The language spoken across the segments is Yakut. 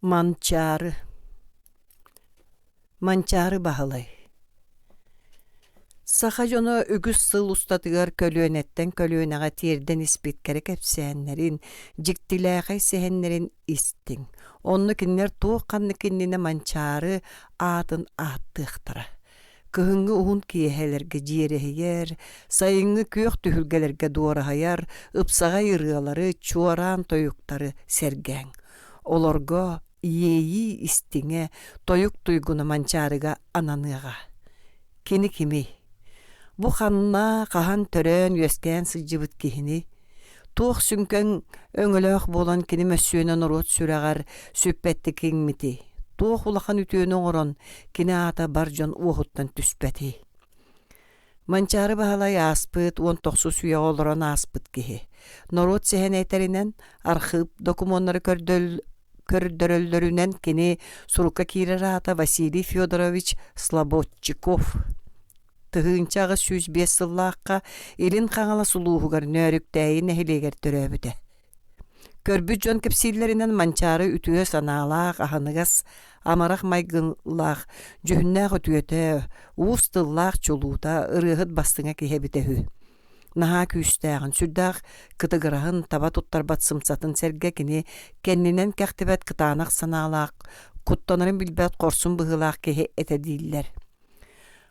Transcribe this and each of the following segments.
Манчаары Манчаары Баһылай Саха дьоно үгүс сыл устатыгар көлүөнэттэн көлүөнэҕэ тиэрдэн испит кэрэ кэпсээннэрин, дьиктилээхэй сэһэннэрин истиҥ. Онно кинилэр туох-ханнык иннинэ Манчаары аатын ааттыахтара. Кыһыҥҥы уһун киэһэлэргэ дьиэрэһийэр, сайыҥҥы күөх түһүлгэлэргэ дуораһыйар ыпсаҕай ырыалары, чуораан тойуктары сэргээҥ. Олорго иэйии истиҥэ, тойук туйгуна Манчаарыга ананыаҕа. Кини кимий? Бу ханна, хаһан төрөөн-үөскээн сылдьыбыт киһини? Туох сүҥкэҥ өҥөлөөх буолан кини мөссүөнэ норуот сүрэҕэр сүппэттик иҥмитий? Туох улахан үтүөнү оҥорон кини аата бар дьон уоһуттан түспэтий? Манчаары Баһылай ааспыт 19 үйэҕэ олорон ааспыт киһи. Норуот сэһэнэ этэринэн, архыып докумуоннары көрдөрөллөрүнэн кини сурукка киирэр аата Василий Федорович Слободчиков. 1805 сыллаахха Илин Хаҥалас улууһугар Нөөрүктээйи нэһилиэгэр төрөөбүтэ. Көрбүт дьон кэпсииллэринэн Манчаары үтүө санаалаах, аһыныгас, амарах майгылаах, дьүһүннээх үтүөтэ, уус тыллаах чулуута, ырыаһыт бастыҥа киһи эбитэ үһү. Наһаа күүстээҕин, сүрдээх кытыгыраһын, таба туттарбат сымсатын сэргэ кини кэннинэн кэхтибэт кытаанах санаалаах, куттанарын билбэт хорсун быһыылаах киһи этэ дииллэр.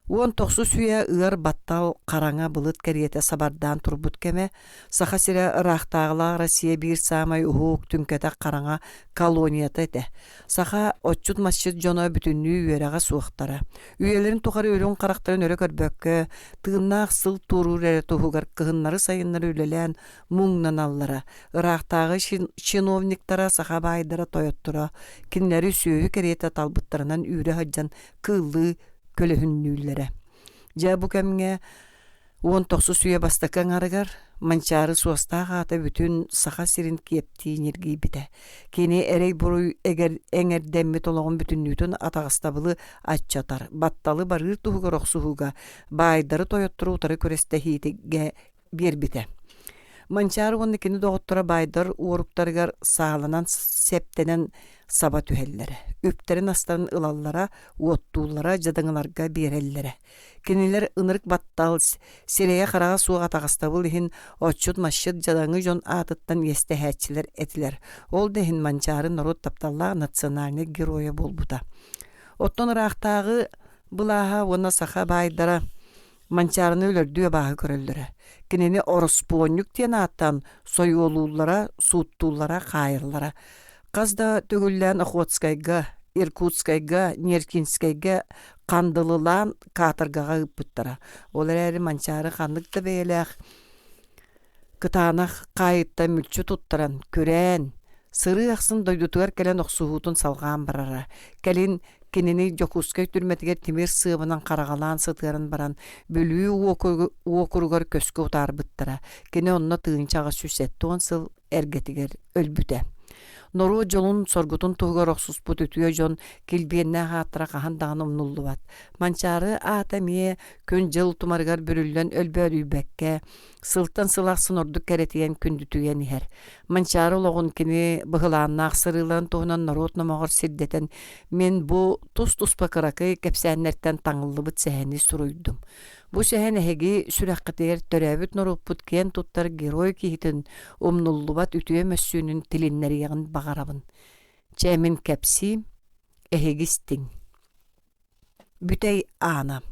19 үйэ ыар баттал хараҥа былыт кэриэтэ сабардаан турбут кэмэ, Саха сирэ ыраахтааҕылаах Россия биир саамай уһук, түҥкэтэх хараҥа колонията этэ. Саха отчут-масчыт дьоно бүтүннүү үөрэҕэ суохтара. Үйэлэрин тухары үрүҥ харахтарын өрө көрбөккө, тыыннаах сыл туоруур эрэ туһугар кыһыннары-сайыннары үлэлээн муҥнаналлара. Ыраахтааҕы чиновниктара, саха баайдара, тойотторо кинилэри сүөһү кэриэтэ талбыттарынан үүрэ сылдьан кыыллыы көлөһүннүүллэрэ. Дьэ бу кэмҥэ 19 үйэ бастакы аҥарыгар Манчаары суостаах аата бүтүн Саха сирин киэптии ньиргийбитэ. Кини эрэй-буруй эҥэрдэммит олоҕун бүтүннүүтүн атаҕастабылы аччатар, батталы барыыр туһугар охсуһууга, баайдары-тойоттору утары күрэстэһиигэ биэрбитэ. Манчаары уонна кини доҕотторо баайдар уоруктарыгар сааланан сэптэнэн саба түһэллэрэ, үптэрин-астарын ылаллара, уоттууллара, дьадаҥыларга биэрэллэрэ. Кинилэр ынырык баттал, сирэйэ-хараҕа суох атаҕастабыл иһин отчут-масчыт дьадаҥы дьон аатыттан иэстэһээччилэр этилэр. Ол да иһин Манчаары норуот тапталлаах национальнай геройа буолбута. Оттон ыраахтааҕы былааһа уонна саха баайдара Манчаарыны өлөрдүү абааһы көрөллөрө. Кинини ороспуонньук диэн ааттаан сойуолууллара, сууттууллара, хаайаллара. Хас да төгүллээн Охотскайга, Иркутскайга, Неркинскэйгэ хандылылаан каторгаҕа ыыппыттара. Ол эрээри Манчаары ханнык да бэйэлээх Кытаанах хаайыттан мүлчү туттаран, күрээн, сырыы ахсын дойдутугар кэлэн охсуһуутун салҕаан барара. Кэлин кинини Дьокуускай түрмэтигэр тимир сыабынан хараҕалаан сытыаран баран, Бүлүү уокуругар көскө утаарбыттара. Кини онно 1870 сыл эргэтигэр өлбүтэ. Норуот дьолун-соргутун туһугар охсуспут үтүө дьон килбиэннээх ааттара хаһан даҕаны умнуллубат. Манчаары аата эмиэ күн-дьыл тумарыгар бүрүллэн өлбөөдүйбэккэ, сылтан сыл ахсын ордук кэрэтийэн күндүтүйэн иһэр. Манчаары олоҕун кини быһылааннаах сырыыларын туһунан норуот номоҕор сирдэтэн мин бу тус-туспа кыракый кэпсээннэртэн таҥыллыбыт сэһэни суруйдум. Бу сэһэн эһиги сүрэххитигэр төрөөбүт норуоппут киэн туттар герой киһитин умнуллубат үтүө мөссүөнүн тилиннэриэҕин баҕарабын. Чэ, мин кэпсиим, эһиги истиҥ. Бүтэй аана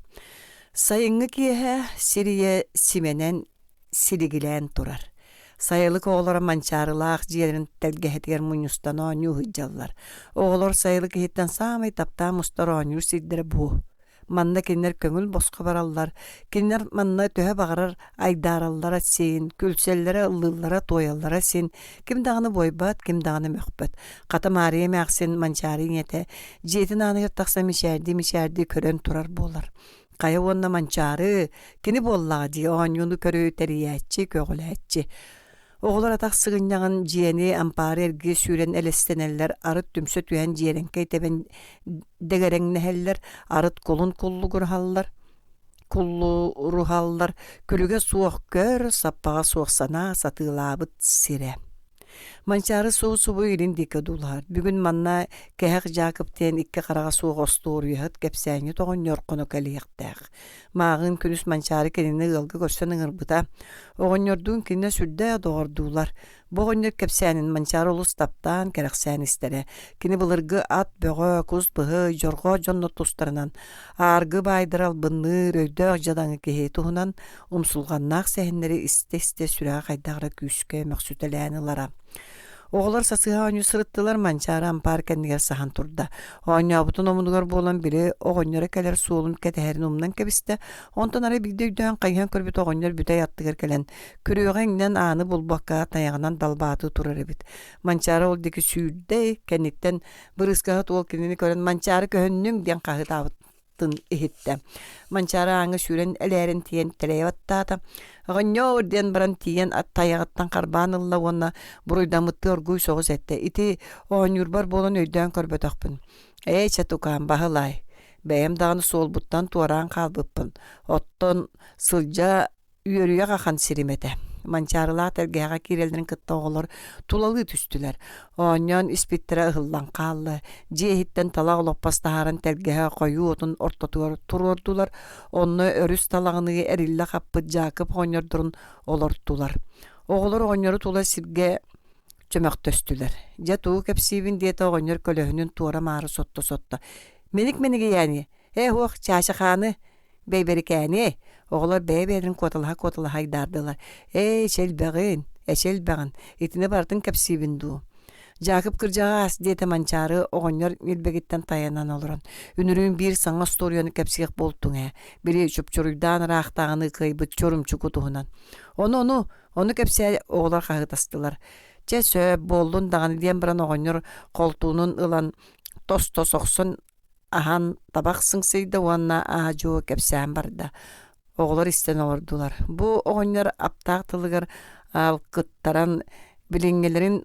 Сайыҥҥы киэһэ сир ийэ симэнэн силигилээн турар. Сайылык оҕолоро Манчаарылаах дьиэлэрин тэлгэһэтигэр мунньустан оонньуу сылдьаллар. Оҕолор сайылык иһиттэн саамай таптаан мустар оонньуур сирдэрэ бу. Манна кинилэр көҥүл босхо бараллар, кинилэр манна төһө баҕарар айдаараллара син, күлсэллэрэ, ыллыыллара, туойаллара син, ким даҕаны буойбат, ким даҕаны мөхпөт. Хата Маарыйа эмээхсин Манчаары ийэтэ дьиэтин ааныгар тахсан мичээрдии-мичээрдии көрөн турар буолар. Хайа уонна Манчаары кини буоллаҕа дии оонньууну көрүү тэрийээччи, көҕүлээччи. Оҕолор атах сыгынньаҕын дьиэни ампаары эргийэ сүүрэн элэстэнэллэр, арыт түмсэ түһэн дьиэрэҥкэй тэбэн дэгэрэҥнэһэллэр, арыт кулун куллугураһаллар, куллуруһаллар, күлүгэ суох көр, саппаҕа суох санаа сатыылаабыт сирэ. Манчаары субу-субу илин диэки одуулаһар. Бүгүн манна Кэһэх Дьаакып диэн икки хараҕа суох остуоруйаһыт кэпсээнньит оҕонньор хоно кэлиэхтээх. Мааҕын күнүс Манчаары кинини ыалга көрсөн ыҥырбыта. Оҕонньордуун кинини сүрдээх доҕордуулар. Бу оҕонньор кэпсээнин Манчаары олус таптаан, кэрэхсээн истэрэ. Кини былыргы ат бөҕө, кус быһый, дьорҕоот дьоннор тустарынан, ааргы баайдары албынныыр, өйдөөх дьадаҥы киһи туһунан умсулҕаннаах сэһэннэри истэ-истэ сүрэҕэ хайдах эрэ күүскэ мөхсүтэлээн ылара. Оҕолор сасыһа оонньуу сырыттылар, Манчаары ампаар кэннигэр саһан турда. Оонньообутун омунугар буолан били оҕонньоро кэлэр суолун кэтэһэрин умнан кэбистэ. Онтон арай биирдэ өйдөөн хайыһан көрбүт оҕонньор бүтэй аттыгар кэлэн, күрүөҕэ иҥнэн ааны булбакка тайаҕынан далбаатыы турар эбит. Манчаары ол диэки сүүрдэ, кэнниттэн бырыыскаһыт уол кинини көрөн «Манчаары көһүннүҥ» диэн хаһыытаабыт тын иһиттэ. Манчаары ааҥҥа сүүрэн элээрин тиийэн тэлэйэ баттаата. «Оҕонньоор!» диэн баран тиийэн тайаҕыттан харбаан ылла уонна буруйдаммыттыы оргууй соҕус эттэ. «Ити оонньуурбар буолан өйдөөн көрбөтөхпүн. Ээ, чэ, тукаам, баһылаай. Бэйэм даҕаны суолбуттан туораан хаалбыппын. Оттон сылдьа Үөрүйэх ахан сирим этэ. Манчаарылаах тэлгэһэҕэ киирэллэрин кытта оҕолор тулалыы түстүлэр. Оонньоон испиттэрэ ыһыллан хаалла. Дьиэ иһиттэн талах олоппос таһааран тэлгэһэ хойуу отун ортотугар туруордулар. Онно өрүс талаҕыныы эриллэ хаппыт Дьаакып оҕонньордорун олортулар. Оҕолор оҕонньору тула сиргэ чөмөхтөстүлэр. Дьэ тугу кэпсиибин диэтэ оҕонньор көлөһүнүн туора-маары сотто-сотто. Миник минигийээни, ээ уох чаачахааны Бэйбэрикээниэй, оҕолор бэйэ-бэйэлэрин куоталаһа-куоталаһа айдаардылар. Ээ, эчи элбэҕин, эчи элбэҕин, итини барытын кэпсиибин дуу. Дьаакып кырдьаҕаас, диэтэ Манчаары оҕонньор ньилбэгиттэн тайанан олорон, үнүрүүн биир саҥа остуоруйаны кэпсиэх буолтуҥ ээ, били чупчуруйдаан ыраахтааҕыны кыайбыт Чурумчуку туһунан. Ону, ону, ону кэпсээ оҕолор хаһыытастылар. Чэ, сөп, буоллун даҕаны диэн баран оҕонньор холтуунун ылан тос-тос охсон аһан табах сыҥсыйда уонна аа-дьуо кэпсээн барда. Оҕолор истэн олордулар. Бу оҕонньор аптаах тылыгар алкыттаран билиҥҥилэрин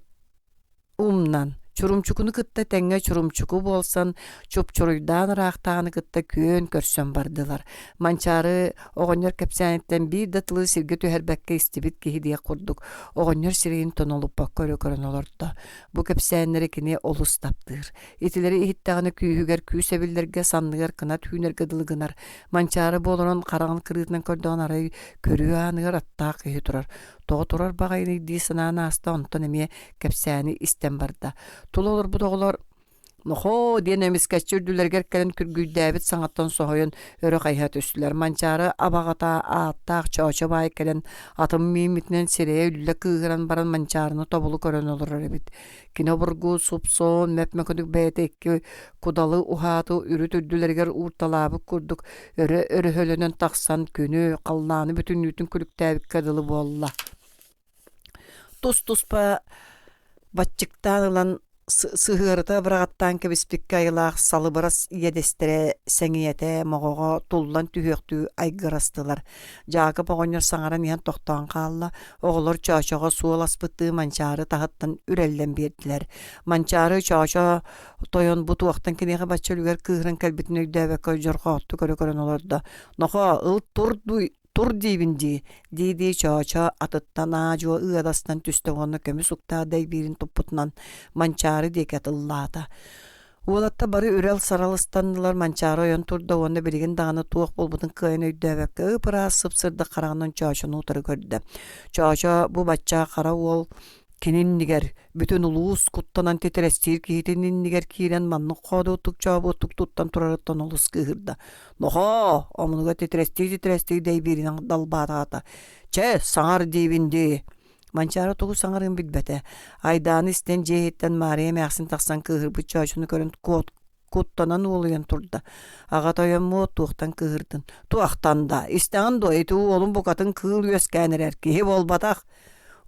умнан, Чурумчукуну кытта тэҥҥэ Чурумчуку буолсан, чупчуруйдаан ыраахтааҕыны кытта күөн көрсөн бардылар. Манчаары оҕонньор кэпсээниттэн биир да тылы сиргэ түһэрбэккэ истибит киһи диэх курдук, оҕонньор сирэйин тонолуппакка өрө көрөн олордо. Бу кэпсээннэри кини олус таптыыр. Итилэри иһиттэҕинэ күүһүгэр күүс эбиллэргэ, санныгар кынат үүнэргэ дылы гынар. Манчаары буоларын хараҕын кырыытынан көрдөҕүнэ арай көрүү ааныгар аттаах киһи турар. Тоҕо турар баҕайыный дии санаан ааста, онтон эмиэ кэпсээни истэн барда. Тула олорбут оҕолор «Нохоо!» диэн эмискэччи үрдүлэригэр кэлэн күргүйдээбит саҥаттан соһуйан өрө хайыһа түстүлэр. Манчаары абаҕата ааттаах Чоочо баай кэлэн атын мииммитинэн сирэйэ үллэ кыыһыран баран Манчаарыны тобулу көрөн олорор эбит. Кини обургу супсуон мөп-мөкүнүк бэйэтэ икки кудалы уһааты үрүт үрдүлэригэр уурталаабыт курдук өрө өрөһөлөнөн тахсан күнү, халлааны бүтүннүүтүн күлүктээбиккэ дылы буолла. Тус-туспа баччыктаан ылан сыһыарыта быраҕаттаан кэбиспиккэ айылаах салыбырас иэдэстэрэ сэҥийэтэ моҕоҕо туллан түһүөхтүү айгырастылар. Дьаакып оҕонньор саҥаран иһэн тохтоон хаалла, оҕолор Чоочоҕо суол аспыттыы Манчаары таһыттан үрэллэн биэрдилэр. Манчаары Чоочо тойон бу туохтан киниэхэ бачча үлүгэр кыыһыран кэлбитин өйдөөбөккө дьорҕооттук өрө көрөн олордо. «Нохоо, ыл тур тур диибин дии» дии-дии Чоочо атыттан аа-дьуо ыадастан түстэ уонна көмүс уктаах дэйбиирин туппутунан Манчаары диэки атыллаата. Уолаттар бары үрэл-сарал ыстаннылар, Манчаары ойон турда уонна билигин даҕаны туох буолбутун кыайан өйдөөбөккө ып-ыраас сып-сырдык хараҕынан Чоочону утары көрдө. Чоочо бу бачча хара уол кини иннигэр, бүтүн улуус куттанан титирэстиир киһитин иннигэр киирэн маннык хоодуоттук чообуоттук туттан турарыттан олус кыыһырда. «Нохоо!» омунугар титирэстии-титирэстии дэйбииринэн далбаатаата. «Чэ, саҥар диибин дии!» Манчаары тугу саҥарыан билбэтэ. Айдааны истэн дьиэ иһиттэн Маарыйа эмээхсин тахсан кыыһырбыт Чоочону көрөн куот куттанан уолуйан турда. Аҕа тойоммуот туохтан кыыһырдын? Туохтан да, истэҕин дуо, ити уолум букатын кыыл үөскээн эрэр, киһи буолбатах.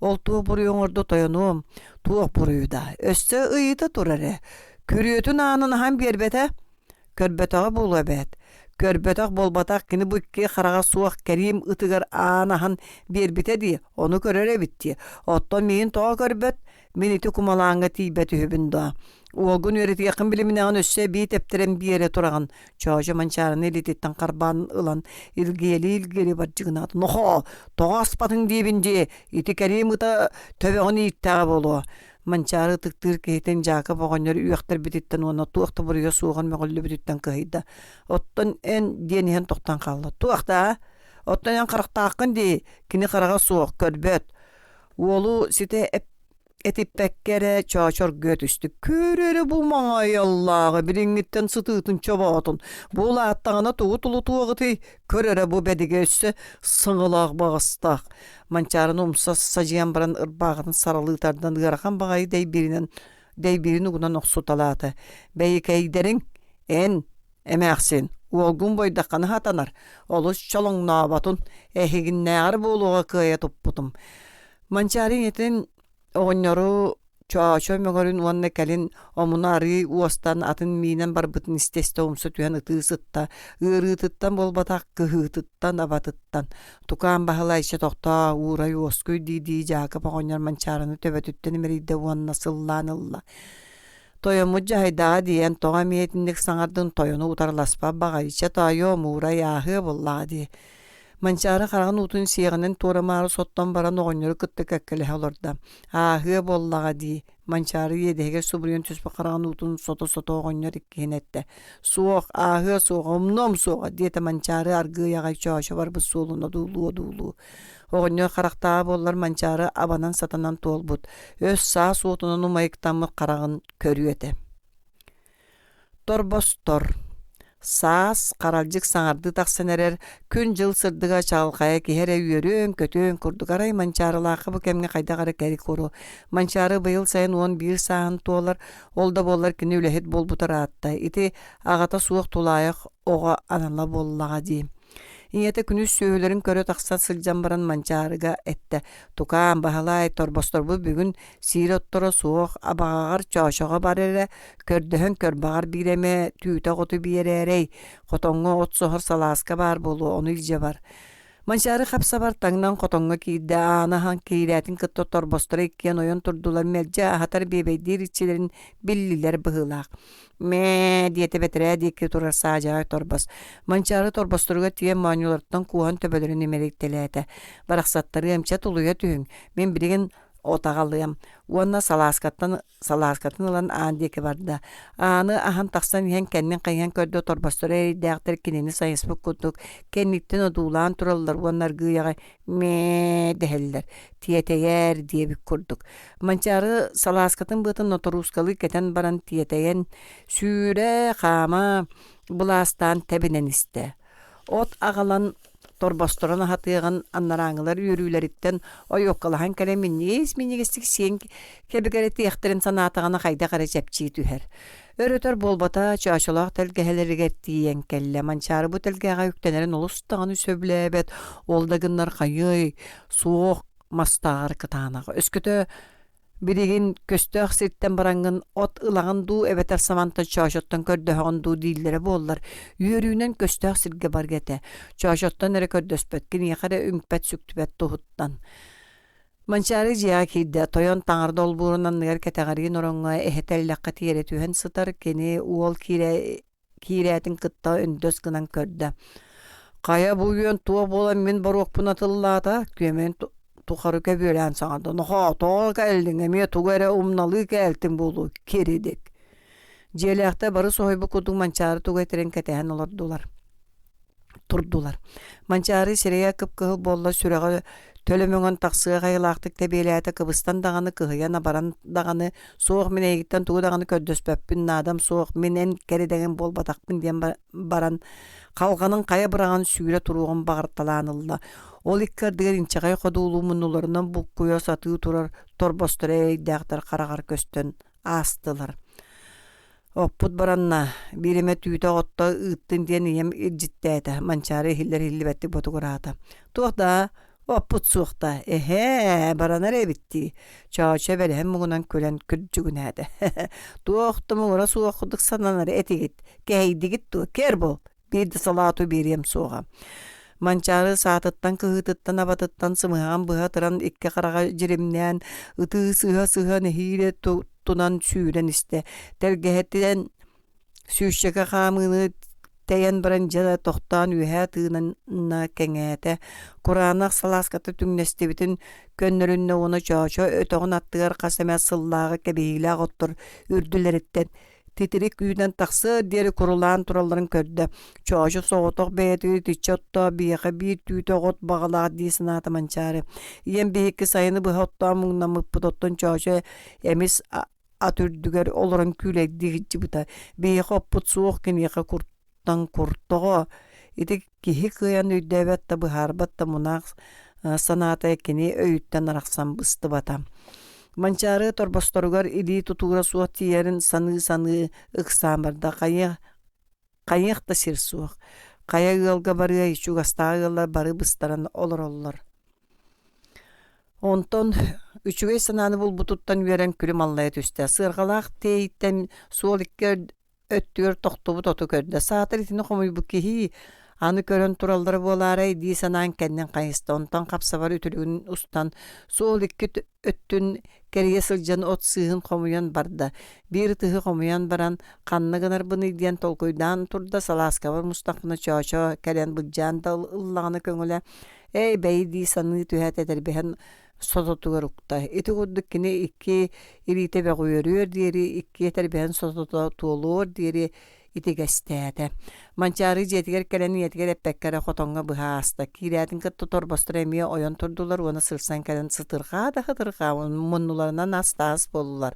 Ол туох буруйу оҥордо тойонуом, туох буруйу да, өссө ыйыта турар ээ. Күрүөтүн аанын аһан биэрбэтэ. Көрбөтөҕө буолуо эбээт. Көрбөтөх буолбатах кини бу икки хараҕа суох кэриим ытыгар аан аһан биэрбитэ дии, ону көрөр эбит дии. Оттон миигин тоҕо көрбөт? Мин ити кумалааҥҥа тиийбэт үһүбүн дуо? Уолгун үөрэтиэххин билиминэҕин өссө эбии тэптэрэн биэрэ тураҕын. Чоочо Манчаарыны илиититтэн харбаан ылан илгиэлии-илгиэлии бардьыгынаата. Нохоо, тоҕо аспатыҥ диибин дии, ити кэриим ыта төбөҕүн ииттэҕэ буолуо. Манчаары ытыктыыр киһитин Дьаакып оҕонньор үөхтэрбититтэн уонна туох да буруйа суоҕун мөҕүллүбүтүттэн кыһыйда. Оттон эн диэн иһэн тохтон хаалла. Туох даа? Оттон эн харахтааххын дии, кини хараҕа суох, көрбөт. Уолу ситэ этиппэккэ эрэ чоочоргуйа түстэ. Көр эрэ бу маҥайаллааҕы билиҥҥиттэн сытыытын чобоотун. Бу улааттаҕына тугу тулутуоҕутуй? Көр эрэ бу бэдигэ өссө сыҥалаах баҕастаах. Манчаарыны умса садьыйан баран ырбааҕытын саралыы тардан ыарахан баҕайы дэйбииринэн дэйбиирин угунан охсуталаата. Бэйикэйдэриҥ, эн, эмээхсин, уолгун буойдаххына сатанар, олус чолоҥнооботун, эһигиннээҕэр буолуоҕа кыайа туппутум. Манчаары ийэтин оҕонньору Чоочо мөҥөрүн уонна кэлин омуна арыый уостан атын миинэн барбытын истэ-истэ умса түһэн ытыы сытта, ыарыытыттан буолбатах, кыһыытыттан, абатыттан. Тукаам Баһылай чэ тохтоо, уурай уоскуй дии-дии Дьаакып оҕонньор Манчаарыны төбөтүттэн имэрийдэ уонна сыллаан ылла. Тойоммут дьаһайдаҕа диэн тоҕо эмиэ итинник саҥардын тойону утарыласпат баҕайы, чэ тоойуом уурай ааһыа буоллаҕа дии. Манчаары хараҕын уутун сиэҕинэн туора-маары соттон баран оҕонньору кытта кэккэлэһэ олордо. Ааһыа буоллаҕа дии, Манчаары иэдэһигэр субуруйан түспүт хараҕын уутун сото-сото оҕонньор иккиһин эттэ. Суох, ааһыа суоҕа, умнуом суоҕа, диэтэ Манчаары аргыый аҕай чоочо барбыт суолун одуулуу-одуулуу. Оҕонньор харахтааҕа буоллар Манчаары абанан-сатанан туолбут, өс-саас уотунан умайыктаммыт хараҕын көрүө этэ. Торбостор Саас харалдьык саҥардыы тахсан эрэр, күн-дьыл сырдыга чаҕылхайа киһи эрэ үөрүөн-көтүөн курдук арай Манчаарылаахха бу кэмҥэ хайдах эрэ кэри-куру. Манчаары быйыл сайын 11 сааһын туолар, ол да буоллар кини үлэһит буолбута ыраатта. Ити аҕата суох тулаайах оҕо анала буоллаҕа дии. Ийэтэ күнүс сүөһүлэрин көрө тахса сылдьан баран Манчаарыга эттэ: «Тукаам, Баһылаай, торбосторбут бүгүн сиир отторо суох, абаҕаҕар чоочоҕо бар эрэ, көрдөһөн көр, баҕар биир эмэ түүтэх оту биэрээрэй, хотоҥҥо от соһор салааска баар буолуо, ону илдьэ бар». Манчаары хап-сабар таҥнан хотоҥҥо киирдэ, ааны аһан киирээтин кытта торбосторо иккиэн ойон турдулар, мэлдьи аһатар биэбэйдиир иччилэрин биллилэр быһыылаах. Мээ, диэтэ бэтэрээ диэки турар саадьаҕай торбос. Манчаары торбосторугар тиийэн моонньуларыттан кууһан төбөлөрүн имэрийтэлээтэ. Барахсаттарыам, чэ тулуйа түһүҥ, мин билигин от аҕалыам. Уонна салааскаттан салааскатын ылан аан диэки барда. Ааны аһан тахсан иһэн кэннин хайыһан көрдө торбосторо эрэйдээхтэр кинини сайыспыт курдук кэнниттэн одуулаан тураллар уонна аргыый аҕай мээ дэһэллэр, тиэтэйээр диэбит курдук. Манчаары салааскатын быатын ноторуускалыы кэтэн баран тиэтэйэн, сүүрэ, хаама былаастаан тэбинэн истэ. От аҕалан торбосторун аһатыаҕын анарааҥылар үөрүүлэриттэн ойуоккалаһан кэлэн минньигэс-минньигэстик сиэн кэбигэрэтиэхтэрин санаатаҕына хайдах эрэ чэпчии түһэр. Өр-өтөр буолбата, чоочолоох тэлгэһэлэригэр тиийэн кэллэ. Манчаары бу тэлгэһэҕэ үктэнэрин олус даҕаны сөбүлээбэт, ол да гыннар хайыай, суох мастааҕар кытаанах. Өскөтө билигин көстөөх сиртэн бараҥҥын от ылаҕын дуу эбэтэр самантан чоочоттон көрдөһөҕүн дуу дииллэрэ буоллар, үөрүүнэн көстөөх сиргэ барга этэ. Чоочоттон эрэ көрдөспөт, киниэхэ эрэ үҥпэт-сүктүбэт туһуттан. Манчаары дьиэҕэ киирдэ, тойон таҥара долбуурун анныгар кэтэҕэриин ороҥҥо эһэ тэллэххэ тиэрэ түһэн сытар, кини уол киирэ киирээтин кытта өндөс гынан көрдө. Хайа бу үөн туох буолан мин боруокпун атыллаата, күөмэйин тухары көбүөлээн саҥарда. Нохоо, тоҕо кэллиҥ, эмиэ тугу эрэ умналыы кээлтиҥ буолуо, киридик. Дьиэлээхтэр бары соһуйбут курдук Манчаары тугу этэрин кэтэһэн олордулар турдулар. Манчаары сирэйэ кып-кыһыл буолла, сүрэҕэ төлө мөҥөн тахсыах айылаахтык тэбиэлээтэ, кыбыстан даҕаны, кыһыйан абаран даҕаны, суох мин эйигиттэн тугу даҕаны көрдөспөппүн, наадам суох, мин эн кэридэҥим буолбатахпын диэн баран, халҕанын хайа быраҕан сүүрэ туруоҕун баҕарталаан ылла. Ол икки ардыгар инчэҕэй ходуулуу муннуларынан буккуйа сатыы турар торбосторо эрэйдээхтэр хараҕар көстөн аастылар. Оппут баранна, биир эмэ түүтэ отто ыыттын диэн ийэм илдьиттээтэ, Манчаары иһиллэр-иһиллибэттик ботугураата. Туох даа, оппут суох да, эһээ, баранар эбит дии, Чоочо бэлэһин муҥунан күлэн күрдьүгүнээтэ. Туох да муҥура суох курдук сананар этигит, кэһэйдигит дуо, кэр буол, биир да салаату биэриэм суоҕа. Манчаары саатыттан, кыһыытыттан, абатыттан сымыһаҕын быһа ытыран икки хараҕа дьиримнээн, ытыы сыһа-сыһа нэһиилэ. устунан сүүрэн истэ. Тэлгэһэтинэн сүүсчэкэ хаамыыны тэйэн баран дьэ тохтоон үөһэ тыынана кэҥээтэ. Кураанах салааската түҥнэстибитин көннөрүннэ уонна Чоочо өтөҕүн аттыгар хас эмэ сыллааҕы кэбиһиилээх оттор үрдүлэриттэн титирик үүнэн тахсыар диэри курулаан туралларын көрдө. Чоочо соҕотох бэйэтигэр итиччэ оттоо биһиэхэ биир түүтэ от баҕалаах дии санаата Манчаары. Ийэм биһикки сайыны быһа оттоон муҥнаммыппыт оттон Чоочо эмис ат үрдүгэр олорон күүлэйдии сылдьыбыта. Биһиэхэ оппут суох киниэхэ куртан куртоҕо. Ити киһи кыайан өйдөөбөт да быһаарбат да мунаах санаата кини өйүттэн арахсан быстыбата. Манчаары торбосторугар илии тутуура суох тиийэрин саныы-саныы ыксаан барда. Хайыах, хайыах да сир суох. Хайа ыалга барыай, чугастааҕы ыаллар бары быстаран олороллор. Онтон үчүгэй санааны булбутуттан үөрэн күлүм аллайа түстэ. Сыарҕалаах тиэйиттэн суол икки өттүгэр тохтубут оту көрдө. Саатар итини хомуйбут киһи аны көрөн тураллара буолаарай дии санаан кэннин хайыста. Онтон хапсабар үтүлүгүн устан суол икки өттүн кэрийэ сылдьан от сыыһын хомуйан барда. Биир ытыһы хомуйан баран ханна гынарбыный диэн толкуйдаан турда. Салааскабар мустахпына Чоочо кэлэн былдьаан да ыллаҕына көҥүлэ «Эй, бэйи» дии саныы түһээт этэрбэһэн сототугар укта. Ити курдук кини икки илиитэ бөҕүөрүөр диэри, икки этэрбэһин сотото туолуор диэри итигэстээтэ. Манчаары дьиэтигэр кэлэн ийэтигэр эппэккэ эрэ хотоҥҥо быһа ааста. Киирээтин кытта торбосторо эмиэ ойон турдулар уонна сырсан кэлэн сытырҕаа да сытырҕаа муннуларынан ас-таас буоллулар.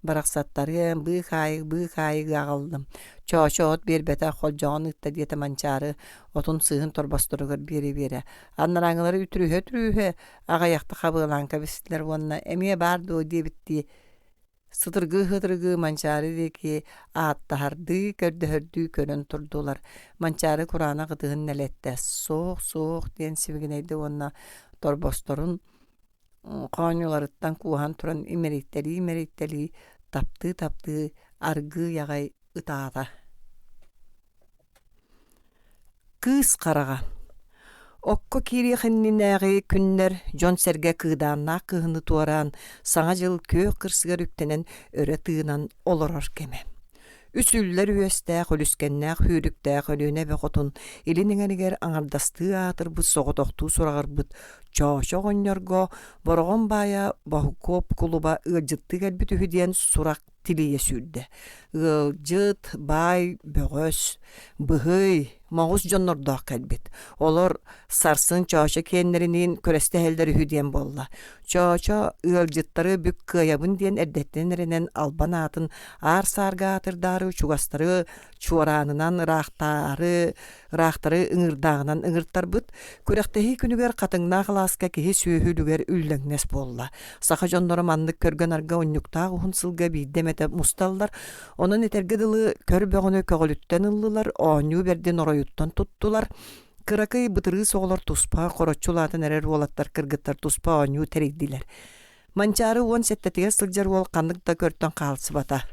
Барахсаттарыам, быыкаайык, быыкаайык аҕаллым. Чоочо от биэрбэтэ, холдьоҕон ыытта диэтэ Манчаары отун сыыһын торбосторугар биэрэ-биэрэ. Анарааҥылары үтүрүһэ-үтүрүһэ аҕыйахта хабыалаан кэбистилэр уонна эмиэ баар дуо диэбиттии сытыргыы-сытыргыы Манчаары диэки ааттаһардыы, көрдөһөрдүү көрөн турдулар. Манчаары кураанах ытыһын нэлэттэ, суох, суох диэн сибигинэйдэ уонна торбосторун хоонньуларыттан кууһан туран имэрийтэлии-имэрийтэлии, таптыы-таптыы аргыый аҕай ытаата. Кыыс хараҕа Окко киириэх иннинээҕи күннэр дьон-сэргэ кыыдааннаах кыһыны туораан, Саҥа дьыл күөх кырсыгар үктэнэн өрө тыынан олорор кэмэ. Үс үллэр үөстээх, үлүскэннээх сүүрүктээх Өлүөнэ эбэ хотун илин эҥэригэр аҥардастыы аатырбыт соҕотохтуу сураҕырбыт Чоочо оҕонньорго Бороҕон баайа Боһукуоп кулуба ыалдьыттыы кэлбит үһү диэн сурах тилийэ сүүрдэ. Ыалдьыт, баай, бөҕөс, быһый, моҕус дьоннордоох кэлбит. Олор сарсын Чоочо киэннэриниин күрэстэһэллэр үһү диэн буолла. Чоочо ыалдьыттары бүк кыайабын диэн эрдэттэн эрэнэн албан аатын аар-саарга аатырдаары чугастары чуораанынан ыраахтаары ыраахтары ыҥырдааҕынан ыҥыртарбыт. Күрэхтэһии күнүгэр Хатыҥнаах алааска киһи сүөһү үлүгэр үллэҥнэс буолла. Саха дьонноро маннык көргө-нарга унньуктаах уһун сылга биирдэ эмэтэ мусталлар. Онон этэргэ дылы көр бөҕөнү көҕүлүттэн ыллылар, оонньуу бэрдин оройуттан туттулар. Кыракый бытырыыс оҕолор туспа, хороччу улаатан эрэр уолаттар кыргыттар туспа оонньуу тэрийдилэр. Манчаары 17-тигэр сылдьар уол ханнык да көртөн хаалсыбата.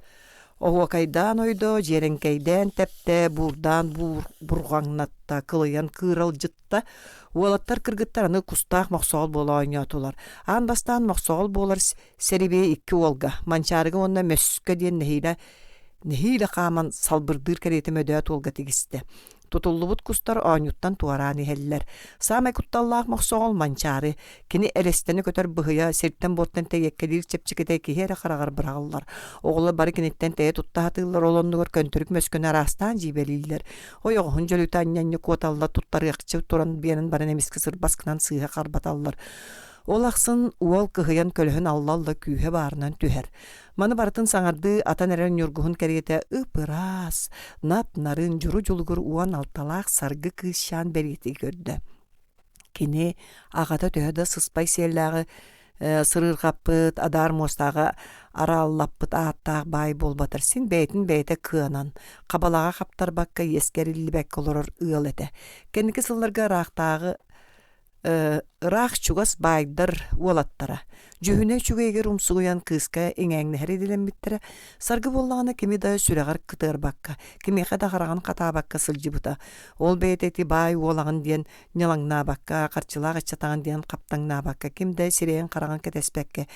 Оһуокайдаан ойдо, дьиэрэҥкэйдээн тэптэ, буурдаан бурҕаҥнатта, кылыйан кыыралдьытта. Уолаттар кыргыттар аны кустаах мохсоҕол буола оонньоотулар. Аан бастаан мохсоҕол буолар сэрибиэ икки уолга, Манчаарыга уонна Мөскө диэн нэһиилэ нэһиилэ хааман салбырдыыр кэриэтэ мөдөөт уолга тигистэ. Тутуллубут кустар оонньууттан туораан иһэллэр. Саамай кутталлаах мохсоҕол Манчаары. Кини элэстэни көтөр быһыйа, сиртэн-буортан тэйиэккэлиир чэпчэкитэ киһи эрэ хараҕар быраҕыллар. Оҕолор бары киниттэн тэйэ тутта сатыыллар, ол оннугар көнтөрүк мөскөнү араастаан дьиибэлииллэр. Ойоҕоһун дьөлүтэ анньа-анньа куоталлар, туттарыахча туран биэрэн баран эмискэ сырбас гынан сыыһа харбаталлар. Ол ахсын уол кыһыйан көлөһүн алла-алла күүһэ баарынан түһэр. Маны барытын саҥардыы атан эрэр ньургуһун кэриэтэ ып-ыраас, нап-нарын, дьуру-дьулугур 16-лаах саргы кыысчаан бэлиэтии көрдө. Кини аҕата төһө да сыспай сиэллээҕи сырыырҕаппыт, адаар муостааҕы арааллаппыт ааттаах баай буолбатар, син бэйэтин бэйэтэ кыанан, хабалаҕа хаптарбакка, иэскэ эриллибэккэ олорор ыал этэ. Кэнники сылларга ыраахтааҕы Ыраах-чугас баайдар уолаттара, дьүһүнэ үчүгэйигэр умсугуйан кыыска иҥээҥнэһэр идэлэммиттэрэ, Саргы буоллаҕына кими да сүрэҕэр кытыарбакка, кимиэхэ да хараҕын хатаабакка сылдьыбыта. Ол бэйэтэ ити баай уолаҕын диэн ньылаҥнаабакка, харчылаах ыччатаҕын диэн хаптаҥнаабакка, ким да сирэйин-хараҕын кэтэспэккэ,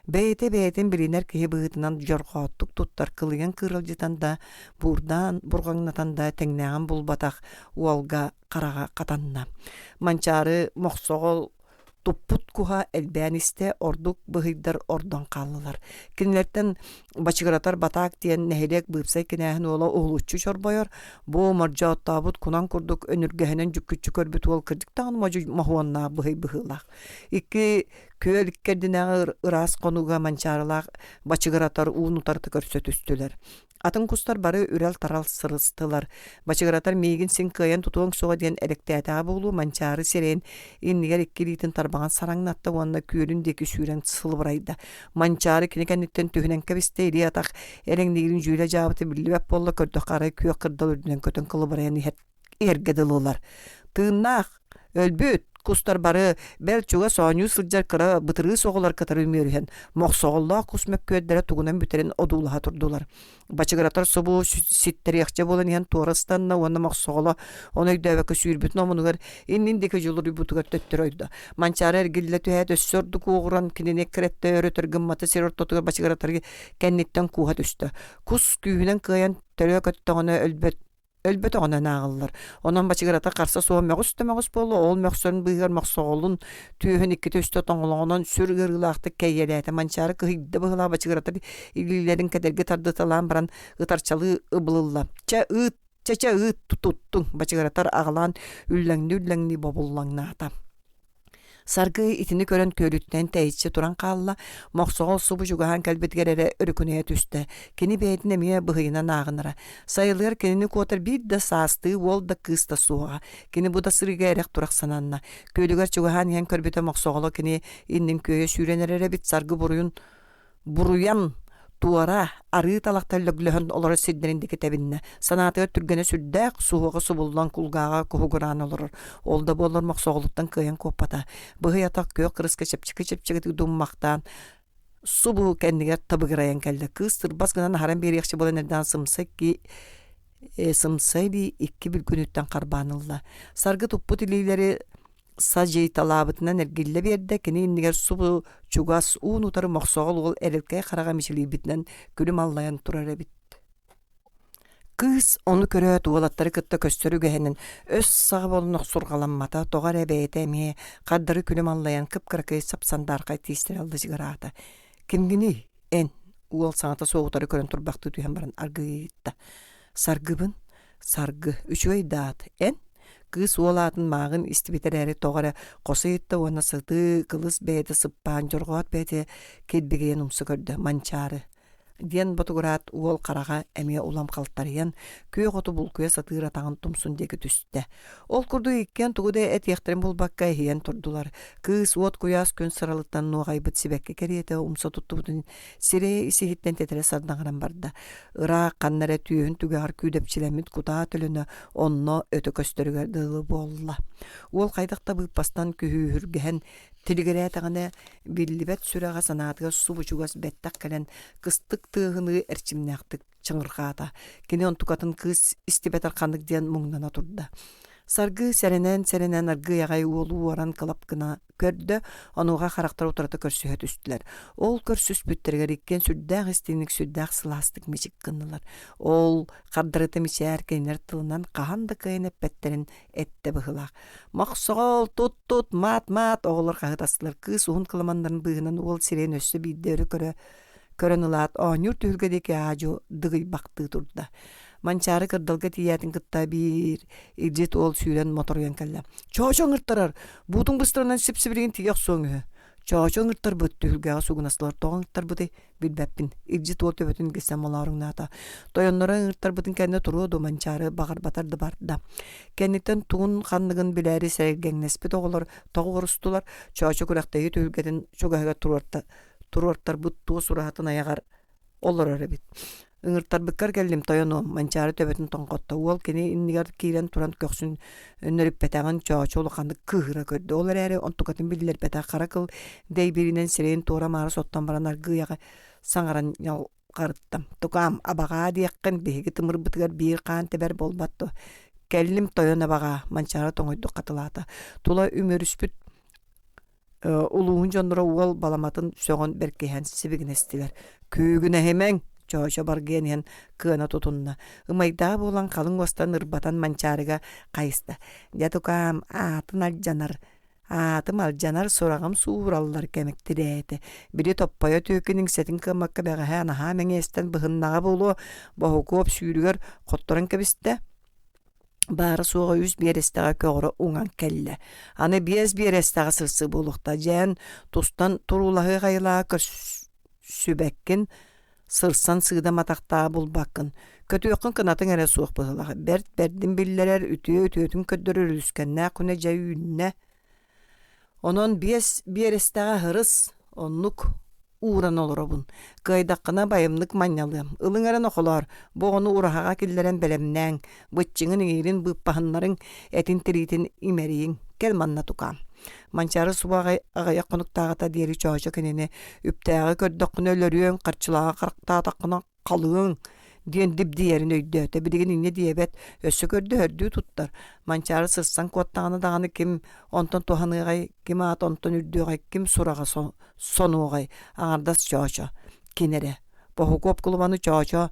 Бэйэтэ бэйэтин билинэр киһи быһыытынан дьорҕооттук туттар, кылыйан кыыралдьытан да, буурдаан бурҕаҥнатан да тэҥнээҕин булбатах уолга хараҕа хатанна. Манчаары мохсоҕол туппут куһа элбээн истэ, ордук быһыйдар ордон хааллылар. Кинилэртэн Бачыгыратар Батаак диэн нэһилиэк быыпсай кинээһин уола уһулуччу чорбойор, бу мордьооттообут кунан курдук өнүргэһинэн дьүккүччү көрбүт уол кырдьык даҕаны модьу моһуоннаах быһый быһыылаах. Икки күөл иккэрдинээҕи ыраас хонууга манчаарылаах Бачыгыратар уун утарыта көрсө түстүлэр. Атын кустар бары үрэл-тарал сырыстылар. Бачыгыратар миигин син кыайан тутуоҥ суоҕа диэн элэктээтэҕэ буолуо Манчаары сирэйин иннигэр икки илиитин тарбаҕын сараҥнатта уонна күөлүн диэки сүүрэн сылыбырайда. Манчаары кини кэнниттэн түһүнэн кэбистэ, илии-атах эрэҥниирин дьүүлэ-дьаабыта биллибэт буолла, көрдөххө арай күөх кырдал үрдүнэн көтөн кылыбырайан иһэр иһэргэ дылылар. Тыыннаах, өлбүт кустар бары бэл чугас оонньуу сылдьар кыра бытырыыс оҕолор кытары үмүөрүһэн, мохсоҕоллоох кус мөккүөрдэрэ тугунан бүтэрин одуулаһа турдулар. Бачыгыратар субу ситтэриэхчэ буолан иһэн туора ыстанна уонна мохсоҕоло ону өйдөөбөккө сүүрбүтүн омунугар иннин диэки дьулуруйбутугар төттөрү ойдо. Манчаары эргиллэ түһээт өссө ордук уоҕуран кинини эккирэттэ өр-өтөр гыммата сир ортотугар бачыгыратары кэнниттэн кууһа түстэ. Кус күүһүнэн кыайан төрөө көттөҕүнэ өлбөт өлбөтөҕүнэн ааҕыллар. Онон бачыгырата харса суох мөҕүс да мөҕүс буолла, ол мөхсөрүн быыһыгар мохсоҕолун түөһүн иккитэ үстэ тоҥолоҕунан сүр ыарыылаахтык кэйиэлээтэ. Манчаары кыһыйда быһыылаах бачыгыратар илиилэрин кэдэрги тардыталаан баран ытарчалыы ыбылылла. Чэ ыыт, чэ-чэ ыыт туттуҥ, бачыгыратар аҕалаан үллэҥнии-үллэҥнии бобуллаҥнаата. Саргы итини көрөн күөлүттэн тэйиччи туран хаалла, Мохсоҕол субу чугаһаан кэлбитигэр эрэ өрүкүнэйэ түстэ. Кини бэйэтин эмиэ быһыйынан ааҕынара. Сайылыгар кинини куотар биир да саастыы уол да кыыс да суоҕа. Кини бу да сырыыга эрэх-турах сананна. Күөлүгэр чугаһаан иһэн көрбүтэ Мохсоҕоло кини иннин күөйэ сүүрэн эрэр эбит. Саргы буруйун буруйан туора арыы талахтар лөглөһөн олорор сирдэрин диэки тэбиннэ. Санаатыгар түргэнэ сүрдээх, суһуоҕа субуллан кулгааҕа куһугураан олорор. Ол да буоллар мохсоҕолуттан кыайан куоппата. Быһый атах күөх кырыска чэпчэки-чэпчэкитик думмахтаан субу кэннигэр табыгырайан кэллэ. Кыыс тырбас гынан аһаран биэриэхчэ буолан эрдэҕин сымса икки сымса илии икки бүлгүнүттэн харбаан ылла. Саргы туппут илиилэри садьыйталаабытынан эргиллэ биэрдэ, кини иннигэр субу чугас уун-утары мохсоҕол уол эрэлкэй хараҕа мичилийбитинэн күлүм аллайан турар эбит. Кыыс ону көрөөт уолаттары кытта көстөр үгэһинэн өс саҕа буолан охсурҕаламмата, тоҕо эрэ бэйэтэ эмиэ хардары күлүм аллайан кып-кыракый сапсандаархай тиистэрэ аллыжыгыраата. «Кимҥиний, эн?» уол саҥата суох утары көрөн турбахтыы түһэн баран аргыый ыйытта. «Саргыбын, Саргы, үчүгэй да аат, эн? Кыыс уол аатын мааҕын истибит эрээри тоҕо эрэ хос ыйытта уонна сытыы кылыс бэйэтэ сыппаан дьорҕоот бэйэтэ килбигийэн умса көрдө Манчаары диэн ботугураат уол хараҕа эмиэ улам халтарыйан күөх оту булкуйа сатыыр атаҕын тумсун диэки түстэ. Ол курдук иккиэн тугу да этиэхтэрин булбакка иһийэн турдулар. Кыыс уот куйаас күн сыралыттан нуоҕайбыт сибэкки кэриэтэ умса туттубутун сирэйэ ис-иһиттэн тэтэрэ сардаҥыран барда. Ыраах ханна эрэ түөһүн түгэҕэр күүдэпчилэммит кутаа төлөнө онно өтө көстөрүгэр дылы буолла. Уол хайдах да быыппастан күһүүһүргэһэн тилигирээтэҕинэ, биллибэт сүрэҕэ санаатыгар субу чугас бэттэх кэлэн кыстык тыаһыныы эрчимнээхтик чыҥырҕаата. Кини онтукатын кыыс истибэтэр ханнык диэн муҥнана турда. Саргы сэрэнэн-сэрэнэн аргыый аҕай уолу уоран кылап гына көрдө, онуоха харахтара утарыта көрсүһэ түстүлэр. Ол көрсүспүттэригэр иккиэн сүрдээх истиҥник, сүрдээх сылаастык мичик гыннылар. Ол хардарыта мичээр кинилэр тылынан хаһан да кыайан эппэттэрин эттэ быһыылаах. «Мохсоҕол, тут-тут, маат-маат!» оҕолор хаһытастылар. Кыыс уһун кыламаннарын быыһынан уол сирэйин өссө биирдэ өрө көрө көрөн ылаат, оонньуур түһүлгэ диэки аа-дьуо дыгыйбахтыы турда. Манчаары кырдалга тиийээтин кытта биир илдьит уол сүүрэн моторуйан кэллэ. «Чоочо ыҥыртарар! Буутуҥ быстарынан сип-сибилигин тиийэ охсуоҥ үһү!» Чоочо ыҥыртарбыт түһүлгэҕэ сугунастылар тоҕо ыҥыртарбытый билбэппин. Илдьит уол төбөтүн гиссэн молооруҥнаата. Тойонноро ыҥыртарбытын кэннэ туруо дуо Манчаары баҕарбатар да барда. Кэнниттэн тугун ханныгын билээри сэргэҥнэспит оҕолор тоҕо орустулар, Чоочо күрэхтэһии түһүлгэтин чугаһыгар туруорта туруортарбыт туос ураһатын айаҕар олорор эбит. Ыҥыртарбыккар кэллим тойонуом, Манчаары төбөтүн тоҥхотто. Уол кини иннигэр киирэн туран көхсүн өнөрүппэтэҕин Чоочо улаханнык кыыһыра көрдө. Ол эрээри онтукатын биллэрбэтэх хара кыл дэйбииринэн сирэйин туора-маары соттон баран аргыый аҕай саҥаран ньалҕарытта. Тукаам, абаҕаа диэххин биһиги тымырбытыгар биир хаан тэбэр буолбат дуо? Кэллим тойон абаҕаа, Манчаары тоҥойдук хатылаата. Тула үмүөрүспүт. Улууһун дьонноро уол баламатын сөҕөн бэркиһээн сибигинэстилэр. Күүгүнэһимэҥ! Чоочо баргыйан иһэн кыана тутунна. Ымайдаах буолан халыҥ уостан ырбатан Манчаарыга хайыста. Дьэ тукаам, аатын алдьанар, аатым алдьанар, сураҕым суураллар кэмиктирээтэ. Били топпойо түөкүн иҥсэтин кыаммакка бэҕэһээ наһаа мэҥиэстэн быһыннаҕа буолуо, Боһукуоп сүүрүгэр хотторон кэбистэ. Баара-суоҕа үс биэрэстэҕэ көҕөрө уҥан кэллэ. Аны биэс биэрэстэҕэ сырсыы буолуохта дьээн тустан туруулаһыах айылаа көрсүбэккин, сырсан сыыдам атахтаа булбаккын. Көтүөххүн кынатыҥ эрэ суох быһыылаах. Бэрт бэрдин биллэрэр, үтүө үтүөтүн көрдөрөр үлүскэннээх күнэ дьэ үүннэ. Онон биэс биэрэстэҕэ һырыс, оннук ууран олоробун. Кыайдаххына байымнык манньалыам. Ылыҥ эрэ нохолоор, бу оҕону ураһаҕа киллэрэн бэлэмнээҥ, быччыҥын иҥиирин быыппаһыннарыҥ, этин тириитин имэрийиҥ. Кэл манна тукаам. Манчаары субу аҕай аҕыйах хонуктааҕыта диэри Чоочо кинини үптээҕи көрдөххүнэ өлөрүөҥ, харчылааҕы харахтаатаххына халыҥ диэн дибдийэрин өйдөөтө. Билигин инньэ диэбэт, өссө көрдөһөрдүү туттар. Манчаары сырсан куоттаҕына даҕаны ким онтон туһаныаҕай, ким аата онтон үрдүөҕэй, ким сураҕа сонуоҕай, аҥардас Чоочо. Кини эрэ. Боһукуоп кулубаны Чоочо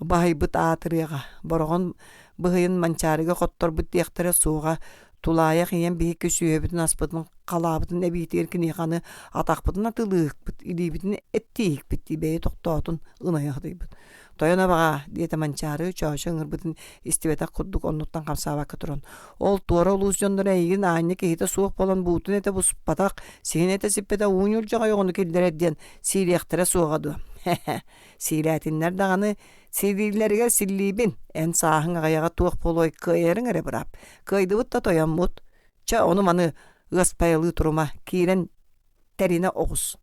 баһыйбыт аатырыаҕа. Бороҕон быһыйын Манчаарыга хотторбут диэхтэрэ суоҕа. Тулаайах ийэм биһикки сүөһүбүтүн-аспытын халаабытын эбиитигэр киниэхэ аны атахпытын атылыыһыкпыт, илиибитин эттииһикпит дии бэйэ тохтоотун ынайа сытыйбыт. Тойон абаҕаа, диэтэ Манчаары, Чоочо ыҥырбытын истибэтэх курдук оннуттан хамсаабакка туран. Ол туора улуус дьонноро эйигин аанньа киһитэ суох буолан буутун этэ буспатах, сиһин этэ сиппэтэх уу ньулдьаҕай оҕону киллэрэр диэн сиилиэхтэрэ суоҕа дуо? Хе-хе, сиилээтиннэр даҕаны, сиилииллэригэр силлиибин, эн сааһыҥ аҕыйаҕа туох буолуой кыайарыҥ эрэ быраап. Кыайдыбыт да тойоммут. Чэ, ону-маны ыаспайалыы турума, киирэн тэринэ оҕус.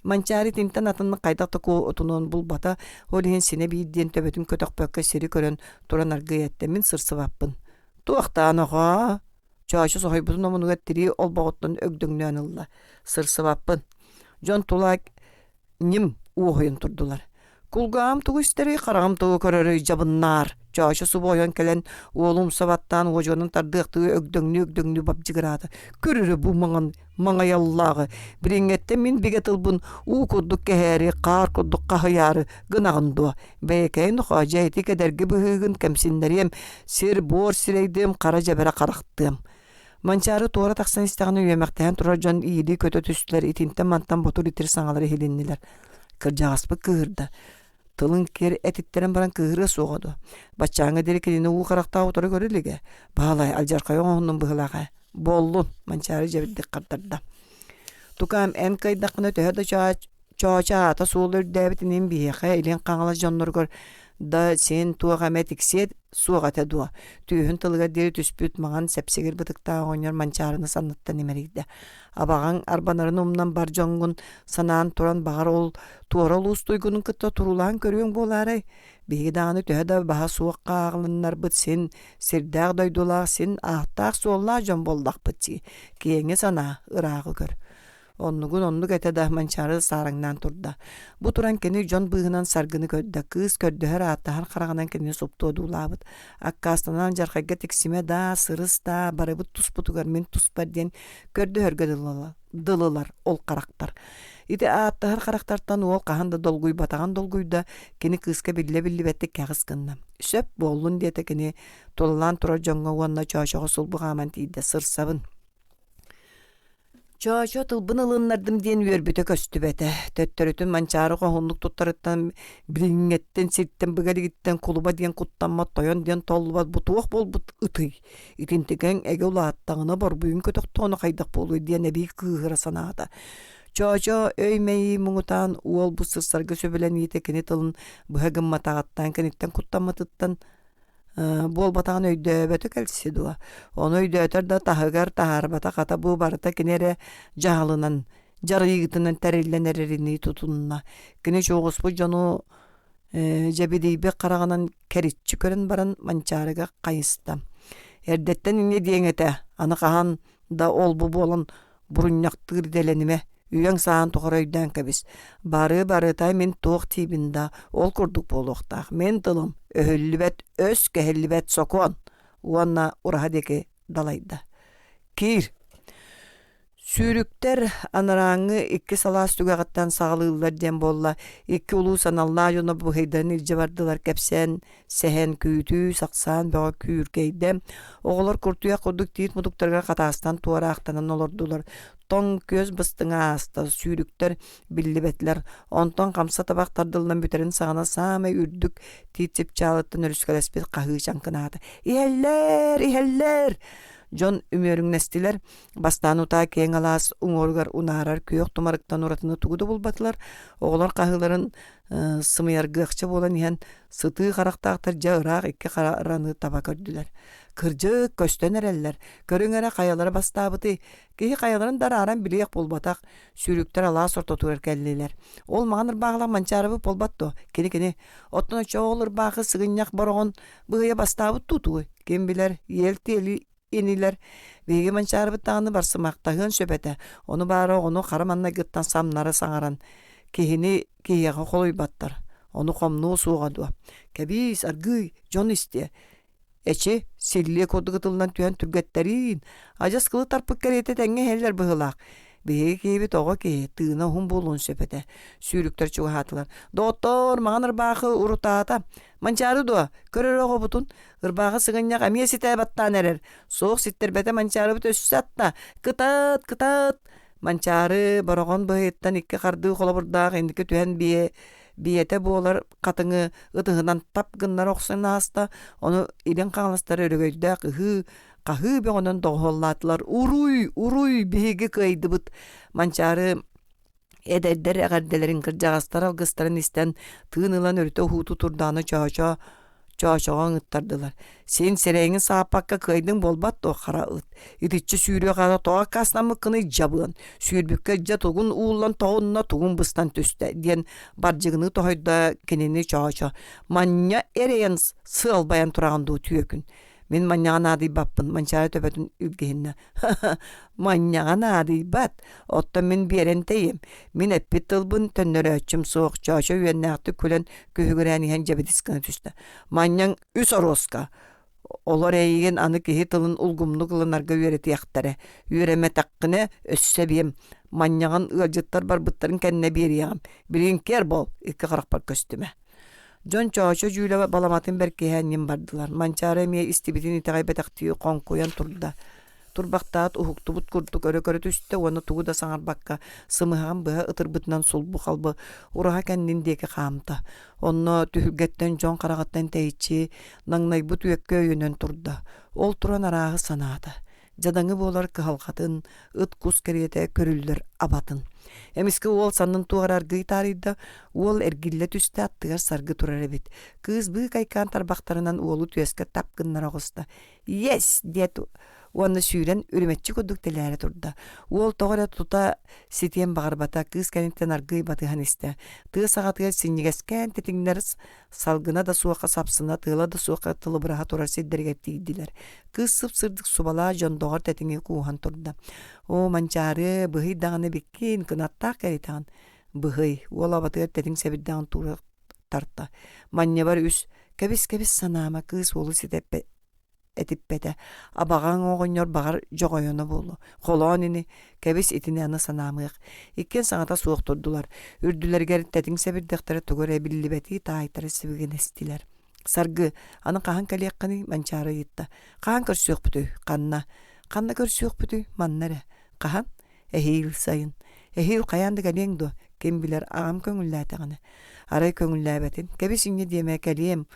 Манчаары итинтэн атыннык хайдах да куотунуон булбата, ол иһин синэ биир диэн төбөтүн көтөхпөккө сири көрөн туран аргыый эттэ мин сырсыбаппын. Туохтаан оҕоо? Чоочо соһуйбутун омунугар тирии олбоҕуттан өгдөҥнөөн ылла. Сырсыбаппын. Дьон тула ньим уоһуйан турдулар. Кулгааҕым тугу истэрий, хараҕым тугу көрөрүй дьабыннаар, Чоочо субу ойон кэлэн уолу умса баттаан уодьуганын тардыахтыы өгдөҥнүү-өгдөҥнүү бабдьыгыраата. Көр эрэ бу маҥан маҥайаллааҕы, билиҥҥэттэн мин бигэ тылбын уу курдук кэһээри, хаар курдук хаһыйаары гынаҕын дуо? Бэйэкэйин нохоо дьэ ити кэдэрги быһыыгын кэмсиннэриэм, сир-буор сирэйдиэм, хара дьэбэрэ харахтыам. Манчаары туора тахсан истэҕинэ үөмэхтэһэн турар дьон иилии көтө түстүлэр, итинтэн-мантан ботур-итир саҥалар иһилиннилэр. Кырдьаҕаспыт кыыһырда. Тылын киэр этиттэрэн баран кыыһырыа суоҕа дуо? Баччааҥҥа диэри кинини уу харахтаах утары көрө илигэ. Баһылай, алдьархайы оҥоһуннум быһыылаах ээ. Буоллун, Манчаары дьэбирдик хардарда. Тукаам, эн кыайдаххына төһө да Чоочо аата суола үрдээбит инин биһиэхэ Илин Хаҥалас дьонноругар да син туох эмэ тиксиэ суох этэ дуо? Түөһүн тылыгар диэри түспүт маҥан сэпсигир бытыктаах оҕонньор Манчаарыны санныттан имэрийдэ. Абаҕаҥ арбанарын умнан бар дьоҥҥун санаан туран баҕар ол туора улуус туйгунун кытта туруулаан көрүөҥ буолаарай? Биһиги даҕаны төһө да баһа суох хааҕылыннарбыт син сирдээх дойдулаах син ааттаах-суоллаах дьон буоллахпыт дии. Киэҥи санаа, ырааҕы көр. Оннугун оннук этэ да, Манчаары саараҥнаан турда. Бу туран кини дьон быыһынан Саргыны көрдө. Кыыс көрдөһөр-ааттаһар хараҕынан кинини супту одуулаабыт. Аккаастанан дьархайга тиксимэ даа, сырыс даа, барыбыт туспутугар мин туспар диэн көрдөһөргө дылылар ол харахтар. Ити ааттаһар харахтартан уол хаһан да долгуйбатаҕын долгуйда, кини кыыска биллэ-биллибэттик кэҕис гынна. Сөп буоллун диэтэ кини тулалаан турар дьоҥҥо уонна Чоочоҕо сулбу хааман тиийдэ сырсабын. Чоочо тылбын ылыннардым диэн үөрбүтэ көстүбэтэ. Төттөрүтүн Манчаары хоһууннук туттарыттан билиҥҥэттэн сиртэн быга илигиттэн кулуба диэн куттаммат, тойон диэн толлубат бу туох буолбут ытый? Итинтикэҥ эгэ улааттаҕына борбуйун көтөхтөҕүнэ хайдах буолуой диэн эбии кыыһыра санаата. Чоочо өй-мэйии муҥутаан уол бу сырсарга сөбүлэниитэ кини тылын быһа гымматаҕыттан, киниттэн куттаммытыттан буолбатаҕын өйдөөбөтө кэлси дуо? Ону өйдөөтөр да таһыгар таһаарбата хата бу барыта кини эрэ дьаһалынан, дьарыйыытынан тэриллэн эрэринии тутунна. Кини чуоҕуспут дьону дьэбидийбит хараҕынан кэриччи көрөн баран Манчаарыга хайыста. Эрдэттэн инньэ диэҥ этэ, аны хаһан да ол-бу буолан бурунньахтыыр идэлэнимэ, үйэҥ сааһын тухары өйдөөн кэбис. Бары барыта мин туох диибин да, ол курдук буолуохтаах. Мин тылым өһүллүбэт, өс кэһиллибэт сокуон уонна ураһа диэки далайда. Киир. Сүүрүктэр анарааҥҥы икки салаас түгэҕиттэн саҕалыыллар диэн буолла. Икки улуус аналлаах дьоно быһыйдарын илдьэ бардылар кэпсээн, сэһэн, күүтүү, сахсаан бөҕө күүркэйдэ. Оҕолор куртуйах курдук тиит мутуктарыгар хатаастан туораахтанан олордулар. Тоҥ күөс быстыҥа ааста, сүүрүктэр биллибэтилэр. Онтон хамса табах тардыллан бүтэрин саҕана саамай үрдүк тиит чыпчаалыттан өрүскэлэспит хаһыы чаҥкынаата. «Иһэллэр! Иһэллэр!» Дьон үмүөрүҥнэстилэр. Бастаан утаа киэҥ алаас уҥуоругар унаарар күөх тумарыктан уратыны тугу да булбатылар. Оҕолор хаһыыларын сымыйаргыахча буолан иһэн сытыы харахтаахтар дьэ ыраах икки хараны таба көрдүлэр. Кырдьык, көстөн эрэллэр. Көрүҥ эрэ хайалара бастаабытый? Киһи хайаларын да арааран билиэх буолбатах. Сүүрүктэр алаас ортотугар кэллилэр. Ол маҥан ырбаахылаах Манчаарыбыт буолбат дуо? Кини-кини. Оттон оччоҕо ол ырбаахы сыгынньах бороҕон быһыйа бастаабыт дуу тугуй? Ким билэр, иэл-тиэли инилэр. Биһиги Манчаарыбыт даҕаны барсымахтаһыан сөп этэ. Ону баара оҕону хара маннайгыттан самнары саҥаран, киһини киһиэхэ холуйбаттар. Ону хомнуо суоҕа дуо? Кэбиис, аргыый, дьон истиэ. Эчи, силлиэ курдук ытыллан түһэн түргэттэриин, адьас кылы тарпыт кэриэтэ тэҥҥэ иһэллэр быһыылаах. Биһиги киһибит оҕо киһи, тыына уһун буолуон сөп этэ. Сүүрүктэр чугаһаатылар. Доҕоттоор, маҥан ырбаахы урутаата. Манчаары дуо? Көр эрэ оҕобутун. Ырбаахы сыгынньах эмиэ ситэ баттаан эрэр. Суох ситтэрбэтэ Манчаарыбыт өссө атта. Кытаат, кытаат! Манчаары бороҕон быһыйыттан икки хардыы холобурдаах инники түһэн биэ биэтэ буолар хатыҥы ытыһынан тап гыннара охсон ааста, ону илин хаҥаластар өрөгөйдөөх ыһыы, хаһыы бөҕөнөн доҕуһуоллаатылар: «Уруй! Уруй! Биһиги кыайдыбыт!» Манчаары эдэрдэр эҕэрдэлэрин, кырдьаҕастар алгыстарын истэн, тыын ылан өрүтэ уһуутуу турдаҕына Чоочо Чоочоҕо ыҥыттардылар: «Син сирэйиҥин сааппакка кыайдыҥ буолбат дуо, хара ыт? Итиччэ сүүрүөх аата тоҕо аккаастаммыккыный дьабыан? Сүүрбүккэ дьэ тугун ууллан тоҕунна, тугун быстан түстэ» диэн бардьыгыныы тоһуйда кинини Чоочо. «Манньа эрэйэн сыалбайан тураҕын дуу, түөкүн? Мин манньаҕа наадыйбаппын, Манчаары төбөтүн илгиһиннэ. Манньаҕа наадыйбат, оттон мин биэрэн тэйиэм. Мин эппит тылбын төннөрөөччүм суох, Чоочо үөннээхтик күлэн күһүгүрээн иһэн дьэбидис гына түстэ. Манньаҥ үс оруоска. Олор эйигин аны киһи тылын улгумнук ылынарга үөрэтиэхтэрэ. Үөрэммэтэххинэ өссө эбиэм. Манньаҕын ыалдьыттар барбыттарын кэннэ биэриэҕим. Билигин киэр буол, икки харахпар көстүмэ. Дьон Чоочо дьүүлэ баламатын бэркиһээн ньим бардылар. Манчаары эмиэ истибитин итэҕэйбэтэхтии хоҥкуйан турда. Турбахтаат уһуктубут курдук өрө көрө түстэ уонна тугу да саҥарбакка сымыһаҕын быһа ытырбытынан сулбу-халбы ураһа кэннин диэки хаамта. Онно түһүлгэттэн дьон хараҕыттан тэйиччи наҥнайбыт үөккэ өйөнөн турда. Ол туран арааһы санаата. дьадаҥы буолар кыһалҕатын, ыт-кус кэриэтэ көрүллэр абатын. Эмискэ уол саннын туох эрэ аргыый таарыйда, уол эргиллэ түстэ, аттыгар саргы турар эбит. Кыыс быыкайкаан тарбахтарынан уолу түөскэ тап гыннара оҕуста. «Есть!» диэт уонна сүүрэн үрүмэччи курдук тэлээрэ турда. Уол тоҕо эрэ тута ситиэн баҕарбата, кыыс кэнниттэн аргыый батыһан истэ. Тыа саҕатыгар синньигэскээн тэтиҥнэр салгына да суохха сапсына, тыала да суохха тылыбыраһа турар сирдэригэр тиийдилэр. Кыыс сып-сырдык субалаах дьондоҕор тэтиҥи кууһан турда. Оо, Манчаары, быһый даҕаны биккин, кынаттаах кэритэҕин. Быһый, уол абатыгар тэтиҥ сэбирдэҕин туура тарта. Манньабар үс, кэбис-кэбис санаама, кыыс уолу ситэ этиппэтэ. Абаҕаҥ оҕонньор баҕар дьоҕойоно буолуо. Холоон ини, кэбис итини аны санаамыах. Иккиэн саҥата суох турдулар. Үрдүлэригэр тэтиҥ сэбирдэхтэрэ тугу эрэ биллибэтии таайтара сибигинэстилэр. Саргы, аны хаһан кэлиэххиний? Манчаары ыйытта. Хаһан көрсүөхпүтүй? Ханна? Ханна көрсүөхпүтүй? Манна эрэ. Хаһан? Эһиил сайын. Эһиил хайаан да кэлиэҥ дуо? Ким билэр, аҕам көҥүллээтэҕинэ. Арай көҥүллээбэтин. Кэбис инньэ диэмэ, кэлиэм.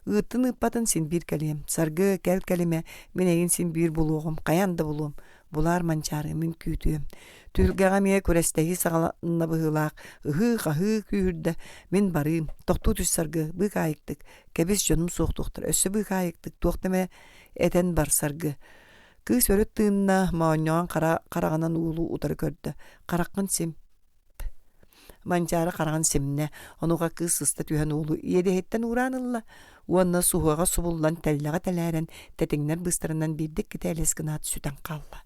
Ыыттын ыыппатын син биир кэлиэм. Саргы, кэл кэлимэ, мин эйигин син биир булуоҕум, хайаан да булуом. Булаар Манчаары, мин күүтүөм. Түһүлгэҕэ эмиэ күрэстэһии саҕаланна быһыылаах, ыһыы-хаһыы күүһүрдэ. Мин барыым. Тохтуу түс Саргы, быыкаайыктык. Кэбис дьонум суохтуохтар. Өссө быыкаайыктык, туох да эмэ этэн бар Саргы. Кыыс өрүт тыынна, моонньоҕон хара хараҕынан уолу утары көрдө. Хараххын сим. Манчаары хараҕын симнэ, онуоха кыыс сыста түһэн уолу иэдэһиттэн уураан ылла уонна суһуоҕа субуллан тэллэҕэ тэлээрэн тэтиҥнэр быыстарынан биирдик китээлэс гынаат сүтэн хаалла.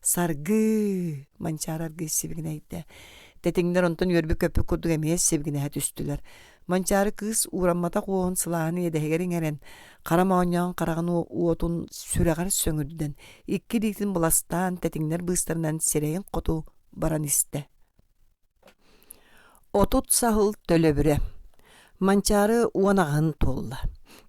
Саргы! Манчаары аргыый сибигинэйдэ. Тэтиҥнэр онтон үөрбүт-көппүт курдук эмиэ сибигинэһэ түстүлэр. Манчаары кыыс уурамматах уоһун сылааһын иэдэһигэр иҥэрэн, хара моонньоон хараҕын уотун сүрэҕэр сөҥүрдэн, икки илиитин быластаан тэтиҥнэр быыстарынан сирэйин хоту баран истэ. 30 саһыл төлөбүрэ Манчаары 18-ын туолла.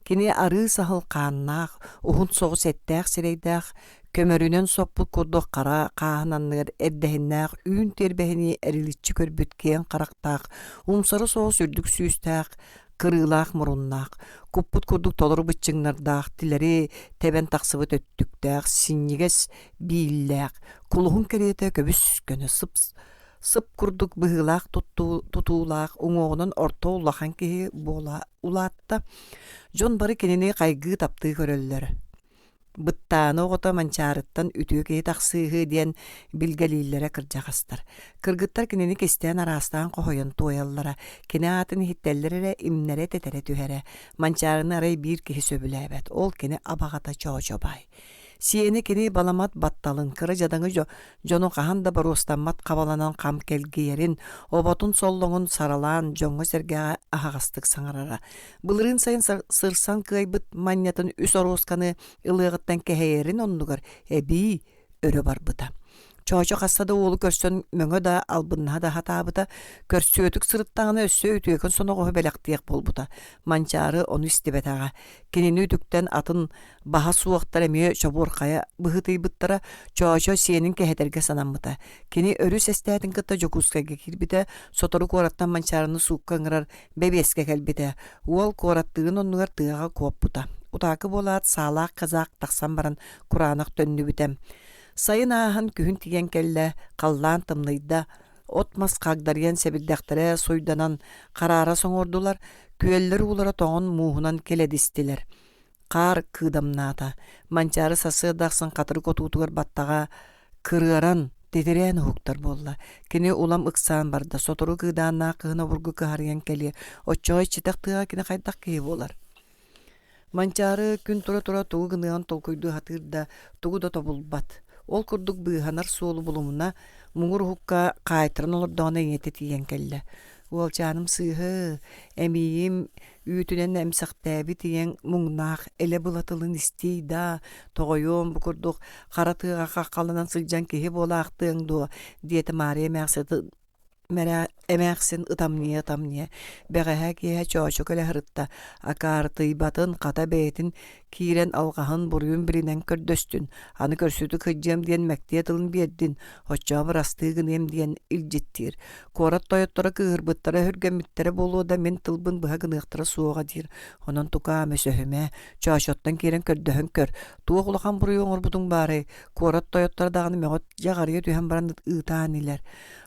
Кини арыы саһыл хааннаах, уһун соҕус эттээх сирэйдээх, көмөрүнэн соппут курдук хара хааһын анныгар эрдэһиннээх үүн тиэрбэһинии эриличчи көрбүт киэҥ харахтаах, умсары соҕус үрдүк сүүстээх, кырыылаах муруннаах, куппут курдук толору быччыҥнардаах, тилэри тэбэн тахсыбыт өттүктээх, синньигэс бииллээх, кулуһун кэриэтэ көбүс-көнө сып сып курдук быһыылаах тутуулаах, уҥуоҕунан орто улахан киһи буола улаатта. Дьон бары кинини хайгыы таптыы көрөллөр. Быттааны оҕото Манчаарыттан үтүө киһи тахсыыһы диэн билгэлииллэрэ кырдьаҕастар. Кыргыттар кинини кистээн араастаан хоһуйан туойаллара, кини аатын иһиттэллэр эрэ имнэрэ тэтэрэ түһэрэ. Манчаарыны арай биир киһи сөбүлээбэт, ол кини абаҕата Чоочо баай. Сиэнэ кини баламат батталын, кыра дьадаҥы дьону хаһан да боруостаммат хабаланан хам кэлгийэрин, оботун соллоҥун саралаан дьоҥҥо-сэргэҕэ аһаҕастык саҥарара. Былырыын сайын сырсан кыайбыт манньатын үс оруосканы ылыаҕыттан кэһэйэрин оннугар эбии өрө барбыта. Чоочо хаста да уолу көрсөн мөҥө да, албыннаһа да сатаабыта, көрсүөтүк сырыттаҕына өссө үтүөкэн соноҕоһу бэлэхтиэх буолбута. Манчаары ону истибэтэҕэ. Кинини үтүктэн атын баһа суохтар эмиэ чобуорхайа быһыытыйбыттара, Чоочо сиэнин кэһэтэргэ санаммыта. Кини өрүс эстээтин кытта Дьокуускайга киирбитэ, сотору куораттан Манчаарыны суукка ыҥырар бэбиэскэ кэлбитэ. Уол куораттыырын оннугар тыаҕа куоппута. Утаакы буолаат, саалаах казак тахсан баран кураанах төннүбүтэ. Сайын ааһан күһүн тиийэн кэллэ, халлаан тымныйда, от-мас хагдарыйан сэбирдэхтэрэ суйданан хараара соҥуордулар, күөллэр уулара тоҥон мууһунан килэдистилэр. Хаар кыыдамнаата, Манчаары сарсыарда ахсын хатырык отуутугар баттаҕа кырыаран, титирээн уһуктар буолла. Кини улам ыксаан барда, сотору кыыдааннаах кыһын обургу кыһарыйан кэлиэ, оччоҕо иччитэх тыаҕа кини хайдах киһи буолар? Манчаары күн тура-тура тугу гыныаҕын толкуйдуу сатыыр да, тугу да тобулбат. Ол курдук быыһанар суолу булумуна, муҥур уһукка хаайтаран олордоҕуна ийэтэ тиийэн кэллэ. Уолчааным сыыһы, эмиийим үүтүнэн эмсэхтээбит ийэҥ муҥнаах элэ-была тылын истиий даа, тоҕойуом бу курдук хара тыаҕа хаххаланан сылдьан киһи буолаахтыаҥ дуо диэтэ Маарыйа эмээхсин эмээхсин ытамньыйа-ытамньыйа бэҕэһээ киэһэ Чоочо кэлэ сырытта, акаарытыйбатын, хата бэйэтин киирэн алҕаһын буруйун билинэн көрдөстүн, аны көрсүтүк сылдьыам диэн мэктиэ тылын биэрдин, оччоҕо бырастыы гыныам диэн илдьиттиир. Куорат тойотторо кыыһырбыттара өһүргэммиттэрэ буолуо да мин тылбын быһа гыныахтара суоҕа диир. Онон тукаам өсөһүмэ, Чоочоттон киирэн көрдөһөн көр, туох улахан буруйу оҥорбутуҥ баарай, куорат тойотторо даҕаны мөҕө дьаҕарыйа түһэн баран ыытаан илэр.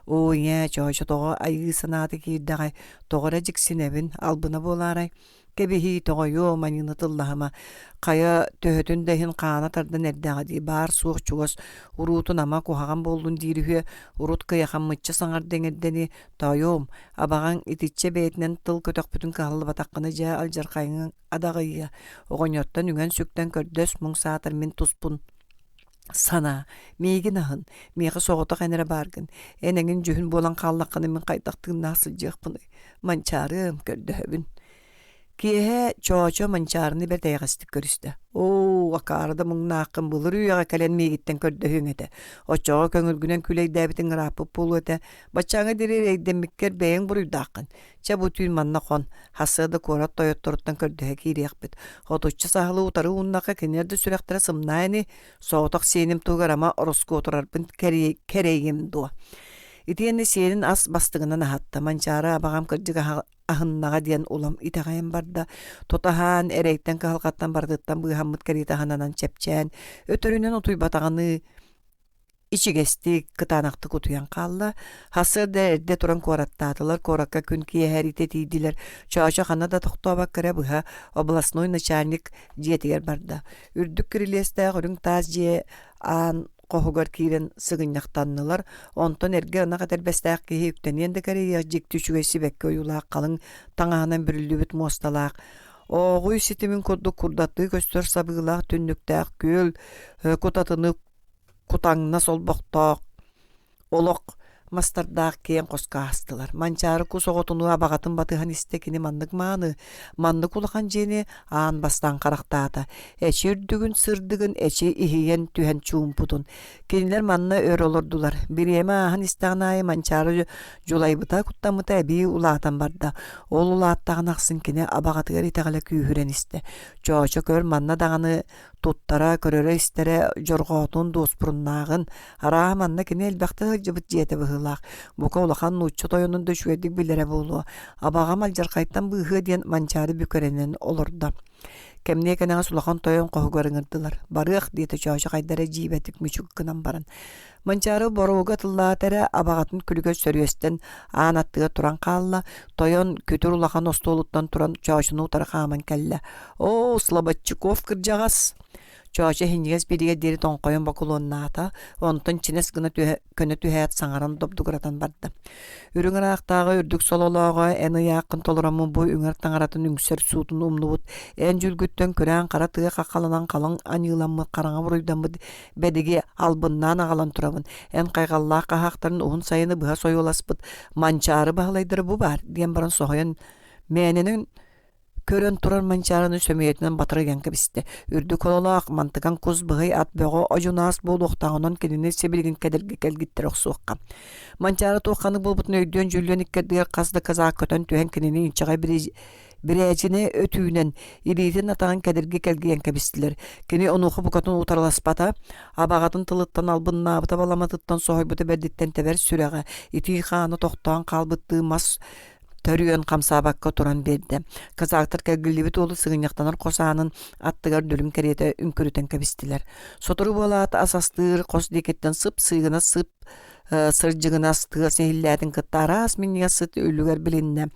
Оо ийээ, Чоочо тоҕо айыы санаата киирдэҕэй, тоҕо эрэ дьиксинэбин, албына буолаарай? Кэбиһии, тоҕойуо, маньыыны тыллаһыма, хайа төһөтүн да иһин хаана тардан эрдэҕэ дии, баар-суох чугас, уруутун ама куһаҕан буоллун диир үһүө, урут кыйахаммычча саҥарда иҥэрдэни, тоойуом, абаҕаҥ итиччэ бэйэтинэн тыл көтөхпүтүн кыһаллыбатаххына дьэ алдьархайыҥ адаҕыйыа, оҕонньортон үҥэн-сүктэн көрдөс, муҥ саатар мин туспун санаа, миигин аһын, миэхэ соҕотох эн эрэ бааргын, эн эҥин дьүһүн буолан хааллаххына мин хайдах тыыннаах сылдьыахпыный, Манчаарыам, көрдөһөбүн. Киэһэ Чоочо Манчаарыны бэрт эйэҕэстик көрүстэ. Оо, акаары да муҥнааххын былыр үйэҕэ кэлэн миигиттэн көрдөһүөҥ этэ. Оччоҕо көҥүлгүнэн күлэйдээбитиҥ ырааппыт буолуо этэ. Баччааҥҥа диэри эрэйдэммиккэр бэйэҥ буруйдааххын. Чэ, бу түүн манна хон, Хассыа да куорат тойотторуттан көрдөһө киириэхпит. Хотуччу саһылы утары ууннахха кинилэр да сүрэхтэрэ сымнаа ини, соҕотох сиэним туһугар ама ороскуотурарбын кэрэйиэм дуо. Итиэннэ сиэнин ас бастыҥынан аһатта. Манчаары абаҕам кырдьык аһыннаҕа диэн улам итэҕэйэн барда. Тутаһаан, эрэйтэн кыһалҕаттан барытыттан быыһаммыт кэриэтэ аһананан чэпчээн, өтөрүнэн утуйбатаҕыныы ичигэстик, кытаанахтык утуйан хаалла. Сарсыарда эрдэ туран куораттаатылар, куоракка күн киэһэриитэ тиийдилэр. Чоочо ханна да тохтообокко эрэ быһа областной начальник дьиэтигэр барда. Үрдүк кирилиэстээх үрүҥ таас дьиэ аан хоһугар киирэн сыгынньахтаннылар. Онтон эргэ ынах этэрбэстээх киһи үктэниэн да кэриэйиэх дьикти үчүгэй сибэкки ойуулаах халыҥ таҥаһынан бүрүллүбүт муосталаах ооҕуй ситимин курдук курдаттыы көстөр сабыылаах түннүктээх күөл кутатыны кутаҥнас олбохтоох олох. мастардаах киэҥ хоско аастылар. Манчаары кус оҕотунуу абаҕатын батыһан истэ кини маннык мааны, маннык улахан дьиэни аан бастаан харахтаата. Эчи үрдүгүн сырдыгын эчи иһийэн түһэн чуумпутун. Кинилэр манна өр олордулар. Бириэмэ ааһан истэҕин аайы Манчаары дьулайбыта, куттаммыта эбии улаатан барда. Ол улааттаҕын ахсын кини абаҕатыгар итэҕэлэ күүһүрэн истэ. Чоочо көр манна даҕаны туттара, көрөрө-истэрэ дьорҕоотун, дуоспуруннааҕын, арааһа манна кини элбэхтэ сылдьыбыт дьиэтэ быһыылаах, бука улахан нуучча тойонун да үчүгэйдик билэрэ буолуо, абаҕам алдьархайтан быыһыа диэн Манчаары бүкэрэнэн олордо. Кэмниэ кэнэҕэс улахан тойон хоһугар ыҥырдылар. «Барыах» диэтэ Чоочо хайда эрэ дьиибэтик мүчүк гынан баран. Манчаары боруога тыллаата эрэ, абаҕатын күлүгэр сөрүөстэн аан аттыгар туран хаалла, тойон күтүр улахан остуолуттан туран Чоочону утары хааман кэллэ. «Оо, Слободчиков кырдьаҕас!» Чоочо иһинньигэс биригэ диэри тоҥхойон бокулуоннаата, онтон чинэс гына түһэ, көнө түһээт саҥаран добдугуратан барда. Үрүҥ ыраахтааҕы үрдүк сололооҕо эн ыйааххын толороммун бу үҥэр таҥаратын үҥсэр суутун умнубут, эн дьүлгүттэн күрээн хара тыа хаххаланан халыҥ аньыыламмыт, хараҥа буруйдаммыт бэдиги албыннаан аҕалан турабын. Эн хайҕаллаах хаһаахтарын уһун сайыны быһа сойуоласпыт Манчаары Баһылайдара бу баар диэн баран соһуйан мээнэнэн көрөн турар Манчаарыны сөмүйэтинэн батары ыган кэбистэ. Үрдүк хололоох, мантыкан кус быһый ат бөҕө одьунаас буолуохтаах, онон кинини сибилигин кэдэрги кэлгиттэрэ охсуохха. Манчаары туох ханнык буолбутун өйдүөн-дьүүллүөн иккэрдигэр хас да казак көтөн түһэн кинини инчэҕэй Бирээдьинэ өтүүнэн илиитин-атаҕын кэдирги кэлгийэн кэбистилэр. Кини онуоха букатын утарыласпата, абаҕатын тылыттан албыннаабыта баламатыттан соһуйбута бэрдиттэн тэбэр сүрэҕэ, итии хаана тохтоон хаалбыттыы мас төрүөн хамсаабакка туран биэрдэ. Казактар кэлгиллибит уолу сыгынньахтанар хос аанын аттыгар дүлүҥ кэриэтэ үҥкүрүтэн кэбистилэр. Сотору буолаат ас астыыр хос диэкиттэн сып-сыыгынас сып сырдьыгынас тыас иһиллээтин кытта араас минньигэс сыт үлүгэр билиннэ.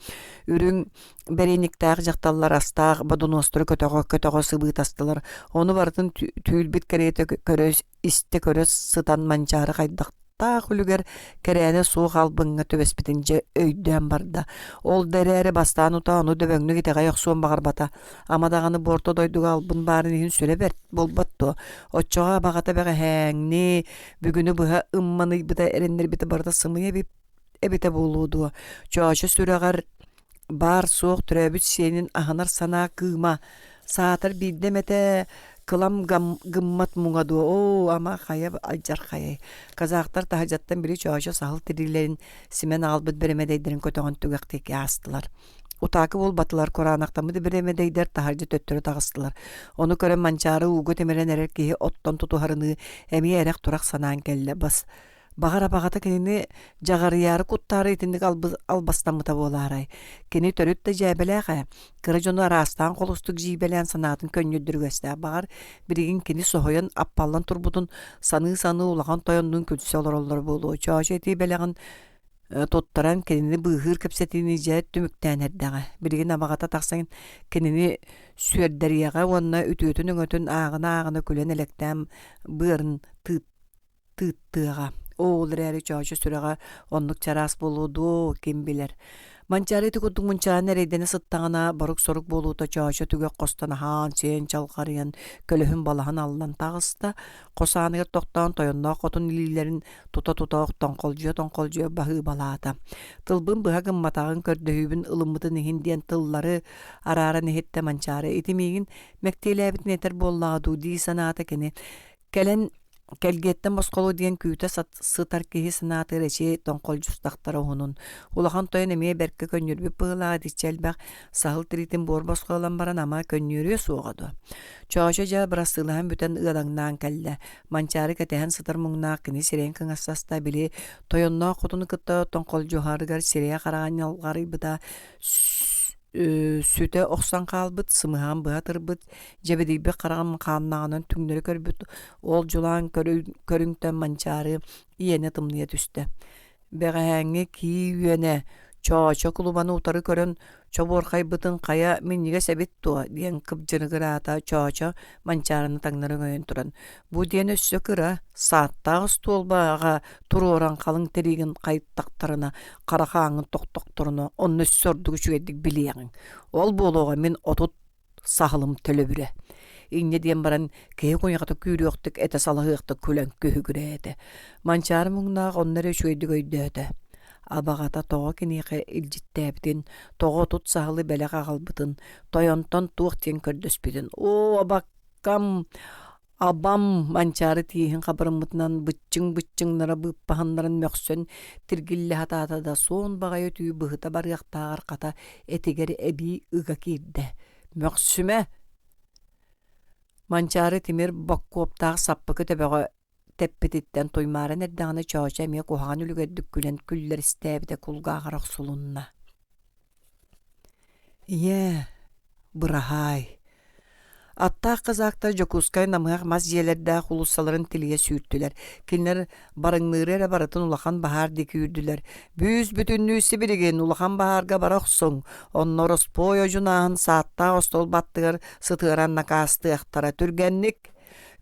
Үрүҥ бэриэниктээх дьахталлар астаах бодунуостары көтөҕө-көтөҕө сыбыытастылар. Ону барытын түүл-бит кэриэтэ көрө истэ-көрө сытан Манчаары хайдахтаах үлүгэр кэрээнэ суох албыҥҥа түбэспитин дьэ өйдөөн барда. Ол да эрээри бастаан утаа ону дөбөҥнүк итэҕэйэ охсуон баҕарбата. Ама даҕаны бу орто дойдуга албын баарын иһин сүрэ бэрт буолбат дуо? Оччоҕо абаҕата бэҕэһээҥни Бүгүнү быһа ымманыйбыта эрэннэрбитэ барыта сымыйа эбитэ буолуо дуо? Чоочо сүрэҕэр баар-суох төрөөбүт сиэнин аһынар санаа кыыма, саатар биирдэ эмэтэ кылам гыммат муҥа дуо? Оо, ама хайа алдьархайай! Казахтар таһырдьаттан били Чоочо саһыл тириилэрин симэн аҕалбыт бэрэмэдэйдэрин көтөҕөн түгэхтик аастылар. Утаакы буолбатылар, кураанахтаммыт бэрэмэдэйдэр таһырдьа төттөрү таҕыстылар. Ону көрөн Манчаары ууга тимирэн эрэр киһи оттон тутуһарыныы эмиэ эрэх-турах санаан кэллэ. Бас баҕар абаҕата кинини дьаҕарыйаары куттаары итинник албастаммыта буолаарай. Кини төрүт да дьээбэлээх ээ. Кыра дьону араастаан холустук дьиибэлээн санаатын көнньүөрдүрүгэстээх. Баҕар билигин кини соһуйан аппаллан турбутун саныы-саныы улахан тойоннуун күлсэ олороллоро буолуо. Чоочо ити бэлэҕин туттаран кинини быыһыыр кэпсэтиини дьэ түмүктээн эрдэҕэ. Билигин абаҕата тахсан кинини сүөрдэриэҕэ уонна үтүөтүн-өҥөтүн ааҕына-ааҕына күлэн элэктээн быарын тыыттыаҕа. Ол эрээри Чоочо сүрэҕэ оннук чараас буолуо дуо, ким билэр. Манчаары ити курдук мунчаан эрэйдэнэ сыттаҕына, борук-сорук буолуута Чоочо түгэх хостон аһаан-сиэн чалҕарыйан, көлөһүн-балаһын аллан таҕыста. Хос ааныгар тохтоон тойонноох хотун илиилэрин тута-тута тоҥхолдьуйа-тоҥхолдьуйа баһыыбалаата. Тылбын быһа гымматаҕын көрдөһүүбүн ылыммытын иһин диэн тыллары арааран иһиттэ Манчаары. Ити миигин мэктиэлээбитин этэр буоллаҕа дуу дии санаата кини. Кэлэн кэлгиэттэн босхолу диэн күүтэ сытар киһи санаатыгар эчи тоҥхолдьустахтара уһунун. Улахан тойон эмиэ бэркэ көнньүөрбүт быһыылаах итиччэ элбэх саһыл тириитин буор босхо ылан баран ама көнньүөрүө суоҕа дуо? Чоочо дьэ бырастыылаһан бүтэн ыадаҥнаан кэллэ. Манчаары кэтэһэн сытар муҥнаах кини сирэйин кыҥастаста, били тойонноох хотуну кытта тоҥхолдьуһарыгар сирэйэ-хараҕа ньалҕарыйбыта сүтэ охсон хаалбыт, сымыһаҕын быһа тырбыт, дьэбидийбит хараҕын хааннаҕынан түҥнэри көрбүт ол дьулаан көрүҥтэн Манчаары иэнэ тымныйа түстэ. Бэҕэһээҥҥи кии үөнэ Чоочо кулубаны утары көрөн чобуорхайбытын хайа минньигэс эбит дуо диэн кыбдьырыгыраата Чоочо Манчаарыны таҥнары өҥөйөн туран бу диэн өссө кыра сааттаах остуолбаҕа туруоран халыҥ тириигин хайыттахтарына хара хааҥҥын тохтохторуна онно өссө ордук үчүгэйдик билиэҕиҥ ол буолуоҕа мин 30 саһылым төлөбүрэ. Инньэ диэн баран киһи куйаҕата күүрүөхтүк этэ салаһыахтык күлэн күһүгүрээтэ. Манчаары муҥнаах онно эрэ үчүгэйдик өйдөөтө. Абаҕата тоҕо киниэхэ илдьиттээбитин, тоҕо тут саһылы бэлэх аҕалбытын, тойонтон туох диэн көрдөспүтүн «Оо, абаккам, абам!» Манчаары тииһин хабырыммытынан быччыҥ-быччыҥнара быыппаһыннарын мөхсөн тиргиллэ сатаата да суон баҕайы түү быһыта барыахтааҕар хата этигэр эбии ыга киирдэ. «Мөхсүмэ!» Манчаары тимир боккуоптаах саппыкы төбөҕө тэппититтэн туймааран эрдэҕинэ Чоочо эмиэ куһаҕан үлүгэрдик күлэн күллэристээбитэ кулгааҕар охсулунна. Ийээ, быраһаай. Аттаах казактар Дьокуускай намыһах мас дьиэлэрдээх уулуссаларын тилийэ сүүртүлэр. Кинилэр барыҥныыры эрэ барытын улахан баһаар диэки үүрдүлэр. Бүүс-бүтүннүү сибилигин улахан баһаарга бара охсуҥ, онно ороспуой одьунааһын сааттаах остуол баттыгар сытыаран накаастыахтара. Түргэнник!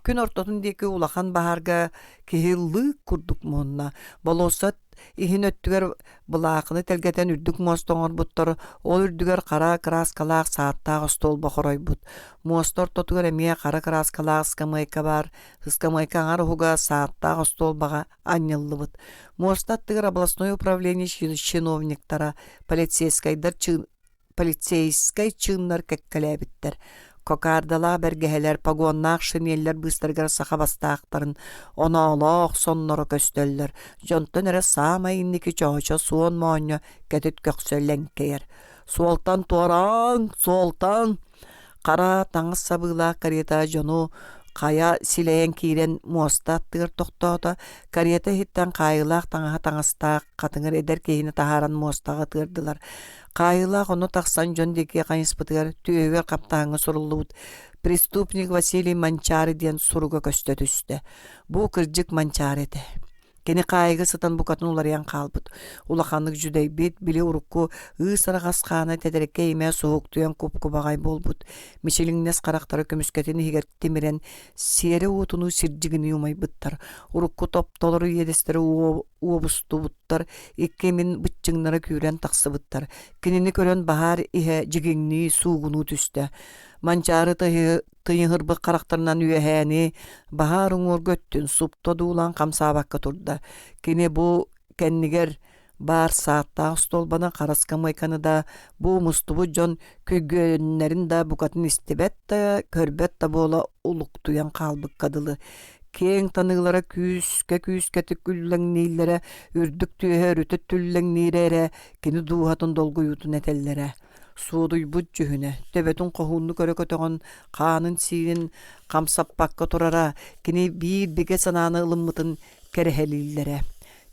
Күн ортотун диэки улахан баһаарга киһи лыык курдук муһунна. Болуоссат иһин өттүгэр былаахыны тэлгэтэн үрдүк муоста оҥорбуттар, ол үрдүгэр хара кырааскалаах сааттаах остуолба хоройбут. Муоста ортотугар эмиэ хара кырааскалаах ыскамыайка баар, ыскамыайка аҥар уһуга сааттаах остуолбаҕа анньыллыбыт. Муоста аттыгар областной управление чиновниктара, полицейскайдар полицейскай чыыннар кэккэлээбиттэр. Кокардалаах бэргэһэлэр, погоннаах шинеллэр быыстарыгар саха бастаахтарын оноолоох сонноро көстөллөр. Дьонтон эрэ саамай инники чоочо суон моонньо кэтит көхсө лэҥкэйэр. Суолтан туораан, суолтан! Хара таҥас сабыылаах карета дьону хайа силэйэн киирэн муоста аттыгар тохтоото. Карета иһиттэн хаайыылаах таҥаһа таҥастаах хатыҥыр эдэр киһини таһааран муостаҕа тыырдылар. Хаайыылаах онно тахсан дьон диэки хайыспытыгар түөһүгэр хаптаһыҥҥа суруллубут «Преступник Василий Манчаары» диэн суруга көстө түстэ. Бу кырдьык Манчаары этэ. Кини хаайыга сытан букатын уларыйан хаалбыт. Улаханнык дьүдэйбит, били урукку ыыс араҕас хаана тэтэркэй имэ суһуктуйан куп-кубаҕай буолбут. Мичилиҥнэс харахтара көмүскэтин иһигэр тимирэн, сиэрэ уотунуу сирдьигинии умайбыттар. Урукку топтолору иэдэстэрэ уобустубуттар, икки имин быччыҥнара күүрэн тахсыбыттар. Кинини көрөн баһаар иһэ дьигиҥнии, суугунуу түстэ. Манчаары тыйыһырбыт харахтарынан үөһээни, баһаар уҥуоргу өттүн супту одуулаан хамсаабакка турда. Кини бу кэннигэр баар сааттаах остуолбаны хараскамыайканы да, бу мустубут дьон көйгүөннэрин да букатын истибэт да, көрбөт да буола улуктуйан хаалбыкка дылы. Киэҥ таныылара күүскэ-күүскэ түкүллэҥнииллэрэ, үрдүк түөһэ өрүтэ түллэҥниирэ эрэ кини дууһатын долгуйуутун этэллэрэ. Суодуйбут дьүһүнэ, төбөтүн хоһууннук өрө көтөҕөн, хаанын-сиинин хамсаппакка турара кини биир бигэ санааны ылыммытын кэрэһэлииллэрэ.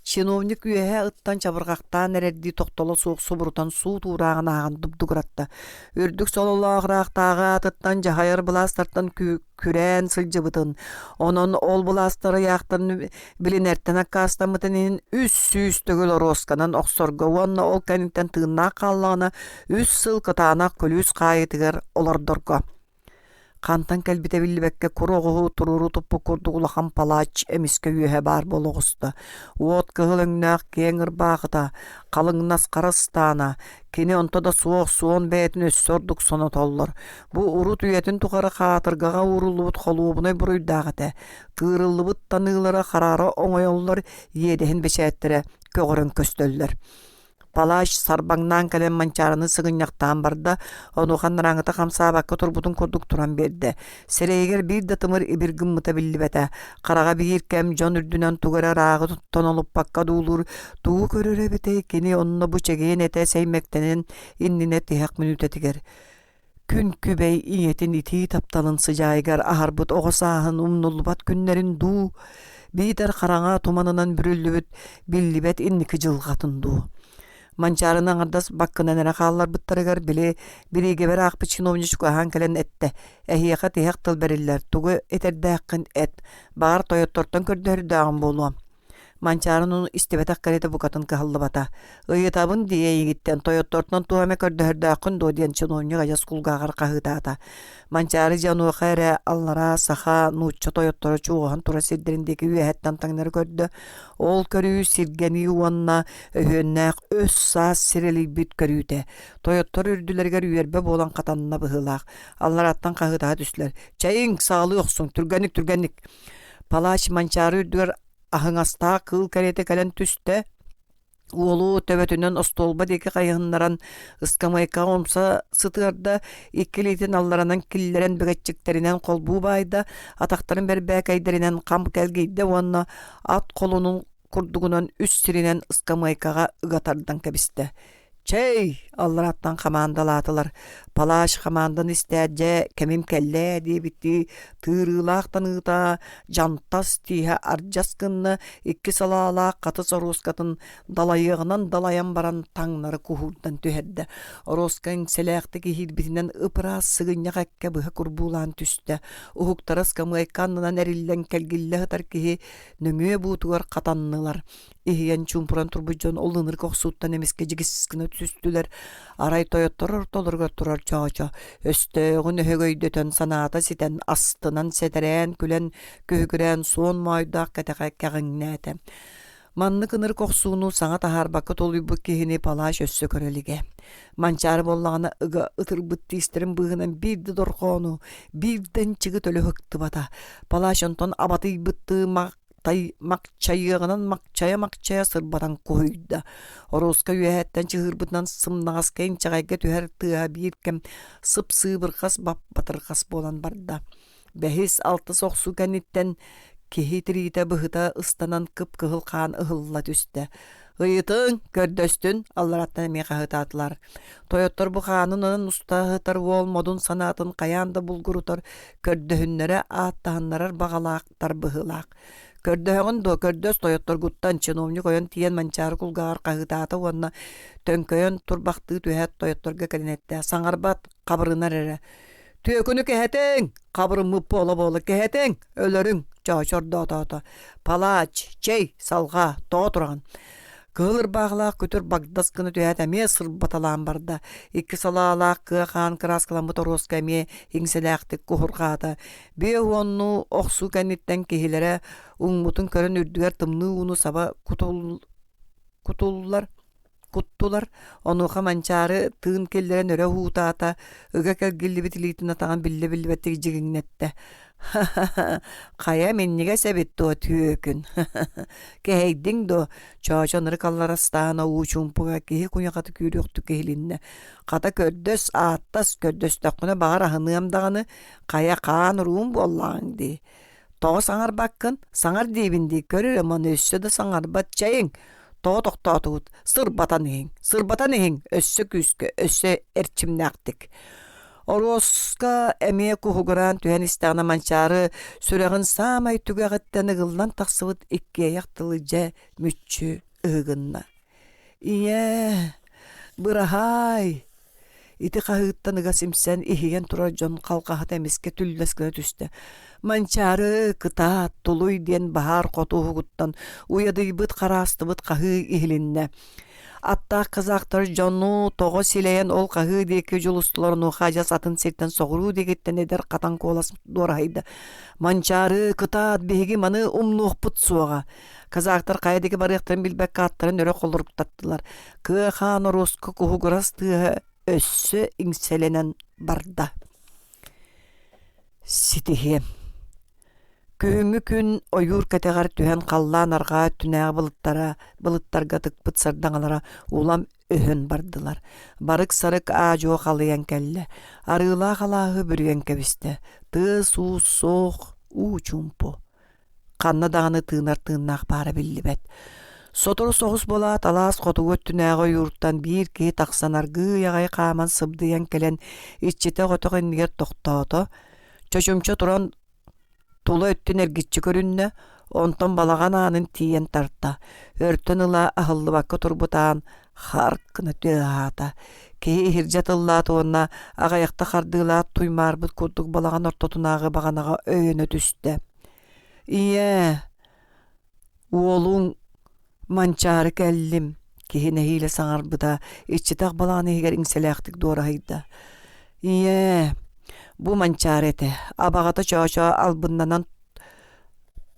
Чиновник үөһэ ыттан чабырҕахтаан эрэрдии тохтоло суох субурутан суут уурааҕын ааҕан дубдугуратта. Үрдүк сололоох ыраахтааҕы аатыттан дьаһайар былаастартан күрээн сылдьыбытын, онон ол былаастар ыйаахтарын билинэртэн аккаастаммытын иһин 300 төгүл оруосканан охсорго уонна ол кэнниттэн тыыннаах хааллаҕына үс сыл кытаанах күлүүс хаайыытыгар олордорго. Хантан кэлбитэ биллибэккэ кур оҕуһу туруору туппут курдук улахан палач эмискэ үөһэ баар буола оҕуста. Уот кыһыл өҥнөөх киэҥ ырбаахыта, халыҥнас хара ыстаана, кини онто да суох суон бэйэтин өссө ордук сонотоллор. Бу урут үйэтин тухары хаатыргаҕа ууруллубут холуобунай буруйдаах этэ. Тыырыллыбыт таныылара хараара оҥойоллор, иэдэһин бэчээттэрэ көҕөрөн көстөллөр. Палач сарбаҥнаан кэлэн Манчаарыны сыгынньахтаан барда, онуоха анарааҥҥыта хамсаабакка турбутун курдук туран биэрдэ. Сирэйигэр биир да тымыр ибир гыммыта биллибэтэ. Хараҕа биир кэм дьон үрдүнэн тугу эрэ ырааҕы туттан олуппакка одуулуур, тугу көрөр эбитэй кини онно бу чэгиэн этэ сэймэктэнэн иннинэ тиһэх мүнүүтэтигэр Күн күбэй ийэтин итии тапталын сыдьаайыгар аһарбыт оҕо сааһын умнуллубат күннэрин дуу, биитэр хараҥа туманынан бүрүллүбүт биллибэт инники дьылҕатын дуу. Манчаарыны аҥардас баккынан эрэ хаалларбыттарыгар били бириигэбэр аахпыт чиновничку аһаан кэлэн эттэ: «Эһиэхэ тиһэх тыл бэриллэр, тугу этэрдээххин эт, баҕар тойоттортон көрдөһөрдөөҕүм буолуо». Манчаарын ону истибэтэх кэриэтэ букатын кыһаллыбата. «Ыйытабын дии эйигиттэн, тойоттортон туох эмэ көрдөһөрдөөххүн дуо?» диэн чиновник адьас кулгааҕар хаһыытаата. Манчаары дьэ онуоха эрэ аллараа саха, нуучча тойотторо чугаһан турар сирдэрин диэки үөһэттэн таҥнары көрдө. Ол көрүү сиргэнии уонна өһүөннээх өс-саас сирэлийбит көрүүтэ. Тойоттор үрдүлэригэр үөрбэ буолан хатанна быһыылаах. Алларааттан хаһыытаһа түстүлэр: «Чэйиҥ, саҕалыы охсуҥ, түргэнник, түргэнник!» Палач Манчаары үрдүгэр аһыҥастаах кыыл кэриэтэ кэлэн түстэ. Уолу төбөтүнэн остуолба диэки хайыһыннаран ыскамыайкаҕа умса сытыарда, икки илиитин алларанан киллэрэн бэгэччиктэринэн холбуу баайда, атахтарын бэрбээкэйдэринэн хам кэлгийдэ уонна ат холунун курдугунан үс сиринэн ыскамыайкаҕа ыга тардан кэбистэ. Чэй! аллараттан хамаандалаатылар. Палач хамаанданы истээт дьэ кэмим кэллээ диэбиттии тыырыылаах таныыта дьантас тииһэ ардьас гынна икки салаалаах хатыс оруоскатын далайыаҕынан далайан баран таҥнары куһуурдан түһэрдэ. Оруоска иҥсэлээхтик иһиирбитинэн ып-ыраас сыгынньах эккэ быһа курбуулаан түстэ. Уһуктара ыскамыайка аннынан эриллэн кэлгиллэ сытар киһи нөҥүө буутугар хатаннылар. Иһийэн чуумпуран турбут дьон ол ынырык охсууттан эмискэ дьигис гына түстүлэр. Арай тойоттор ортолоругар турар Чоочо өстөөҕүн өһөгөйдөтөн санаата ситэн, астынан, сэтэрээн, күлэн, күһүгүрээн суон моойдоох кэтэхэ кэҕиҥнээтэ. Маннык ынырык охсууну саҥа таһаарбакка тулуйбут киһини палач өссө көрө илигэ. Манчаары буоллаҕына ыга ытырбыт тиистэрин быыһынан биир да дорҕоону, биир да ынчыгы төлө ыһыктыбата. Палач онтон абатыйбыттыы тай макчайыаҕынан макчайа-макчайа сырбатан куһуйда. Оруоска үөһэттэн чыһыырбытынан сымнаҕаска инчэҕэйгэ түһэр тыаһа биир кэм сып-сыыбырҕас бап-батырҕас буолан барда. Бэһис, алтыс охсуу кэнниттэн киһи тириитэ быһыта ыстанан кып-кыһыл хаан ыһылла түстэ. Ыйытыҥ, көрдөстүн, аллараттан эмиэ хаһыытаатылар. Тойоттор бу хаанын онон уста ыһытар уол модун санаатын хайаан да булгурутар, көрдөһүннэрэ ааттаһыннарар баҕалаах быһыылаах. Көрдөһөҕүн дуо, көрдөс тойотторгуттан, чиновник ойон тиийэн Манчаары кулгааҕар хаһыытаата уонна төҥкөйөн турбахтыы түһээт тойотторго кэлин эттэ: «Саҥарбат, хабырынар эрэ. Түөкүнү кэһэтиҥ, хабырыммыт буола-буола кэһэтиҥ, өлөрүҥ, чоочордоотоото. Палач, чэй, салҕаа, тоҕо тураҕын?» Кыһыл ырбаахылаах күтүр багдас гына түһээт эмиэ сырбаталаан барда. Икки салаалаах кыа хаан кырааскаламмыт оруоска эмиэ иҥсэлээхтик куһурҕаата. Биэ уоннуу охсуу кэнниттэн киһилэрэ уҥмутун көрөн үрдүгэр тымныы ууну саба кутуллар куттулар. Онуоха Манчаары тыын киллэрэн өрө уһуутаата, ыга кэлгиллибит илиитин атаҕын биллэ-биллибэттик дьигиҥнэттэ. «Ха-ха-ха, хайа минньигэс эбит дуо түөкүн, кэһэйдиҥ дуо?» Чоочо ынырык алларастаан уу чуумпуга киһи куйахата күүрүөхтүк иһилиннэ. «Хата көрдөс, ааттас, көрдөстөххүнэ баҕар аһыныам даҕаны, Хайа хаан уруум буоллаҕыҥ дии. Тоҕо саҥарбаккын? Саҥар диибин дии, көр эрэ маны өссө да саҥарбат чэйиҥ. Тоҕо тохтоотугут? Сырбатан иһиҥ, сырбатан иһиҥ, өссө күүскэ, өссө эрчимнээхтик. Оруоска эмиэ куһугураан түһэн истэҕинэ Манчаары сүрэҕин саамай түгэҕиттэн ыгыллан тахсыбыт иккиэйэх тылы дьэ мүччү ыһыгынна. Ийээ, быраһаай! Ити хаһыыттан ыга симсэн, иһийэн турар дьон халҕаһата эмискэ түллэс гына түстэ. Манчаары, кытаат, тулуй диэн баһаар хоту уһугуттан уйадыйбыт, хараастыбыт хаһыы иһилиннэ. Аттаах казахтар дьону тоҕо силэйэн ол хаһыы диэки дьулустулар, онуоха адьас атын сиртэн соҕуруу диэкиттэн эдэр хатан куолас дуораһыйда. Манчаары, кытаат, биһиги маны умнуохпут суоҕа. Казахтар хайа диэки барыахтарын билбэккэ аттарын өрө холоруктаттылар. Кыа хаан оруоска куһугурас тыаһа өссө иҥсэлэнэн барда. Ситиһиэм. Күһүҥҥү күн ойуур кэтэҕэр түһэн халлаан арҕаа өттүнээҕи былыттара былыттарга тыкпыт сардаҥалара улам өһөн бардылар. Барык-сарык аа-дьуо халыйан кэллэ. Арыылаах алааһы бүрүйэн кэбистэ. Тыас-уус суох, уу чуумпу. Ханна даҕаны тыынар тыыннаах баара биллибэт. Сотору соҕус буолаат алаас хотугу өттүнээҕи ойууртан биир киһи тахсан аргыый аҕай хааман сыбдыйан кэлэн иччитэх өтөх иннигэр тохтоото, чочумча туран тула өттүн эргиччи көрүннэ, онтон балаҕан аанын тиийэн тарта. Өртөн ыла аһыллыбакка турбут аан харк гына тыаһаата. Киһи иһирдьэ тыллаата уонна аҕыйахта хардыылаат туймаарбыт курдук балаҕан ортотунааҕы баҕанаҕа өйөнө түстэ. «Ийээ, уолуҥ Манчаары кэллим, киһи нэһиилэ саҥарбыта, иччитэх балаҕан иһигэр иҥсэлээхтик дуораһыйда. Ийээ, бу Манчаары этэ, абаҕата Чоочо албыннанан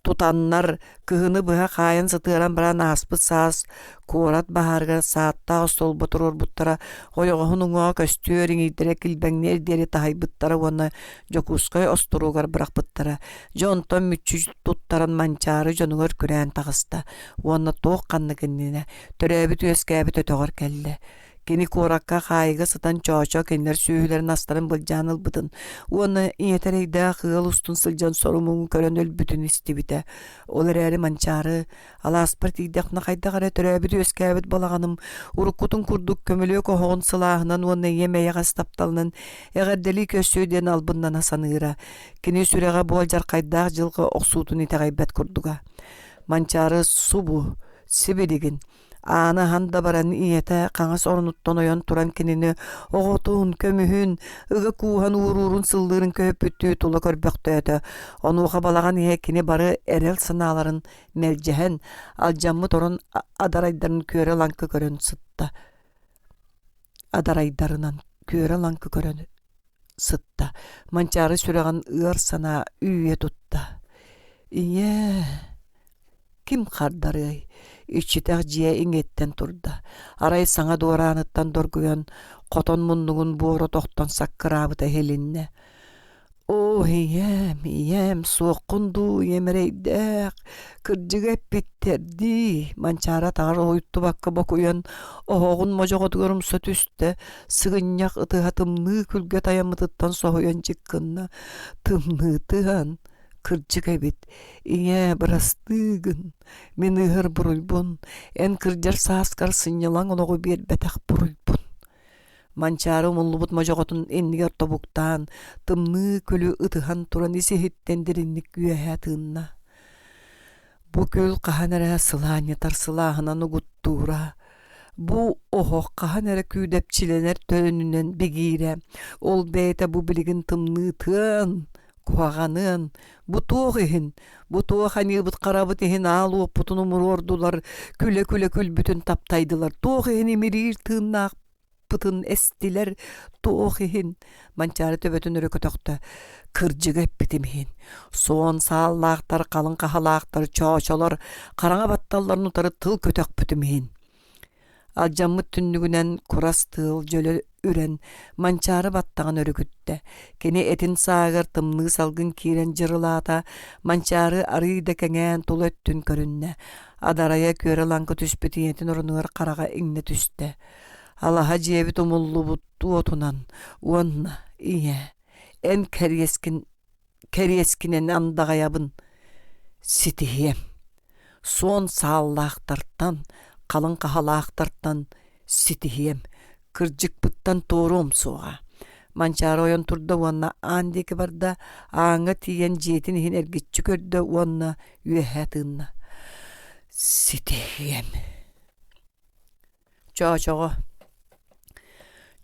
тутаннар, кыһыны быһа хаайан сытыаран баран ааспыт саас куорат баһаарыгар сааттаах остуолба туруорбуттара, ойоҕоһун уҥуоҕа көстүөр иҥиирдэрэ килбэҥниэр диэри таһыйбыттара уонна Дьокуускай остуруогар бырахпыттара. Дьэ онтон мүччү туттаран Манчаары дьонугар күрээн таҕыста уонна туох ханнык иннинэ төрөөбүт-үөскээбит өтөҕөр кэллэ. Кини куоракка хаайыга сытан Чоочо кинилэр сүөһүлэрин астарын былдьаан ылбытын уонна ийэтэ эрэйдээх ыал устун сылдьан сору-муҥу көрөн өлбүтүн истибитэ. Ол эрээри Манчаары алааспар тиийдэхпинэ хайдах эрэ төрөөбүт-үөскээбит балаҕаным уруккутун курдук көмүлүөк оһоҕун сылааһынан уонна ийэм эйэҕэс тапталынан эҕэрдэлии көрсүө диэн албыннана саныыра. Кини сүрэҕэ буолдьархайдаах дьылҕа охсуутун итэҕэйбэт курдуга. Манчаары субу сибилигин Ааны аһан да баран ийэтэ хаҥас оронуттан ойон туран кинини оҕотун, көмүһүн, ыга кууһан ууруурун сыллыырын көһүппүттүү тула көрбөхтөөтө. Онуоха балаҕан иһэ кини бары эрэл санааларын мэлдьэһэн, алдьаммыт орон адарайдарын күөрэ-лаҥкы көрөн сытта. Адарайдарынан күөрэ-лаҥкы көрөн сытта. Манчаары сүрэҕин ыар санаа үүйэ тутта. Ийээ, Ким хардарыай, иччитэх дьиэ иҥиэттэн турда, арай саҥа дуорааныттан доргуйан, хотон муннугун буора тохтон саккыраабыта иһилиннэ. «Оо, ийээм, ийээм, суоххун дуу, ийэм эрэйдээх, кырдьыга эппиттэр дии» Манчаары атаҕар уһуйтубакка бокуйан, оһоҕун модьоҕотугар умса түстэ, сыгынньах ытыһа тымныы күлгэ тайаммытыттан соһуйан чыккынна. «Тымныытыан, Кырдьык эбит, ийээ, бырастыы гын, мин ыыһар буруйбун, эн кырдьар сааскар сынньалаҥ олоҕу биэрбэтэх буруйбун. Манчаары умуллубут модьоҕотун иннигэр тобуктаан, тымныы күлү ытыһан туран ис-иһиттэн дириҥник үөһэ тыынна. Бу күл хаһан эрэ сылаанньытар сылааһынан угуттуура, бу оһох хаһан эрэ күүдэпчилэнэр төлөнүнэн бигиирэ, ол бэйэтэ бу билигин тымныытыан, Куһаҕаныан, бу туох иһин, бу туох аньыыбыт харабыт иһин аал уоппутун умуруордулар, күлэ-күлэ күлбүтүн таптайдылар, туох иһин имириир тыыннаахпытын эстилэр, туох иһин Манчаары төбөтүн өрө көтөхтө, кырдьыга эппитим иһин, суон сааллаахтар, халыҥ хаһалаахтар, чоочолор хараҥа батталларын утары тыл көтөхпүтүм иһин Алдьаммыт түннүгүнэн курас тыал дьөлө үрэн, Манчаары баттаҕын өрүкүттэ. Кини этин сааһыгар тымныы салгын киирэн дьырылаата, Манчаары арыый да кэҥээн тула өттүн көрүннэ. Адарайа күөрэ-лаҥкы түспүт ийэтин орунугар хараҕа иҥнэ түстэ. Алаһа дьиэбит умуллубут уотунан уонна ийэ, эн кэриэскин кэриэскинэн андаҕайабын ситиһиэм суон сааллаахтартан халыҥ хаһалаахтартан ситиһиэм кырдьыкпыттан туоруом суоҕа Манчаары ойон турда уонна аан диэки барда ааҥҥа тиийэн дьиэтин иһин эргиччи көрдө уонна үөһэ тыынна ситиһиэм Чоочоҕо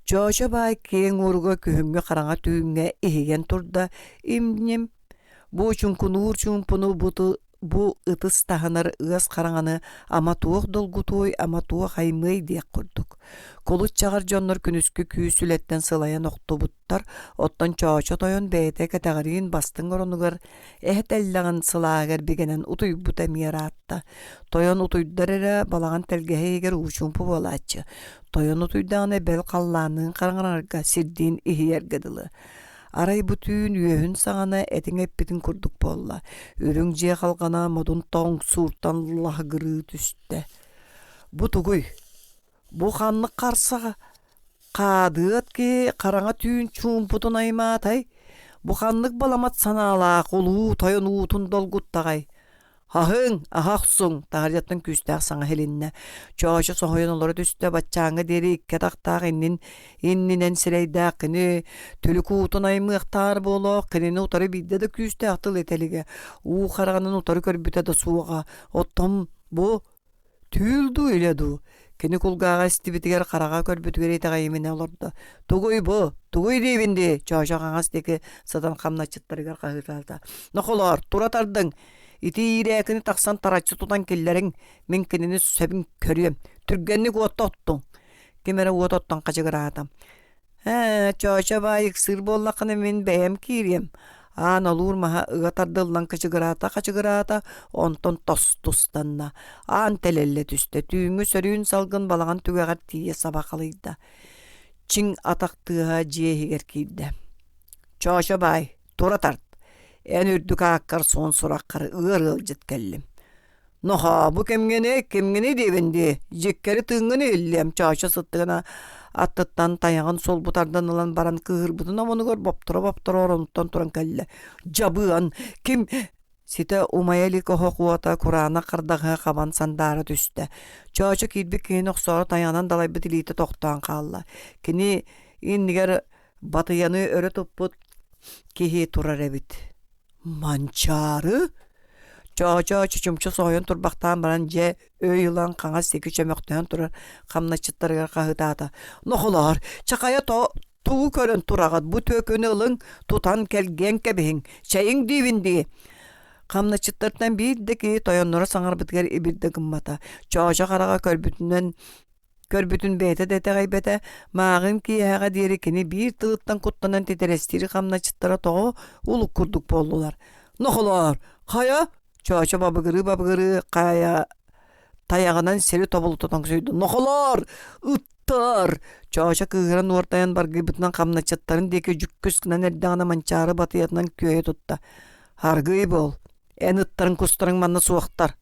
Чоочо баай киэҥ ууруга күһүҥҥү хараҥа түүҥҥэ иһийэн турда, им-ньим, бу чуҥкунуур чуумпуну бу ытыс таһынар ыас хараҥаны ама туох долгутуой, ама туох аймыай диэх курдук. Кулут чаҕар дьоннор күнүскү күүс үлэттэн сылайан охтубуттар, оттон Чоочо тойон бэйэтэ кэтэҕириин бастыҥ оронугар эһэ тэллэҕин сылааһыгар бигэнэн утуйбута эмиэ ыраатта. Тойон утуйдар эрэ балаҕан тэлгэһэ иһигэр уу чуумпу буолааччы. Тойон утуйдаҕына бэл халлаанныын хараҥарарга, сирдиин иһийэргэ дылы. Арай бу түүн үөһүн саҕана этиҥ эппитин курдук буолла. Үрүҥ дьиэ халҕана модун тоҥ сууртан лаһыгырыы түстэ. Бу тугуй? Бу ханнык харсаҕа хаадыат киһи хараҥа түүн чуумпутун аймаатай? Бу ханнык баламат санаалаах улуу тойон уутун долгуттаҕай? Аһыҥ, аһа охсуҥ, таһырдьаттан күүстээх саҥа иһилиннэ. Чоочо соһуйан олоро түстэ, баччааҥҥа диэри икки атахтаах иннин иннинэн сирэйдээх кини түлүк уутун аймыахтаар буолуох, кинини утары биирдэ да күүстээх тыл этэ илигэ, уу хараҕынан утары көрбүтэ да суоҕа. Оттон бу Түүл дуу, илэ дуу? Кини кулгааҕа истибитигэр, хараҕа көрбүтүгэр итэҕэйиминэ олордо. Тугуй бу? Тугуй диибин дии? Чоочо хаҥас диэки сытан хамначчыттарыгар хаһыытаата. Нохолоор, тура тардыҥ! Ити иирээкини тахсан тараччы тутан киллэриҥ, мин кинини сөбүн көрүөм. Түргэнник уотта оттуҥ. Ким эрэ уот оттон хачыгыраата. Ээ, Чоочо баай ыксыыр буоллаххына мин бэйэм киириэм. Аан олуур маһа ыга тардыллан кычыгыраата-хачыгыраата, онтон тостустанна. Аан тэлэллэ түстэ, түүҥҥү сөрүүн салгын балаҕан түгэҕэр тиийэ саба халыйда. Чиҥ атах тыаһа дьиэ иһигэр киирдэ. Чоочо баай, тура тарт. Эн үрдүк ааккар суон сураххар ыар ыалдьыт кэллим. Нохоо, бу кимҥиний, кимҥиний диибин дии, дьиккэри тыыҥҥын иһиллиэм, Чоочо сыттыгына аттыттан тайаҕын сулбу тардан ылан баран кыыһырбытын омунугар бопторо-бопторо оронуттан туран кэллэ. Дьабыан, ким Ситэ умайа илик оһох уота кураанах хардаҕаһы хабан сандаара түстэ. Чоочо киирбит киһини охсоору тайаҕынан далайбыт илиитэ тохтоон хаалла. Кини иннигэр батыйаны өрө туппут киһи турар эбит. Манчаары? Чоочо чочумча соһуйан турбахтаан баран дьэ өй ылан хаҥас диэки чөмөхтөһөн турар хамначчыттарыгар хаһыытаата. Нохолоор, чахайа тугу көрөн тураҕыт бу түөкүнү ылыҥ тутан кэлгиэн кэбиһиҥ чэйиҥ диибин дии хамначчыттартан биир да киһи тойонноро саҥарбытыгар ибирдэ гыммата чоочо хараҕа көрбүтүнэн көрбүтүн бэйэтэ да итэҕэйбэтэ мааҕын киэһэҕэ диэри кини биир тылыттан куттанан титирэстиир хамначчыттара тоҕо улук курдук буоллулар нохолоор хайа чоочо бабыгырыы-бабыгырыы хайа тайаҕынан сири тобулута тоҥсуйда нохолоор ыттар чоочо кыыһыран уортайан баргыйбытынан хамначчыттарын диэки дьүккүс гынан эрдэҕинэ манчаары батыйатынан күөйэ тутта аргыый буол эн ыттарыҥ кустарыҥ манна суохтар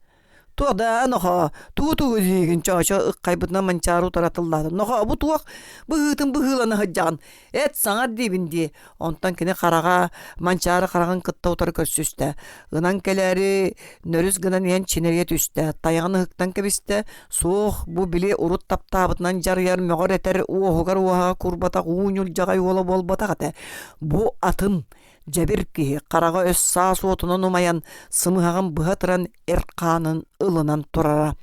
туох да нохоо тугу тугу диигин чоочо ыккайбытынан манчаары утары атыллаата нохоо бу туох быһыытын быһыылана сылдьаҕын Эт саҥар диибин дии. Онтон кини хараҕа Манчаары хараҕын кытта утары көрсүстэ. Ынан кэлээри нөрүс гынан иһэн чинэрийэ түстэ. Тайаҕын ыһыктан кэбистэ. Суох, бу били урут таптаабытынан дьарыйар, мөҕөр-этэр, уоһугар уоһаҕа курбатах уу ньулдьаҕай уола буолбатах этэ. Бу атын, дьэбир киһи хараҕа өс саас уотунан умайан, сымыһаҕын быһа ытыран эр хаанын ылынан турара.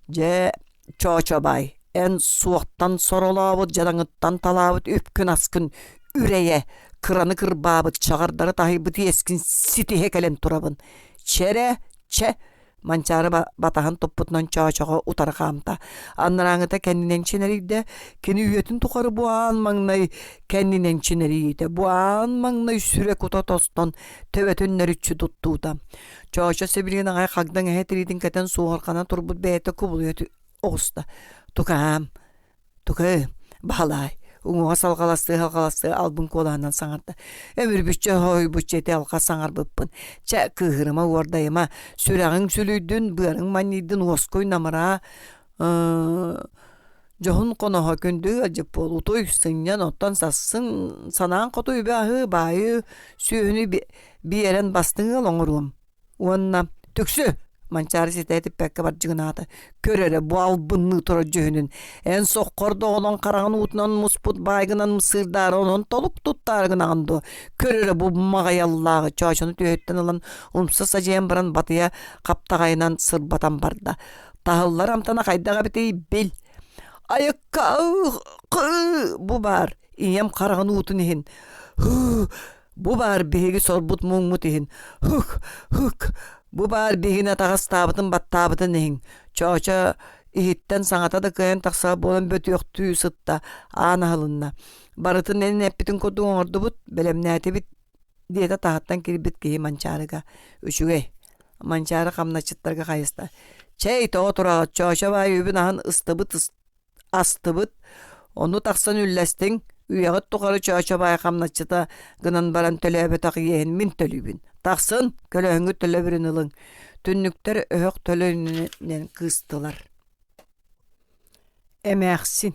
Дьэ, Чоочо баай, эн суохтан соролообут дьадаҥыттан талаабыт үпкүн-аскын үрэйэ, кыраны кырбаабыт, чаҕардары таһыйбыт иэскин ситиһэ кэлэн турабын. Чэрэ, чэ, Манчаары батаһын туппутунан Чоочоҕо утары хаамта. Анарааҥыта кэннинэн чинэрийдэ. Кини үйэтин тухары бу аан маҥнай кэннинэн чинэрийиитэ, бу аан маҥнай сүрэ кута тостон төбөтүн нөрүччү туттуута. Чоочо сибилигин аҕай хагдаҥ эһэ тириитин кэтэн суоһурҕана турбут бэйэтэ кубулуйа оҕуста. Тукаам, тукы, баһылаай, уҥуоҕа салҕаластыы-салҕаластыы албын куолаһынан саҥарда. Өмүрбүччэ хоһуйбучча ити алҕас саҥарбыппын. Чэ, кыыһырыма, уордайыма, сүрэҕиҥ сүлүйдүн, быарыҥ манньыйдын, уоскуй намыраа, Дьоһун хоноһо күндү ыалдьыт буол, утуй, сынньан, оттон сассын санаан хоту үбү-аһы, баайы, сүөһүнү биэрэн бастыҥ ыал оҥоруом. Уонна түксү! Манчаары ситэ этиппэккэ бардьыгынаата. Көр эрэ, бу албынныы турар дьүһүнүн. Эн соххор доҕолоҥ хараҕын уутунан муспут баайгынан сыырдаары онон толук туттаары гынаҕын дуо? Көр эрэ, бу маҕайаллааҕы чоочону түөһүттэн ылан умса садьыйан баран батыйа хаптаҕайынан сырбатан барда. Таһыллар амтана хайдах эбитий бил. Айыкка бу баар ийэм хараҕын уутун иһин. Бу баар биһиги сорбут муҥмут иһин. Һук һук бу баар биһигини атаҕастаабытын баттаабытын иһин. Чоочо иһиттэн саҥата да кыайан тахсар буолан бөтүөхтүү сытта аан аһылынна. Барытын эн эппитин курдук оҥордубут, бэлэмнээтибит диэтэ таһыттан киирбит киһи Манчаарыга. Үчүгэй. Манчаары хамначчыттарга хайыста. Чэй, тоҕо тураҕыт, Чоочо баай үбүн-аһын ыстыбыт астыбыт, ону тахсан үллэстиҥ, үйэҕит тухары Чоочо баай хамначчыта гынан баран төлөөбөтөх иэһин мин төлүүбүн. Тахсын, көлөһүҥҥүт төлөбүрүн ылыҥ. Түннүктэр өһөх төлөнүнэн кыыстылар. Эмээхсин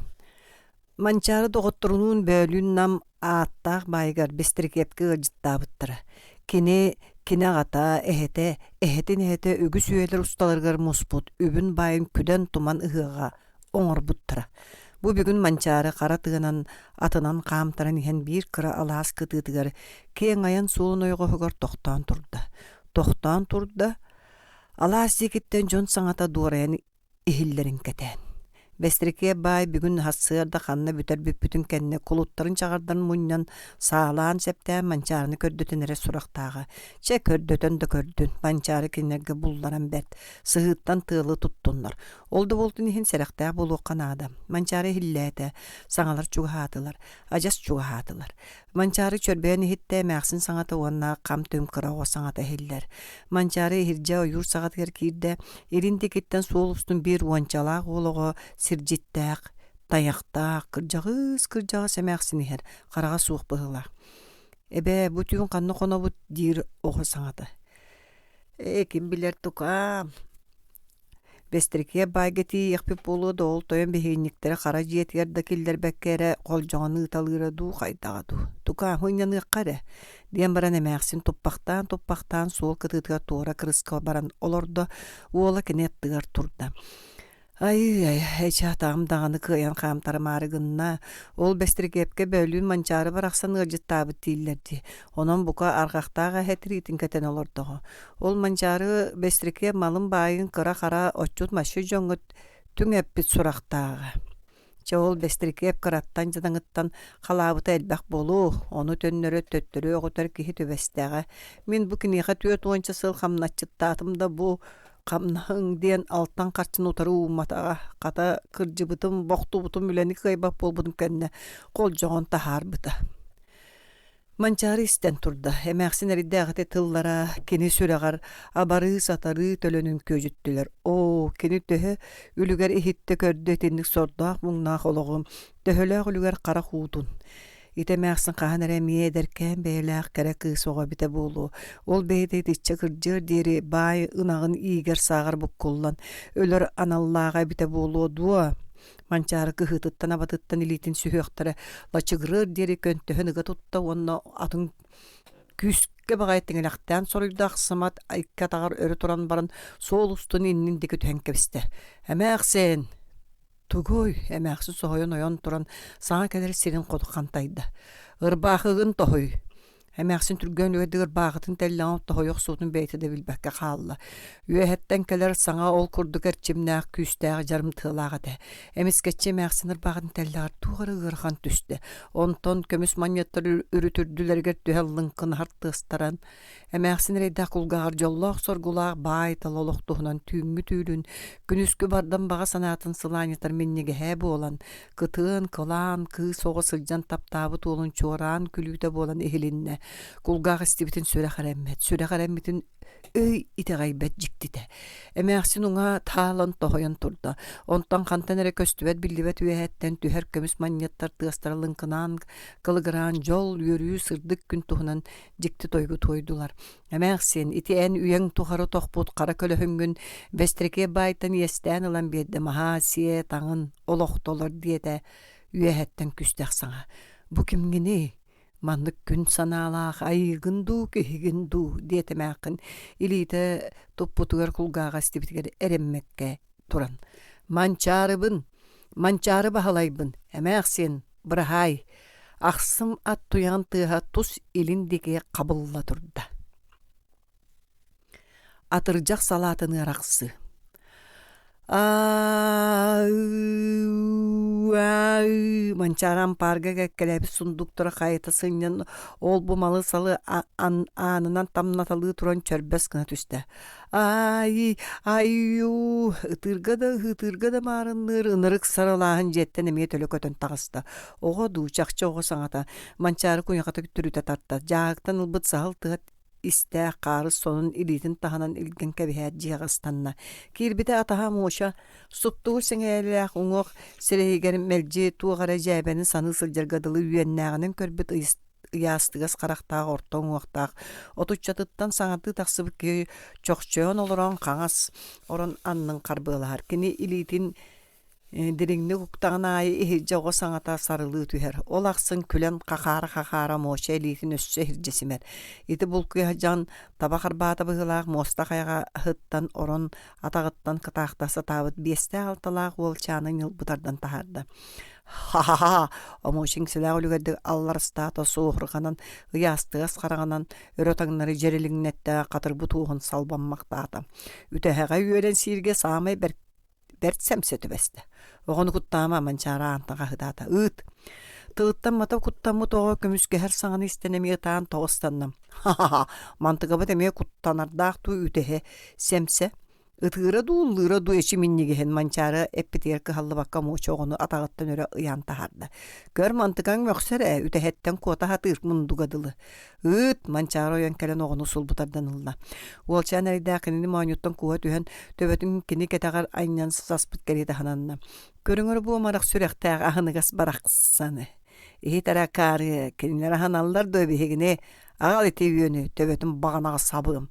Манчаары доҕотторунуун бөөлүүн Нам ааттаах баайыгар Бэстирикиэпкэ ыалдьыттаабыттара. Кини кини аҕата, эһэтэ, эһэтин эһэтэ үгүс үйэлэр усталарыгар муспут үбүн-баайын күдэн-туман ыһыаҕа оҥорбуттара. Бу бүгүн Манчаары хара тыанан атынан хаамтаран иһэн биир кыра алаас кытыытыгар киэҥ айан суолун ойоҕоһугар тохтоон турда. Тохтоон турда, алаас диэкиттэн дьон саҥата дуорайан иһиллэрин кэтээн. Бэстирикиэ баай бүгүн сарсыарда ханна бүтэр бүппүтүн кэннэ кулуттарын чаҕардан мунньан, саалаан сэптээн Манчаарыны көрдөтөн эрэ сурахтааҕа. Чэ, көрдөтөн да көрдүн, Манчаары кинилэргэ булларан бэрт, сыһыыттан тыалы туттуннар. Ол да буолтун иһин сэрэхтээх буолуохха наада. Манчаары иһиллээтэ, саҥалар чугаһаатылар, адьас чугаһаатылар. Манчаары чөрбөйөн иһиттэ эмээхсин саҥата уонна хам-түм кыра оҕо саҥата иһиллэр. Манчаары иһирдьэ ойуур саҕатыгар киирдэ, илин диэкиттэн суол устун биир уончалаах уол оҕо сирдьиттээх, тайахтаах, кырдьаҕыс-кырдьаҕас эмээхсин иһэр, хараҕа суох быһыылаах. «Эбээ, бу түүн ханна хонобут?» диир оҕо саҥата. «Ээ, ким билэр тукаам, Бэстирикиэ баайга тиийиэхпит буолуо да ол тойон биһигинньиктэри хара дьиэтигэр да киллэрбэккэ эрэ холдьоҕон ыыталыыра дуу, хайдаҕа дуу, тукааһы ыйаныахха эрэ диэн баран эмээхсин туппахтаан-туппахтаан суол кытыытыгар туора кырыска баран олордо, уола кини аттыгар турда. Айыы-ай, эчи атаҕым даҕаны кыайан хаамтарымаары гынна. Ол Бэстирикиэпкэ бөөлүүн Манчаары барахсан ыалдьыттаабыт дииллэр дии. Онон бука арҕахтаах эһэ тириитин кэтэн олордоҕо. Ол Манчаары Бэстирикиэп малын-баайын кыра-хара отчут-масчыт дьоҥҥо түҥэппит сурахтааҕа. Чэ ол Бэстирикиэп кыраттан дьадаҥыттан халаабыта элбэх буолуо, ону төннөрө төттөрү өҕүтэр киһи түбэстэҕэ. Мин бу киниэхэ түөрт уонча сыл хамначчыттаатым да бу хамнаһыҥ диэн алтан харчыны утары уумматаҕа. Хата кырдьыбытым, бохтубутум, үлэни кыайбат буолбутум кэннэ холдьоҕон таһаарбыта. Манчаары истэн турда, эмээхсин эрийдээҕити тыллара кини сүрэҕэр абарыы-сатарыы төлөнүн күөдьүттүлэр. Оо, кини төһө үлүгэр иһиттэ-көрдө итинник сордоох-муҥнаах олоҕу, төһөлөөх үлүгэр харах уутун. Ити эмээхсин хаһан эрэ эмиэ эдэркээн бэйэлээх кэрэ кыыс оҕо эбитэ буолуо. Ол бэйэтэ итиччэ кырдьыар диэри баай ынаҕын иигэр-сааҕар буккуллан өлөр аналлааҕа эбитэ буолуо дуо? Манчаары кыһыытыттан-абатыттан илиитин сүһүөхтэрэ лачыгырыар диэри көнтөһөн ыга тутта уонна атын күүскэ баҕайы тиҥилэхтээн соруйда ахсымат икки атаҕар өрө туран баран суол устун иннин диэки түһэн кэбистэ. «Эмээхсин!» «Тугуй?» эмээхсин соһуйан ойон туран саҥа кэлэр сирин хоту хантайда. «Ырбаахыгын тоһуй!» Эмээхсин түргэн үөдүгэр бааҕытын тэллэҕин тоһуйа охсуутун бэйэтэ да билбэккэ хаалла. Үөһэттэн кэлэр саҥа ол курдук эрчимнээх, күүстээх дьарымтыалаах этэ. Эмискэччи эмээхсин ырбаҕын тэллэҕэр туох эрэ ыарахан түстэ. Онтон көмүс манньыаттар үрүтүрдүлэригэр түһэн лыҥкынаһар тыастаран, эмээхсин эрэйдээх кулгааҕар дьоллоох-соргулаах баай-тала олох туһунан түүҥҥү түүлүн, күнүскү бардам баҕа санаатын сылаанньытар минньигэһэ буолан, Кытыан, кылаан, кыыс оҕо сылдьан таптаабыт уолун чуораан күлүүтэ буолан иһилиннэ. Кулгаах истибитин сүрэх эрэммэт, сүрэх эрэммитин өй итэҕэйбэт дьиктитэ. Эмээхсин уҥа таалан тоһуйан турда. Онтон хантан эрэ көстүбэт биллибэт үөһэттэн түһэр көмүс манньыаттар тыастара лыҥкынаан кылыгыраан дьол, үөрүү, сырдык күн туһунан дьикти тойгу туойдулар. Эмээхсин, ити эн үйэҥ тухары тохпут хара көлөһүҥҥүн Бэстирикиэп баайтан иэстээн ылан биэрдим, аһаа, сиэ, таҥын, олохтолор диэтэ үөһэттэн күстэх саҥа. Бу кимҥиний? Маннык күн санаалаах айыыгын дуу, киһигин дуу диэтэ эмээххин илиитэ туппутугар кулгааҕа истибитигэр эрэммэккэ туран. Манчаарыбын, Манчаары Баһылайбын, эмээхсин, быраһаай, ахсым ат туйаҕын тыаһа тус илин диэки хабылла турда. Атырдьах салаатын ыарахсыы Манчаары ампаарга кэккэлээбит сундуктара хайыта сынньан ол-бу малы-салы аанынан тамнаталыы туран чөрбөс гына түстэ. Аай, айуу, ытыырга да ыһыытыырга да маарынныыр ынырык сарылааһын дьиэттэн эмиэ төлө көтөн таҕыста. Оҕо дуу, чахчы оҕо саҥата, Манчаары куйахата түрүтэ тарта, дьааһыктан ылбыт саһыл тыа истээх хаарыс сонун илиитин таһынан илгэн кэбиһээт дьиэҕэ ыстанна. Киирбитэ атаһа Муоча суптугур сэҥээрэлээх уҥуох сирэйигэр мэлдьи туох эрэ дьээбэни саныы сылдьарга дылы үөннээҕинэн көрбүт ыйаастыгас харахтаах орто уҥуохтаах отуччатыттан саҥардыы тахсыбыт киһи чохчойон олорон хаҥас орон аннын харбыалаһар. Кини илиитин дириҥник уктаҕын аайы иһирдьэ оҕо саҥата сарылыы түһэр. Ол ахсын күлэн хахаара-хахаара Муоча илиитин өссө иһирдьэ симэр. Ити булкуйа сылдьан таба харбаата быһыылаах муоста хайаҕаһыттан орон атаҕыттан кытаахта сатаабыт биэстээх-алталаах уолчааны ньылбы тардан таһаарда. Ха-ха-ха! Омуоча иҥсэлээх үлүгэрдик алларастаата суоһурҕанан, ыйаастыгас хараҕынан өрө таҥнары дьэрилиҥнэттэ, хатырбыт уоһун салбаммахтаата. Үтэһэҕэ үөрэн сииргэ саамай бэрт. бэрт сэмсэ түбэстэ. Оҕону куттаама Манчаары аантан хаһыытаата. Ыыт! Тылыттан мата куттаммыт оҕо көмүскэһэр саҥаны истэн эмиэ ытаан тоҕо ыстанным. Ха-ха-ха! Мантыгабыт эмиэ куттанардаах дуу үтэһэ сэмсэ Ытыыра дуу, ыллыыра дуу эчи минньигэһин Манчаары эппитигэр кыһаллыбакка муоча оҕону атаҕыттан өрө ыйаан таһаарда. Көр, мантыкаҥ мөхсөр ээ, үтэһэттэн куота сатыыр мундуга дылы. Ыыт, Манчаары ойон кэлэн оҕону сулбу тардан ылла. Уолчаан эрэйдээх кинини моонньуттан кууһа түһэн, төбөтүн кини кэтэҕэр анньан саспыт кэриэтэ сананна. Көрүҥэр бу амарах сүрэхтээх аһыныгас барахсаны. Иһит эрэ акаарыа, кинилэр аһыналлар дуо биһигини? Аҕал ити үөнү, төбөтүн баҕанаҕа сабыам.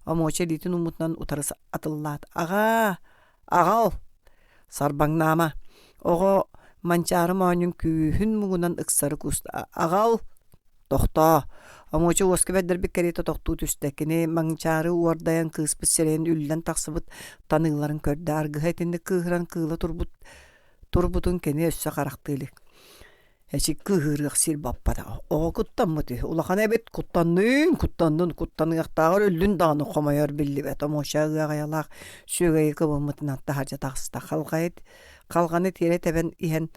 Омуоча илиитин ууммутунан утары атыллаат: «Аҕаа, аҕал! Сарбаҥнаама!» Оҕо Манчаары моонньун күүһүн муҥунан ыксары кууста: «Аҕал! Тохтоо!» Омуоча уоска бэрдэрбит кэриэтэ тохтуу түстэ. Кини Манчаары уордайан кыыспыт сирэйин үллэн тахсыбыт таныыларын көрдө. Аргыһа итинник кыыһыран кыыла турбут турбутун кини өссө харахтыы илик. Эчи кыыһырыах сир баппата. Оҕо куттаммыт үһү. Улахан эбит куттанныын, куттаннын, куттаныахтааҕар өллүн даҕаны хомойор биллибэт. Омуоча ыаҕайалаах сүөгэйи кыбыммытынан таһырдьа таҕыста. Халҕайы халҕаны тиэрэ тэбэн иһэн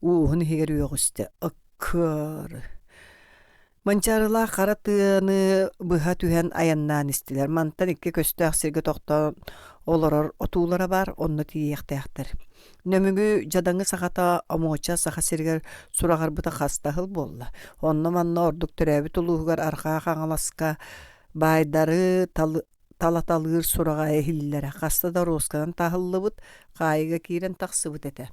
ууһун иһигэр үөҕүстэ. Ыккыары. Манчаарылаах хара тыаны быһа түһэн айаннаан истилэр. Мантан икки көстөөх сиргэ тохтоон олорор отуулара баар, онно тиийиэхтээхтэр. Нөмүгү дьадаҥы сахата Омуоча Саха сиригэр сураҕырбыта хас да сыл буолла. Онно-манна ордук төрөөбүт улууһугар Арҕаа Хаҥаласка баайдары талаталыыр сураҕа иһиллэрэ хаста да оруосканан таһыллыбыт, хаайыыга киирэн тахсыбыт этэ.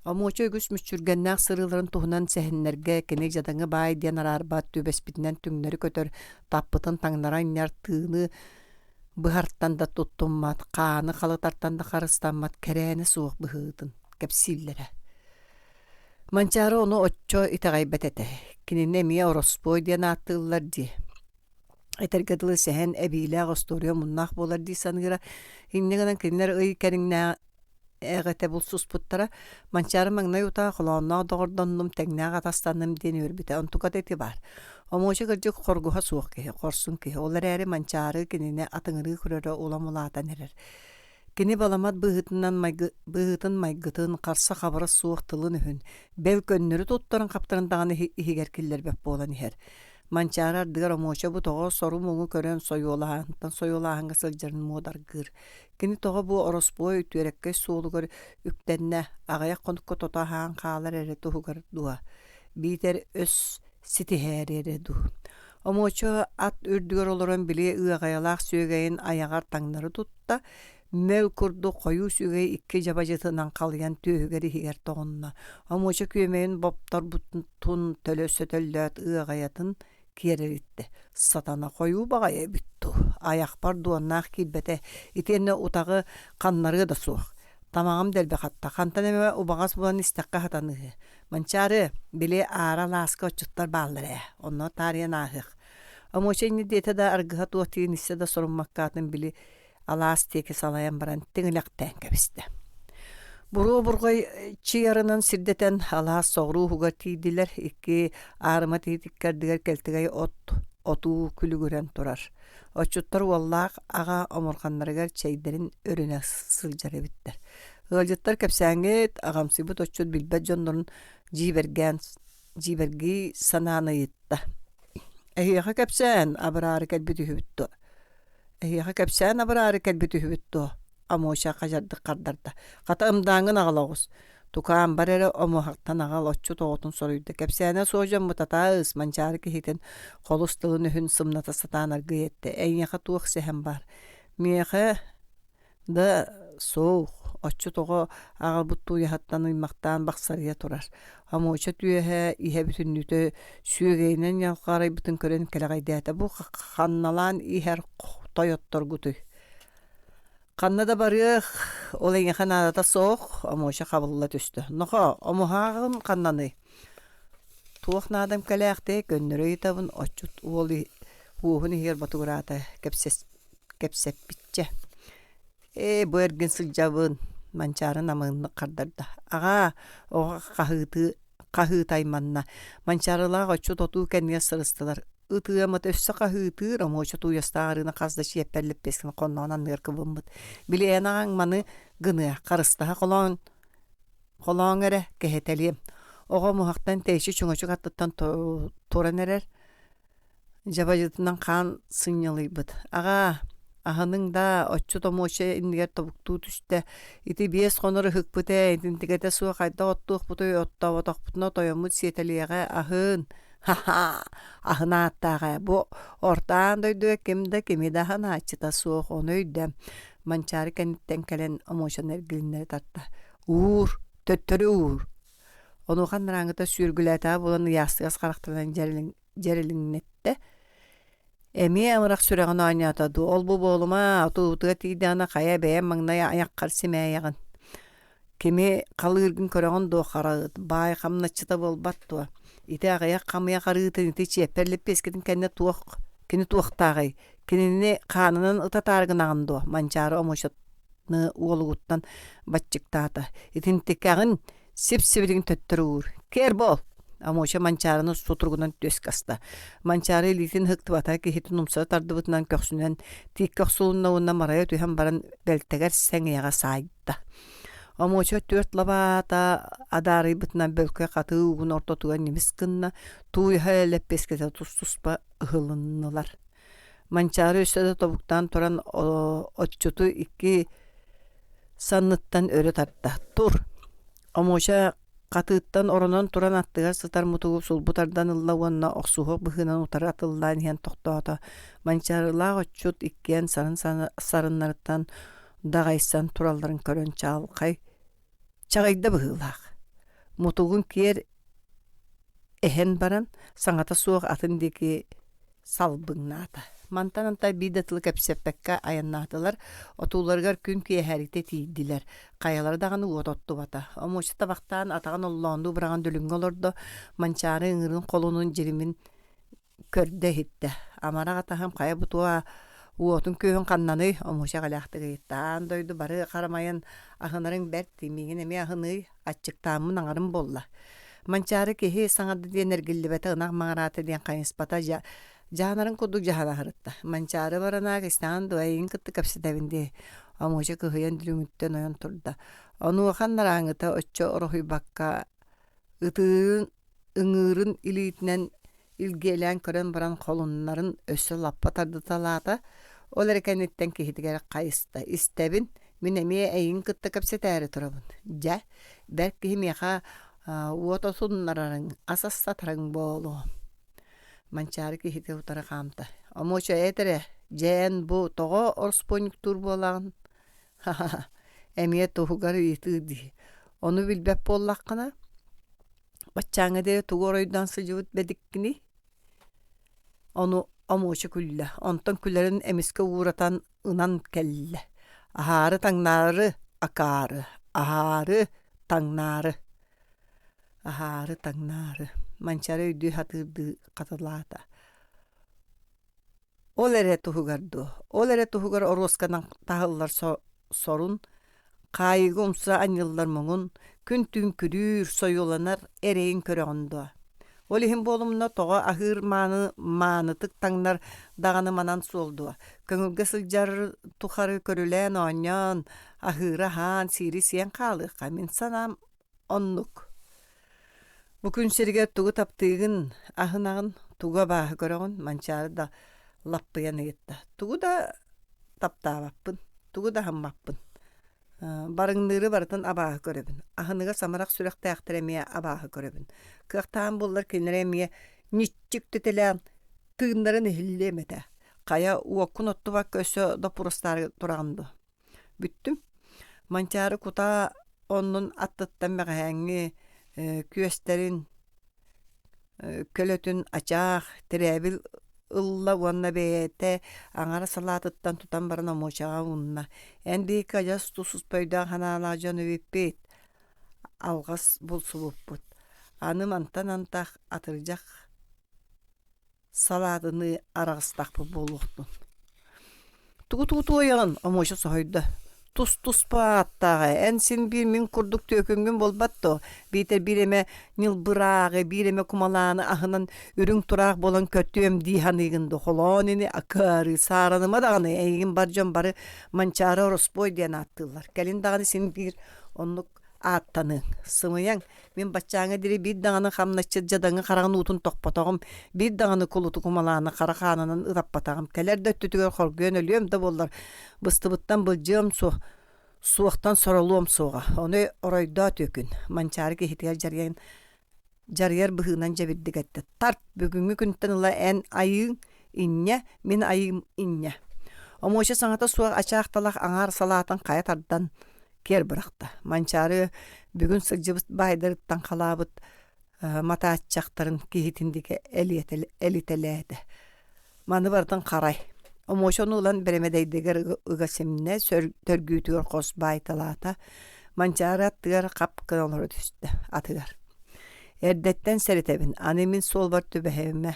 Омуоча үгүс мүччүргэннээх сырыыларын туһунан сэһэннэргэ кини дьадаҥы баай диэн араарбат түбэспитинэн түҥнэри көтөр, таппытын таҥнары анньар тыыны быһартан да туттуммат, хааны халытартан да харыстаммат кэрээнэ суох быһыытын кэпсииллэрэ. Манчаары ону оччо итэҕэйбэт этэ. Кинини эмиэ ороспуой диэн ааттыыллар дии. Этэргэ дылы сэһэн эбиилээх остуоруйа муннаах буолар дии саныыра. Инньэ гынан кинилэр ый кэриҥнээх эҕэтэ булсуспуттара. Манчаары маҥнай утаа холоонноох доҕордоннум, тэҥнээх атастанным диэн үөрбүтэ. Онтуката ити баар. Омуоча кырдьык хоргуһа суох киһи, хорсун киһи. Ол эрээри Манчаары кинини атыҥырыы көрөрө улам улаатан эрэр. Кини баламат быһыытынан майгы, быһыытын майгытын, харса-хабара суох тылын-өһүн, бэл көннөрү туттарын-хаптарын даҕаны иһигэр киллэрбэт буолан иһэр. Манчаары ардыгар Омуоча бу тоҕо сору-муҥу көрөн сойуолаһаантан сойуолааһыҥҥа сылдьарын муодаргыыр. Кини тоҕо бу ороспуой түөрэккэй суолугар үктэннэ, аҕыйах хонукка тото аһаан хаалар эрэ туһугар дуо, биитэр өс ситиһээри эрэ дуу. Омуоча ат үрдүгэр олорон били ыаҕайалаах сүөгэйин айаҕар таҥнары тутта, мөл курдук хойуу сүөгэй икки дьабадьытынан халыйан түөһүгэр иһигэр тоҕунна. Омуоча күөмэйин бопторбутун төлө сөтөллөөт ыаҕайатын киэр эриттэ. Сатана хойуу баҕайы эбит дуу, айахпар дуоннаах киирбэтэ, итиэннэ утаҕы ханнарыа да суох. Тамаҕым дэлби хатта, хантан эмэ убаҕас булан истэххэ сатаныыһы. Манчаары, били аара алааска отчуттар бааллар ээ, онно таарыйан ааһыах. Омуоча инньэ диэтэ да аргыһа туох диэн истэ да соруммакка атын били алаас диэки салайан баран тиҥилэхтээн кэбистэ. Буруо бурҕай чыйарынан сирдэтэн алаас соҕуруу уһугар тиийдилэр. Икки аарыма тиит иккэрдигэр кэлтэгэй от отуу күлүгүрэн турар. Отчуттар уоллаах аҕа омурҕаннарыгар чэйдэрин өрүнэ сылдьар эбиттэр. Ыалдьыттар кэпсээҥҥит, аҕамсыйбыт отчут билбэт дьоннорун дьиибэргээн дьиибэргии санаан ыйытта. Эһиэхэ кэпсээн абыраары кэлбит үһүбүт дуо? Эһиэхэ кэпсээн абыраары кэлбит үһүбүт дуо? Омуоча хадьардык хардарда. Хата ымдааҥҥын аҕала оҕус. Тукаам бар эрэ омуһахтан аҕал отчут оҕотун соруйда. Кэпсээнэ суох дьоммут атаа-ыс Манчаары киһитин холус тылын-өһүн сымната сатаан аргыый эттэ. Эйиэхэ туох сэһэн баар? Миэхэ да суох, отчут оҕо аҕалбыт тууйаһыттан ыймахтаан бахсарыйа турар. Омуоча түөһэ иһэ бүтүннүүтэ сүөгэйинэн ньалҕарайбытын көрөн кэлэҕэйдээтэ. Бу ханналаан иһэр тойотторгутуй? Ханна да барыах, ол эйиэхэ наадата суох, Омуоча хабылла түстэ. Нохоо, омуһааҕым ханнаный? Туох наадам кэлээхтэй, көннөрү ыйытабын, отчут уол уоһун иһигэр ботугураата, кэпсэппиччэ. Ээ, бу эргин сылдьабын, Манчаары намыһыннык хардарда. Аҕаа, оҕо хаһыытыы хаһыыта айманна. Манчаарылаах отчут отуу кэннигэр сырыстылар. ытыамыт өссө хаһыытыыр, Омуоча тууйастаах арыыны хас да чиэппэр лэппиэскэни хонноон анныгар кыбыммыт. Били эн аҕаҥ маны гыныа, харыстаһа холоон холооҥ эрэ, кэһэтэлиэм. Оҕо омуһахтан тэйиччи чөҥөчөк аттыттан туран эрэр, дьабадьытынан хаан сынньалыйбыт. Аҕаа, аһыныҥ даа, оччо томуоча иннигэр тобуктуу түстэ. Ити биэс хонор ыһыкпыт ээ, итинтикэтэ суох хайдах оттуохпутуй, оттооботохпутуна тойоммут сиэтэлиэҕэ, аһын. Ха-ха, аһын ааттаах ээ, бу орто аан дойдуга ким да кими да аһынааччыта суох, ону өйдөө. Манчаары кэнниттэн кэлэн Омуочаны эргилиннэри тарта. Уур, төттөрү уур. Онуоха анарааҥҥыта сүөргүлээтэҕэ буолан ыйаастыгас харахтарынан дьэрэлиҥнэттэ. Эмиэ амырах сүрэҕин оонньоото дуу, ол-бу буолума, отуутугар тиийдэҕинэ хайа бэйэм маҥнай айаххар симээйэҕин. Кими халыыргын көрөҕүн дуо хара ыт, баай хамначчыта буолбат дуо? Ити аҕыйах хамыйах арыытын ити чиэппэр лэппиэскэтин кэннэ туох кини туохтааҕый? Кинини хаанынан ытатаары гынаҕын дуо? Манчаары омуочаны уолугуттан баччыктаата. Итинтикэҕин сип-сибилигин төттөрү уур. Кэр буол! Омуоча Манчаарыны сутуругунан түөскэ аста. Манчаары илиитин ыһыктыбата, киһитин умса тардыбытынан көхсүнэн тииккэ охсулунна уонна марайа түһэн баран бэлтэгэр сэҥийэҕэ саайда. Омуоча түөрт лабаата адаарыйбытынан бөлкөй хатыы угун ортотугар ньимис гынна, тууйаһа лэппиэскэтэ тус-туспа ыһылыннылар. Манчаары өссө да тобуктаан туран отчуту икки санныттан өрө тарта. Тур! Омуоча хатыыттан оронон туран аттыгар сытар мутугу сулбу тардан ылла уонна охсуһуох быһыынан утары атыллаан иһэн тохтоото. Манчаарылаах отчут иккиэн сарын сарыннарыттан даҕайсан туралларын көрөн чаҕылхай чаҕыйда быһыылаах. Мутугун киэр эһэн баран, саҥата суох атын диэки салбыҥнаата. Мантан антах биир да тылы кэпсэппэккэ айаннаатылар, отууларыгар күн киэһээриитэ тиийдилэр. Хайалара даҕаны уот оттубата. Омуоча табахтаан атаҕын оллооннуу быраҕан дүлүҥҥэ олордо, Манчаары ыҥырын холунун дьиримин көрдө-иһиттэ. Амарах атаһым хайа бутуа уотун-күөһүн ханнаный? Омуоча эҕэлээхтик ыйытта. Аан дойду бары харамайын аһынарыҥ бэрт, миигин эмиэ аһыныый, аччыктааммын аҥарым буолла. Манчаары киһи саҥарда диэн эргиллибэтэ, ынах маҥыраата диэн хайыспата, дьаһанарын курдук дьаһана сырытта. Манчаары баранаак истэҕин дуо, эйигин кытта кэпсэтэбин дии. Омуоча кыһыйан дүлүҥүттэн ойон турда. Онуоха анарааҥҥыта оччо ороһуйбакка ытыырын ыҥыырын илиитинэн илгиэлээн көрөн баран холуннарын өссө лаппа тардыталаата, ол эрэ кэнниттэн киһитигэр хайыста: «Истэбин, мин эмиэ эйигин кытта кэпсэтээри турабын. Дьэ, бэрт киһи миэхэ уот отуннарарыҥ, ас астатарыҥ буолуо». Манчаары киһитэ утары хаамта: «Омуоча эт эрэ, дьэ эн бу тоҕо ороспуонньуктуур буолаҕын?» «Ха-ха, эмиэ туһугар ыйытыы дии. Ону билбэт буоллаххына, Баччааҥҥа диэри тугу оройдоон сылдьыбыт бэдиккиний? Ону Омуоча күллэ, онтон күлэрин эмискэ ууратан ынан кэллэ: аһаары таҥнаары акаары, аһаары таҥнаары, аһаары таҥнаары Манчаары өйдүү сатыырдыы хатылаата. Ол эрэ туһугар дуо? Ол эрэ туһугар оруосканан таһыллар сорун, хаайыыга умса анньыллар муҥун, күн-түүн күрүүр, сойуоланар эрэйин көрөҕүн дуо? Ол иһин буолумна тоҕо аһыыр мааны маанытык таҥнар даҕаны манан суол дуо? Көҥүлгэ сылдьар тухары көрүлээн оонньоон, аһыыры аһаан, сиири сиэн хаалыахха мин санаам Оннук. Бу күн сиригэр тугу таптыыгын, аһынаҕын, тугу абааһы көрөҕүн Манчаары да лаппыйан ыйытта. Тугу да таптаабаппын, тугу да аһыммаппын. Барыҥныыры барытын абааһы көрөбүн. Аһыныга самарах сүрэхтээхтэри эмиэ абааһы көрөбүн. Кыахтаан буоллар кинилэри эмиэ ньиччик түтэлээн тыыннарын иһиллиэм этэ. Хайа уоккун оттубакка өссө доппуруостаары тураҕын дуо? Бүттүм. Манчаары кутаа оннун аттыттан бэҕэһээҥҥи күөстэрин көлөтүн ачаах, тирээбил ылла уонна бэйэтэ аҥара салаатыттан тутан баран омуочаҕа уунна: «Эн биһикки адьас тус-туспа өйдөөх санаалаах дьон эбиппит, алҕас булсубуппут. Аны мантан антах атырдьах салаатыныы араҕыстахпыт буолуохтун. Тугу-тугу туойаҕын? Омуоча соһуйда. Тус-туспа ааттааҕа, эн син биир мин курдук түөкүҥҥүн буолбат дуо? Биитэр биир эмэ ньылбырааҕы, биир эмэ кумалааны аһынан үрүҥ тураах буолан көтүөм дии саныыгын дуо? Холоон ини акаары, саараныма даҕаны, эйигин бар дьон бары Манчаары ороспуой диэн ааттыыллар. Кэлин даҕаны син биир оннук ааттаныаҥ. Сымыйаҥ, мин баччааҥҥа диэри биир даҕаны хамначчыт дьадаҥы хараҕын уутун тохпотоҕум, биир даҕаны кулуту кумалааны хара хаанынан ытаппатаҕым. Кэлэр да өттүтүгэр хоргуйан өлүөм да буоллар, быстыбыттан былдьыам суох, суохтан соролуом суоҕа. Ону оройдоо түөкүн, Манчаары киһитигэр дьарыйан дьарыйар быһыынан дьэбирдик эттэ. Тарт, бүгүҥҥү күнтэн ыла эн айыыҥ инньэ, мин айыым инньэ. Омуоча саҥата суох ачаах талах аҥаар салаатын хайа тардан киэр бырахта. Манчаары бүгүн сылдьыбыт баайдарыттан халаабыт матааччахтарын киһитин диэки элитэлээтэ. Маны барытын харай. Омуочуну ылан бэрэмэдэйдигэр ыга симнэ, төргүүтүгэр хос баайталаата. Манчаары аттыгар хап гына олоро түстэ атыгар. Эрдэттэн сэрэтэбин, аны мин суолбар түбэһимэ.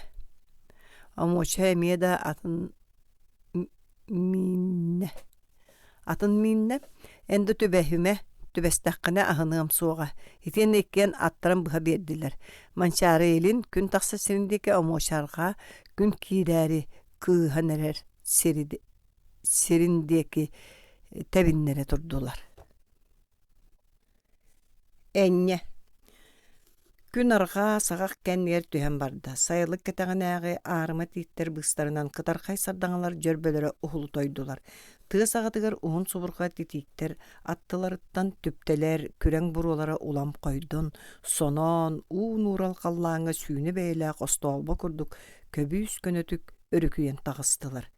Омуоча эмиэ да атын мииннэ. Атын мииннэ, эн да түбэһимэ, түбэстэххинэ аһыныам суоҕа. Итиэннэ иккиэн аттарын быһа биэрдилэр. Манчаары илин, күн тахсар сирин диэки Омуочарҕа күн киирээри кыыһан эрэр сири, сирин диэки тэбиннэрэ турдулар. Энньэ Күн арҕаа саҕах кэннигэр түһэн барда, сайылык кэтэҕинээҕи аарыма тииттэр быыстарынан кытархай сардаҥалар дьөрбөлөрө уһулутойдулар. Тыа саҕатыгар уһун субурҕа титииктэр аттыларыттан түптэлэр, күрэҥ буруолара улам хойдон, соноон, уу нуурал халлааҥҥа сүүнэ бэйэлээх остоолбо курдук көбүүс көнөтүк өрүкүйэн таҕыстылар.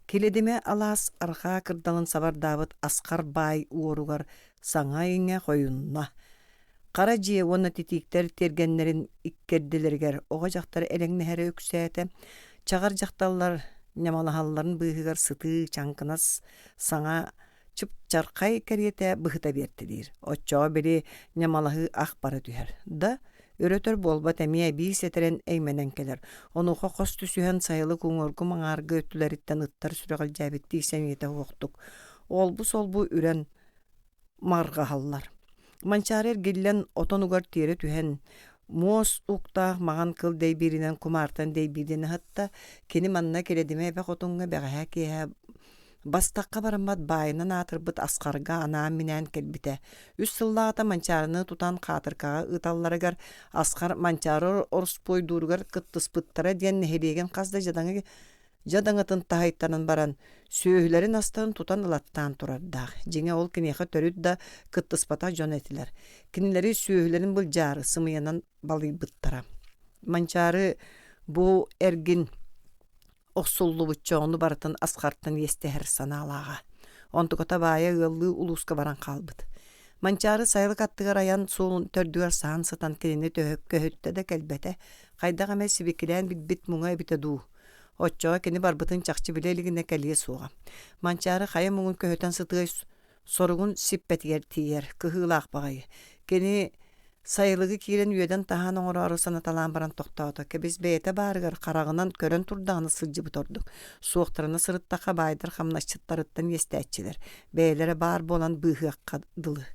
Килэдимэ алаас арҕаа кырдалын сабардаабыт Асхар баай уоругар саҥа-иҥэ хойунна. Хара дьиэ уонна титииктэр тиэргэннэрин иккэрдилэригэр оҕо-дьахтар элэҥнэһэрэ үксээтэ. Чаҕар дьахталлар ньамалаһалларын быыһыгар сытыы чаҥкынас саҥа чыпчархай кэриэтэ быһыта биэртэлиир. Оччоҕо били ньамалаһыы ах бара түһэр. Да, өрөтөр буолбат эмиэ эбии сэтэрэн эймэнэн кэлэр. Онуоха хос түсүһэн сайылык уҥуоргу-маҥааргы өттүлэриттэн ыттар сүрэҕэлдьээбиттии сэниэтэ суохтук олбу-солбу үрэн марҕаһаллар. Манчаары эргиллэн отонугар тиэрэ түһэн, муос уктаах маҥан кыл дэйбииринэн кумаартан дэйбиирдэнэ сытта. Кини манна Килэдимэ эбэ хотуҥҥа бэҕэһээ киэһэ бастахха бараммат баайынан аатырбыт Асхарга анаан-минээн кэлбитэ. Үс сыллааҕыта Манчаарыны тутан хаатыркаҕа ыыталларыгар Асхар Манчаары ороспуойдууругар кыттыспыттара диэн нэһилиэгин хас да дьадаҥы дьадаҥытын таһыйтаран баран, сүөһүлэрин астарын тутан ылаттаан турардаах. Дьиҥэ ол киниэхэ төрүт да кыттыспатах дьон этилэр. Кинилэри сүөһүлэрин былдьаары сымыйанан балыйбыттара. Манчаары бу эргин охсуллубучча ону барытын Асхартан иэстэһэр санаалааҕа. Онтуката баайа ыаллыы улууска баран хаалбыт. Манчаары сайылык аттыгар айан суолун төрдүгэр саһан сытан кинини көһүттэ да кэлбэтэ, хайдах эмэ сибикилээн билбит муҥа эбитэ дуу. Оччоҕо кини барбытын чахчы билэ илигинэ кэлиэ суоҕа. Манчаары хайа муҥун көһүтэн сытыай соругун сиппэтигэр тиийэр, кыһыылаах баҕайы. Кини сайылыгы киирэн үөдэн-таһаан оҥороору санаталаан баран тохтоото. Кэбис бэйэтэ баарыгар хараҕынан көрөн турдаҕына сылдьыбыт ордук. Суохтарына сырыттахха баайдар хамнасчыттарыттан иэстээччилэр. Бэйэлэрэ баар буолан быыһыахха дылы.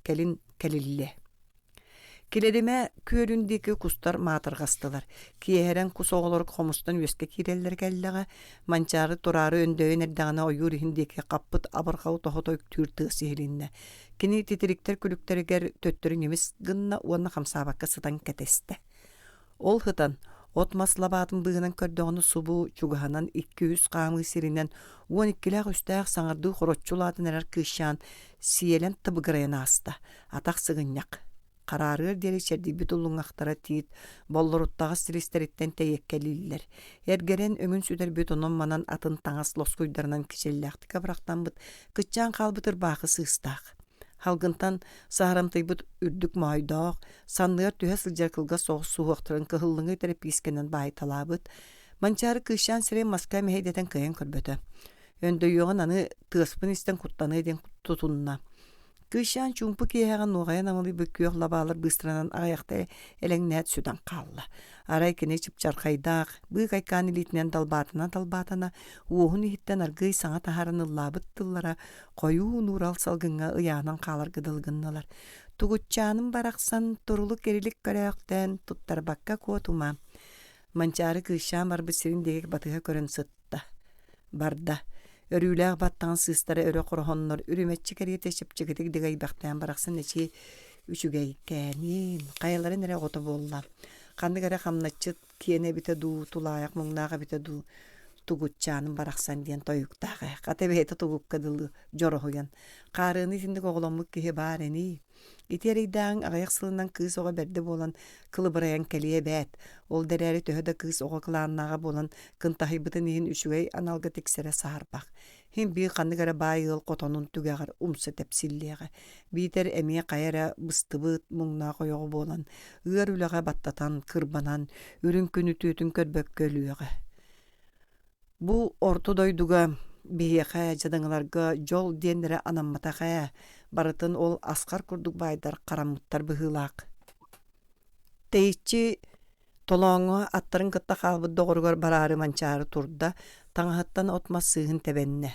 Кэлин кэлиллиэ. Килэримэ күөлүн диэки кустар маатырҕастылар. Киэһэрэн кус оҕолоро хомустан үөскэ киирэллэрэ кэллэҕэ, Манчаары тураары өндөйөн эрдэҕинэ ойуур иһин диэки хаппыт абырҕал тоһута үктүүр тыас иһилиннэ. Кини титириктэр күлүктэригэр төттөрү ньимис гынна уонна хамсаабакка сытан кэтэстэ. Ол сытан, от-мас лабаатын быыһынан көрдөҕүнэ субу чугаһынан икки-үс хаамыы сиринэн уон иккилээх үстээх саҥардыы хороччу улаатан эрэр кыысчаан сиэлэн тыбыгырайан ааста. Атах сыгынньах, хараарыар диэри чэрдийбит уллуҥахтара тиит боллоруттаҕас силистэриттэн тэйиэккэлииллэр. Эргэрэн өҥүн сүтэрбит онон-манан атын таҥас лоскуйдарынан кичэллээхтик абырахтаммыт, кыччаан хаалбыт ырбаахы сыыстаах. Халгынтан саһарамтыйбыт үрдүк моойдоох, санныгар түһэ сылдьар кылгас соҕус суһуохтарын кыһыллыҥы тэрэпиискэнэн баайталаабыт, Манчаары кыысчаан сирэй маска мэһэйдэтэн кыайан көрбөтө. Өндөйүөҕүн аны тыаспын истэн куттаныа диэн тутунна. Кыысчаан чуумпу киэһэҕэ нуоҕайан амалыйбыт күөх лабаалар быыстарынан аҕыйахта элэҥнээт сүтэн хаалла. Арай кини чыпчархайдаах, быыкайкаан илиитинэн далбаатана-далбаатана, уоһун иһиттэн аргыый саҥа таһааран ыллаабыт тыллара хойуу нуурал салгыҥҥа ыйаанан хааларга дылы гыннылар. Тугутчааным барахсан турулук-эрилик көрөөхтөөн туттарбакка куотума. Манчаары кыысчаан барбыт сирин диэки батыһа көрөн сытта. Барда. Өрүүлээх баттаҕын сыыстара өрө хороһоннор, үрүмэччи кэриэтэ чэпчэкитик дыгайбахтаан барахсан эчи үчүгэйкээниин, хайаларын эрэ оҕото буолла. Ханнык эрэ хамначчыт киэнэ эбитэ дуу, тулаайах муҥнаах эбитэ дуу, тугутчааным барахсан диэн тойуктаах ээ. Хата бэйэтэ тугукка дылы дьороһуйан. Хаарыаны итинник оҕоломмут киһи баар ини. Ити эрэйдээҕиҥ аҕыйах сылынан кыыс оҕо бэрдэ буолан кылыбырайан кэлиэ эбээт. Ол да эрээри төһө да кыыс оҕо кылааннааҕа буолан кынтаһыйбытын иһин үчүгэй аналга тиксэрэ саарбах. Һин биир ханнык эрэ баай ыал хотонун түгэҕэр умса тэпсиллиэҕэ. Биитэр эмиэ хайа эрэ быстыбыт муҥнаах ойоҕо буолан ыар үлэҕэ баттатан, кырбанан, үрүҥ күн үтүөтүн көрбөккө өлүөҕэ. Бу орто дойдуга биһиэхэ, дьадаҥыларга дьол диэннэрэ анамматах ээ, барытын ол асхар курдук баайдар хараммыттар быһыылаах. Тэйиччи толооҥҥо аттарын кытта хаалбыт доҕоругар бараары Манчаары турда, таҥаһыттан от-мас сыыһын тэбэннэ.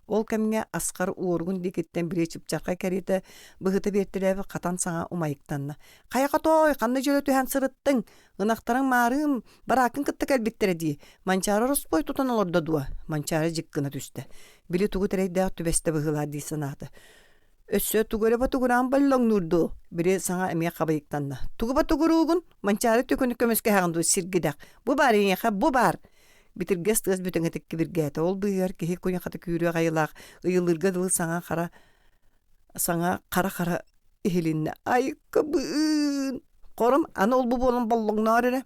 Ол кэмҥэ Асхар уоругун диэкиттэн били чыпчархай кэриэтэ быһыта биэртэлээбит хатан саҥа умайыктанна. «Хайа хотоой, ханна дьөлө түһэн сырыттыҥ? Ынахтарыҥ маарыым барааккын кытта кэлбиттэрэ дии. Манчаары ороспуой тутан олордо дуо?» Манчаары дьик гына түстэ. Били тугу тэрэйдээх түбэстэ быһыылаах дии санаата. Өссө тугу эрэ ботугураан боллоҥнуур дуу? Били саҥа эмиэ хабыйыктанна. Тугу ботугуруугун? Манчаары түкүнү көмүскэһэҕин дуу сиргидэх. Бу баар эйиэхэ, бу баар! Битиргэс тыас бүтэҥитик кибиргээтэ. Ол быыһыгар киһи куйахата күүрүөх айылаах ыйылыырга дылы саҥа хара саҥа хара-хара иһилиннэ. Айыккабыын! Хорум аны ол-бу буолан боллоҥноор эрэ.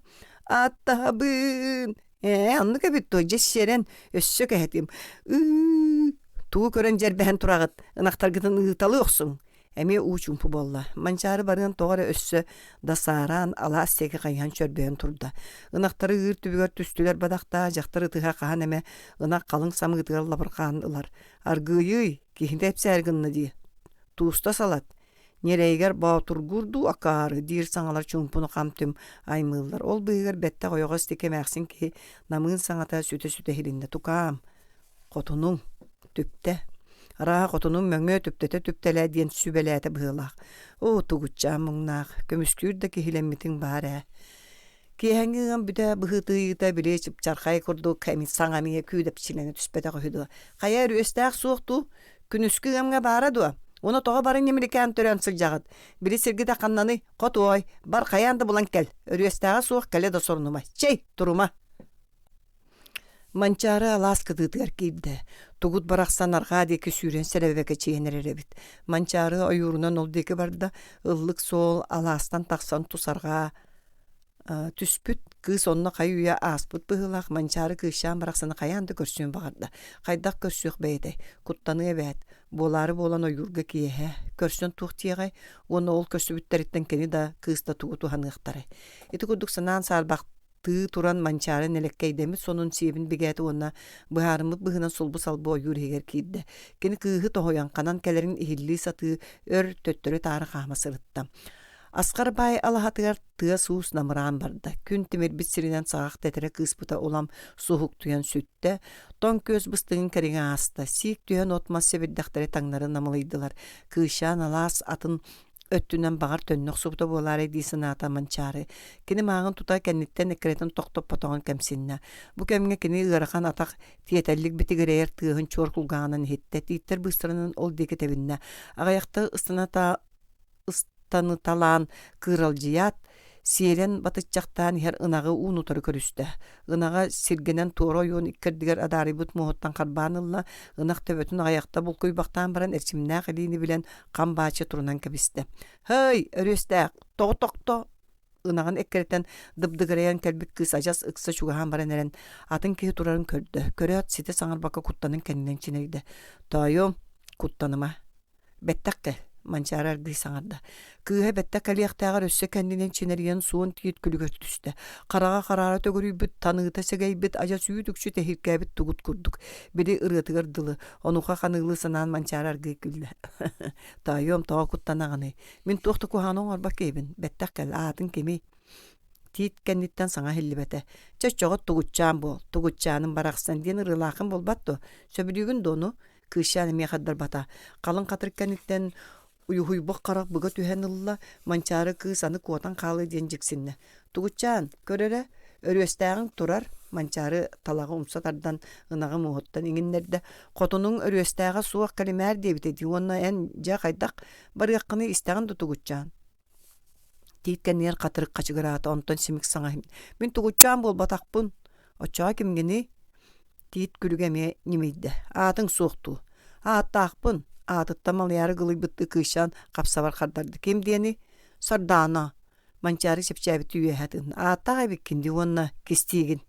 Ааттаһабыын! Ээ, оннук эбит дуо, дьэ сиэрэн, өссө кэһэтим. Ыы, тугу көрөн дьэрбэһэн тураҕыт, ынахтаргытын ыыталыы охсуҥ. Эмиэ уу чуумпу буолла. Манчаары барыан тоҕо эрэ өссө да саараан, алаас диэки хайыһан чөрбөйөн турда. Ынахтары ыыр түбүгэр түстүлэр бадахтаа, дьахтар ытыһа хаһан эмэ ынах халыҥ самыытыгар лабырҕаан ылар. Аргыыйый, киһитэ эпсээр гынна дии. Тууста салат. Ньирэйигэр боотургуур дуу акаары диир саҥалар чуумпуну хам-түм аймыыллар. Ол быыһыгар бэттэх ойоҕос диэки эмээхсин киһи намыын саҥата сүтэ-сүтэ иһилиннэ. Тукаам, хотунуҥ, түптэ. Арааһа хотунуҥ мөҥүө түптэтэ түптэлээ диэн сүбэлээтэ быһыылаах. Оо, тугутчаан муҥнаах, көмүскүүр да киһилэммитиҥ баар ээ. Киэһэҥҥи ыам бүтэ быһыытыйыыта били чыпчархай курдук эмит саҥа эмиэ күүдэпчилэнэ түспэтэх үһү дуо? Хайа өрүөстээх суох дуу? Күнүскү ыамҥа баара дуо? Уонна тоҕо бары ньимиликээн төрөөн сылдьаҕыт? Били сиргитэ ханнаный? Хотуой, бар хайаан да булан кэл. Өрүөстээҕэ суох кэлэ да сорунума. Чэй, турума. Манчаары алаас кытыытыгар киирдэ. Тугут барахсан арҕаа диэки сүүрэн сэрэбэкэ чиһэн эрэр эбит. Манчаары ойуурунан ол диэки барда, ыллык суол алаастан тахсан тус арҕаа түспүт кыыс онно хайы-үйэ ааспыт быһыылаах Манчаары кыысчаан барахсаны хайаан да көрсүөн баҕарда. Хайдах көрсүөх бэйэтэй? Куттаныа эбээт. Буолаары буолан ойуурга киэһэ көрсөн туох диэҕэй уонна ол көрсүбүттэриттэн кини да, кыыс да тугу туһаныахтарай? Ити курдук санаан саарбах тыы туран Манчаары нэлэккэйдэммит сонун сиэбин бигээтэ уонна быһаарыммыт быһыынан сулбу-салбы ойуур иһигэр киирдэ. Кини кыыһы тоһуйан ханан кэлэрин иһиллии сатыы өр төттөрү-таары хаама сырытта. Асхар баай алаһатыгар тыас-уус намыраан барда. Күн тимирбит сиринэн саҕах тэтэрэ кыыспыта улам суһуктуйан сүттэ. Тоҥ күөс быстыгын кэриҥэ ааста. Сиик түһэн от-мас сэбирдэхтэрэ таҥнары намылыйдылар. Кыысчаан алаас атын өттүнэн баҕар төннө охсубута буолаарай дии санаата Манчаары. Кини мааҕын тута кэнниттэн эккирэтэн тохтоппотоҕун кэмсиннэ. Бу кэмҥэ кини ыарахан атах тиэтэллик битигирэйэр тыаһын чуор кулгааҕынан иһиттэ. Тииттэр быыстарынан ол диэки тэбиннэ. Аҕыйахта ыстаната ыстаныталаан кыыралдьыйаат, сиэлэн батыччахтаан иһэр ынаҕы уун-утары көрүстэ. Ынаҕа сиргэнэн туора ойуун иккэрдигэр адаарыйбыт муоһуттан харбаан ылла, ынах төбөтүн аҕыйахта булкуйбахтаан баран эрчимнээх илиини билэн хам бааччы турунан кэбистэ. «Һый, өрүөстээх, тоҕо тохто?» ынаҕын эккирэтэн дыбдыгырайан кэлбит кыыс адьас ыкса чугаһаан баран эрэн атын киһи турарын көрдө. Көрөөт, ситэ саҥарбакка куттанан кэннинэн чинэйдэ. «Тоойуом, куттаныма. Бэттэх кэл. Манчаары аргыый саҥарда. Кыыһа бэттэх кэлиэхтээҕэр өссө кэннинэн чинэрийэн суон тиит күлүгэр түстэ. Хараҕа хараара төгүрүйбүт, таныыта сэгэйбит, адьас үүт-үкчү тэһииркээбит тугут курдук. Били ырыатыгар дылы, онуоха ханыылыы санаан Манчаары аргыый күллэ. Тоойуом, тоҕо куттанаҕыный? Мин туох да куһаҕаны оҥорбот киһибин. Бэттэх кэл, аатыҥ кимий? Тиит кэнниттэн саҥа иһиллибэтэ. Чэ, оччоҕо тугутчаан буол, тугутчааным барахсан диэн ырыалааххын буолбат дуо? Сөбүлүүгүн дуо ону? Кыысчаан эмиэ хардарбата. Халыҥ хатырык кэнниттэн уйуһуйбах харах быга түһэн ылла, Манчаары кыыс аны куотан хаалыа диэн дьиксиннэ. Тугутчаан, көр эрэ, өрүөстээҕиҥ турар, Манчаары талаҕы умса тардан ынаҕы муоһуттан иҥиннэрдэ. Хотунуҥ өрүөстээҕэ суох кэлимээр диэбитэ дии уонна эн дьэ хайдах барыаххыный истэҕин да Тугутчаан? Тиит кэннигэр хатырык хачыгыраата, онтон симик саҥа «Мин тугутчаан буолбатахпын, оччоҕо кимҥиний?» Тиит күлүгэ эмиэ ньимийдэ: «Аатыҥ суох дуу?» «Ааттаахпын» аатыттан малыйаары гылыйбыттыы кыысчаан хапсабар хардарда: «Ким диэний?» «Сардаана» Манчаары чэпчээбиттии үөһэ тыынна: «Ааттаах эбиккин дии уонна кистиигин»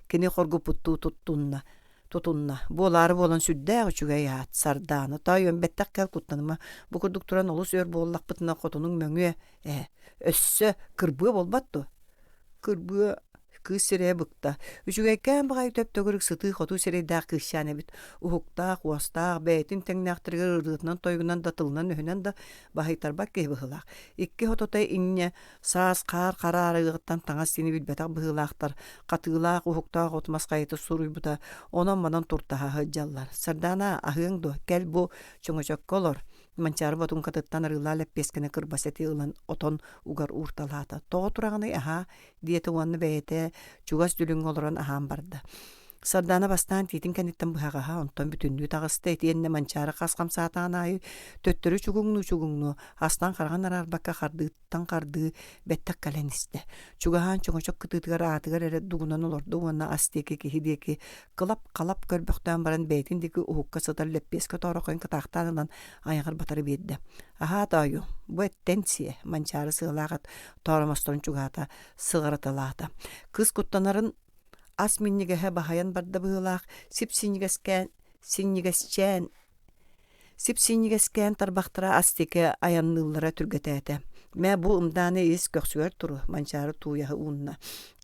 Кини хоргуппуттуу туттунна тутунна. Буолаары буолан сүрдээх үчүгэй аат, Сардаана. Тоойуом, бэттэх кэл куттаныма. Бу курдук туран олус өр буоллахпытына хотунуҥ мөҥүө ээ. Өссө кырбыа буолбат дуо? Кырбыа кыыс сирэйэ быкта. Үчүгэйкээн баҕайы төп-төгүрүк сытыы-хотуу сирэйдээх кыысчаан эбит. Уһуктаах, уостаах, бэйэтин тэҥнээхтэригэр ырыатынан-тойугунан да тылынан-өһүнэн да баһыйтарбат киһи быһыылаах. Икки хотото инньэ Саас хаар хараарыаҕыттан таҥас сини билбэтэх быһыылаахтар, хатыылаах, уһуктаах от-мас хайыта суруйбута, онон-манан туртаһа сылдьаллар. Сардаана, аһыаҥ дуо? Кэл бу чөҥөчөккө олор. Манчаары ботуҥкатыттан арыылаах лэппиэскэни кырбас эти ылан отон угар уурталаата. Тоҕо тураҕыный аһаа? диэтэ уонна бэйэтэ чугас дүлүҥҥэ олорон аһаан барда. Сардаана бастаан тиитин кэнниттэн быһаҕаһа, онтон бүтүннүү таҕыста итиэннэ Манчаары хас хамсаатаҕын аайы төттөрү чугуҥнуу-чугуҥнуу, астан хараҕын араарбакка хардыыттан хардыы бэттэх кэлэн истэ. Чугаһаан чөҥөчөк кытыытыгар аатыгар эрэ дугунан олордо уонна ас диэки киһи диэки кылап-халап көрбөхтөөн баран бэйэтин диэки уһукка сытар лэппиэскэ тоорохойун кытаахтаан ылан айаҕар батары биэрдэ. Аһаа тоойу, бу эттэн сиэ, Манчаары сыалаах ат тооромосторун чугаһата сыҕарыталаата. Кыыс куттанарын Ас минньигэһэ баһыйан барда быһыылаах, сип-синньигэскээн синньигэсчээн сип-синньигэскээн тарбахтара ас диэки айанныыллара түргэтээтэ. Мэ бу ымдааны ис көхсүгэр туру, Манчаары тууйаһы уунна.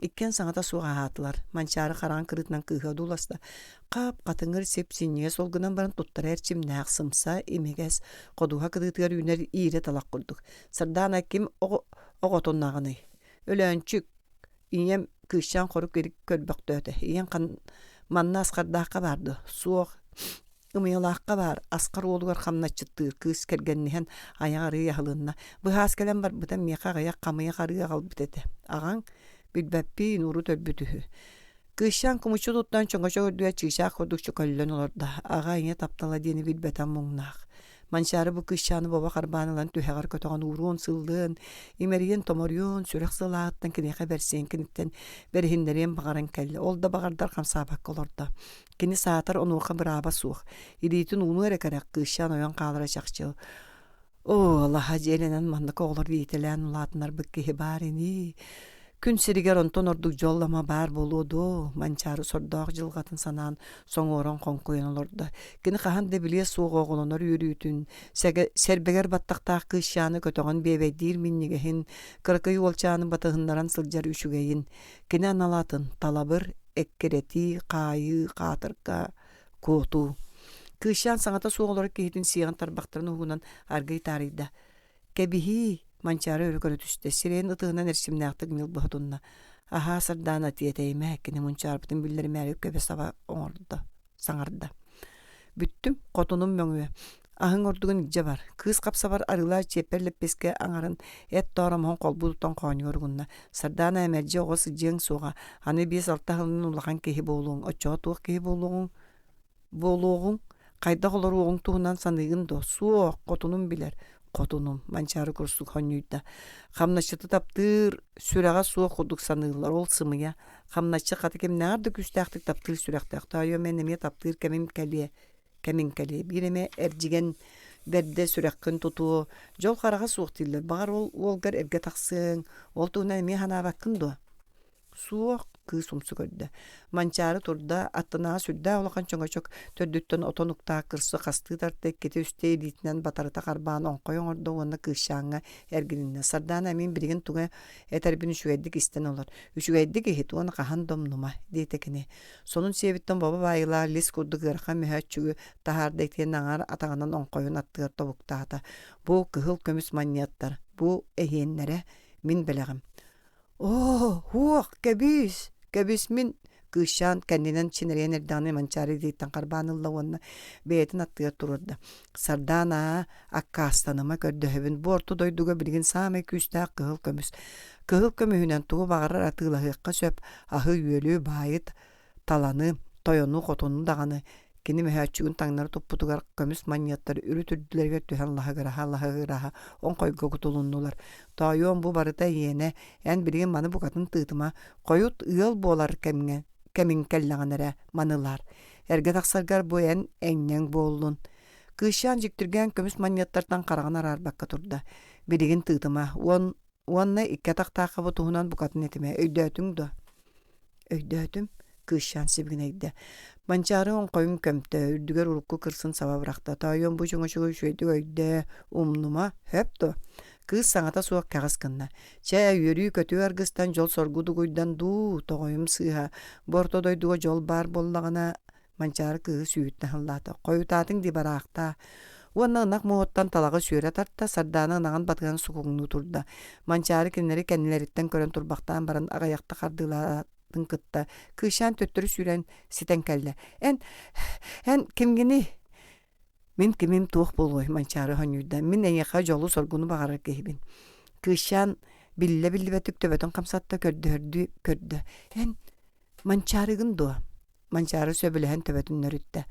Иккиэн саҥата суох аһаатылар. Манчаары хараҕын кырыытынан кыыһа одууласта. Хап-хатыҥыр сип-синньигэс ол гынан баран туттара эрчимнээх, сымса, имигэс, ходуһа кытыытыгар үүнэр иирэ талах курдук. Сардаана ким оҕотуннаҕыный? Өлөөнчүк, Ийэм кыысчаан хорук илик көрбөхтөөтө. Ийэм манна Асхардаахха баар дуо? Суох. Ымыйалаахха баар. Асхар уолугар хамначчыттыыр кыыс кэргэнниһэн айах арыый аһылынна. Быһаас кэлэн барбыта миэхэ аҕыйах хамыйах арыы аҕалбыт этэ. Аҕаҥ? Билбэппиин, урут өлбүт үһү. Кыысчаан кумуччу туттан чоҥочо үрдүгэр чыычаах курдук чөкөллөн олордо. Аҕа ийэ таптала диэни билбэтэх муҥнаах. Манчаары бу кыысчааны бобо харбаан ылан түһэҕэр көтөҕөн ууруон-сыллыан, имэрийэн-томоруйуон, сүрэх сылааһыттан киниэхэ бэрсиэн киниттэн бэриһиннэриэн баҕаран кэллэ. Ол да баҕардар хамсаабакка олордо. Кини саатар онуоха бырааба суох. Илиитин уунуо эрэ кэрэх, кыысчаан ойон хаалара чахчы. Оо, алаһа дьиэлэнэн маннык оҕолор иитэлээн улаатынарбыт киһи баар ини. Күн сиригэр онтон ордук дьол ама баар буолуо дуо? Манчаары сордоох дьылҕатын санаан соҥуоран хоҥкуйан олордо. Кини хаһан да билиэ суох оҕолонор үөрүүтүн, сэрбэгэр баттахтаах кыысчааны көтөҕөн биэбэйдиир минньигэһин, кыракый уолчааны батыһыннаран сылдьар үчүгэйин, кини аналатын талабыр, эккирэтии, хаайыы, хаатырга, куотуу. Кыысчаан саҥата суох олорор киһитин сиэҕин тарбахтарын уһугунан аргыый таарыйда. Кэбиһии! Манчаары өрө көрө түстэ, сирэйин ытыһынан эрчимнээхтик ньылбы сотунна. Аһаа Сардаана тиэтэйимэ, кини мунчаарбытын биллэримээри көбө-саба оҥордо, саҥарда. Бүттүм, хотунум мөҥүө. Аһыҥ ордугун илдьэ бар. Кыыс хапсабар арыылаах чиэппэр лэппиэскэ аҥарын эт тооромоһун холбуу тутан хоонньугар угунна. Сардаана мэлдьи оҕо сылдьыаҥ суоҕа. Аны биэс-алта сылынан улахан киһи буолуоҥ. Оччоҕо туох киһи буолуоҕуҥ? Буолуоҕуҥ, хайдах олоруоҕуҥ туһунан саныыгын дуо? Суох, хотунум билэр. Хотунум, Манчаары курсук хонньуйда. Хамначчыты таптыыр сүрэҕэ суох курдук саныыллар, ол сымыйа. Хамначчы хата кимнээҕэр да күүстээхтик таптыыр сүрэхтээх. Тоойуом эн эмиэ таптыыр кэмим кэлиэ, кэмиҥ кэлиэ. Биир эмэ эрдьигэн бэрдэ сүрэххин тутуо. Дьол хараҕа суох дииллэр. Баҕар ол уолгар эргэ тахсыаҥ. Ол туһунан эмиэ санаабаккын дуо? Суох. Кыыс умсу көрдө. Манчаары турда, аттынааҕы сүрдээх улахан чөҥөчөк төрдүттэн отон уктаах кырсы хастыы тарта иккитэ-үстэ илиитинэн батарыта харбаан оҥхой оҥордо уонна кыысчааҥҥа эргилиннэ. Сардаана мин билигин тугу этэрбин үчүгэйдик истэн олор. Үчүгэйдик иһит уонна хаһан да умнума, диэтэ кини. Сонун сиэбиттэн бобо баайыылаах лис курдук ыарахан мөһөөччүгү таһаарда итиэннэ аҥаар атаҕынан оҥхойун аттыгар тобуктаата. Бу кыһыл көмүс манньыаттар, бу эһиэннэрэ, мин бэлэҕим. Оо, һуох, кэбис, кэбис мин кыысчаан кэннинэн чинэрийэн эрдэҕинэ Манчаары илиититтэн харбаан ылла уонна бэйэтин аттыгар туруорда. Сардаана, аккаастаныма көрдөһөбүн, бу орто дойдуга билигин саамай күүстээх кыһыл көмүс. Кыһыл көмүһүнэн тугу баҕарар атыылаһыахха сөп, аһы-үөлү, баайы таланы, тойону-хотуну даҕаны кини мөһөөччүгүн таҥнары туппутугар көмүс манньыаттар үрүт үрдүлэригэр түһэн лаһыгыраһа-лаһыгыраһа оҥхойго кутулуннулар. Тоойуом бу барыта эйиэнэ, эн билигин маны букатын тыытыма, хойут ыал буолар кэмҥэ кэмиҥ кэллэҕинэ эрэ манылаар. Эргэ тахсаргар бу эн эҥнэҥ буоллун. Кыысчаан дьиктиргээн көмүс манньыаттартан хараҕын араарбакка турда. Билигин тыытыма, уон уонна икки атахтаахха бу туһунан букатын этимэ, өйдөөтүҥ дуо? Өйдөөтүм, кыысчаан сибигинэйдэ. Манчаары оҥхойун көмтө, үрдүгэр урукку кырсын саба бырахта. Тоойуом бу чөҥөчөгү үчүгэйдик өйдөө, умнума, сөп дуо? Кыыс саҥата суох кэҕис гынна. Чэ, үөрүү-көтүү аргыстан дьол-соргу дугуйдан дуу, тоҕойум сыыһа. Бу орто дойдуга дьол баар буоллаҕына, Манчаары кыыһы сүүһүттэн аһыллаата. Хойутаатыҥ дии бараахтаа. Уонна ынах муоһуттан талаҕы сүөрэ тарта, Сардаана ынаҕын батыһан сукуҥнуу турда. Манчаары кинилэри кэннилэриттэн көрөн турбахтаан баран аҕыйахта хардыылаатын кытта кыысчаан төттөрү сүүрэн ситэн кэллэ. Эн, эн кимҥиний? Мин кимим туох буолуой, Манчаары сонньуйда. Мин эйиэхэ дьолу-соргуну баҕарар киһибин. Кыысчаан биллэ-биллибэтик төбөтүн хамсатта, көрдөһөрдүү көрдө. Эн Манчаарыгын дуо? Манчаары сөбүлэһэн төбөтүн нөрүттэ.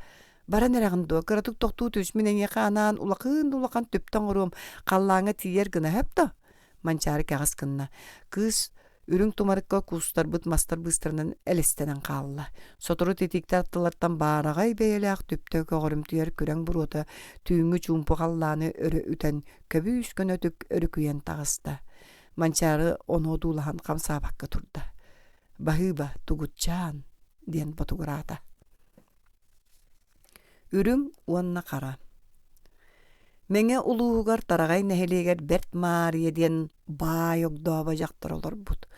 Баран эрэҕин дуо? Кыратык тохтуу түс, мин эйиэхэ анаан улахыын да улахан түптэ оҥоруом, халлааҥҥа тиийэр гына сөп дуо? Манчаары кэҕис гынна. Кыыс үрүҥ тумарыкка куустарбыт мастар быыстарынан элэстэнэн хаалла. Сотору титииктэр аттылартан баараҕай бэйэлээх түптэ көҕөрүмтүйэр күрэҥ буруота түүҥҥү чуумпу халлааны өрө үтэн, көбүүс көнөтүк өрүкүйэн таҕыста. Манчаары ону одуулаһан хамсаабакка турда. Баһыыба, тугутчаан, диэн ботугураата. Үрүҥ уонна хара Мэҥэ улууһугар Тараҕай нэһилиэгэр Бэрт Маарыйа диэн баай огдообо дьахтар олорбут.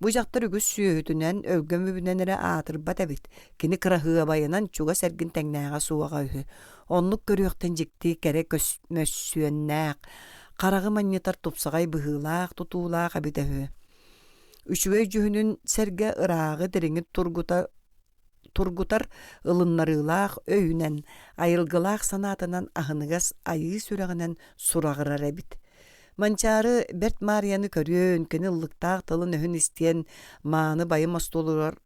Бу дьахтар үгүс сүөһүтүнэн, өлгөм үбүнэн эрэ аатырбат эбит. Кини кыраһыабайынан чугас эргин тэҥнээҕэ суоҕа үһү. Оннук көрүөхтэн дьикти кэрэ мөссүөннээх, хараҕы манньытар тупсаҕай быһыылаах тутуулаах эбитэ үһү. Үчүгэй дьүһүнүн сэргэ ырааҕы дириҥи тургута тургутар ылыннарыылаах өйүнэн, айылгылаах санаатынан аһыныгас айыы сүрэҕинэн сураҕырар эбит. Манчаары Бэрт Маарыйаны көрүөн, кини ыллыктаах тылын-өһүн истиэн мааны байым остуолугар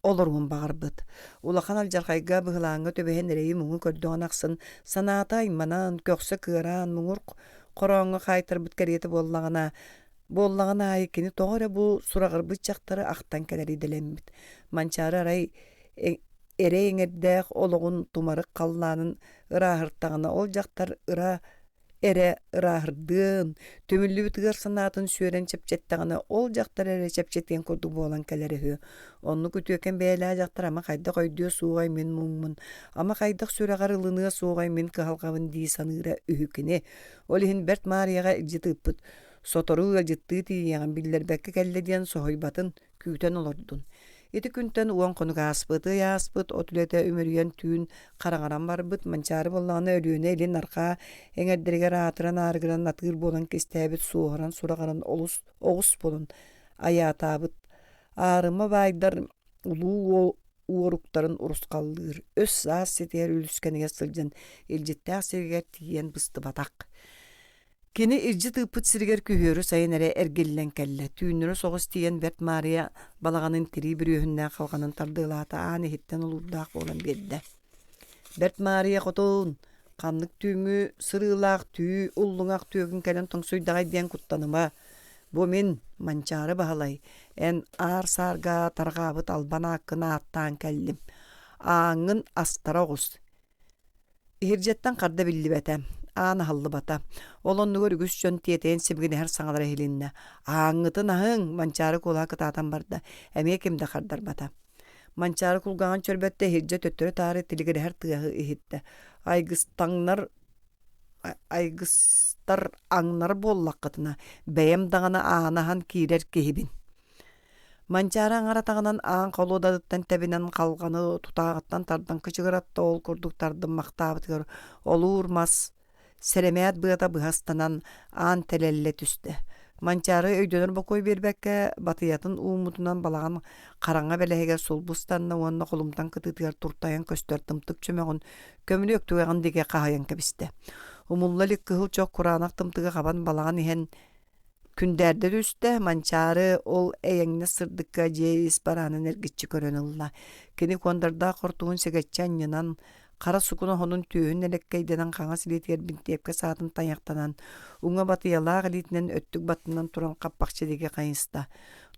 олоруон баҕарбыт. Улахан алдьархайга быһылааҥҥа түбэһэн эрэйи-муҥу көрдөҕүн ахсын санаата айманан, көхсө кыараан, муҥур хорооҥҥо хаайтарбыт кэриэтэ буоллаҕына, буоллаҕын аайы кини тоҕо эрэ бу сураҕырбыт дьахтары ахтан кэлэр идэлэммит. Манчаары арай эрэй эҥэрдээх олоҕун тумарык халлаанын ырааһыртаҕына ол дьахтар ыра эрэ ырааһырдыан, түмүллүбүт ыар санаатын сүөрэн чэпчэттэҕинэ, ол дьахтар эрэ чэпчэтиэн курдук буолан кэлэр үһү. Оннук үтүөкэн бэйэлээх дьахтар ама хайдах өйдүө суоҕай мин муҥмун, ама хайдах сүрэҕэр ылыныа суоҕай мин кыһалҕабын дии саныыра үһү кини. Ол иһин Бэрт Маарыйаҕа илдьит ыыппыт. Сотору ыалдьыттыы тиийиэҕин биллэрбэккэ кэллэ диэн соһуйбатын, күүтэн олордун. Ити күнтэн уон хонук ааспыт, ый ааспыт, от үлэтэ үмүрүйэн түүн хараҥаран барбыт, Манчаары буоллаҕына Өлүөнэ илин арҕаа эҥэрдэригэр аатыран аарыгыран атыыр буолан кистээбит суоһуран сураҕыран олус оҕус буолан айаатаабыт аарыма баайдар улуу уол уоруктарын урусхаллыыр, өс-саас ситиһэр үлүскэнигэр сылдьан илдьиттээх сиригэр тиийэн быстыбатах. Кини илдьи тыыппыт сиригэр күһүөрү сайын эрэ эргиллэн кэллэ. Түүннэри соҕус тиийэн Бэрт Маарыйа балаҕанын тирии бүрүөһүннээх халҕанын тардыалаата, аан иһиттэн олуурдаах буолан биэрдэ. Бэрт Маарыйа хотун, ханнык түүҥҥү сырыылаах түү уллуҥах түөкүн кэлэн тоҥсуйдаҕай диэн куттаныма. Бу мин, Манчаары Баһылай, эн аар-саарга тарҕаабыт албан ааккын ааттаан кэллим. Ааҥҥын астара оҕус. Иһирдьэттэн харда биллибэтэ. Аан аһыллыбата. Ол оннугар үгүс дьон тиэтэйэн сибигинэһэр саҥалара иһилиннэ. «Ааҥҥытын аһыҥ!» Манчаары куолаһа кытаатан барда. Эмиэ ким да хардарбата. Манчаары кулгааҕын чөрбөттө, иһирдьэ төттөрү-таары тилигирэһэр тыаһы иһиттэ. Айгыстаҥнар айгыстар аҥнар буоллаххытына, бэйэм даҕаны ааны аһан киирэр киһибин. Манчаары аҥар атаҕынан аан холуодатыттан тэбинэн халҕаны тутааҕыттан тардан кычыгыратта, ол курдук тардыммахтаабытыгар олуур мас сэрэмээт быата быһа ыстанан аан тэлэллэ түстэ. Манчаары өйдөнөр бокуой биэрбэккэ, батыйатын ууммутунан балаҕан хараҥа бэлэһигэр сулбу ыстанна уонна холумтан кытыытыгар туртайан көстөр тымтык чөмөҕүн көмүлүөк түгэҕин диэки хаһыйан кэбистэ. Умулла илик кыһыл чох кураанах тымтыгы хабан балаҕан иһэн Күндээрдэ түстэ, Манчаары ол эйэҥнэс сырдыкка дьиэ ис бараанын эргиччи көрөн ылла. Кини куондардаах хортуһун сэгэччи анньынан, хара сукуна оһонун түөһүн элэккэйдэнэн хаҥас илиитигэр бинтиэпкэ саатын тайахтанан, уҥа батыйалаах илиитинэн өттүк баттынан туран хаппахчы диэки хайыста.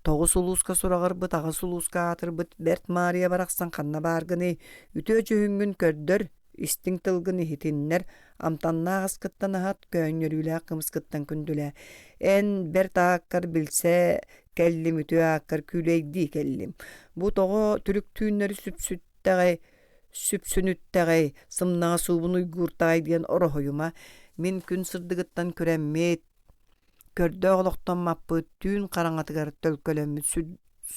Тоҕус улууска сураҕырбыт, аҕыс улууска аатырбыт Бэрт Маарыйа барахсан ханна бааргыный, үтүө дьүһүҥҥүн көрдөр, истиҥ тылгын иһитиннэр, амтаннаах аскыттан аһат, көөнньөрүүлээх кымыскыттан күндүлээ. Эн бэрт ааккар билсэ кэллим, үтүө ааккар күүлэйдии кэллим. Бу тоҕо түрүк түүннэри сүпсүттэҕэй, сүпсүнүттэҕэй, сымнаҕас уубун уйгууртаҕай диэн ороһуйума. Мин күн сырдыгыттан күрэммит, Көрдөөх олохтон маппыт, түүн хараҥатыгар төлкөлөммүт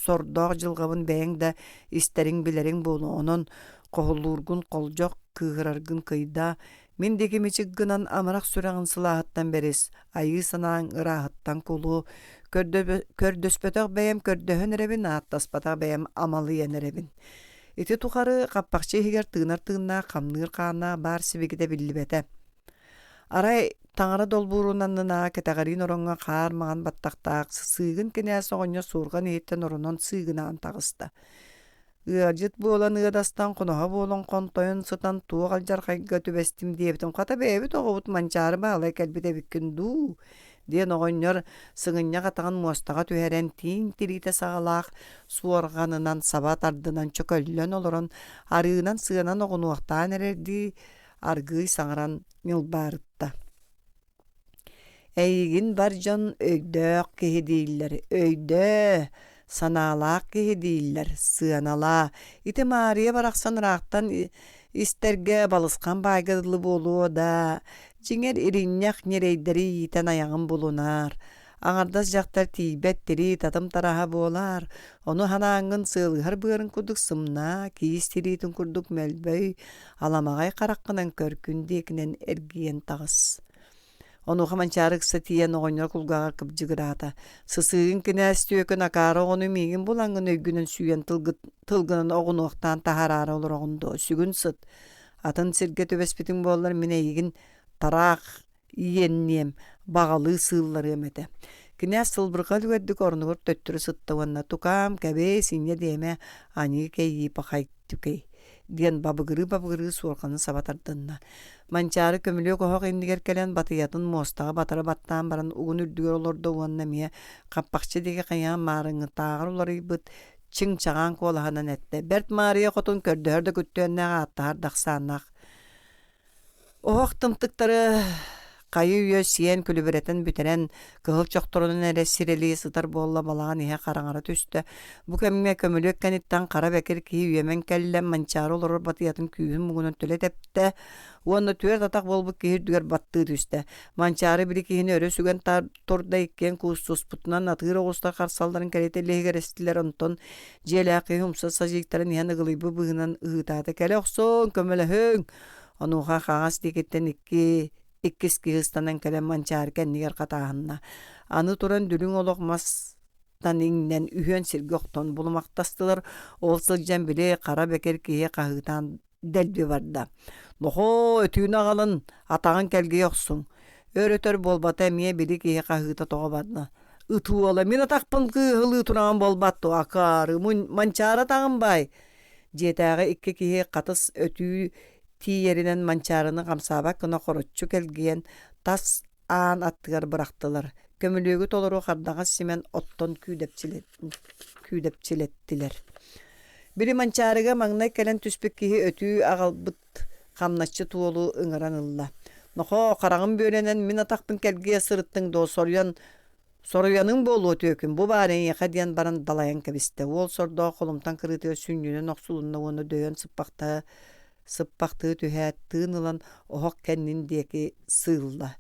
сордоох дьылҕабын бэйэҥ да истэриҥ-билэриҥ буолуо, онон хоһулуургун холдьох, кыыһыраргын кыйдаа, мин диэки мичик гынан амарах сүрэҕин сылааһыттан бэрис, айыы санааҥ ырааһыттан кулу, көрдөспөтөх бэйэм көрдөһөн эрэбин, ааттаспатах бэйэм амалыйан эрэбин. Ити тухары хаппахчы иһигэр тыынар тыыннаах, хамныыр хааннаах баар сибикитэ биллибэтэ. Арай таҥара долбуурун аннынааҕы кэтэҕэриин ороҥҥо хаар маҥан баттахтаах сыыгын кинээс оҕонньор суорҕан иһиттэн оронон сыыгынаан таҕыста. Ыалдьыт буолан ыадастан хоноһо буолан хонтойон сытан туох алдьархайга түбэстим диэбитим хата бэйэбит оҕобут Манчаары Баһылай кэлбит эбиккин дуу диэн оҕонньор сыгынньах атаҕын муостаҕа түһэрэн тииҥ тириитэ саҕалаах суорҕанынан саба тардынан чөкөллөн олорон арыынан сыанан оҕунуохтаан эрэрдии аргыый саҥаран ньылбаарытта Эйигин бар дьон өйдөөх киһи дииллэр, өйдөө, санаалаах киһи дииллэр, сыаналаа. Ити Маарыйа барахсан ыраахтан истэргэ балысхан баайга дылы буолуо да, дьиҥэр иринньэх ньирэйдэри иитэн айаҕын булунаар. Аҥардас дьахтар тиийбэт тирии татым тараһа буолаар, ону санааҥҥын сыалыһар быарын курдук сымнаа, киис тириитин курдук мөлбөй, аламаҕай хараххынан көр, күн диэкинэн эргийэн таҕыс. Онуоха Манчаары ыкса тиийэн оҕонньор кулгааҕар кыбдьыгыраата: «Сысыыгын кинээс түөкүн акаары оҕону миигин булаҥҥын өйгүнэн сүүйэн тылгынан оҕунуохтаан таһаараары олороҕун дуо? Сүгүн сыт. Атын сиргэ түбэспитиҥ буоллар мин эйигин тараах иэнниэм, баҕалыы сыылларыам этэ. Кинээс сылбырҕа үлүгэрдик орнугар төттөрү сытта уонна «Тукаам, кэбиэй, синньэ диэмэ, аньыы кэйии пахай түкэй» диэн бабыгырыы-бабыгырыы суорҕанын саба тардынна. Манчаары көмүлүөк оһох иннигэр кэлэн батыйатын муостаҕа батары баттаан баран угун үрдүгэр олордо уонна эмиэ хаппахчы диэки хайаан маарыҥҥытааҕар уларыйбыт чиҥ-чаҕаан куолаһынан эттэ: «Бэрт Маарыйа хотун көрдөһөр да күттүөннээх ааттаһар да ахсааннаах Оһох тымтыктары хайы-үйэ сиэн күлүбүрэтэн бүтэрэн, кыһыл чохторунан эрэ сирэлии сытар буолла балаҕан иһэ хараҥара түстэ. Бу кэмҥэ көмүлүөк кэнниттэн хара бэкир киһи үөмэн кэллэ, Манчаары олорор батыйатын күүһүн муҥунан төлө тэптэ уонна түөрт атах буолбут киһи үрдүгэр баттыы түстэ. Манчаары били киһини өрө сүгэн турда иккиэн куустуспутунан атыыр оҕустар харсалларын кэриэтэ лиһигирэстилэр, онтон дьиэлээх киһи умса садьыйтаран иһэн ыгылыйбыт быһыынан ыһыытаата: «Кэлэ охсуҥ, көмөлөһүҥ!» Онуоха хаҥас диэкиттэн икки иккис киһи ыстанан кэлэн Манчаары кэннигэр хатааһынна. Аны туран дүлүҥ олох мастан иҥнэн үһүөн сиргэ охтон булумахтастылар. Ол сылдьан били хара бэкир киһи хаһыытаан дэлби барда. «Нохоо, өтүүнү аҕалын, атаҕын кэлгийэ охсуҥ». Өр-өтөр буолбата эмиэ били киһи хаһыыта тоҕо барда. «Ыт уола, мин атахпын кыыһылыы тураҕын буолбат дуо, акаары, Манчаары атаҕын баай!» Дьиэтээҕи икки киһи хатыс өтүү тиийэринэн Манчаарыны хамсаабат гына хороччу кэлгийэн тас аан аттыгар бырахтылар. Көмүлүөгү толору хардаҕас симэн оттон күүдэпчилэттилэр. Били Манчаарыга маҥнай кэлэн түспүт киһи өтүү аҕалбыт хамначчыт уолу ыҥыран ылла. Нохоо, хараҕым бүөлэнэн мин атахпын кэлгийэ сырыттыҥ дуо, соруйан соруйаныҥ буолуо түөкүн, бу баар эйиэхэ диэн баран далайан кэбистэ. Уол сордоох холумтан кырыытыгар сүнньүнэн охсулунна уонна дөйөн сыппахтаа сыппахтыы түһээт, тыын ылан оһох кэннин диэки сыылла.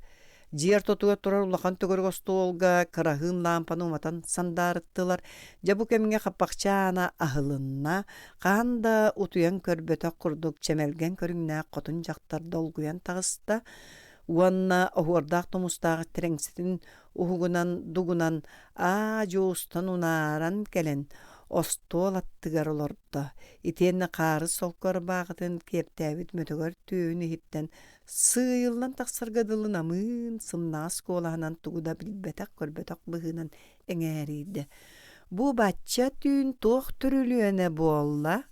Дьиэ ортотугар турар улахан төгүрүк остуолга кыраһыын лаампаны уматан сандаарыттылар. Дьэ бу кэмҥэ хаппахчаана аһылынна, хаһан да утуйан көрбөтөх курдук чэмэлгэн көрүҥнээх хотун дьахтар долгуйан таҕыста уонна оһуордаах тумустаах тирэҥситин уһугунан дугунан аа-дьуо устан унааран кэлэн остуол аттыгар олордо. Итиэннэ хаарыс солко ырбаахытын киэптээбит мөтөгөр түөһүн иһиттэн Сыыйыллан тахсарга дылы намыын, сымнаҕас куолаһынан тугу да билбэтэх-көрбөтөх быһыынан эҥээрийдэ. Бу бачча түүн туох түрүлүөнэ буолла?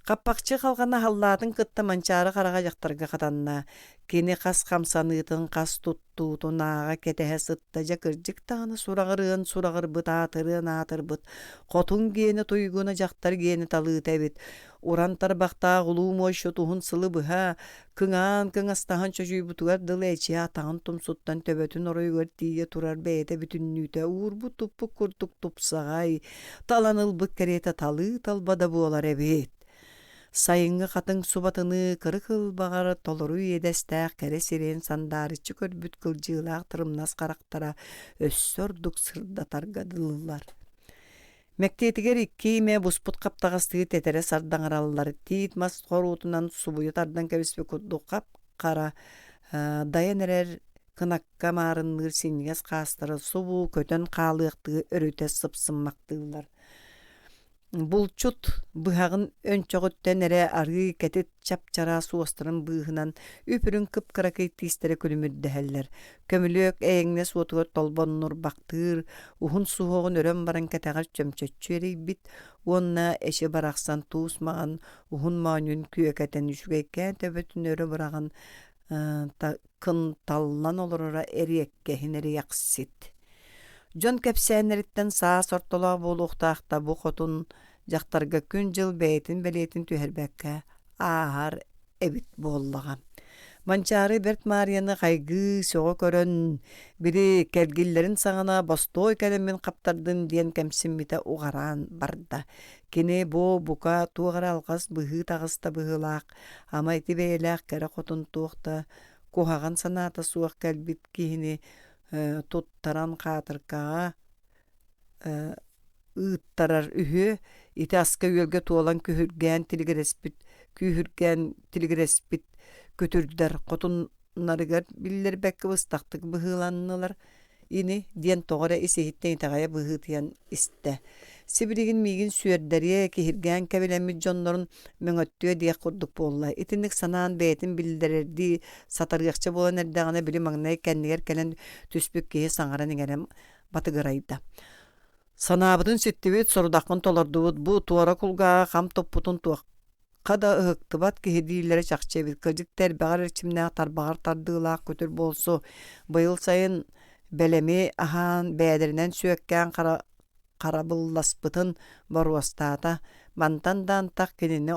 Хаппахчы халҕана аһыллаатын кытта Манчаары хараҕа дьахтарга хатанна. Кини хас хамсаныытын, хас туттуутун ааҕа кэтэһэ сытта дьэ кырдьык даҕаны сураҕырыан сураҕырбыт, аатырыан аатырбыт, хотун гиэнэ туйгуна дьахтар гиэнэ талыыта эбит. Уран тарбахтаах улуу муощут уһун сылы быһа кыҥаан кыҥастаһан чочуйбутугар дылы эчи атаҕын тумсуттан төбөтүн оройугар тиийэ турар бэйэтэ бүтүннүүтэ уурбут-туппут курдук тупсаҕай, талан ылбыт кэриэтэ талыы-талба да буолар эбит. Сайыҥҥы хатыҥ субатыныы кырык ылбаҕар толору иэдэстээх кэрэ сирэйин сандаарыччы көрбүт кылдьыылаах тырымнас харахтара өссө ордук сырдатарга дылылар. Мэктиэтигэр икки имэ буспут хаптаҕастыы тэтэрэ сардаҥараллар, тиит мас хоруутунан субуйа тардан кэбиспит курдук хап-хара дайан эрэр кынакка маарынныыр синньигэс хаастара субу көтөн хаалыахтыы өрүтэ сыпсыммахтыыллар. Булчут быһаҕын өнчөҕүттэн эрэ арыы кэтит чап-чараас уостарын быыһынан үп-үрүҥ кып-кыракый тиистэрэ күлүмүрдэһэллэр. Көмүлүөк эйэҥнэс уотугар толбоннурбахтыыр, уһун суһуоҕун өрөн баран кэтэҕэр чөмчөччү эрийбит уонна эчи барахсан туус маҕан уһун моонньун күөкэтэн үчүгэйкээн төбөтүн өрө быраҕан кынталлан олороро эриэккэһин эриэхсит. Дьон кэпсээннэриттэн саас ортолоох буолуохтаах да бу хотун дьахтарга күн-дьыл бэйэтин бэлиэтин түһэрбэккэ ааһар эбит буоллаҕа. Манчаары Бэрт Маарыйаны хайгыы, сөҕө көрөн, били кэлгиллэрин саҕана бостуой кэлэммин хаптардым диэн кэмсиммитэ уҕараан барда. Кини бу бука туох эрэ алҕас быһыы таҕыста быһыылаах, ама ити бэйэлээх кэрэ хотун туох да куһаҕан санаата суох кэлбит киһини туттаран хаатыркаҕа ыыттарар үһү, ити аска-үөлгэ туолан күһүргээн тилигирэспит күүһүргээн тилигирэспит күтүрдэр хотуннарыгар биллэрбэккэ быстахтык быһыыланнылар ини диэн тоҕо эрэ ис-иһиттэн итэҕэйэ быһыытыйан истэ. Сибилигин миигин сүөрдэриэ, киһиргээн кэбилэммит дьоннорун мөҥөттүө диэх курдук буолла. Итинник санаан бэйэтин биллэрэрдии сатарыахча буолан эрдэҕинэ били маҥнай кэннигэр кэлэн түспүт киһи саҥаран-иҥэрэн батыгырайда. Санаабытын ситтибит, сорудахпын толордубут, бу туора кулгааҕа хам туппутун туохха да ыһыктыбат киһи дииллэрэ чахчы эбит. Кырдьык да эрбэҕэр эрчимнээх, тарбаҕар тардыылаах күтүр буолсу. Быйыл сайын бэлэми аһаан, бээдэринэн сүөккээн хара харабылласпытын боруостаата, мантан да антах кинини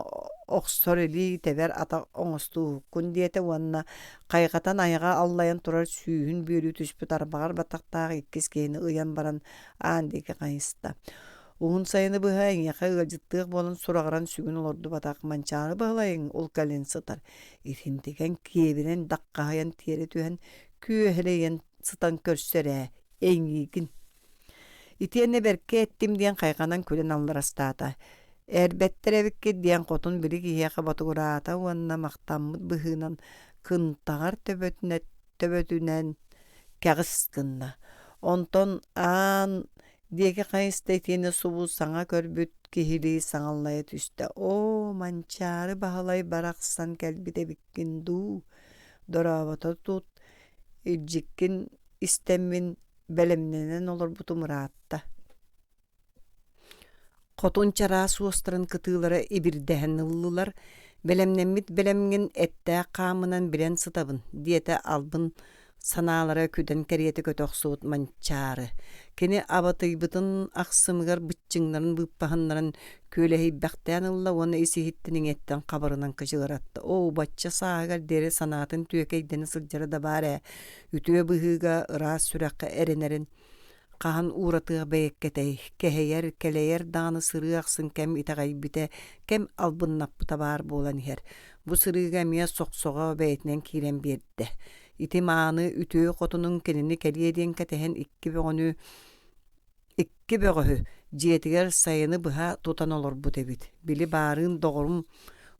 охсор илии тэбэр атах оҥостууһуккун диэтэ уонна хайҕатан айаҕа аллайан турар сүүһүн бүөлүү түспүт арбаҕар баттахтаах иккис киһини ыйан баран аан диэки хайыста. Уһун сайыны быһа эйиэхэ ыалдьыттыах буолан сураҕыран сүгүн олордубатах Манчаары Баһылайыҥ ол кэлин сытар. Итинтикэн киэбинэн даххаһыйан тиэрэ түһэн күөһэлэйэн сытан көрсөр ээ, эйиигин. Итиэннэ бэркэ эттим диэн хайҕанан күлэн алларастаата. Эрбэттэр эбиккит диэн хотун били киһиэхэ ботугураата уонна махтаммыт быһыынан кынтаҕар төбөтүнэн кэҕис гынна. Онтон аан диэки хайыста итиэннэ субу саҥа көрбүт киһилии саҥаллайа түстэ: «Оо, Манчаары Баһылай барахсан кэлбит эбиккин дуу, дорообото тут, илдьиккин истэммин бэлэмнэнэн олорбутум ыраатта. Хотун чараас уостарын кытыылара ибирдэһэн ыллылар, бэлэмнэммит бэлэмҥин эттээх хаамынан билэн сытабын, диэтэ албын Санаалара күдэн кэриэтэ көтө охсубут Манчаары. Кини абатыйбытын ахсымыгар быччыҥнарын быыппаһыннаран күөлэһийбэхтээн ылла уонна ис-иһиттэн иҥиэттэн хабырынан кычыгыратта. Оо, бачча сааһыгар диэри санаатын түөкэйдэнэ сылдьара да баар ээ, үтүө быһыыга, ыраас сүрэххэ эрэнэрин хаһан ууратыах бэйэккэтэй, кэһэйэр, кэлэйэр даҕаны сырыы ахсын кэм итэҕэйбитэ, кэм албыннаппыта баар буолан иһэр. Бу сырыыга эмиэ сохсоҕо бэйэтинэн киирэн биэрдэ. Ити мааны үтүө хотунуҥ кинини кэлиэ диэн кэтэһэн икки бөҕөнү икки бөҕөһү дьиэтигэр сайыны быһа тутан олорбут эбит. Били баарыын доҕорум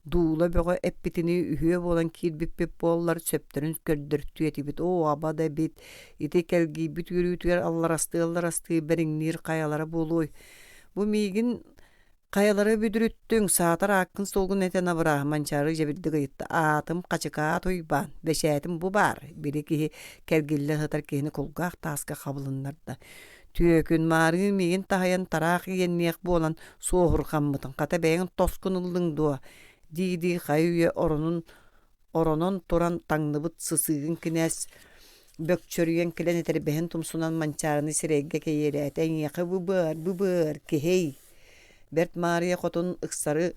дуула бөҕө эппитинии үһүө буолан киирбиппит буоллар сөптөрүн көрдөртүө этибит. Оо, аба да эбит, ити кэлгийбит үөрүүтүгэр алларастыы-алларастыы бэриҥниир хайалара буолуой? Бу миигин Хайалары бүдүрүттүҥ, саатар ааккын-суолгун этэн абыраа, Манчаары дьэбирдик ыйытта. Аатым Хачыкаат Уйбаан, бэчээтим бу баар, били киһи кэргиллэ сытар киһини кулгаах тааска хабылыннарда. Түөкүн маарыын миигин таһыйан тараах иэнниэх буолан суоһурҕаммытыҥ, хата бэйэҥ тоскун ыллыҥ дуо? дии-дии хайы-үйэ оронун оронон туран таҥныбыт сысыыгын кинээс бөкчөрүйэн кэлэн этэрбэһин тумсунан Манчаарыны сирэйгэ кэйиэлээтэ эйиэхэ быбыар быбыар киһий Бэрт Маарыйа хотун ыксары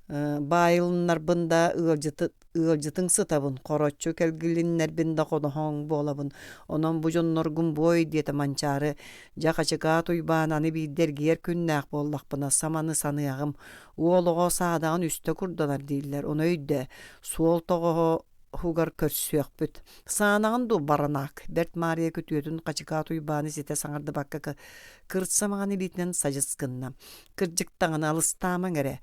баайылыннарбын да ыалдьыты ыалдьытыҥ сытабын, хороччу кэлгилиннэрбин да хоноһоҥ буолабын, онон бу дьонноргун буой диэтэ Манчаары. Дьэ Хачыкаат Уйбаан аны биирдэ эргийэр күннээх буоллахпына саманы саныаҕым. Уол оҕо саадаҕын үстэ курданар дииллэр, ону өйдөө. Суол тоҕоһугар көрсүөхпүт. Саанаҕын дуу, баранаак? Бэрт Маарыйа күтүөтүн Хачыкаат Уйбааны ситэ саҥардыбакка кырса маҥан илиитинэн садьыс гынна. Кырдьык даҕаны алыстаамаҥ эрэ.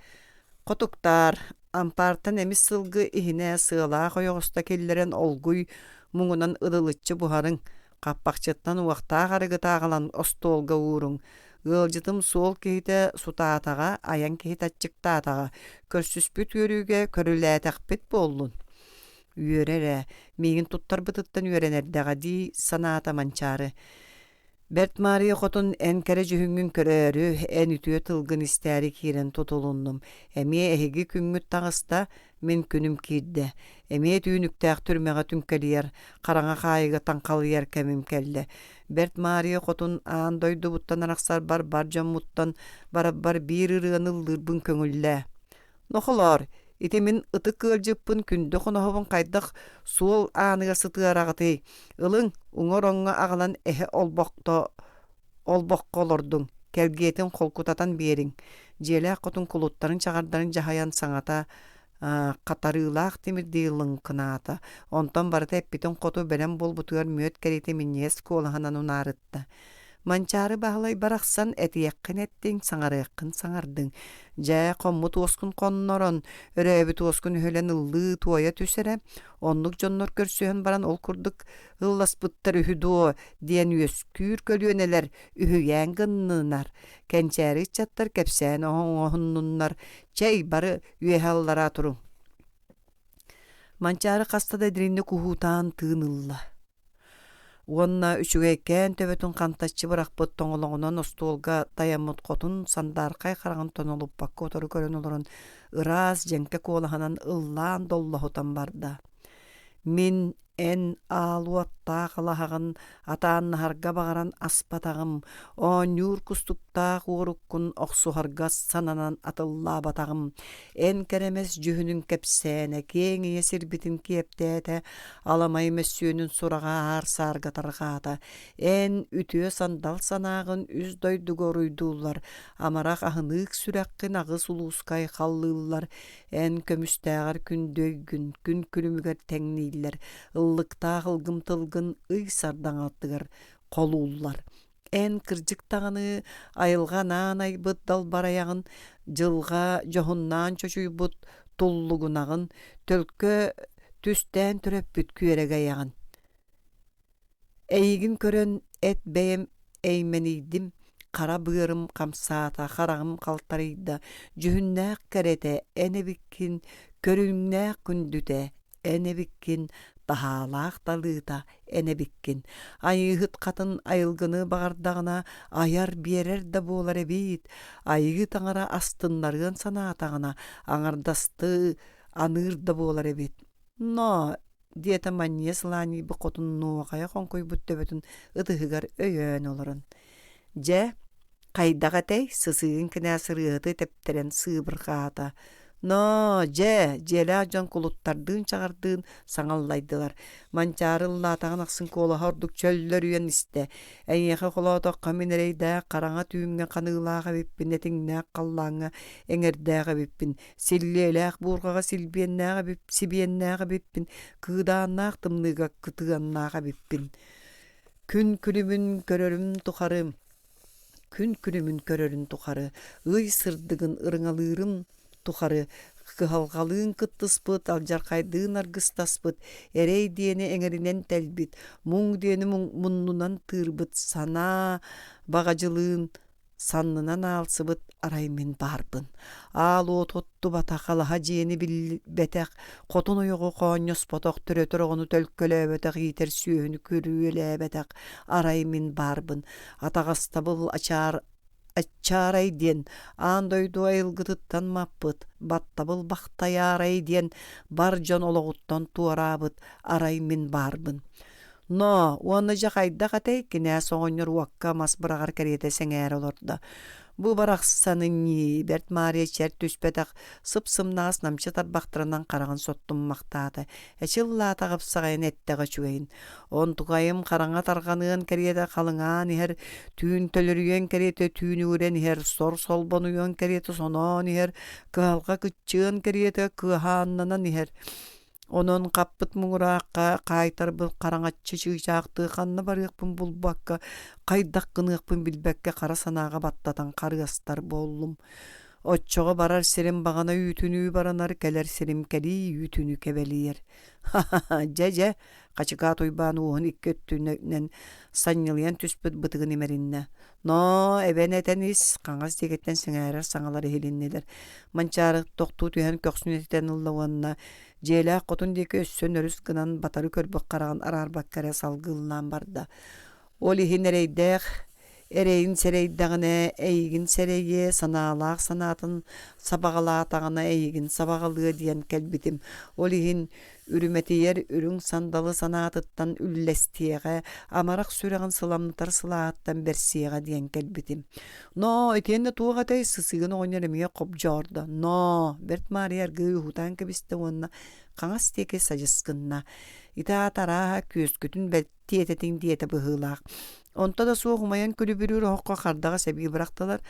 Хотуктаар, ампаартан эмис сылгы иһинэ сыалаах ойоҕосто киллэрэн олгуй муҥунан ырылыччы буһарыҥ, хаппахчыттан уохтаах арыгыта аҕалан остуолга ууруҥ. Ыалдьытым суол киһитэ сутаатаҕа, айан киһитэ аччыктаатаҕа, көрсүспүт үөрүүгэ көрүлээтэхпит буоллун. Үөрэр ээ, миигин туттарбытыттан үөрэн эрдэҕэ дии санаата Манчаары. Бэрт Маарыйа хотун эн кэрэ дьүһүҥҥүн көрөөрү, эн үтүө тылгын истээри киирэн тутулуннум. Эмиэ эһиги күҥҥүт таҕыста, мин күнүм киирдэ. Эмиэ түүнүктээх түрмэҕэ түҥкэлийэр, хараҥа хаайыга таҥхалыйар кэмим кэллэ. Бэрт Маарыйа хотун аан дойдубуттан арахсарбар бар дьоммуттан барарбар биир ырыаны ыллыырбын көҥүллээ. Нохолоор, ити мин ытык ыалдьыппын күндү хоноһобун хайдах суол ааныгар сытыараҕытый? Ылыҥ, уҥа ороҥҥо аҕалан эһэ олбохто олбоххо олордуҥ, кэлгиэтин холкутатан биэриҥ. Дьиэлээх хотун кулуттарын чаҕардарын дьаһайан саҥата хатарыылаах тимирдии лыҥкынаата. Онтон барыта эппитин хоту бэлэм буолбутугар мүөт кэриэтэ минньигэс куолаһынан унаарытта. Манчаары Баһылай барахсан этиэххин эттиҥ, саҥарыаххын саҥардыҥ. Дьэ, хоммут уоскун хоннорон, өрөөбүт уоскун өһүлэн ыллыы-туойа түс эрэ. Оннук дьоннор көрсүһэн баран ол курдук ылласпыттар үһү дуо диэн үөскүүр көлүөнэлэр үһүйээн гыннынар. Кэнчээри ыччаттар кэпсээн оҥоһуннуннар. Чэй, бары үөһэ аллараа туруҥ. Манчаары хаста да дириҥник уһуутаан тыын ылла. Уонна үчүгэйкээн төбөтүн хантаччы бырахпыт тоҥолоҕунан остуолга тайаммыт хотун сандаархай хараҕын тонолуппакка утары көрөн олорон ыраас дьэҥкэ куолаһынан ыллаан доллоһутан барда. Мин эн аал уоттаах алаһаҕын атааннаһарга баҕаран аспатаҕым, оонньуур кустуктаах уоруккун охсуһарга сананан атыллаабатаҕым, Эн кэрэмэс дьүһүнүҥ кэпсээнэ киэҥ ийэ сирбитин киэптээтэ, аламай мөссүөнүн сураҕа аар-саарга тарҕаата. Эн үтүө сандал санааҕын үс дойдуга уруйдууллар, амарах аһыныык сүрэххин аҕыс улууска айхаллыыллар, эн көмүстээҕэр күндү өйгүн күн күлүмүгэр тэҥнииллэр, ыллыктаах ылгым тылгын ый сардаҥатыгар холууллар. Эн кырдьык даҕаны айылҕа анаан айбыт далбарайаҕын, дьылҕа дьоһуннаан чочуйбут туллугунаҕын, төлкө түстээн төрөппүт күөрэгэйэҕин. Эйигин көрөн эт бэйэм эймэнийдим, хара быарым хамсаата, хараҕым халтарыйда, дьүһүннээх кэрэтэ эн эбиккин, көрүҥнээх күндүтэ эн эбиккин, таһаалаах талыыта эн эбиккин. Айыыһыт хатын айылгыны баҕардаҕына айар биэрэр да буолар эбиит, айыы таҥара астыннарыан санаатаҕына аҥардастыы аныыр да буолар эбит. Но! диэтэ Манньыйа сылаанньыйбыт хотун нуоҕайа хоҥкуйбут төбөтүн ытыһыгар өйөөн олорон. Дьэ, хайдах этэй, сысыыгын кинээс ырыаһыты тэптэрэн сыыбырҕаата. Ноо, дьэ, дьиэлээх дьон кулуттардыын-чаҕардыын саҥа аллайдылар. Манчаары ыллаатаҕын ахсын куолаһа ордук чөллөрүйэн истэ. Эйиэхэ холоотоххо мин эрэйдээх хараҥа түүҥҥэ ханыылаах эбиппин, этиҥнээх халлааҥҥа эҥэрдээх эбиппин, силлиэлээх буурҕаҕа силбиэннээх эбип, сибиэннээх эбиппин, кыыдааннаах тымныыга кытыаннаах эбиппин. Күн күлүмүн көрөрүм тухары күн күлүмүн көрөрүн тухары, ый сырдыгын ырыҥалыырым тухары кыһалҕалыын кыттыспыт, алдьархайдыын аргыстаспыт, эрэй диэни эҥэринэн тэлбит, муҥ диэни муннунан тыырбыт санаа баҕадьылыын саннынан аалсыбыт арай мин баарбын. Аал уот оттубатах, алаһа дьиэни билбэтэх, хотун ойоҕу хоонньоспотох, төрөтөр оҕону төлкөлөөбөтөх, иитэр сүөһүнү күрүөлээбэтэх арай мин баарбын. Атаҕастабыл ачаар аччаарай диэн аан дойду айылгытыттан маппыт, баттабыл бахтайаарай диэн бар дьон олоҕуттан туораабыт арай мин баарбын. Ноо, уонна дьэ хайдах этэй, кинээс оҕонньор уокка мас быраҕар кэриэтэ сэҥээрэ олордо. Бу барахсаны ньии, Бэрт Маарыйа чэр түспэтэх, сып-сымнаҕас намчы тарбахтарынан хараҕын соттуммахтаата. Эчи ыллаатаҕа ыпсаҕайын эттэҕэ үчүгэйин. Онтукайым хараҥа тарҕаныан кэриэтэ халыҥаан иһэр, түүн төлөрүйүөн кэриэтэ түүнүгүрэн иһэр, сор солбонуйуон кэриэтэ соноон иһэр, кыһалҕа кыччыан кэриэтэ кыаһааннанан иһэр. Онон хаппыт муҥураахха хаайтарбыт хараҥаччы чыычаахтыы ханна барыахпын булбакка, хайдах гыныахпын билбэккэ хара санааҕа баттатан харыастар буоллум. Оччоҕо барар сирим баҕана үүтүнүү баранар, кэлэр сирим кэлии үүтүнүү кэбэлийэр. Ха-ха-ха, дьэ-дьэ, Хачыкаат Уйбаан уоһун икки өттүнэн санньылыйан түспүт бытыгын имэриннэ. Ноо, эбэн этэн ис, хаҥас диэкиттэн сэҥээрэр саҥалар иһилиннилэр. Манчаары тохтуу түһэн көхсүн этитэн ылла уонна дьиэлээх хотун диэки өссө нөрүс гынан батары көрбөх хараҕын араарбакка эрэ салгыыллаан барда. Ол иһин эрэйдээх эрэйин сэрэйдэҕинэ эйигин сэрэйиэ, санаалаах санаатын сабаҕалаатаҕына эйигин сабаҕалыа диэн кэлбитим. Ол иһин үрүмэтийэр үрүҥ сандалы санаатыттан үллэстиэҕэ, амарах сүрэҕин сыламтар сылааһыттан бэрсиэҕэ диэн кэлбитим. Ноо, итиэннэ туох этэй сысыгын оҕонньор эмиэ хобдьоордо. Ноо, Бэрт Маарыйа аргыый уһутаан кэбистэ уонна хаҥас диэки садьыс гынна. Ити аата арааһа күөскүтүн тиэтэтиҥ диэтэ быһыылаах. Онто да суох умайан күлүбүрүүр оһоххо хардаҕа сэбии бырахтылар.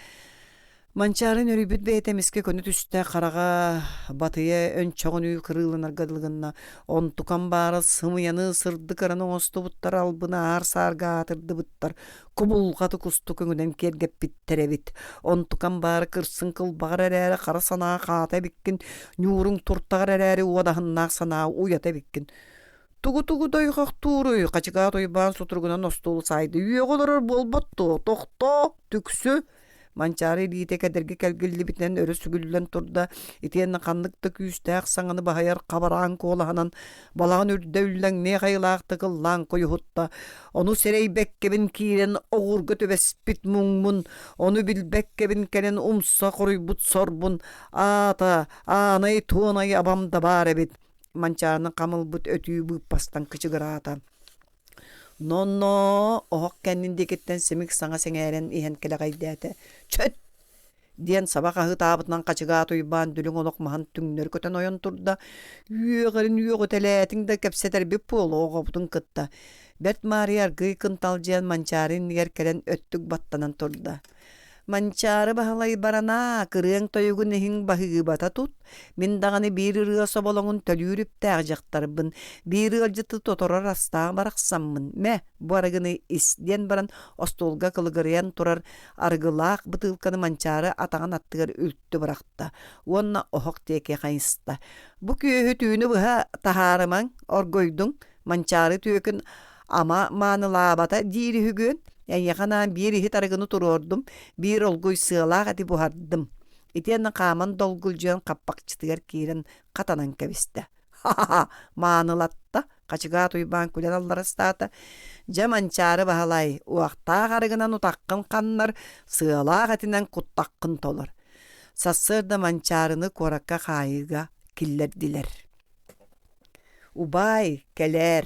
Манчаары нөрүйбүт бэйэтэ эмискэ көнө түстэ, хараҕа батыйа өнчөҕүнүү кырыыланарга дылы гынна. Онтукам баара сымыйаны сырдык ыраны оҥостубуттар, албыны аар-саарга аатырдыбыттар, кубулҕаты кустук өҥүнэн киэргэппиттэр эбит. Онтукам баара кырсын кылбаҕар эрээри хара санаа хаата эбиккин, ньууруҥ туртаҕар эрээри уодаһыннаах санаа уйата эбиккин. Тугу-тугу дойҕохтууруй, Хачыкаат Уйбаан сутуругунан остуолу саайда. Үөҕэ олорор буолбат дуо? Тохтоо, түксү! Манчаары илиитэ кэдэрги кэлгиллибитинэн өрө сүгүллэн турда, итиэннэ ханнык да күүстээх саҥаны баһыйар хабараан куолаһынан балаҕан үрдэ үллэҥниэх айылаахтык ыллаан куйуһутта. Ону сэрэйбэккэбин киирэн оҕуурга түбэспит муҥмун, ону билбэккэбин кэлэн умса хоруйбут сорбун, аата, аанай-туонай абам да баар эбит. Манчааны хам ылбыт өтүү быыппастан кычыгыраата. «Но-но!» оһох кэннин диэкиттэн симик саҥа сэҥээрэн иһэн кэлэҕэйдээтэ. «Чөт!» диэн саба хаһыытаабытынан Хачыгаат Уйбаан дүлүҥ олох маһын түҥнэри көтөн ойон турда. «Үөҕэрин үөҕүтэлээтиҥ да кэпсэтэрбит буолуо оҕобутун кытта». Бэрт Маарыйа аргыый кынталдьыйан Манчаары иннигэр кэлэн өттүк баттанан турда. Манчаары Баһылай баранаа, кырыаҥ тойугун иһин баһыыбата тут, мин даҕаны биир ырыа соболоҥун төлүүр үптээх дьахтарбын, биир ыалдьыты тоторор астаах барахсаммын, мэ, бу арыгыны ис диэн баран остуолга кылыгырыйан турар арыгылаах бытыылканы Манчаары атаҕын аттыгар үлтү бырахта уонна оһох диэки хайыста. Бу күөһү түүнү быһа таһаарымаҥ, оргуйдуҥ, Манчаары түөкүн ама маанылаабата диир үһүгүөн, эйиэхэ анаан биир иһит арыгыны туруордум, биир олгуй сыалаах эти буһардым. Итиэннэ хааман долгулдьуйан хаппахчытыгар киирэн хатанан кэбистэ. Ха-ха-ха, маанылатта, Хачыгаат Уйбаан күлэн алларастаата. Дьэ, Манчаары Баһылай, уохтаах арыгынан утаххын ханнар, сыалаах этинэн куттаххын толор. Сарсыарда Манчаарыны куоракка хаайыыга киллэрдилэр. Убаай, кэлээр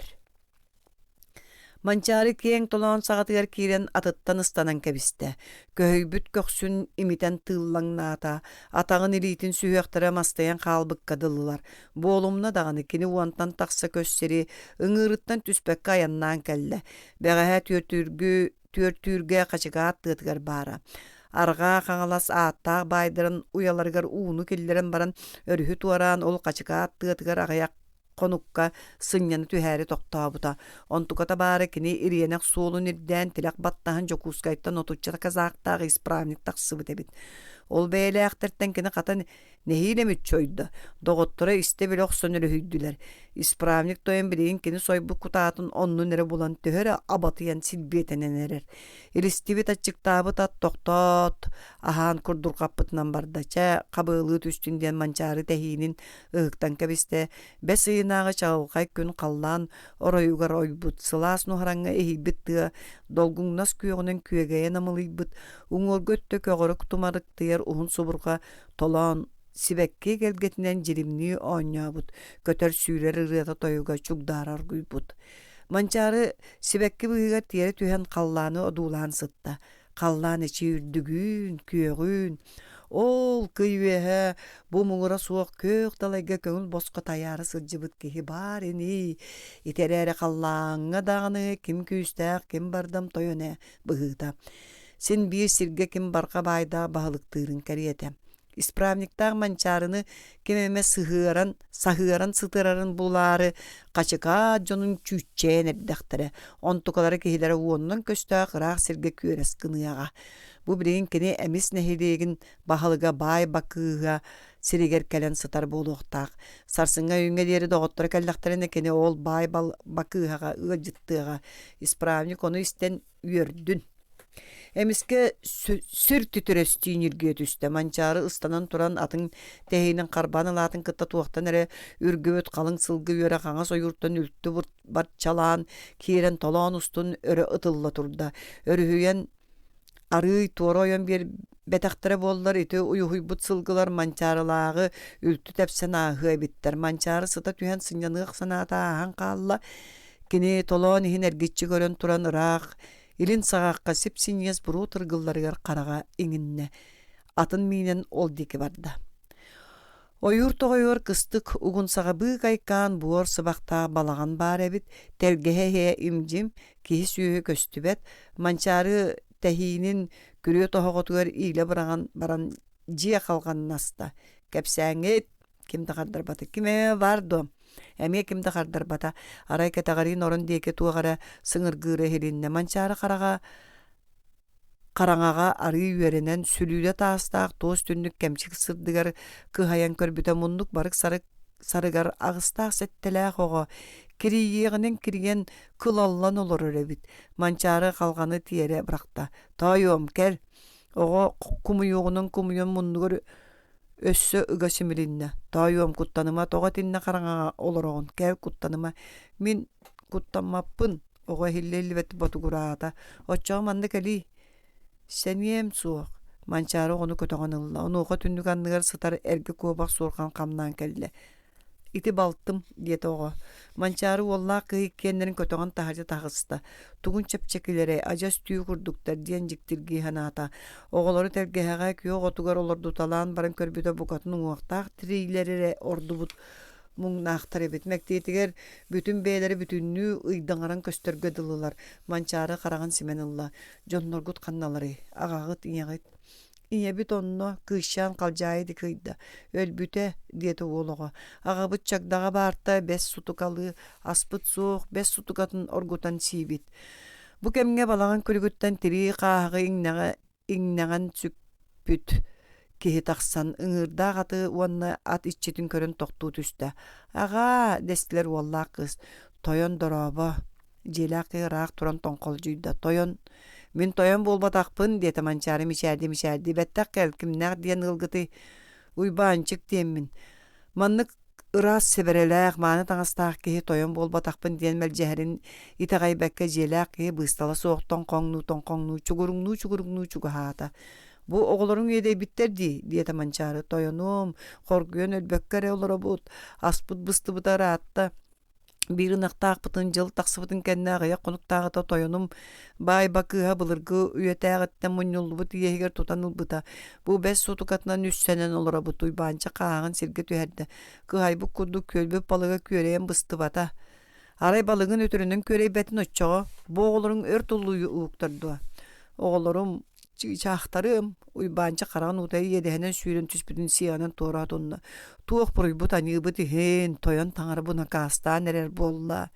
Манчаары киэҥ толоон саҕатыгар киирэн атыттан ыстанан кэбистэ, көһүйбүт көхсүн имитэн тыыллаҥнаата, атаҕын илиитин сүһүөхтэрэ мастайан хаалбыкка дылылар. Буолумна даҕаны кини уонтан тахса көс сири ыҥыырыттан түспэккэ айаннаан кэллэ. Бэҕэһээ түөртүүргү түөртүүргэ Хачыкаат тыатыгар баара. Арҕаа Хаҥалас ааттаах баайдарын уйаларыгар ууну киллэрэн баран өрүһү туораан ол Хачыкаат тыатыгар аҕыйах хонукка сынньана түһээри тохтообута. Онтуката баара кини ириэнэх суолун ирдээн тилэх баттаһан Дьокуускайтан отучча казахтаах исправник тахсыбыт эбит. Ол бэйэлээхтэртэн кини хата нэһиилэ мүччү ойдо. Доҕотторо истэ-билэ охсон өрүһүйдүлэр. Исправник тойон билигин кини сойбут кутаатын оннун эрэ булан төһө эрэ абатыйан силбиэтэнэн эрэр. Илистибит аччыктаабыт ат тохтоот, аһаан курдурҕаппытынан барда. Чэ, хабыалыы түстүн диэн Манчаары тэһиинин ыһыктан кэбистэ, бэс ыйынааҕы чаҕылхай күн халлаан оройугар ойбут, сылаас нуһараҥҥа иһийбит тыа долгуҥнас күөҕүнэн күөгэйэ намылыйбыт, уҥуоргу өттө көҕөрүк тумарыктыйар уһун субурҕа толоон сибэкки эгэлгэтинэн дьиримнии оонньообут, көтөр-сүүрэр ырыата-тойуга чугдаара оргуйбут. Манчаары сибэкки быыһыгар тиэрэ түһэн халлааны одуулаан сытта. Халлаан эчи үрдүгүүн, күөҕүүн, ол кый үөһэ бу муҥура суох күөх далайга көҥүл босхо тайаара сылдьыбыт киһи баар ини. Ити эрээри халлааҥҥа даҕаны ким күүстээх, ким бардам тойон ээ быһыыта. Син биир сиргэ ким барҕа баайдаах баһылыктыырын кэриэтэ. Исправниктаах Манчаарыны ким эмэ сыһыаран, саһыаран сытырарын булаары хачыкаат дьонун чүүччэйэн эрдэхтэрэ. Онтукалара киһилэрэ уонунан көстөөх ыраах сиргэ күөрэс гыныаҕа. Бу билигин кини Эмис нэһилиэгин баһылыга Баай Бакыыһа сиригэр кэлэн сытар буолуохтаах. Сарсыҥҥы өйүүҥҥэ диэри доҕотторо кэллэхтэринэ кини ол Баай Бакыыһаҕа ыалдьыттыаҕа. Исправник ону истэн үөрдүн. Эмискэ сүр түтүрөстүү ньиргийэ түстэ. Манчаары ыстанан туран атын тэһиинин харбаан ылаатын кытта туохтан эрэ үргүбүт халыҥ сылгы үөрэ хаҥас ойууртан үлтү барчалаан киирэн толоон устун өрө ытылла турда. Өрүһүйэн арыый туора ойон биэрбэтэхтэрэ буоллар ити уйуһуйбут сылгылар Манчаарылааҕы үлтү тэпсэн ааһыа эбиттэр. Манчаары сыта түһэн сынньаныах санаата ааһан хаалла. Кини толоон иһин эргиччи көрөн туран ыраах, илин саҕахха сип-синньигэс буруо тыргылларыгар хараҕа иҥиннэ. Атын миинэн ол диэки барда. Ойуур тоҕойугар кыстык угун саҕа быыкайкаан буор сыбахтаах балаҕан баар эбит, тэлгэһэ иһэ им-дьим, киһи-сүөһү көстүбэт, Манчаары тэһиинин күрүө тоһоҕотугар иилэ быраҕан баран дьиэ халҕаннаста. Кэпсээҥҥит ким да хардарбата. Ким эмэ баар дуо? Эмиэ ким да хардарбата. Арай кэтэҕэриин орон диэки туох эрэ сыҥыргыыра иһилиннэ. Манчаары хараҕа хараҥаҕа арыы үөрэнэн, сүлүүдэ таастаах туос түннүк кэмчик сырдыгар кыһайан көрбүтэ муннук барык сарык сарыгар аҕыстаах-сэттэлээх оҕо кирийиэҕинэн кирийэн кылаллан олорор эбит. Манчаары халҕаны тиэрэ бырахта. «Тоойуом, кэл!» Оҕо кумуйуоҕунан кумуйан муннугар Өссө ыга симилиннэ: «Тоойуом, куттаныма, тоҕо итиннэ хараҥаҕа олороҕун, кэл, куттаныма. Мин куттаммаппын» оҕо иһиллэ-иһиллибэт ботугураата. «Оччоҕо манна кэлиий». «Сэниэм суох» Манчаары оҕону көтөҕөн ылла. Онуоха түннүк анныгар сытар эргэ куобах суорҕан хамнаан кэллэ. Ити балтым, диэтэ оҕо. Манчаары уоллаах кыһы иккиэннэрин көтөҕөн таһырдьа таҕыста. Тугун чэпчэкилэрэй, адьас түү курдуктар диэн дьиктиргии санаата. Оҕолору тэлгэһэҕэ күөх отугар олордуталаан баран көрбүтэ букатын уҥуохтаах тириилэр эрэ ордубут муҥнаахтар эбит. Мэктиэтигэр бүтүн бэйэлэрэ бүтүннүү ыйдаҥаран көстөргө дылылар. Манчаары хараҕын симэн ылла. Дьонноргут ханналарый? Аҕаҕыт, ийэҕит? Ийэбит онно кыысчаан халдьаайы диэки ыйда: «Өлбүтэ» диэтэ уол оҕо. «Аҕабыт чагдаҕа баарта бэс сутукалыы, аспыт суох, бэс сутукатын оргутан сиибит». Бу кэмҥэ балаҕан күлүгүттэн тирии хааһаҕы иҥнэҕэ иҥнэҕэн сүкпүт киһи тахсан, ыҥыырдаах аты уонна ат иччитин көрөн тохтуу түстэ. «Аҕаа» дэстилэр уоллаах кыыс. «Тойон дорообо» Дьиэлээх киһи ыраах туран тоҥхолдьуйда: «Тойон, мин тойон буолбатахпын» диэтэ Манчаары мичээрдии-мичээрдии, «бэттэх кэл, кимнээх диэн ыалгытый? Уйбаанчык диэммин. Маннык ыраас сэбэрэлээх, мааны таҥастаах киһи тойон буолбатахпын диэн мэлдьэһэрин итэҕэйбэккэ дьиэлээх киһи быыстала суох тоҥхоҥнуу-тоҥхоҥнуу, чугуруҥнуу-чугуруҥнуу чугаһаата. «Бу оҕолоруҥ иэдэйбиттэр дии» диэтэ Манчаары. «Тойонуом, хоргуйан өлбөккө эрэ олоробут, аспыт быстыбыта ыраатта. Биир ынахтаахпытын дьыл тахсыбытын кэннэ аҕыйах хонуктааҕыта тойонум баай бакыыһа былыргы үйэтээҕиттэн мунньуллубут иэһигэр тутан ылбыта. Бу бэс сутукатынан үссэнэн олоробут Уйбаанча хааһаҕын сиргэ түһэрдэ. Кыһайбыт курдук күөлбүт балыга күөрэйэн быстыбата. Арай балыгын өтөрүнэн күөрэйбэтин оччоҕо бу оҕолоруҥ өр туллуйууктар дуо? Оҕолорум чыычаахтарым Уйбаанча хараҕын уута иэдэһинэн сүүрэн түспүтүн сиэҕинэн туора отунна. Туох буруйбут аньыыбыт иһин тойон таҥара бу накаастаан эрэр буолла.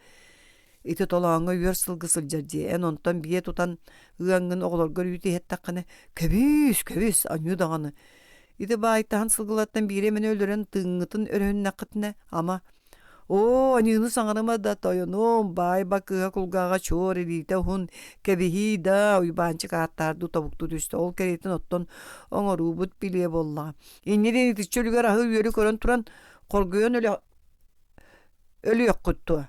Ити толооҥҥо үөр сылгы сылдьар дии. Эн онтон биэ тутан ыаҥҥын оҕолоргор үүт иһэттэххинэ кэбиис, кэбис, аньыы даҕаны. Ити баайтаһын сылгылартан биири эмэни өлөрөн тыыҥҥытын өрөһүннэххитинэ, ама, Оо, аньыыны саҥарыма да, тойонуом, баай бакыыһа кулгааҕа чуор, илиитэ уһун, кэбиһиий да, Уйбаанчык ааттаардыы тобуктуу түстэ, ол кэриэтин оттон оҥоруубут билиэ буоллаҕа. Инньэ диэн итиччэ үлүгэр аһы-үөлү көрөн туран, хоргуйан өлө өлүөххүт дуо?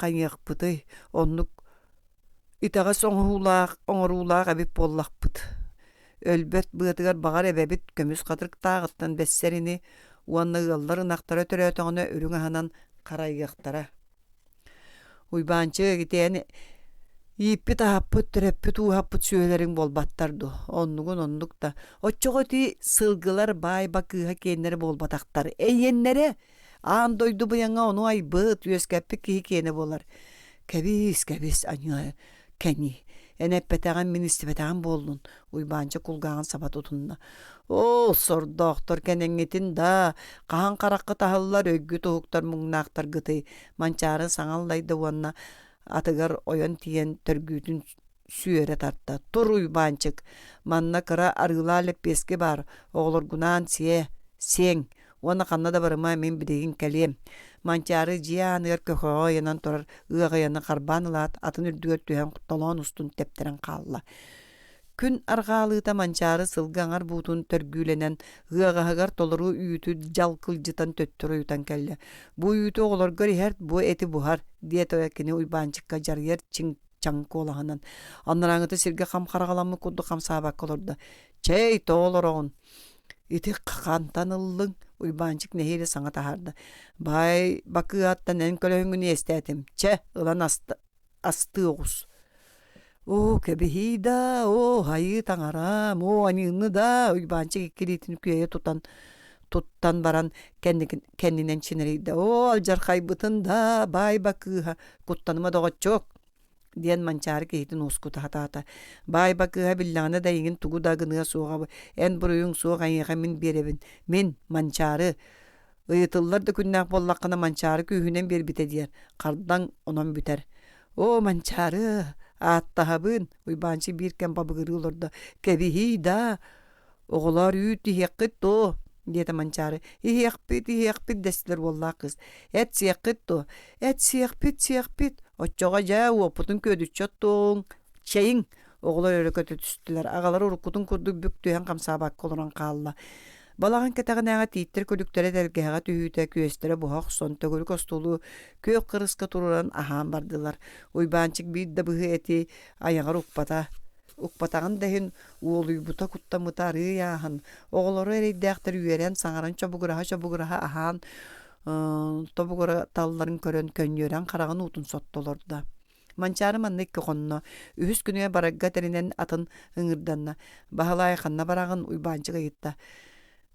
Хайыахпытый, оннук итэҕэс оҥоһуулаах оҥоруулаах эбит буоллахпыт. Өлбөт быатыгар баҕар эбэбит көмүс хатырыктааҕыттан бэссэр ини уонна ыаллар ынахтара төрөөтөҕүнэ үрүҥ аһынан харайыахтара. Уйбаанчык итиэн ииппит-аһаппыт, төрөппүт-ууһаппыт сүөһүлэриҥ буолбаттар дуо? Оннугун оннук да. Оччоҕо ити сылгылар баай бакыыһа киэннэрэ буолбатахтар. Эйиэннэрэ Аан дойду быйаҥа ону айбыт, үөскэппит киһи киэнэ буолар. Кэбиис, кэбис, аньыы, кэҥии. Эн эппэтэҕин, мин истибэтэҕим буоллун, Уйбаанча кулгааҕын саба тутунна. Оо, сордоохтор кэнэҥҥитин да, хаһан хараххыт аһыллар, өйгүт уһуктар муҥнаахтаргытый, Манчаары саҥа аллайда уонна атыгар ойон тиийэн төргүүтүн сүөрэ тарта. Тур, Уйбаанчык, манна кыра арыылаах лэппиэскэ баар, оҕолоргунаан сиэ, сиэҥ уонна ханна да барыма, мин билигин кэлиэм. Манчаары дьиэ ааныгар көхөҕө ыйанан турар ыаҕайаны харбаан ылаат, атын үрдүгэр түһэн толоон устун тэптэрэн хаалла. Күн арҕаалыыта Манчаары сылгы аҥар буутун төргүүлэнэн, ыаҕаһыгар толору үүтү дьалкылдьытан төттөрү уйутан кэллэ. Бу үүтү оҕолоргор иһэр, бу эти буһар, диэтэ кини Уйбаанчыкка дьарыйар чиҥ чаҥ куолаһынан. Анарааҥыта сиргэ хам хараҕаламмыт курдук хамсаабакка олордо. Чэй, тоҕо олороҕун? Ити хантан ыллыҥ? Уйбаанчык нэһиилэ саҥа таһаарда. Баай бакыаттан эн көлөһүҥҥүн иэстээтим. Чэ, ылан астыы оҕус. Оо, кэбиһиий да, оо, айыы таҥарам, оо, аньыыны да, Уйбаанчык икки илиитин күөйэ тутан туттан баран кэннинэн чинэрийдэ. Оо, алдьархайбытын да, баай бакыыһа, куттаныма доҕоччуок диэн Манчаары киһитин уоскута сатаата. Баай бакыыһа биллэҕинэ да эйигин тугу да гыныа суоҕа, эн буруйуҥ суох эйиэхэ мин биэрэбин. Мин, Манчаары, ыйытыллар да күннээх буоллаххына Манчаары күүһүнэн биэрбитэ диэр, хардаҥ онон бүтэр. Оо, Манчаары, ааттаһабын, Уйбаанчык биир кэм бабыгырыы олордо. Кэбиһиий даа, Оҕолоор үүт иһиэххит дуо? диэтэ Манчаары. Иһиэхпит, иһиэхпит дэстилэр уоллаах кыыс. Эт сиэххит дуо? Эт сиэхпит, сиэхпит. Оччоҕо дьэ уоппутун күөдүччү оттуоҕуҥ, чэйиҥ! Оҕолор өрө көтө түстүлэр. Аҕалара уруккутун курдук бүк түһэн хамсаабакка олорон хаалла. Балаҕан кэтэҕинээҕи тииттэр күлүктэрэ тэлгэһэҕэ түһүүтэ күөстэрэ буһа охсон, төгүрүк остуолу күөх кырыска туруоран аһаан бардылар. Уйбаанчык биир да быһыы эти айаҕар укпата. Укпатаҕын да иһин уолуйбута, куттаммыта арыый ааһан, оҕолоро эрэйдээхтэр үөрэн, саҥаран чобугураһа-чобугураһа аһаан тобугураталларын көрөн көнньүөрэн хараҕын уутун сотто олордо. Манчаары манна икки хонно, үһүс күнүгэр барарга тэринэн атын ыҥырданна. Баһылай ханна бараҕын Уйбаанчык ыйытта.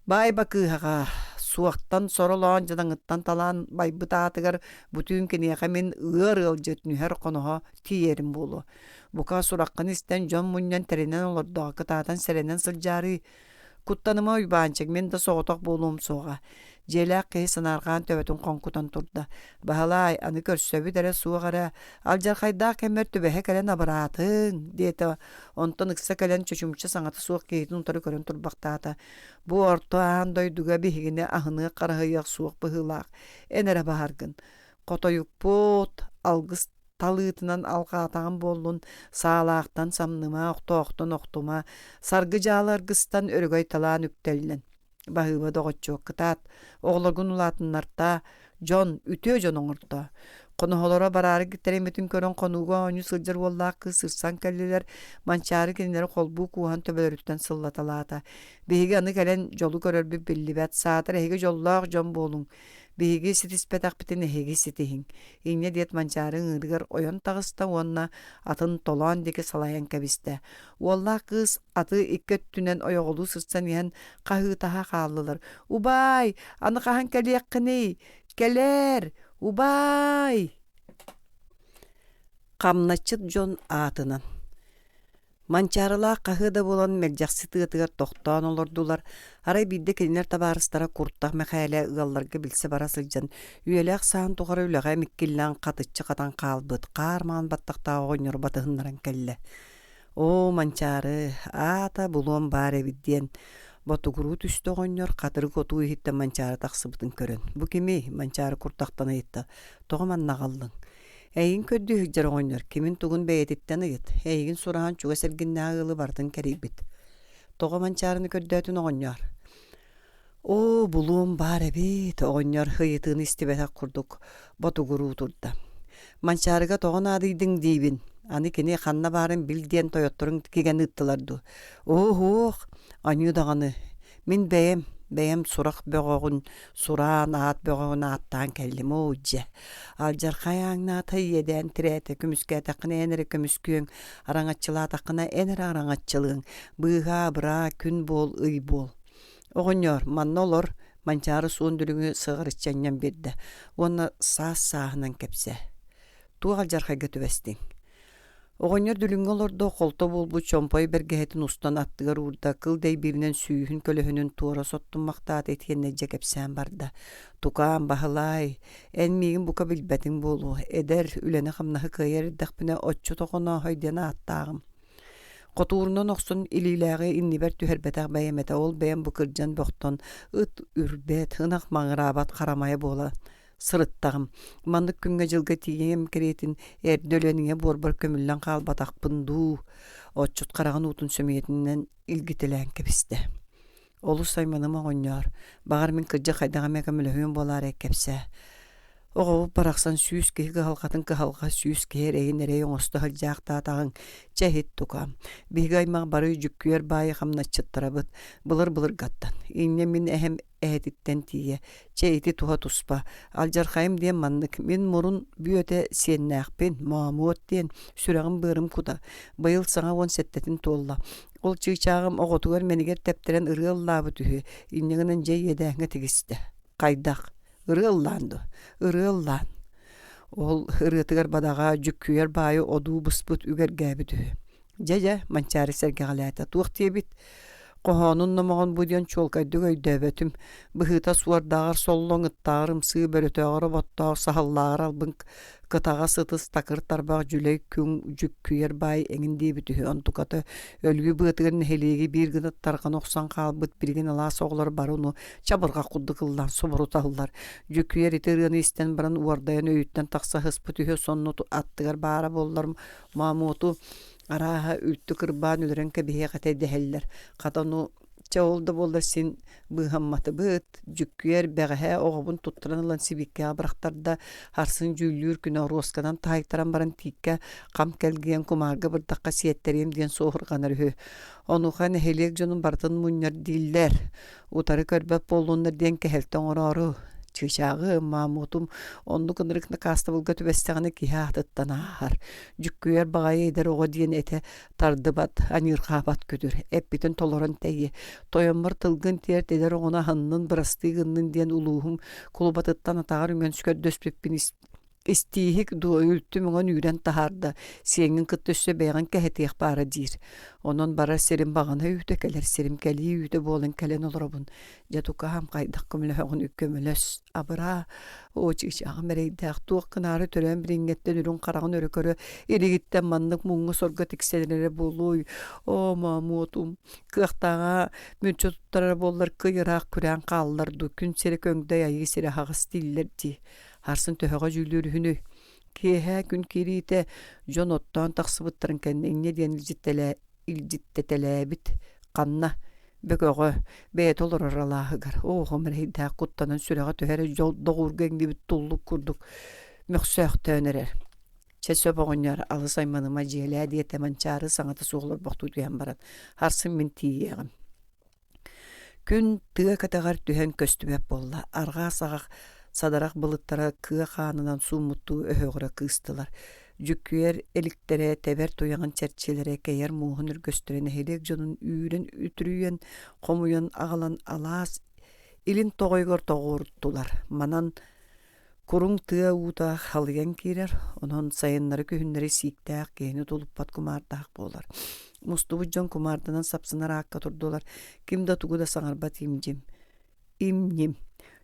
Баай Бакыыһаҕа суохтан соролоон дьадаҥыттан талаан байбыт аатыгар бу түүн киниэхэ мин ыар ыалдьыт нүһэр хоноһо тиийэрим буолуо. Бука сураххын истэн дьон мунньан тэринэн олордоҕо кытаатан сэрэнэн сылдьаарый. Куттаныма Уйбаанчык мин да соҕотох буолуом суоҕа. Дьиэлээх киһи санаарҕаан төбөтүн хоҥкутан турда. Баһылаай, аны көрсөбүт эрэ суох эрэ, алдьархайдаах кэммэр түбэһэ кэлэн абыраатыҥ, диэтэ. Онтон ыкса кэлэн чочумча саҥата суох киһитин утары көрөн турбахтаата. Бу орто аан дойдуга биһигини аһыныах-хараһыйыах суох быһыылаах. Эн эрэ баһаргын. Хотойукпут, алгыс талыытынан алҕаатаҕым буоллун, саалаахтан самныма, охтоохтон охтума, саргы дьаалы аргыстан өрөгөй талаан үктэллэн. Баһыыба доҕоччуок кытаат, оҕолоргун улаатыннартаа, дьон, үтүө дьон оҥортоо. Хоноһолоро бараары тэриммитин көрөн хонууга оонньуу сылдьар уоллаах кыыс сырсан кэллилэр, Манчаары кинилэри холбуу кууһан төбөлөрүттэн сыллаталаата. Биһиги аны кэлэн дьолу көрөрбүт биллибэт, саатар эһиги дьоллоох дьон буолуҥ. Биһиги ситиспэтэхпитин эһиги ситиһиҥ. Инньэ диэт Манчаары ыҥыырыгар ойон таҕыста уонна атын толоон диэки салайан кэбистэ. Уоллаах кыыс аты икки өттүнэн ойоҕолуу сырсан иһэн хаһыытаһа хааллылар: «Убаай, аны хаһан кэлиэххиний? Кэлээр! Убаай!» Хамначчыт дьон аатынан Манчаарылаах хаһыа да буолан мэлдьэхси тыатыгар тохтоон олордулар, арай биирдэ кинилэр табаарыстара Куртах Мэхээлэ ыалларга билсэ бара сылдьан, үйэлээх саһан тухары үлэҕэ миккиллээн хатыччы хатан хаалбыт хаар маҥан баттахтаах оҕонньору батыһыннаран кэллэ. «Оо, Манчаары, аата булуом баар эбит» диэн ботугуруу түстэ оҕонньор хатырык отуу иһиттэн Манчаары тахсыбытын көрөн. «Бу кимий?» Манчаары куртахтан ыйытта. «Тоҕо манна аҕаллыҥ?» Эйигин көрдүү сылдьар оҕонньор кимин-тугун бэйэтиттэн ыйыт, эйигин сураһан чугас эргиннээх ыалы барытын кэрийбит. Тоҕо Манчаарыны көрдөөтүн оҕонньоор? Оо, булуом баар эбит, оҕонньор ыйытыыны истибэтэх курдук ботугуруу турда. Манчаарыга тоҕо наадыйдыҥ диибин, аны кини ханна баарын бил диэн тойотторуҥ кигэн ыыттылар дуу? Оо-һуох, аньыы даҕаны, Мин бэйэм, бэйэм сурах бөҕөҕүн сураан, аат бөҕөҕүн ааттаан кэллим оо дьэ. Алдьархай ааҥнаата иэдээн тирээтэ, көмүскээтэххинэ эн эрэ көмүскүөҥ, араҥаччылаатаххына эн эрэ араҥаччылыаҥ, быыһаа-абыраа, күн буол, ый буол. Оҕонньоор, манна олор, Манчаары суон дүлүҥү сыҕарыччы анньан биэрдэ уонна саас-сааһынан кэпсээ. Туох алдьархайга түбэстиҥ? Оҕонньор дүлүҥҥэ олордо, холто буолбут чомпой бэргэһэтин устан аттыгар уурда, кыл дэйбииринэн сүүһүн көлөһүнүн туора соттуммахтаата итиэннэ дьэ кэпсээн барда: «Тукаам, Баһылаай, эн миигин бука билбэтиҥ буолуо, эдэр, үлэни-хамнаһы кыайар эрдэхпинэ оччо Тохонооһой диэн ааттааҕым. Хотуурунан охсон илиилээҕи иннибэр түһэрбэтэх бэйэм этэ, ол бэйэм бу кырдьан бохтон ыт үрбэт, ынах маҥыраабат харамайа буола сырыттаҕым. Маннык күҥҥэ-дьылга тиийиэм кэриэтин эрдэ өлөн ийэ буорбар көмүллэн хаалбатахпын дуу, отчут хараҕын уутун сөмүйэтинэн илгитэлээн кэбистэ. Олус айманым оҕонньоор, баҕар мин кырдьык хайдах эмэ көмөлөһүөм буолаарай кэпсээ. Оҕобут барахсан сүүс киһи кыһалҕатын кыһалҕа, сүүс киһи эрэйин эрэй оҥосто сылдьаахтаатаҕыҥ, чэ иһит тукаам. Биһиги аймах бары дьүккүөр баайы хамначчыттарабыт, былыр-былыргаттан. Инньэ мин эһэм эһэтиттэн тиийэ, чэ ити туһа туспа, алдьархайым диэн маннык, мин мурун бүөтэ сиэннээхпин, моомуот диэн, сүрэҕим-быарым кута, быйыл саҥа 17-ин туолла. Ол чыычааҕым оҕотугар мэнигэр тэптэрэн ырыа ыллаабыт үһү, инньэ гынан дьэ иэдээҥҥэ тигистэ. Хайдах? Ырыа ыллаан дуо? Ырыа ыллаан. Ол ырыатыгар бадаҕа дьүккүйэр баайы одуу быспыт үгэргээбит үһү. Дьэ-дьэ, Манчаары сэргэҕэлээтэ. Туох диэбит? Хоһоонун номоҕун бу диэн чуолкайдык өйдөөбөтүм. Быһыыта суордааҕар соллоҥ, ыттааҕар ымсыы, бөрөтөөҕөр оботтоох, саһыллааҕар албын кытаҕас ытыс, такыр тарбах, дьүлэй күҥ, дьүккүйэр баай эҥин диэбит үһү. Онтуката өлүү быатыгар нэһилиэги биир гына тарҕана охсон хаалбыт билигин алаас оҕолор бары ону чабырҕах курдук ыллаан субуруталлар. Дьүккүйэр ити ырыаны истэн баран уордайан өйүттэн тахса сыспыт үһү сонно аттыгар баара буоллар Маамуоту арааһа үлтү кырбаан өлөрөн кэбиһиэх этэ дэһэллэр. Хата ону чэ ол да буоллар син быыһамматыбыт, дьүккүөр бэҕэһээ оҕобун туттаран ылан сибииккэҕэ бырахтарда, сарсын дьүүллүүр күнэ оруосканан таайтаран баран тииккэ хам кэлгийэн кумаарга бырдахха сиэттэриэм диэн суоһурҕанар үһү. Онуоха нэһилиэк дьонун барытын мунньар дииллэр. Утары көрбөт буоллуннар диэн кэһэлтэ оҥороору чыычааҕым, маамуотум оннук ынырык накаастабылга түбэстэҕинэ киһи аатыттан ааһар. Дьүккүйэр баҕайы эдэр оҕо диэн этэ тардыбат, аньыырҕаабат күтүр. Эппитин толорон тэйиэ. Тойоммор тылгын тиэрт эдэр оҕону аһыннын, бырастыы гыннын диэн улууһум кулубатыттан атаҕар үҥэн көрдөспүппүн истииһик дуо үлтү мөҥөн үүрэн таһаарда, сиэҥҥин кытта өссө бэйэҕин кэһэтиэх баара диир. Онон барар сирим баҕана үүтэ, кэлэр сирим кэлии үүтэ буолан кэлэн олоробун. Дьэ тукаам хайдах көмөлөһөҕүн көмөлөс, абыраа, оо чыычааҕым эрэйдээх туох гынаары төрөөн билиҥҥэттэн үрүҥ хараҕын өрө көрө илигиттэн маннык муҥҥа-сорго тиксэрин эрэ буолуой, оо маамуотум, кыахтааҕа мүлчү туттарара буоллар кый ыраах күрээн хааллар дуу, күн сирэ көҥдөй айыы сирэ аһаҕас дииллэр дии. Сарсын төһөҕө дьүүллүүр үһүнүй? Киэһэ күн киириитэ дьон оттоон тахсыбыттарын кэннэ инньэ диэн илдьиттэтэлээбит. Ханна? Бөкөҕө, бэйэтэ олорор алааһыгар. Оҕом эрэйдээх куттанан сүрэҕэ түһэрэ дьол доҕуурга иҥнибит туллук курдук мөхсөөхтөөн эрэр. Чэ сөп оҕонньор, алыс айманыма дьиэлээ диэтэ Манчаары саҥата суох олорбохтуу түһэн баран, сарсын мин тиийиэҕим. Күн тыа кэтэҕэр түһэн көстүбэт буолла, арҕаа саҕах Садарах былыттара кыа хаанынан сууммуттуу өһөҕүрэ кыыстылар. Дьүккүйэр эликтэрэ, тэбэр туйаҕын чэрчилэрэ, кэйэр муоһун өргөстөрө нэһилиэк дьонун үүрэн-үтүрүйэн, хомуйан аҕалан алаас илин тоҕойугар тоҕуоруттулар. Манан Куруҥ тыа уута халыйан киирэр, онон сайыннары-күһүннэри сииктээх, киһини тулуппат кумаардаах буолар. Мустубут дьон кумаарданан сапсынар аакка турдулар, ким да тугу да саҥарбат им-дьим. Им-ньим.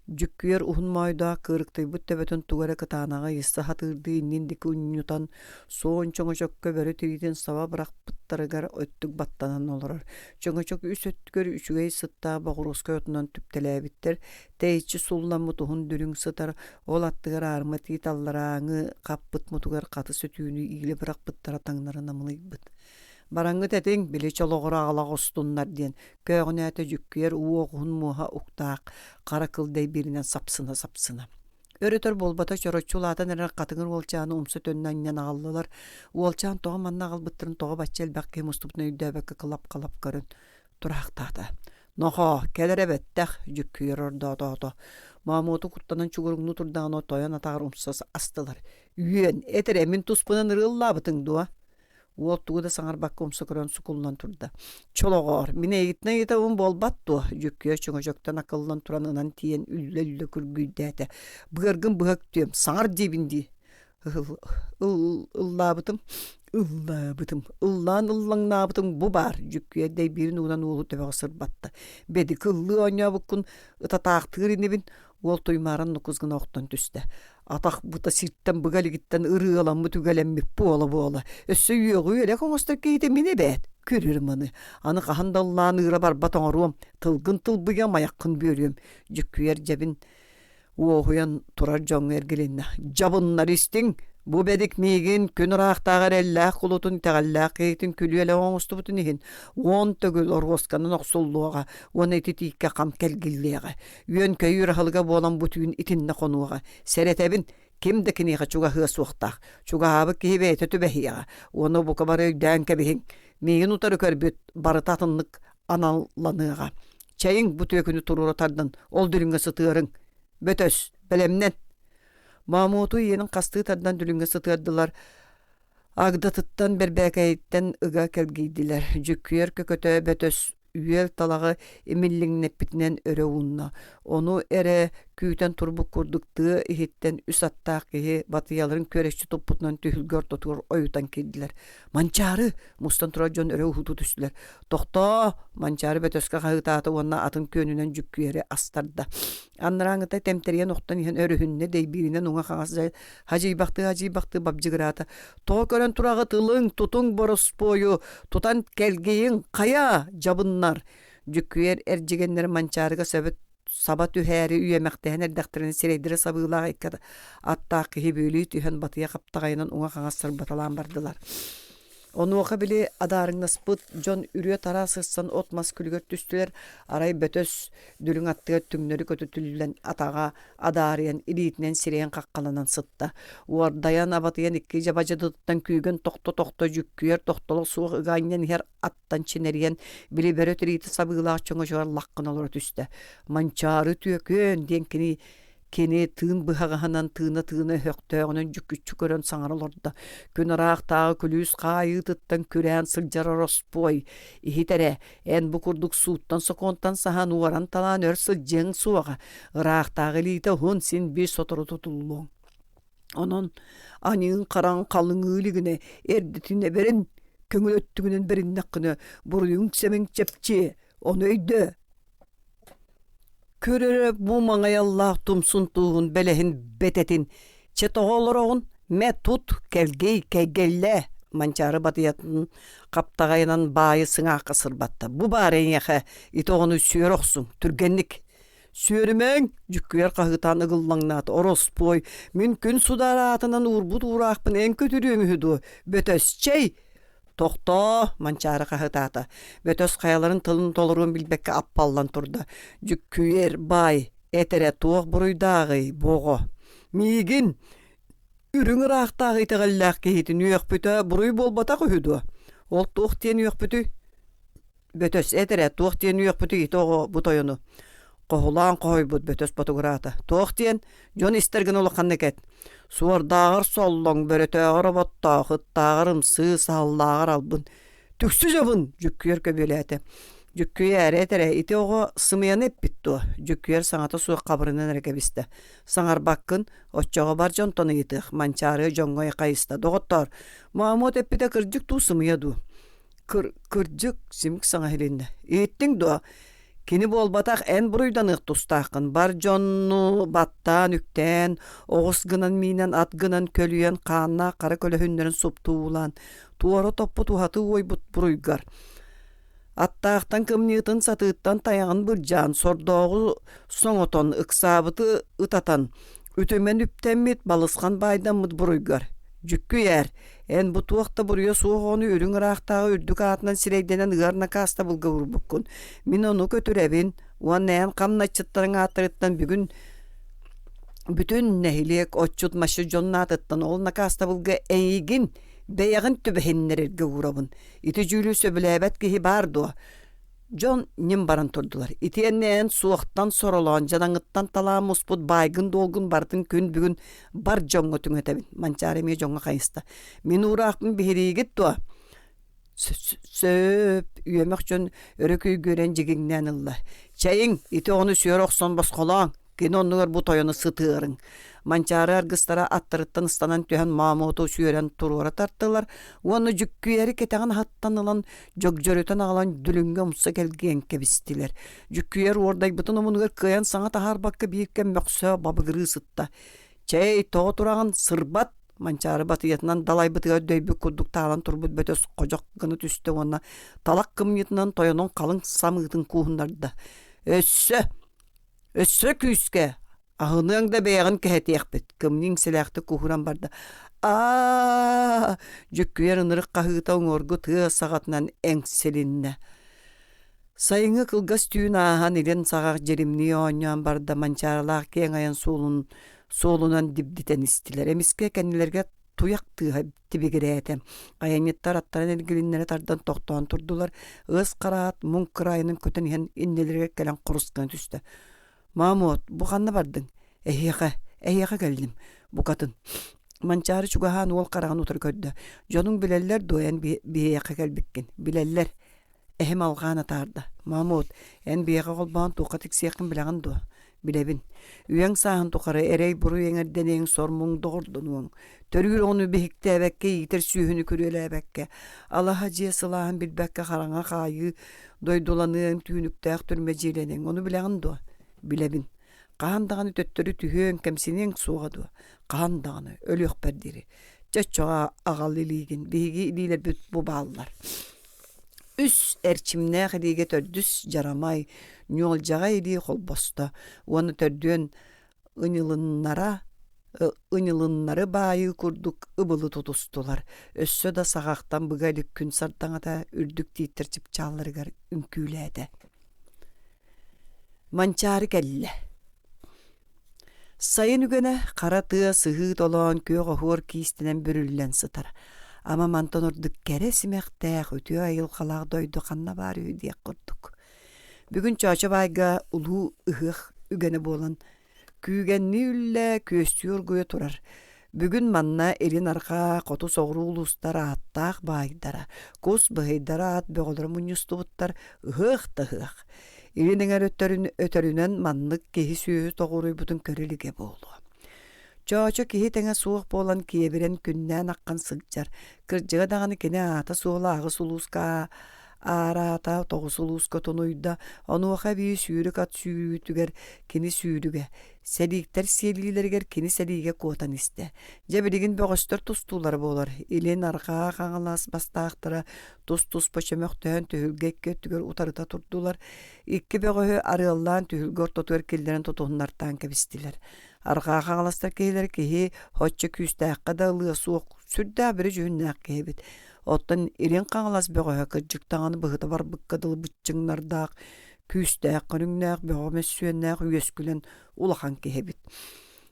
Дьүккүйэр уһун моойдоох кыырыктыйбыт төбөтүн тугу эрэ кытаанаҕы ыйыста сатыырдыы иннин диэки унньутан, суон чөҥөчөккө бөрө тириитин саба бырахпыттарыгар өттүк баттанан олорор. Чөҥөчөк үс өттүгэр үчүгэй сыттаах боҕуруоскай отунан түптэлээбиттэр, Тэйиччи сулламмыт уһун дүлүҥ сытар, ол аттыгар аарыма тиит алларааҥы хаппыт мутугар хатыс өтүүнү иилэ бырахпыттара таҥнары намылыйбыт. Бараҥҥыт этиҥ, били чолоҕоро аҕала оҕустуннар диэн көөҕүнээтэ дьүккүйэр уу оҕуһун муоһа уктаах хара кыл дэйбииринэн сапсына-сапсына. Өр-өтөр буолбата чороччу улаатан эрэр хатыҥыр уолчааны умса төннө анньан аҕаллылар. Уолчаан тоҕо манна аҕалбыттарын тоҕо бачча элбэх киһи мустубутун өйдөөбөккө кылап-халап көрөн тураахтаата. Нохоо, кэлэрэ бэттэх, дьүккүйэр ордоотоото. Моомуоту куттанан чугуруҥнуу турдаҕына тойон атаҕар умса астылар. Үөн, эт эрэ, мин туспунан ырыаллаабытыҥ дуо? Уол тугу да саҥарбакка умса көрөн сукуллан турда. Чолоҕоор, мин эйигиттэн ыйытабын буолбат дуо? Дьүккүйэ чөҥөчөктөн акыллан туран ынан тиийэн үллэ-үллэ күргүйдээтэ. Быаргын быһа үктүөм, саҥар диибин дии. Ыллаабытым, ыллаабытым, ыллаан ыллаҥнаабытым бу баар, дьүккүйэр дэйбиирин уунан уолу төбөҕө сырбатта. Бэдики ыллыы оонньообуккун ытатаахтыыр инибин, уол туймааран нукус гына охтон түстэ. Атах бута сиртэн быга илигиттэн ырыаламмыт үгэлэммит буола-буола. Өссө үөҕүү элэк оҥостор киһитэ мин эбээт, көрөр маны. Аны хаһан да ыллаан ыыра барбат оҥоруом, тылгын тылбыйа майаххын бүөрүөм. Дьүккүйэр дьэбин Уоһуйан турар дьоҥҥо эргилиннэ: «Дьабыннар истиҥ, бу бэдик миигин күн ыраахтааҕы эрэллээх кулутун итэҕэллээх киһитин күлүөлэ оҥостубутун иһин уон төгүл оруосканан охсуллуоҕа уонна ити тииккэ хам кэлгиллиэҕэ. Үөн-көйүүр аһылыга буолан бу түүн итиннэ хонуоҕа. Сэрэтэбин, ким да киниэхэ чугаһыа суохтаах. Чугаһаабыт киһи бэйэтэ түбэһиэҕэ. Уонна бука бары өйдөөн кэбиһиҥ. Миигин утары көрбүт барыта атыннык аналланыаҕа. Чэйиҥ бу түөкүнү туруора тардан, ол дүлүҥҥэ сытыарыҥ. Бөтөс, бэлэмнэн. Маамуоту иэнин хастыы тардан дүлүҥҥэ сытыардылар. Агдатыттан бэрбээкэйиттэн ыга кэлгийдилэр. Дьүккүйэр көкөтө бөтөс үөл талаҕы имиллиҥнэппитинэн өрө уунна. Ону эрэ күүтэн турбут курдук тыа иһиттэн үс аттаах киһи батыйаларын күөрэччи туппутунан түһүлгэ ортотугар ойутан киирдилэр. Манчаары! Мустан турар дьон өрө уһуутуу түстүлэр. Тохтоо! Манчаары бөтөскө хаһыытаата уонна атын күөнүнэн дьүккүйэри астарда. Анарааҥыта тэмтэрийэн охтон иһэн өрүһүннэ дэйбииринэн уҥа-хаҥас хадьыйбахтыы-хадьыйбахтыы бабдьыгыраата. Тоҕо көрөн тураҕыт ылыҥ, тутуҥ бороспуойу, тутан кэлгийиҥ, хайа, дьабыннар! Дьүккүйэр эрдьигэннэр Манчаарыга сөбүт саба түһээри үйэмэхтэһэн эрдэхтэринэ сирэйдэрэ сабыылаах икки аттаах киһи бүөлүү түһэн батыйа хаптаҕайынан уҥа-хаҥас сырбаталаан бардылар. Онуоха били адаарыҥнаспыт дьон үрүө-тараа сырсан от-мас күлүгэр түстүлэр, арай бөтөс дүлүҥ аттыгар түҥнэри көтүтүллэн атаҕа адаарыйан илиитинэн сирэйин хаххаланан сытта. Уордайан абатыйан икки дьабадьытыттан күүгэн тохто-тохто дьүккүйэр тохтоло суох ыга анньан иһэр аттан чинэрийэн, били бөрө тириитэ сабыылаах чөҥөчөгөр лаххын олоро түстэ. Манчаары түөкүөн диэн кини кини тыын быһаҕаһынан тыына-тыына өһөхтөөҕүнэн дьүккүччү көрөн саҥара олордо. Күн ыраахтааҕы күлүүс хаайыытыттан күрээн сылдьар ороспуой. Иһит эрэ, эн бу курдук сууттан-сокуонтан саһан уоран-талаан өр сылдьыаҥ суоҕа. Ыраахтааҕы илиитэ уһун, син биир сотору тутуллуоҥ. Онон аньыыҥ-хараҥ халыҥыы илигинэ эрдэтинэ бэрин, көҥүл өттүгүнэн бэриннэххинэ буруйуҥ-сэмэҥ чэпчиэ, ону өйдөө. Көр эрэ бу маҥайаллаах тумсун тууһун бэлэһин бэтэтин, чэ тоҕо олороҕун, мэ тут, кэлгий, кэйгэллээ Манчаары батыйатын хаптаҕайынан баайы сыҥаахха сырбатта. Бу баар эйиэхэ ити оҕону сүөр охсуҥ, түргэнник Сүөрүмэҥ! дьүккүйэр хаһыытаан ыгыллаҥнаата. Ороспуой, мин күн судаар аатынан уурбут уураахпын эн көтүрүөҥ үһү дуо? Бөтөс, чэй! Тохтоо! Манчаары хаһыытаата. Бөтөс хайаларын тылын толоруон билбэккэ аппаллан турда. Дьүккүйэр, баай, эт эрэ туох буруйдааҕый бу оҕо? Миигин, үрүҥ ыраахтааҕы итэҕэллээх киһитин үөхпүтэ буруй буолбатах үһү дуо? Ол туох диэн үөхпүтүй? Бөтөс эт эрэ, туох диэн үөхпүтүй ити оҕо бу тойону? Хоһулаан хоһуйбут бөтөс ботугураата. Туох диэн, дьон истэр гына улаханнык эт. Суордааҕар соллоҥ, бөрөтөөҕөр оботтоох, ыттааҕар ымсыы, саһыллааҕар албын. Түксү дьобун! Дьүккүйэр көбүөлээтэ. Дьүккүйээри этэрэ, ити оҕо сымыйаны эппит дуо? Дьүккүйэр саҥата суох хабырынан эрэ кэбистэ. Саҥарбаккын, оччоҕо бар дьонтон ыйытыах, Манчаары дьоҥҥо хайыста. Доҕоттоор, Маамуот эппитэ кырдьык дуу, сымыйа дуу? Кыр кырдьык, симик саҥа иһилиннэ. Иһиттиҥ дуо? Кини буолбатах эн буруйданыах тустааххын. Бар дьонну баттаан, үктээн, оҕус гынан миинэн, ат гынан көлүйэн, хааннаах хара көлөһүннэрин суптуулаан, туора топпут уһаты уойбут буруйгар. Аттаахтан кымньыытын сатыыттан тайаҕын былдьаан, сордооҕу соҥотон, ыксаабыты ытатан, үтүмэн үптэммит, балысхан баайдаммыт буруйгар. Дьүккүйээр, Эн бу туох да буруйа суох оҕону үрүҥ ыраахтааҕы үрдүк аатынан сирэйдэнэн ыар накаастабылга уурбуккун. Мин ону көтүрэбин уонна эн хамначчыттарыҥ ааттарыттан бүгүн бүтүн нэһилиэк отчут-масчыт дьонун аатыттан ол накаастабылга эйигин бэйэҕин түбэһиннэрэргэ уурабын. Ити дьүүлү сөбүлээбэт киһи баар дуо? Дьон ньим баран турдулар. Итиэннэ эн суохтан соролоон, дьадаҥыттан талаан муспут баайгын-дуолгун барытын күн бүгүн бар дьоҥҥо түҥэтэбин. Манчаары эмиэ дьоҥҥо хайыста. Мин уураахпын биһириигит дуо? Сөп, үөмэх дьон өрө күйгүөрэн дьигиҥнээн ылла. Чэйиҥ, ити оҕону сүөр охсон босхолооҥ. Кини оннугар бу тойону сытыарыҥ. Манчаары аргыстара аттарыттан ыстанан түһэн Маамуоту сүөрэн туруора тартылар уонна дьүккүйэри кэтэҕин аһыттан ылан дьөгдьөрүтэн аҕалан дүлүҥҥэ умса кэлгийэн кэбистилэр. Дьүккүйэр уордайбытын омунугар кыайан саҥа таһаарбакка биир кэм мөхсө бабыгырыы сытта. Чэй, тоҕо тураҕын, сырбат! Манчаары батыйатынан далайбытыгар дөйбүт курдук таалан турбут бөтөс ходьох гына түстэ уонна талах кымньытынан тойонун халыҥ самыытын кууһуннарда. Өссө! Өссө күүскэ аһыныаҥ да бэйэҕин кэһэтиэхпит, кымньыы иҥсэлээхтик куһуран барда. Аа дьүккүйэр ынырык хаһыыта уҥуоргу тыа саҕатынан эҥсилиннэ. Сайыҥҥы кылгас түүн ааһан илин саҕах дьиримнии оонньоон барда Манчаарылаах киэҥ айан суолун суолунан дибдитэн истилэр. Эмискэ кэннилэргэ туйах тыаһа тибигирээтэ. Айанньыттар аттарын эргилиннэрэ тардан тохтоон турдулар. Ыас хараат муҥ кыраайынан көтөн иһэн иннилэригэр кэлэн хорус гына түстэ. «Маамуот, бу ханна бардыҥ?» «Эһиэхэ, эһиэхэ кэллим. Букатын». Манчаары чугаһаан уол хараҕын утары көрдө. «Дьонуҥ билэллэр дуо эн биһиэхэ кэлбиккин?» «Билэллэр. Эһэм алҕаан атаарда: «Маамуот, эн биһиэхэ холбоон туохха тиксиэххин билэҕин дуо?» «Билэбин. Үйэҥ сааһын тухары эрэй-буруй эҥэрдэниэҥ, сор-муҥ доҕордонуоҥ. Төрүүр оҕону биһиктээбэккэ, иитэр сүөһүнү күрүөлээбэккэ, алаһа дьиэ сылааһын билбэккэ хараҥа хаайыы дойдуланыаҥ, түүнүктээх түрмэ дьиэлэниэҥ. Ону билэҕин дуо?» «Билэбин. Хаһан даҕаны төттөрү түһүөҥ, кэмсиниэҥ суоҕа дуо? Хаһан даҕаны, өлүөхпэр диэри. Чэ, оччоҕо аҕал илиигин, биһиги илиилэрбит бу бааллар. Үс эрчимнээх илиигэ төрдүс дьарамай, ньуолдьаҕай илии холбосто уонна төрдүөн ыньылыннара ыньылыннары баайыы курдук ыбылы тутустулар. Өссө да саҕахтан быга илик күн сардаҥата үрдүк тииттэр чыпчаалларыгар үҥкүүлээтэ. Манчаары кэллэ. Сайын үгэнэ хара тыа сыһыы толоон күөх оһуор киистэнэн бүрүллэн сытар. Ама мантан ордук кэрэ симэхтээх, үтүө айылҕалаах дойду ханна баар үһү диэх курдук. Бүгүн Чоочо баайга улуу ыһыах үгэнэ буолан күүгэннии үллэ, күөстүү оргуйа турар. Бүгүн манна илин-арҕаа, хоту-соҕуруу улуустар ааттаах баайдара, кус быһыйдара аат бөҕөлөрө мунньустубуттар, ыһыах да ыһыах. Илин эҥэр өтөрүнэн маннык киһи-сүөһү тоҕуоруйбутун көрө илигэ буолуо. Чоочо киһи тэҥэ суох буолан киэбирэн күннээн аххан сылдьар. Кырдьыга даҕаны кини аата-суола аҕыс улууска аараата, тоҕус улууска тунуйда. Онуоха эбии сүүрүк ат сүүрүүтүгэр кини сүүрүгэ, Сэлииктэр сиэлиилэригэр кини сэлиигэ куотан истэ. Дьэ билигин бөҕөстөр тустуулара буолар. Илин, арҕаа Хаҥалас бастаахтара тус-туспа чөмөхтөһөн түһүлгэ икки өттүгэр утарыта турдулар. Икки бөҕөһү арыаллаан түһүлгэ ортотугар киллэрэн тутуһуннартаан кэбистилэр. Арҕаа Хаҥаластар киһилэрэ киһи оччо күүстээххэ да ылыа суох сүрдээх бөрө дьүһүннээх киһи эбит. Оттон Илин Хаҥалас бөҕөһө кырдьык даҕаны быһыта барбыкка дылы быччыҥнардаах, күүстээх көрүҥнээх, бөҕө мөссүөннээх үөскүлэн улахан киһи эбит.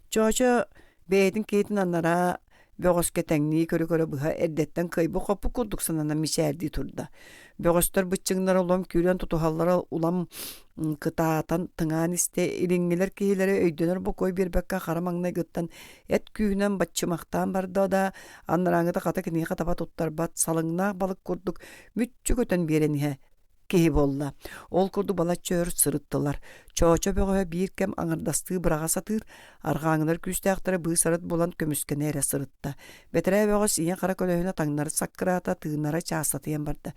Чоочо бэйэтин киһитин анараа Бөҕөскө тэҥнии көрө-көрө быһа эрдэттэн кыайбыт-хоппут курдук сананан мичээрдии турда. Бөҕөстөр быччыҥнара улам күүрэн тутуһаллара улам кытаатан тыҥаан истэ илиҥҥилэр киһилэрэ өйдөнөр бокуой биэрбэккэ хара маҥнайгыттан эт күүһүнэн баччымахтаан барда да анарааҥҥыта хата киниэхэ таба туттарбат салыҥнаах балык курдук мүччү көтөн биэрэн иһэ киһи буолла. Ол курдук балачча өр сырыттылар. Чоочо бөҕөһө биир кэм аҥардастыы быраҕа сатыыр, арҕааҥҥылар күүстээхтэрэ быыс-арыт булан көмүскэнэ эрэ сырытта. Бэтэрээ бөҕөс ийэ-хара көлөһүнэ таҥнары саккыраата, тыынара чаастатыйан барда.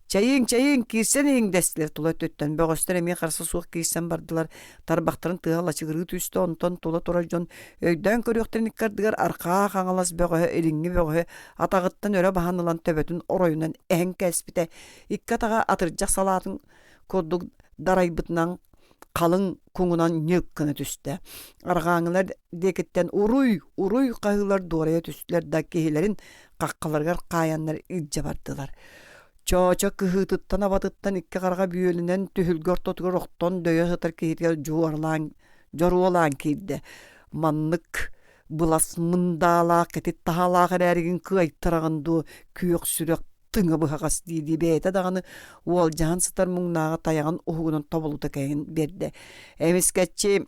«Чэйиҥ, чэйиҥ, киирсэн иһиҥ!» дэстилэр тула өттүттэн. Бөҕөстөр эмиэ харса суох киирсэн бардылар. Тарбахтарын тыаһа лачыгырыы түстэ, онтон тула турар дьон өйдөөн көрүөхтэрин икки ардыгар арҕаа Хаҥалас бөҕөһө, илиҥҥи бөҕөһө атаҕыттан өрө баһан ылан төбөтүн оройунан эһэн кээспитэ. Икки атаҕа атырдьах салаатын курдук дарайбытынан халыҥ куҥунан ньык гына түстэ. Арҕааҥҥылар диэкиттэн уруй, уруй хаһыылар дуорайа түстүлэр да киһилэрин хаххаларыгар хаайаннар илдьэ бардылар. Чоочо кыһыытыттан абатыттан икки хараҕа бүөлүнэн түһүлгэ ортотугар охтон дөйө сытар киһитигэр дьуорлаан дьоруолаан киирдэ. Маннык былас мындаалаах кэтит таһаалаах эрээригин кыайтараҕын дуо күөх сүрэх тыҥа быһаҕас дии-дии бэйэтэ даҕаны уолдьаһан сытар муҥнааҕы тайаҕын уһугунан тобулута кэйэн биэрдэ. Эмискэччи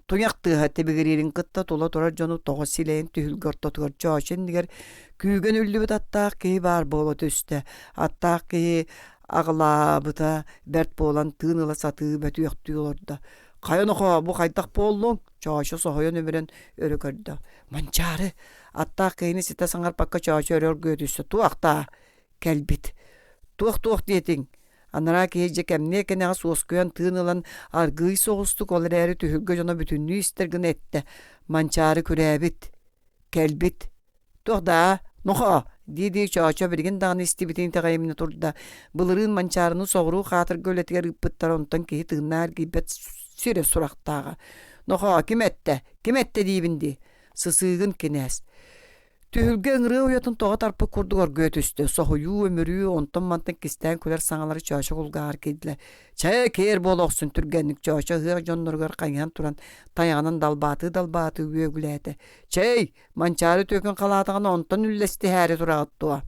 туйах тыаһа тибигириирин кытта тула турар дьону тоҕо силэйэн түһүлгэ ортотугар чоочо иннигэр күүгэн үллүбүт аттаах киһи баар буола түстэ. Аттаах киһи аҕылаабыта бэрт буолан тыын ыла сатыы бөтүөхтүү олордо. «Хайа нохоо, бу хайдах буоллуҥ?» Чоочо соһуйан өмүрэн өрө көрдө. «Манчаары!» Аттаах киһини ситэ саҥарбакка Чоочо өрө оргуйа түстэ. «Туох-даа?» «Кэлбит». «Туох-туох диэтиҥ?» Анараа киһи дьэ кэмниэ кэнэҕэс уоскуйан тыын ылан аргыый соҕустук ол эрээри түһүлгэ дьоно бүтүннүү истэр гына эттэ: «Манчаары күрээбит. Кэлбит. Туох даа, нохоо!» дии-дии Чоочо билигин даҕаны истибитин итэҕэйиминэ турда. Былырыын Манчаарыны соҕуруу хаатырга үлэтигэр ыыппыттара онтон киһи тыыннаах эргийбэт сирэ сурахтааҕа. «Нохоо, ким эттэ? Ким эттэ диибин дии?» Сысыыгын кинээс. Түһүлгэ ыҥырыа уйатын тоҕо тарпыт курдук оргуйа түстэ. Соһуйуу, өмүрүү, онтон-мантан кистээн күлэр саҥалары Чоочо кулгааҕар киирдилэр. «Чэ, киэр буола охсун түргэнник!» Чоочо ыһыах дьонноругар хайыһан туран тайаҕынан далбаатыы-далбаатыы үөгүлээтэ. «Чэй, Манчаары түөкүн халаатаҕына онтон үллэстиһээри тураҕыт дуо?»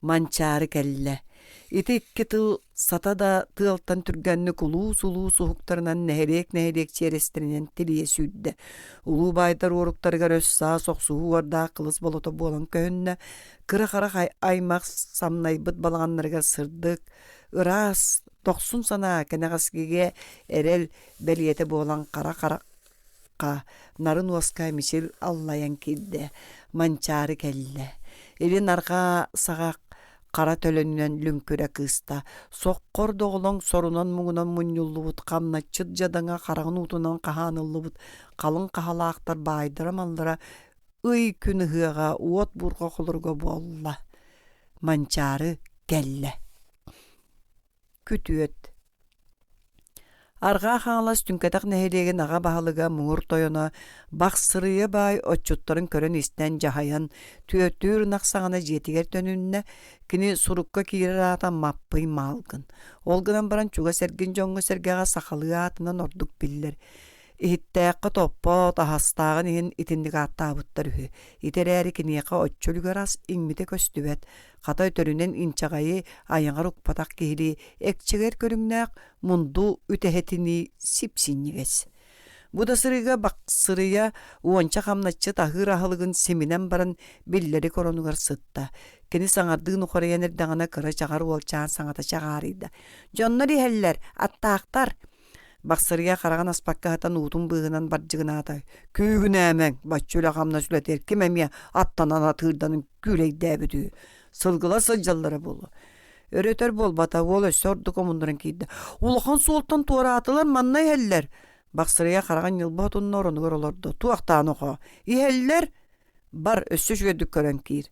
Манчаары кэллэ. Ити икки тыл сата да тыалтан түргэнник улуус-улуус уһуктарынан нэһилиэк-нэһилиэк чиэрэстэринэн тилийэ сүүрдэ. Улуу баайдар уоруктарыгар өс-саас охсуһуу уордаах кылыс болото буолан көһүннэ. Кыра-хара аймах самнайбыт балаҕаннарыгар сырдык, ыраас, дохсун санаа кэнэҕэскигэ эрэл бэлиэтэ буолан хара-хара нарын уоска мичил аллайан киирдэ, Манчаары кэллэ. Илин арҕаа саҕах хара төлөнүнэн лүҥкүрэ кыыста, соххор доҕолоҥ сорунан-муҥунан мунньуллубут хамначчыт дьадаҥа хараҕын уутунан хаһааныллыбыт халыҥ хаһалаахтар баайдара-маллара ый күн ыһыаҕа уот буурҕа холоруга буолла. Манчаары кэллэ. Күтүөт Арҕаа Хаҥалас Түҥкэтэх нэһилиэгин аҕа баһылыга муҥур тойоно Бахсырыйа баай отчуттарын көрөн-истэн дьаһайан, түөртүүр ынах саҕана дьиэтигэр төнүннэ. Кини сурукка киирэр аата Маппый Маалгын. Ол гынан баран чугас эргин дьоҥҥо-сэргэҕэ сахалыы аатынан ордук биллэр. Иһиттээххэ топпот, аһастааҕын иһин итинник ааттаабыттар үһү. Ити эрээри киниэхэ оччо үлүгэр ас иҥмитэ көстүбэт. Хата өтөрүнэн инчэҕэйи айаҕар укпатах киһилии экчэгэр көрүҥнээх мунду үтэһэтинии сип-синньигэс. Бу да сырыыга бахсырыйа уонча хамначчыт аһыыр аһылыгын симинэн баран биллэрик оронугар сытта. Кини саҥардыы нухарыйан эрдэҕинэ кыра чаҕар уолчаан саҥата чаҕаарыйда. «Дьоннор иһэллэр, аттаахтар!» Бахсырыйа хараҕын аспакка сытан уутун быыһынан бардьыгынаата: «Күүгүнээмэҥ, бачча үлэ-хамнас үлэтигэр ким эмиэ аттанан атыырданан күүлэйдээбит үһү, сылгылар сылдьаллара буолуо». Өрө-өтөр буолбата, уол өссө ордук омуннуран киирдэ: «Улахан суолтан туораатылар, манна иһэллэр!» Бахсырыйа хараҕын ньылба отунна оронугар олордо: «Туохтаан оҕо, иһэллэр? Бар, өссө үчүгэйдик көрөн киир».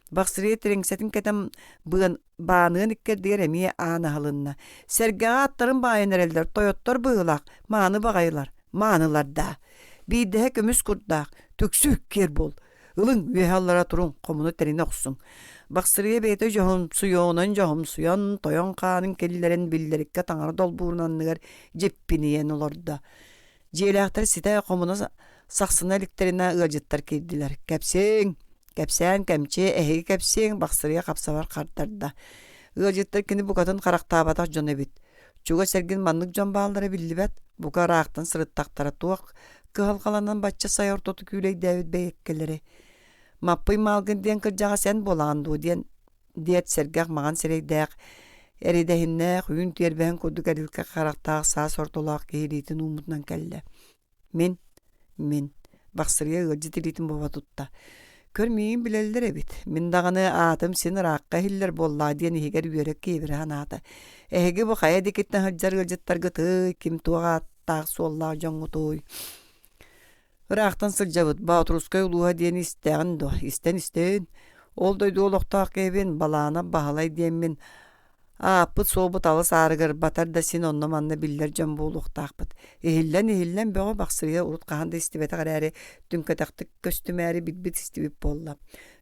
Бахсырыйа тириҥсэтин кэтэн быан бааныан иккэрдигэр эмиэ аан аһылынна. Сэргэҕэ аттарын баайан эрэллэр, тойоттор быһыылаах, мааны баҕайылар, маанылар даа. Биирдэһэ көмүс курдаах, түксү иккиэр буол. Ылыҥ, үөһэ аллара туруҥ, хомуну тэринэ охсуҥ. Бахсырыйа бэйэтэ дьоһумсуйуоҕунан дьоһумсуйан, тойон хаанын киллэрэн биллэриккэ таҥара долбуурун анныгар дьиппинийэн олордо. Дьиэлээхтэр ситэ хомуна Сахсына иликтэринэ ыалдьыттар киирдилэр. Кэпсиэҥ, кэпсээн кэмчи, эһиги кэпсиэҥ, Бахсырыйа хапсабар хардарда. Ыалдьыттар кини букатын харахтаабатах дьон эбит. Чугас эргин маннык дьон бааллара биллибэт, бука ыраахтан сырыттахтара туох кыһалҕаланан бачча сай ортоту күүлэйдээбит бэйэккэлэри. Маппый Маалгын диэн кырдьаҕас эн буолаҕын дуо диэн диэт сэргэх маҥан сирэйдээх, эридэһиннээх, үүн тиэрбэһин курдук эрилкэ харахтаах саас ортолоох киһи илиитин ууммутунан кэллэ. Мин, мин, Бахсырыйа ыалдьыт илиитин бобо тутта. Көр миигин билэллэр эбит. Мин даҕаны аатым син ыраахха иһиллэр буоллаа диэн иһигэр үөрэ киэбирэ санаата. Эһиги бу хайа диэкиттэн сылдьар ыалдьыттаргытый, ким туох ааттаах-суоллаах дьоҥҥутуй? Ыраахтан сылдьабыт, Боотурускай улууһа диэни истэҕин дуо? Истэн-истэбин. Ол дойду олохтоох киһибин, Балаанап Баһылай диэммин Ааппыт-суолбут алыс аарыгар батар да син онно-манна биллэр дьон буолуохтаахпыт. Иһиллэн-иһиллэн бөҕө Бахсырыйа урут хаһан да истибэтэх эрээри, түҥкэтэхтик көстүмээри билбит-истибит буолла.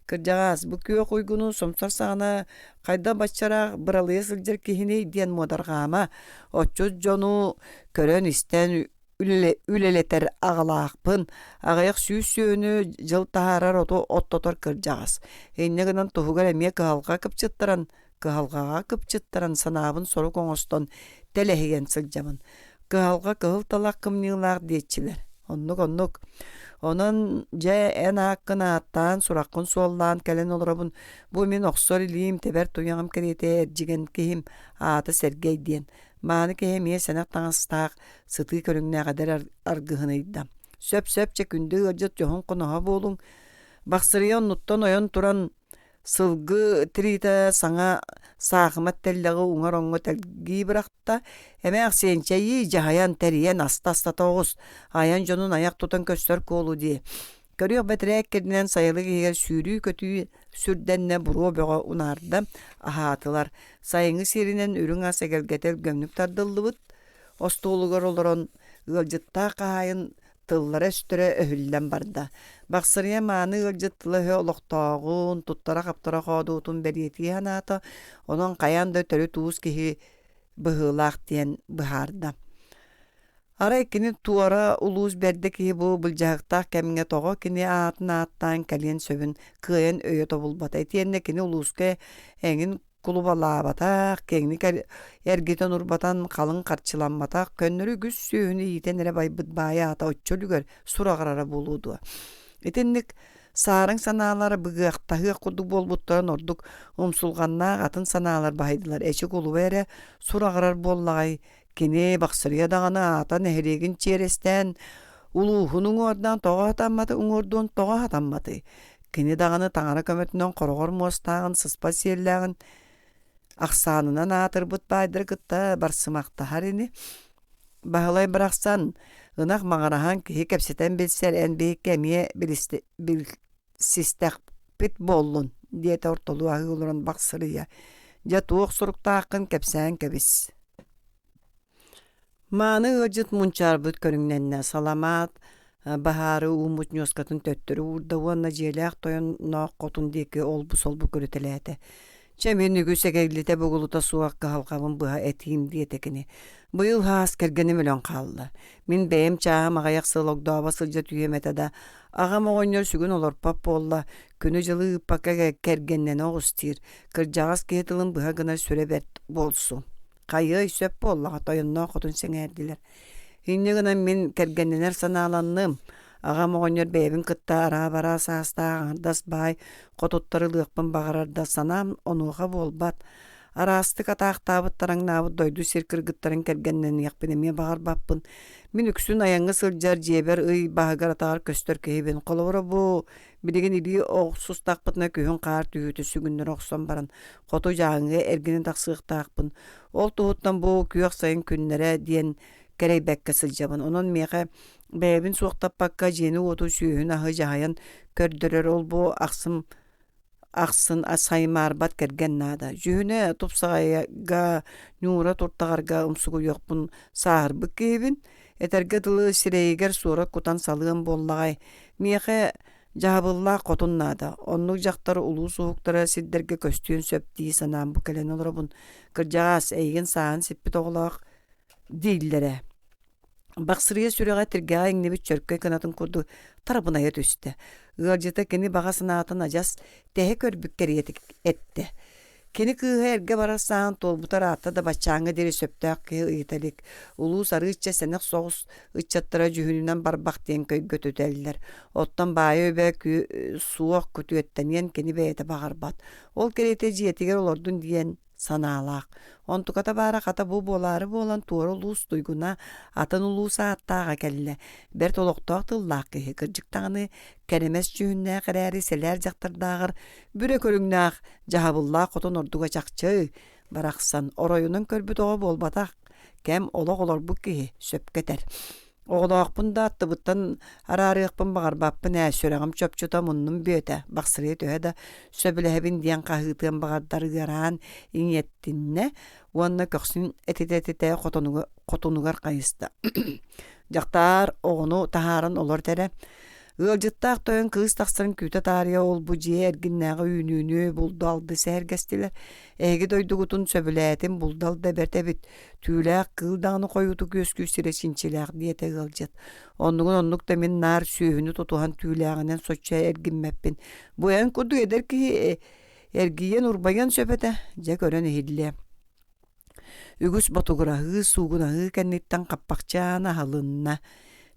Кырдьаҕаас, бу күөх уйгуну сомсор саҕана хайдах баччараах быралыйа сылдьар киһиний диэн муодарҕаама. Отчут дьону көрөн-истэн үлэлэтэр аҕалаахпын, аҕыйах сүүс сүөһүнү дьыл таһаарар оту оттотор кырдьаҕас. Инньэ гынан туһугар эмиэ кыһалҕа кыпчыттаран, кыһалҕаҕа кыпчыттаран санаабын сорук оҥостон тэлэһийэн сылдьабын. Кыһалҕа кыһыл талах кымньыылаах диэччилэр. Оннук-оннук. Онон дьэ эн ааккын ааттаан, сураххын суоллаан кэлэн олоробун. Бу мин охсор илиим, тэбэр туйаҕым кэриэтэ эрдьигэн киһим, аата Сэргэй диэн. Мааны киһи эмиэ сэнэх таҥастаах, сытыы көрүҥнээх эдэр аргыһын ыйда. Сөп-сөп чэ күндү ыалдьыт дьоһун хоноһо буолуҥ. Бахсырыйа оннуттан ойон туран сылгы тириитэ саҥа саахымат тэллэҕи уҥар оҥҥо тэлгии бырахта. Эмээхсиэн чэйии дьаһайан тэрийэн аста-астата оҕус, айан дьонун айах тутан көстөр куолу дии. Көрүөх бэтэрээ кэрдинэн сайылык иһигэр сүүрүү-көтүү сүрдэннэ буруо бөҕө унаарда, аһаатылар. Сайыҥҥы сиэринэн үрүҥ ас эгэлгэтэ өлгөмнүк тардыллыбыт остуолугар олорон ыалдьыттаах хаһаайын тыллара-өстөрө өһүллэн барда. Бахсырыйа мааны ыалдьыт тыла-өһө олохтооҕун, туттара-хаптара хоодуутун бэлиэтии санаата, онон хайаан да төрүт уус киһи быһыылаах диэн быһаарда. Арай кини туора улуус бэрдэ киһи бу былдьаһыктаах кэмҥэ тоҕо кини аатын ааттаан кэлиэн сөбүн кыайан өйө тобулбата итиэннэ кини улууска эҥин кулубалаабатах, киэҥник эргитэн-урбатан халыҥ харчыламматах, көннөрү үгүс сүөһүнү иитэн эрэ байбыт баай аата оччо үлүгэр сураҕырара буолуо дуо? Итинник саарыҥ санаалара быгыахтаһыах курдук буолбуттарын ордук умсулҕаннаах атын санаалар баһыйдылар. Эчи кулуба эрэ сураҕырар буоллаҕай, Кини Бахсырыйа даҕаны аата нэһилиэгин чиэрэстээн улууһун уҥуордаан тоҕо хатамматы уҥуордуон тоҕо хатамматый? Кини даҕаны таҥара көмөтүнэн хороҕор муостааҕын сыспат сиэллээҕин ахсаанынан аатырбыт баайдары кытта барсымахтаһар ини. Баһылай барахсан ынах маҥыраһан киһи кэпсэтэн билсэр эн биһикки эмиэ билсистэхпит буоллун диэтэ ортолуу аһыы олорон Бахсырыйа. Дьэ туох суруктааххын кэпсээн кэбис. Мааны ыалдьыт мунчаарбыт көрүҥнэннэ, саламаат баһаары ууммут ньуоскатын төттөрү уурда уонна дьиэлээх тойонноох хотун диэки олбу-солбу көрүтэлээтэ. Чэ, мин үгүс эгэллитэ бугулута суох кыһалҕабын быһа этиим диэтэ кини. Быйыл хаас кэргэним өлөн хаалла. Мин бэйэм чааһым аҕыйах сыл огдообо сылдьа түһүөм этэ да, аҕам оҕонньор сүгүн олорпот буолла, күнү-дьылы ыыппакка кэргэннэнэ оҕус диир, кырдьаҕас киһи тылын быһа гынар сүрэ бэрт буолсу. Хайыай, сөп буоллаҕа, тойонноох хотун сэҥээрдилэр. Инньэ гынан мин кэргэннэнэр санааланным. Аҕам оҕонньор бэйэбин кытта араа-бараа саастаах аҥардас баай хотуттары ылыахпын баҕарар да санаам онуоха буолбат. Араастык атаахтаабыт тараҥнаабыт дойду сир кыргыттарын кэргэннэниэхпин эмиэ баҕарбаппын. Мин үксүн айаҥҥа сылдьар дьиэбэр ый баһыгар-атаҕар көстөр киһибин. Холобура бу Билигин илии охсустахпытына күһүн хаар түһүүтэ сүгүннэрэ охсон баран хоту Дьааҥыга эргинэн тахсыахтаахпын. Ол туһуттан бу күөх сайын күннэрэ диэн кэрэйбэккэ сылдьабын. Онон миэхэ бэйэбин суохтаппакка дьиэни-уоту, сүөһүнү-аһы дьаһайан көрдөрөр ол-бу ахсым ахсын саймаарбат кэргэн наада. Дьүһүнэ тупсаҕайга, ньуура туртаҕарга умсугуйуохпун сааһырбыт киһибин. Этэргэ дылы сирэйигэр суора кутан салыам буоллаҕай. Миэхэ дьаһабыллаах хотун наада. Оннук дьахтар улуус уһуктара сирдэргэ көстүөн сөп дии санаан бу кэлэн олоробун. Кырдьаҕаас, эйигин сааһын сиппит оҕолоох дииллэрэ. Бахсырыйа сүрэҕэ тиргэҕэ иҥнибит чөркөй кынатын курдук тарабынайа түстэ. Ыалдьыта кини баҕа санаатын адьас тэһэ көрбүт кэриэтэ эттэ. Кини кыыһа эргэ барар сааһын туолбута ыраатта да баччааҥҥа диэри сөптөөх киһи ыйыта илик. Улуус арыычча сэнэх соҕус ыччаттара дьүһүнүнэн барбах диэн көйгөтүтэллэр. Оттон баайа үбэ суох күтүөттэниэн кини бэйэтэ баҕарбат. Ол кэриэтэ дьиэтигэр олордун диэн санаалаах. Онтуката баара хата бу буолаары буолан туора улуус туйгуна атын улуус ааттааҕа кэллэ. Бэрт олохтоох тыллаах киһи кырдьык даҕаны кэрэмэс дьүһүннээх эрээри сэлээр дьахтардааҕар бүрэ көрүҥнээх дьаһабыллаах хотун ордуга чахчы барахсан оройунан көрбүт оҕо буолбатах кэм олох олорбут киһи сөпкө этэр. Оҕолоохпун да аттыбыттан араарыахпын баҕарбаппын ээ, сүрэҕим чопчута муннум бүөтэ, Бахсырыйа төһө да сөбүлэһэбин диэн хаһыытыан баҕардар ыараан иҥиэттиннэ уонна көхсүн этитэ-этитэ хотунугар хайыста. Дьахтаар оҕону таһааран олорт эрэ. Ыалдьыттаах тойон кыыс тахсарын күүтэ таарыйа ол-бу дьиэ эргиннээҕи үүнүүнү булду-алды сэһэргэстилэр. Эһиги дойдугутун сөбүлээтим, булду-алды да бэрт эбит. Түүлээх кыыл даҕаны хойуутук үөскүүр сирэ чинчилээх диэтэ ыалдьыт. Оннугун оннук да мин наар сүөһүнү тутуһан түүлээҕинэн соччо эргиммэппин. Бу эн курдук эдэр киһи эргийэн урбайан сөп этэ, дьэ көрөн иһиллиэ. Үгүс ботугураһыы, суугунаһыы кэнниттэн хаппахчаан аһылынна.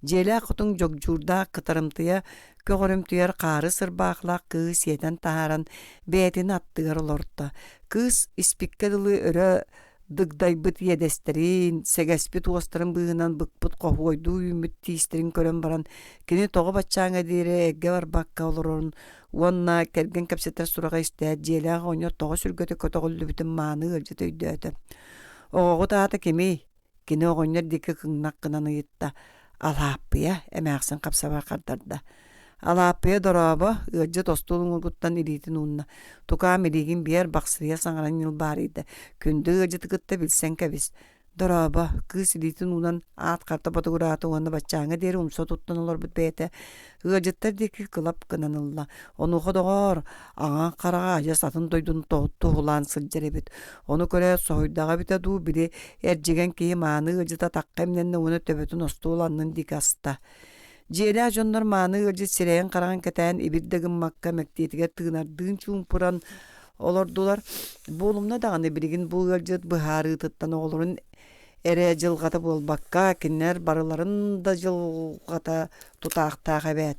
Дьиэлээх хотун дьогдьуурдаах кытарымтыйа көҕөрүмтүйэр хаары сырбаахлаах кыыһы сиэтэн таһааран бэйэтин аттыгар олорто. Кыыс испиккэ дылы өрө дыгдайбыт иэдэстэрин, сэгэспит уостарын быыһынан быкпыт хоһуойдуу үүммүт тиистэрин көрөн баран, кини тоҕо баччааҥҥа диэри эргэ барбакка олорорун уонна кэргэн кэпсэтэр сураҕа истээт, дьиэлээх оҕонньор тоҕо сүргэтэ көтөҕүллүбүтүн мааны ыалдьыт өйдөөтө. «Оҕоҕут аата кимий?» Кини оҕонньор диэки кыҥнах гынан ыйытта. «Алааппыйа», эмээхсин хапсабар хардарда. «Алааппыйа дорообо», ыалдьыт остуол уҥуоргуттан илиитин уунна. «Тукаам илиигин биэр, Бахсырыйа саҥаран ньылбаарыйда. Күндү ыалдьыты кытта билсэн кэбис». «Дорообо», кыыс илиитин уунан аат харта ботугураата уонна баччааҥҥа диэри умса туттан олорбут бэйэтэ ыалдьыттар диэки кылап гынан ылла. Онуоха доҕоор, аҥаан хараҕа адьас атын дойдуну туһулаан сылдьар эбит. Ону көрөөт соһуйдаҕа эбитэ дуу, били эрдьигэн киһи мааны ыалдьыта атахха имнэннэ уонна төбөтүн остуол аннын диэки аста. Дьиэлээх дьоннор мааны ыалдьыт сирэйин-хараҕын кэтээн ибир да гыммакка мэктиэтигэр тыынардыын чуумпуран олордулар. Буолумна даҕаны билигин бу ыалдьыт быһаарыытыттан оҕолорун эрэ дьылҕата буолбакка, кинилэр барыларын да дьылҕата тутаахтаах эбээт.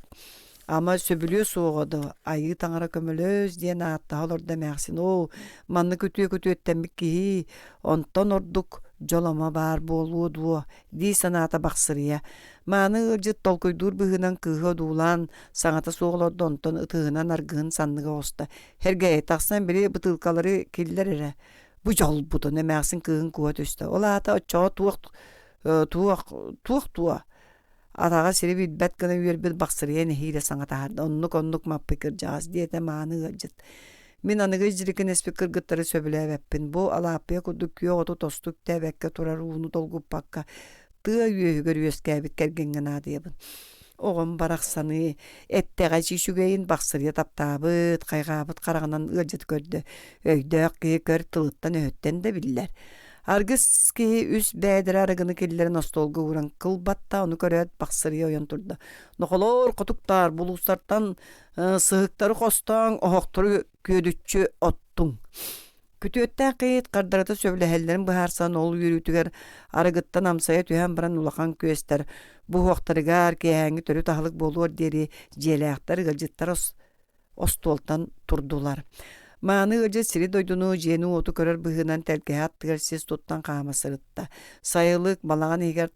Ама сөбүлүө суоҕа дуо, айыы таҥара көмөлөс диэн ааттаһа олордо эмээхсин оо, маннык үтүө күтүөттэммит киһи, онтон ордук дьол ама баар буолуо дуо дии санаата Бахсырыйа. Мааны ыалдьыт толкуйдуур быһыынан кыыһы одуулаан, саҥата суох олордо, онтон ытыһынан аргыһын санныга оҕуста. Һэргэйэ тахсан били бытыылкалары киллэр эрэ. Бу дьолбутун эмээхсин кыыһын куһа түстэ. Ол аата оччоҕо туох туох туох туо Атаҕа сири билбэт гына үөрбүт Бахсырыйа нэһиилэ саҥа таһаарда: «Оннук-оннук Маппый кырдьаҕас» диэтэ мааны ыалдьыт. «Мин аныгы дьирикинэспит кыргыттары сөбүлээбэппин. Бу Алааппыйа курдук күөх оту тосту үктээбэккэ турар ууну долгуппакка тыа үөһүгэр үөскээбит кэргэҥҥэ наадыйабын. Оҕом барахсаны эттэҕэ үчүгэйин Бахсырыйа таптаабыт, хайҕаабыт хараҕынан ыалдьыты көрдө. Өйдөөх киһи көр тылыттан-өһүттэн да биллэр. Аргыс киһи үс бээдэрэ арыгыны киллэрэн остуолга ууран кылбатта, ону көрөөт Бахсырыйа ойон турда. Нохолоор, хотуктаар, булуустартан сыһыктары хостооҥ, оһохтору күөдүччү оттуҥ. Күтүөттээх кийиит хардарыта сөбүлэһэллэрин быһаарсан ол үөрүүтүгэр арыгыттан амсайа түһэн баран улахан күөстэр буһуохтарыгар киэһээҥҥи төрүт аһылык буолуор диэри дьиэлээхтэр ыалдьыттар остуолтан турдулар. Мааны ыалдьыт сири-дойдуну, дьиэни-уоту көрөр быһыынан тэлгэһэ аттыгар сис туттан хаама сырытта. Сайылык балаҕан иһигэр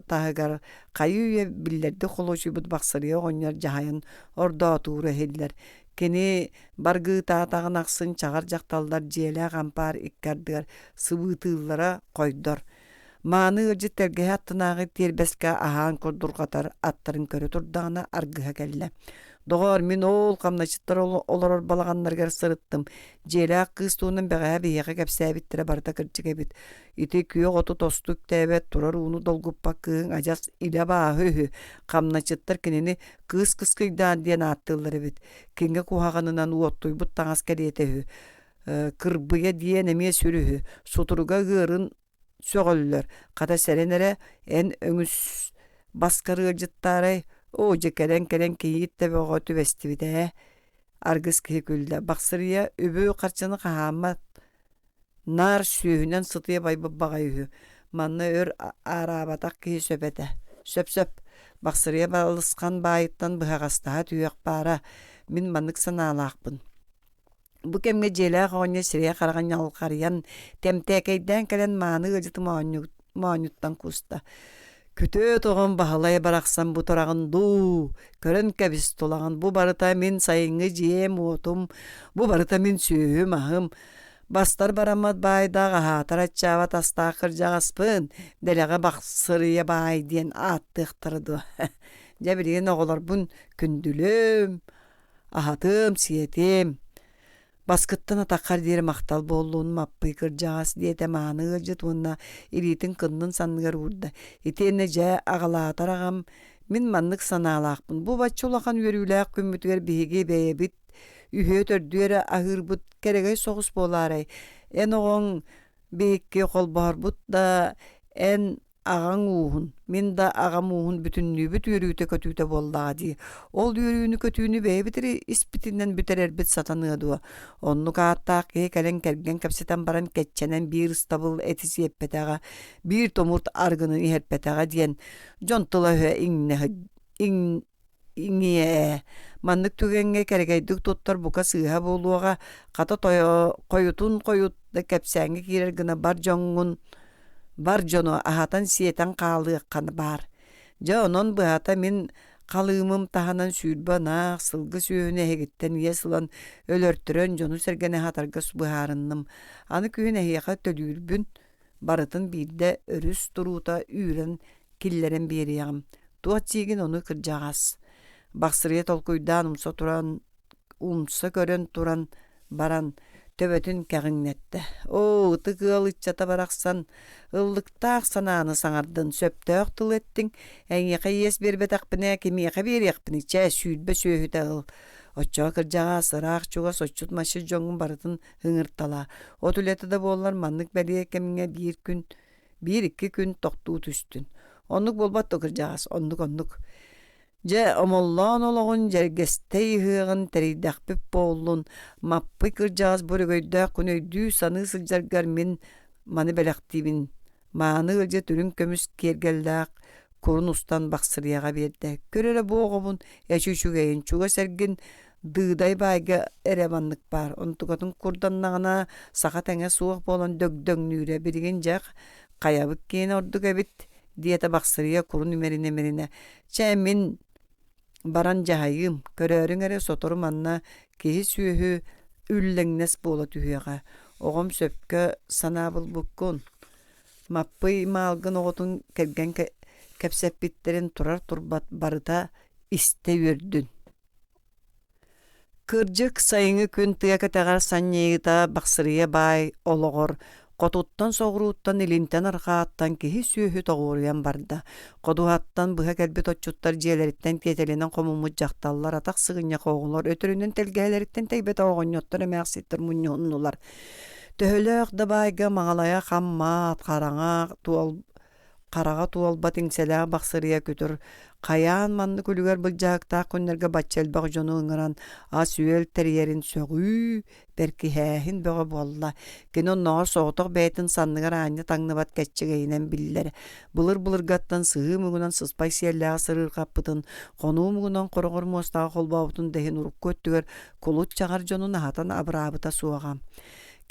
таһыгар хайыы-үйэ биллэрдик холуочуйбут Бахсырыйа оҕонньор дьаһайан ордоотуура иһиллэр. Кини баргыытаатаҕын ахсын чаҕар дьахталлар дьиэлээх ампаар икки ардыгар сыбыытыыллара хойдор. Мааны ыалдьыт тэлгэһэ аттынааҕы тиэрбэскэ аһаан курдурҕатар аттарын көрө турдаҕына аргыһа кэллэ. Доҕоор, мин ол хамначчыттар олорор балаҕаннарыгар сырыттым. Дьиэлээх кыыс туһунан бэҕэһээ биһиэхэ кэпсээбиттэрэ барыта кырдьык эбит. Ити күөх оту тосту үктээбэт, турар ууну долгуппат кыыһыҥ адьас илэ абааһы үһү. Хамначчыттар кинини кыыс кыскыйдаан диэн ааттыыллар эбит. Кингэ куһаҕанынан уоттуйбут таҥас кэриэтэ үһү. Кырбыйа диэн эмиэ сүр үһү. Сутуруга ыарын. сөҕөллөр. Хата сэрэн эрэ, эн өҥүс баскар ыалдьыттаарай, оо дьэ кэлэн-кэлэн кийиит да бөҕө түбэстибит ээ. Аргыс киһи күллэ. Бахсырыйа үбү-харчыны хаһааммат, наар сүөһүнэн сытыйа байбыт баҕайы үһү. Манна өр аараабатах киһи сөп этэ. Сөп-сөп. Бахсырыйа балысхан баайыттан быһаҕастаһа түһүөх баара. Мин маннык санаалаахпын. Бу кэмҥэ дьиэлээх оҕонньор сирэйэ-хараҕа ньалҕарыйан, тэмтээкэйдээн кэлэн мааны ыалдьыты моонньуттан кууста. «Күтүөт оҕом Баһылай барахсан бу тураҕын дуу, көрөн кэбис тулаҕын, бу барыта мин сайыҥҥы дьиэм-уотум, бу барыта мин сүөһүм-аһым, бастар бараммат баайдаах аһаатар аччаабат астаах кырдьаҕаспын, дэлэҕэ Бахсырыйа баай диэн ааттыахтара дуо? Дьэ билигин оҕолорбун күндүлүөм, Аһатыам, сиэтиэм, баскыттан атаххар диэри махтал буоллун, Маппый кырдьаҕас, диэтэ мааны ыалдьыт уонна илиитин кыннын санныгар уурда. Итиэннэ дьэ аҕалаатар аҕам, мин маннык санаалаахпын. Бу бачча улахан үөрүүлээх күммүтүгэр биһиги бэйэбит үһүө-төрдүө эрэ аһыырбыт кэрэгэй соҕус буолаарай? Эн оҕоҥ биһикки холбоһорбут да эн аҕаҥ ууһун, мин да аҕам ууһун бүтүннүүбүт үөрүүтэ-көтүүтэ буоллаҕа дии. Ол үөрүүнү-көтүүнү бэйэбит эрэ испитинэн бүтэрэрбит сатаныа дуо? Оннук ааттаах киһи кэлэн кэргэн кэпсэтэн баран кэччэнэн биир ыстабыл эти сиэппэтэҕэ, биир томурт арыгыны иһэрпэтэҕэ диэн дьон тыла-өһө иҥнэ Иҥиэ ээ, маннык түгэҥҥэ кэрэгэйдик туттар бука сыыһа буолуоҕа, хата хойутун хойут да кэпсээҥҥэ киирэр гына бар дьоҥҥун бар дьону аһатан-сиэтэн хаалыахха баар. Дьэ онон быһата мин халыымым таһынан 20 ынаах, сылгы сүөһүнү эһигиттэн иэс ылан өлөртөрөн дьону-сэргэни аһатарга быһаарынным. Аны күһүн эһиэхэ төлүүрбүн барытын биирдэ өрүс туруута үүрэн киллэрэн биэриэҕим. Туох диигин ону кырдьаҕас. Бахсырыйа толкуйдаан умса туран умса көрөн туран баран төбөтүн кэҕиҥнэттэ. Оо, ытык ыал ыччата барахсан, ыллыктаах санааны саҥардын, сөптөөх тыл эттиҥ, эйиэхэ иэс биэрбэтэхпинэ кимиэхэ биэриэхпиний, чэ, 20 сүөһүтэ ыл. Оччоҕо кырдьаҕас, ыраах-чугас отчут-масчыт дьоҥҥун барытын ыҥырталаа. От үлэтэ да буоллар маннык бэлиэ кэмҥэ биир күн, биир-икки күн тохтуу түстүн. Оннук буолбат дуо кырдьаҕас, оннук-оннук. Дьэ, Омоллоон олоҕун дьэргэстэй ыһыаҕын тэрийдэхпит буоллун, Маппый кырдьаҕас бу өрөгөйдөөх күн өйдүү-саныы сылдьаргар мин маны бэлэхтиибин Мааны ыалдьыт үрүҥ көмүс киэргэллээх курун устан Бахсырыйаҕа биэрдэ. Көр эрэ бу оҕобун, эчи үчүгэйин, чугас эргин Дыыдай баайга эрэ маннык баар. Онтукатын курданнаҕына саха тэҥэ суох буолан дөгдөҥнүүрэ. Билигин дьэ хайабыт киэнэ ордук эбит, диэтэ Бахсырыйа курун имэринэ-имэринэ. Чэ, мин баран дьаһайыым, көрөөрүҥ эрэ сотору манна киһи-сүөһү үллэҥнэс буола түһүөҕэ. Оҕом сөпкө санаа булбуккун. Маппый маалгын оҕотун кэргэн кэпсэппиттэрин турар-турбат барыта истэ үөрдүн. Кырдьык, сайыҥҥы күн тыа кэтэҕэр санньыйыыта Бахсырыйа баай олоҕор хотуттан-соҕурууттан, илинтэн-арҕааттан киһи-сүөһү тоҕуоруйан барда. Ходуһаттан быһа кэлбит отчуттар дьиэлэриттэн тиэтэлинэн хомуммут дьахталлар, атах сыгынньах оҕолор өтөрүнэн тэлгэһэлэриттэн тэйбэтэх оҕонньоттор эмээхситтэр мунньуһуннулар. Төһөлөөх да баайга маҥалайа хаммаат, хараҥа туол Хараҕа туолбат иҥсэлээх бахсырыйа күтүр хайаан маннык үлүгэр былдьаһыктаах күннэргэ бачча элбэх дьону ыҥыран ас-үөл тэрийэрин сөҕүү, бэркиһээһин бөҕө буолла. Кини оннооҕор соҕотох бэйэтин санныгар аанньа таҥныбат кэччэгэйинэн биллэр. Былыр-былыргаттан сыһыы муҥунан сыспай сиэллээҕи сырыырҕаппытын, хонуу муҥунан хороҕор муостаҕа холбообутун да иһин урукку өттүгэр кулут чаҕар дьонун аһатан абыраабыта суоҕа.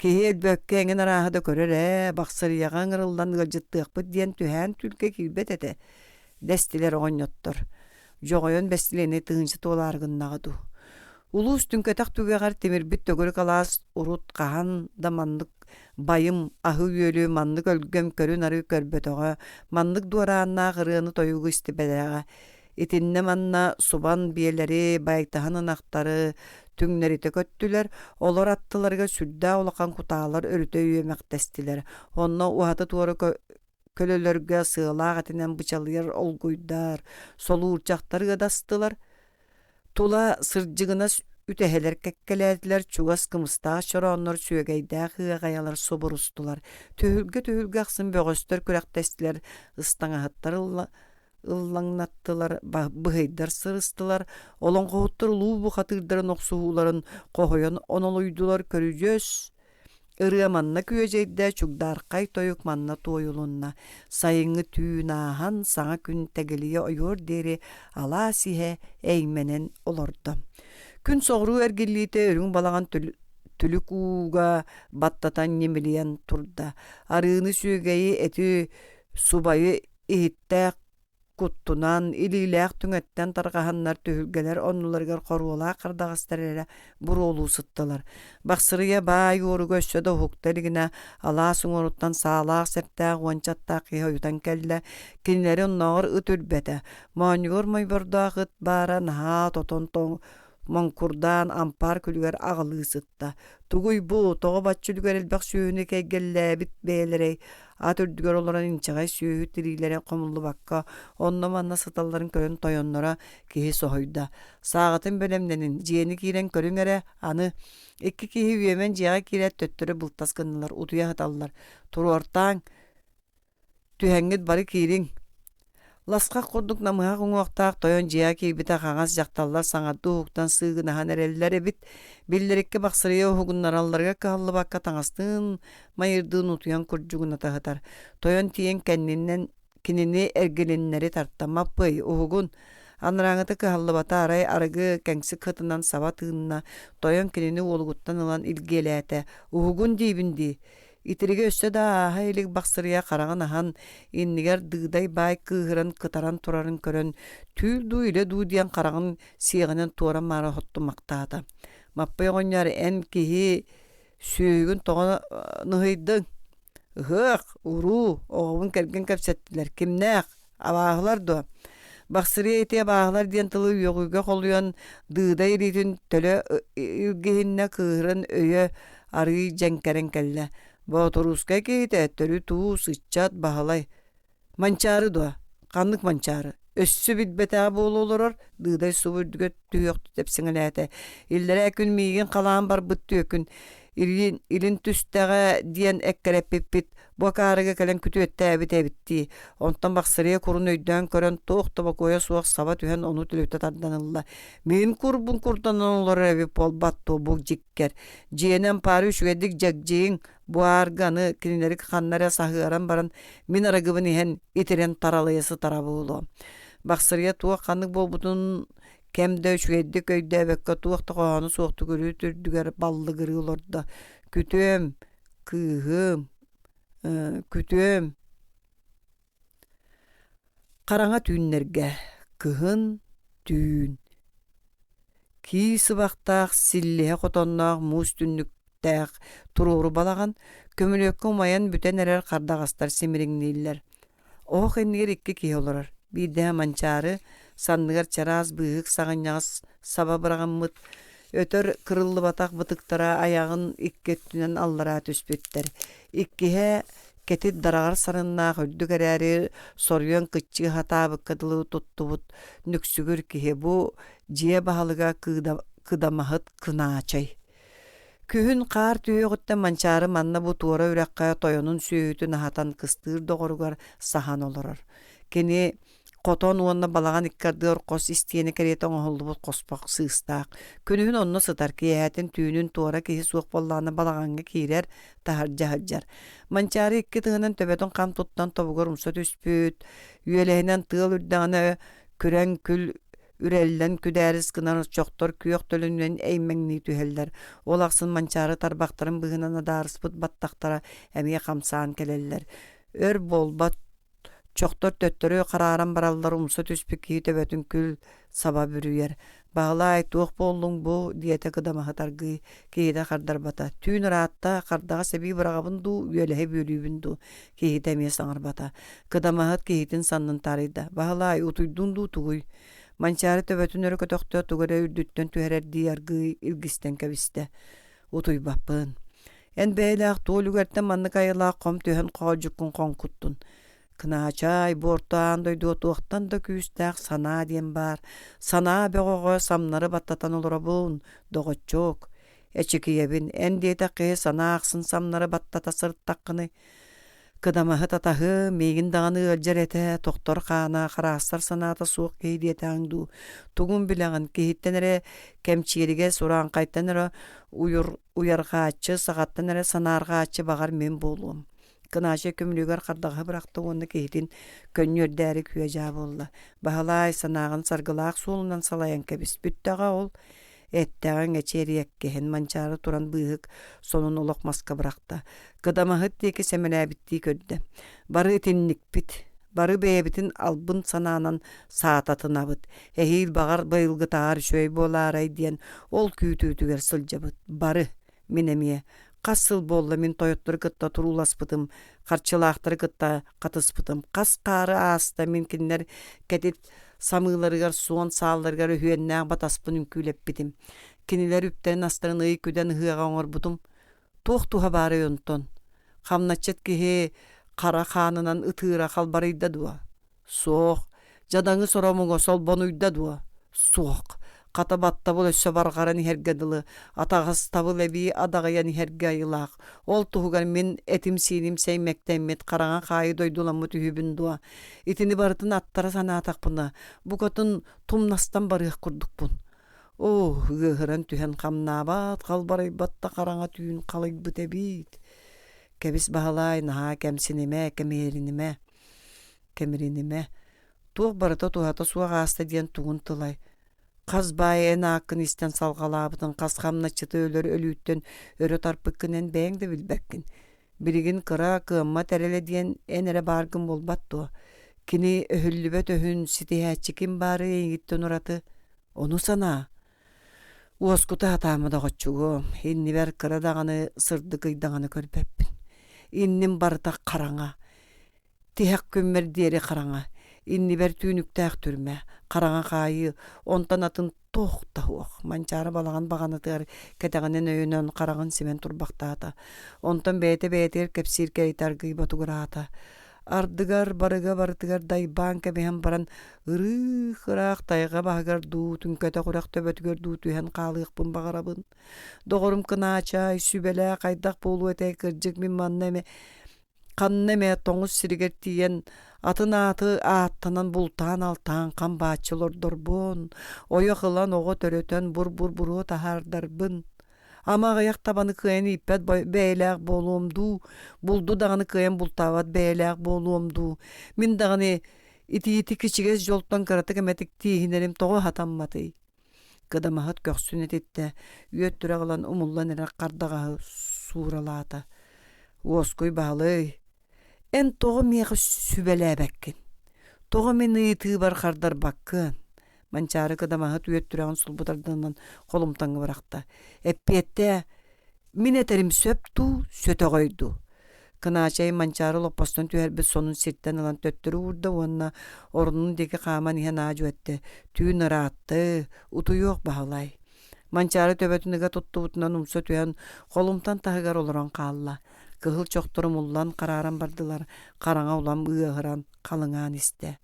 Киһи өлбөккө эҥин арааһы да көрөр ээ, Бахсырыйаҕа ыҥырыллан ыалдьыттыахпыт диэн түһээн түүлгэ киирбэт этэ, дэстилэр оҕонньоттор. Дьоҕойон бэстилиэнэй тыһыынча туолаары гыннаҕа дуу. Улуус түҥкэтэх түгэҕэр тимирбит төгүрүк алаас урут хаһан да маннык байым аһы-үөлү, маннык өлгөм көрү-нары көрбөтөҕө, маннык дуорааннаах ырыаны-тойугу истибэтэҕэ. Итиннэ-манна субан биэлэри, байтаһын ынахтары түҥнэритэ көттүлэр, олор аттыларыгар сүрдээх улахан кутаалар өрүтэ үөмэхтэстилэр. Онно уһаты-туора көлөлөргө сыалаах этинэн бычалыйар олгуйдар, солуурчахтар ыадастылар. Тула сырдьыгынас үтэһэлэр кэккэлээтилэр, чугас кымыстаах чорооннор сүөгэйдээх ыаҕайалар субурустулар. Түһүлгэ-түһүлгэ ахсын бөҕөстөр күрэхтэстилэр, ыстаҥаһыттар ыллаҥнаттылар, быһыйдар сырыстылар, олоҥхоһуттар улуу бухатыырдарын охсуһууларын хоһуйан онолуйдулар, көрүдьүөс Ырыа манна күөдьэйдэ, чугдаархай тойук манна туойулунна. Сайыҥҥы түүн ааһан, саҥа күн тэгилийэ ойуор диэри алаас иһэ эймэнэн олордо. Күн соҕуруу эргиллиитэ үрүҥ балаҕан түлүк ууга баттатан ньимилийэн турда. Арыыны сүөгэйи, эти субайы иһиттээх куттунан, илиилээх түҥэттэн тарҕаһаннар түһүлгэлэр оннуларыгар хоруолаах хардаҕастар эрэ буруолуу сыттылар. Бахсырыйа баай уоруга өссө да уһукта илигинэ алаас уҥуоруттан саалаах-сэптээх уончаттаах киһи ойутан кэллэ. Кинилэри оннооҕор ыт үрбэтэ. Моонньугар мойбордоох ыт баара наһаа тотон моҥкурдаан ампаар күлүгэр аҕылыы сытта. Тугуй бу, тоҕо бачча үлүгэр элбэх сүөһүнү кэйгэллээбит бэйэлэрэй? Ат үрдүгэр олорон инчэҕэй сүөһү тириилэрэ хомуллубакка онно-манна сыталларын көрөн тойонноро киһи соһуйда. Сааҕытын бэлэмнэнин, дьиэни киирэн көрүҥ эрэ, аны икки киһи үөмэн дьиэҕэ киирээт төттөрү былтас гыннылар, утуйа сыталлар. Туруортааҥ, Түһэҥҥит бары киириҥ Ласхах курдук намыһах уҥуохтаах тойон дьиэҕэ киирбитэ хаҥас дьахталлар саҥардыы уһуктан сыыгынаһан эрэллэр эбит. Биллэриккэ бахсырыйа уһугуннаралларыгар кыһаллыбакка таҥастыын майырдыын утуйан курдьугуната сытар. Тойон тиийэн кэннинэн кинини эргилиннэри тарта «Маппый, уһугун!» Анарааҥыта кыһаллыбата арай арыгы кэҥсик сытынан саба тыынна, тойон кинини уолугуттан ылан илгиэлээтэ «Уһугун диибин дии!» Итиригэ өссө да ааһа илик бахсырыйа хараҕын аһан, иннигэр дыыдай баай кыыһыран кытаран турарын көрөн, түүл дуу, илэ дуу диэн хараҕын сиэҕинэн туора-маара хоттумахтаата. Маппый оҕонньор эн киһи сүөһүгүн тоҕо ныһыйдыҥ? Ыһыах, уруу, оҕобун кэргэн кэпсэттилэр. Кимнээх? Абааһылар дуо? Бахсырыйа ити абааһылар диэн тылы үөҕүүгэ холуйан, дыыдай илиитин төлө илгиһиннэ кыыһыран өйө арыый дьэҥкэрэн кэллэ. Боотуруускай киһитэ төрүт уус, ыччат, Баһылай. Манчаары дуо? Ханнык Манчаары? Өссө билбэтэҕэ буола олорор, дыыдай субу үрдүгэр түһүөхтүү тэпсэҥэлээтэ. Иллэрээ күн миигин халаан барбыт түөкүн илин, илин түстэҕэ диэн эккирэппиппит, бу акаарыга кэлэн күтүөттээбит эбит дии. Онтон Бахсырыйа курун өйдөөн көрөн, туох да бокуойа суох саба түһэн ону түлүтэ тардан ылла. Мин курбун курданан олорор эбит буолбат дуо бу дьиккэр. Дьиэни ампаары үчүгэйдик дьэгдьийиҥ, бу аарга аны кинилэри ханна эрэ саһыаран баран мин арыгыбын иһэн итирэн таралыйа сытара буолуо. Бахсырыйа туох ханнык буолбутун кэм да үчүгэйдик өйдөөбөккө туох да хоһооно суохтук үрүт үрдүгэр баллыгырыы олордо. Күтүөм, кыыһым, күтүөм. Хараҥа түүннэргэ кыһын түүн кии сыбахтаах силлиһэ хотонноох муус түннүктээх туруору балаҕан көмүлүөккэ умайан бүтэн эрэр хардаҕастар симириҥнииллэр. Оһох иннигэр икки киһи олорор. Биирдэһэ Манчаары, санныгар чараас быыһык саҕынньаҕы саба быраҕыммыт, өтөр кырыллыбатах бытыктара айаҕын икки өттүнэн аллараа түспүттэр. Иккиһэ кэтит дараҕар сарыннаах үрдүк эрээри соруйан кыччыы сатаабыкка дылы туттубут нүксүгүр киһи бу дьиэ баһылыга кыдамаһыт Кынаачай. Күһүн хаар түһүөҕүттэн Манчаары манна бу туора үрэххэ тойонун сүөһүтүн аһатан кыстыыр доҕоругар саһан олорор. Кини хотон уонна балаҕан икки ардыгар хос истиэнэ кэриэтэ оҥоһуллубут хоспох сыыстаах. Күнүһүн онно сытар, киэһэтин түүнүн туора киһи суох буоллаҕына балаҕаҥҥа киирэр, таһырдьа сылдьар. Манчаары икки тыһынан төбөтүн хам туттан тобугар умса түспүт, үөлэһинэн тыал үрдэҕинэ күрэҥ күл үрэллэн күдээрис гынан чохтор күөх төлөнүнэн эймэҥнии түһэллэр. Ол ахсын манчаары тарбахтарын быыһынан адаарыспыт баттахтара эмиэ хамсаан кэлэллэр. Өр буолбат чохтор төттөрү харааран бараллар умса түспүт киһи төбөтүн күл саба бүрүйэр. «Баһылаай, туох буоллуҥ бу?» диэтэ кыдамаһыт аргыый. Киһитэ хардарбата. «Түүн ыраатта, хардаҕас эбии быраҕабын дуу, үөлэһи бүөлүүбүн дуу?» Киһитэ эмиэ саҥарбата. Кыдамаһыт киһитин саннын таарыйда. «Баһылаай, утуйдуҥ дуу тугуй?» Манчаары төбөтүн өрө көтөхтө, тугу эрэ үрдүттэн түһэрэрдии аргыый илгистэн кэбистэ. «Утуйбаппын. Эн бэйэлээх туол үгэртэн маннык айылаах хом түһэн хоолдьуккун хоҥкуттун. Кынаачай, бу орто аан дойдуга туохтан да күүстээх санаа диэн баар. Санаа бөҕөҕө самнары баттатан олоробун, доҕоччуок. Эчикийэбин, эн диэтэх киһи санаа ахсын самнары баттата сырыттаххыный? Кыдамаһыт атаһым, миигин даҕаны ыалдьар этэ, тохтор хаана, хараастар санаата суох киһи диэтэҕиҥ дуу, тугун билэҕин, киһиттэн эрэ кэмчиэригэс, урааҥхайтан эрэ уйур, уйарҕааччы, саҕаттан эрэ санаарҕааччы баҕар мин буолуом. Кынаачай көмүлүгэр хардаҕаһы бырахта уонна киһитин көнньүөрдээри күө-дьаа буолла. Баһылаай, санааҕын саргылаах суолунан салайан кэбис, бүттэҕэ ол. Эттэҕиҥ эчи эриэккэһин Манчаары туран быыһык сонун олох маска бырахта. Кыдамаһыт диэки сэмэлээбиттии көрдө. Бары итинникпит. Бары бэйэбитин албын санаанан саататынабыт. Эһиил баҕар быйылгытааҕар үчүгэй буолаарай диэн ол күүтүүтүгэр сылдьабыт. Бары. Мин эмиэ. Хас сыл буолла мин тойоттору кытта турууласпытым, харчылаахтары кытта хатыспытым. Хас хаары ааста мин кинилэр кэтит самыыларыгар суон саалларыгар өһүөннээх батаспын үҥкүүлэппитим. Кинилэр үптэрин-астарын ый күдэн ыһыаҕа оҥорбутум. Туох туһа баарый онтон? Хамначчыт киһи хара хаанынан ытыыра халбарыйда дуо? Суох. Дьадаҥы соромуга солбонуйда дуо? Суох. Хата баттабыл өссө барҕаран иһэргэ дылы, атаҕастабыл эбии адаҕыйан иһэргэ айылаах. Ол туһугар мин этим-сииним сэймэктэммит хараҥа хаайы дойдуламмыт үһүбүн дуо? Итини барытын аттара санаатахпына, букатын тумнастан барыах курдукпун. Оо, ыаһыран түһэн хамнаабат, халбарыйбат да хараҥа түүн халыйбыт эбиит. Кэбис Баһылаай, наһаа кэмсинимэ, кэмиэринимэ. Кэмиринимэ, туох барыта туһата суох ааста диэн тугун тылай? Хас баай эн ааккын истэн салҕалаабытын, хас хамначчыты өлөр өлүүттэн өрө тарпыккын эн бэйэҥ да билбэккин. Билигин кыра, кыаммат эрэлэ диэн эн эрэ бааргын буолбат дуо? Кини өһүллүбэт өһүн ситиһээччи ким баарый эйигиттэн ураты? Ону санаа. Уоскута сатаама доҕоччугуом, иннибэр кыра даҕаны сырдык ыйдаҥаны көрбөппүн. Инним барыта хараҥа. Тиһэх күммэр диэри хараҥа, иннибэр түүнүктээх түрмэ, хараҥа хаайыы, онтон атын туох да суох. Манчаары балаҕан баҕанатыгар кэтэҕинэн өйөнөн хараҕын симэн турбахтаата. Онтон бэйэтэ бэйэтигэр кэпсиир кэриэтэ аргыый ботугураата. Ардыгар барыга барытыгар дайбаан кэбиһэн баран ырыых-ыраах тайҕа баһыгар дуу, түҥкэтэх үрэх төбөтүгэр дуу түһэн хаалыахпын баҕарабын. Доҕорум Кынаачай, сүбэлээ хайдах буолуо этэй кырдьык мин манна эмэ Ханна эмэ тоҥус сиригэр тиийэн атын ааты ааттанан бултаан-алтаан хам бааччы олордорбун, ойох ылан оҕо төрөтөн бур-бур буруо таһаардарбын, ама аҕыйах табаны кыайан ииппэт бэйэлээх буолуом дуу, булду даҕаны кыайан бултаабат бэйэлээх буолуом дуу, мин даҕаны итиити кичигэс дьолтон кыратык эмэтик тииһинэрим тоҕо сатамматый Кыдамаһыт көхсүн этиттэ, үөт түрэх ылан умуллан эрэр хардаҕаһы сууралаата. Уоскуй Баһылай, эн тоҕо миэхэ сүбэлээбэккин? Тоҕо мин ыйытыыбар хардарбаккын? Манчаары кыдамаһыт үөт түрэҕин сулбу тарданан холумтаҥҥа бырахта. Эппиэттээ, мин этэрим сөп дуу, сөтөҕөй дуу? Кынаачай Манчаары олоппостон түһэрбит сонун сиртэн ылан төттөрү уурда уонна орунун диэки хааман иһэн аа-дьуо эттэ: «Түүн ыраатты, утуйуох Баһылай». Манчаары төбөтүн ыга туттубутунан умса түһэн, холумтан таһыгар олорон хаалла. Кыһыл чохтор умуллан харааран бардылар, хараҥа улам ыаһыран, халыҥаан истэ.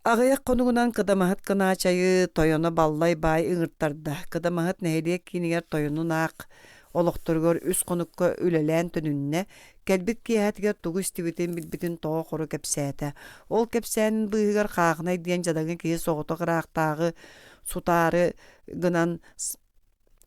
Аҕыйах хонугунан Кыдамаһыт Кынаачайы тойоно Баллай баай ыҥыртарда. Кыдамаһыт нэһилиэк киинигэр тойонун аах олохторугар үс хонукка үлэлээн төнүннэ. Кэлбит киэһэтигэр тугу истибитин, билбитин тоҕо-хоро кэпсээтэ. Ол кэпсээнин быыһыгар Хаахынай диэн дьадаҥы киһи соҕотох ыраахтааҕы сутаары гынан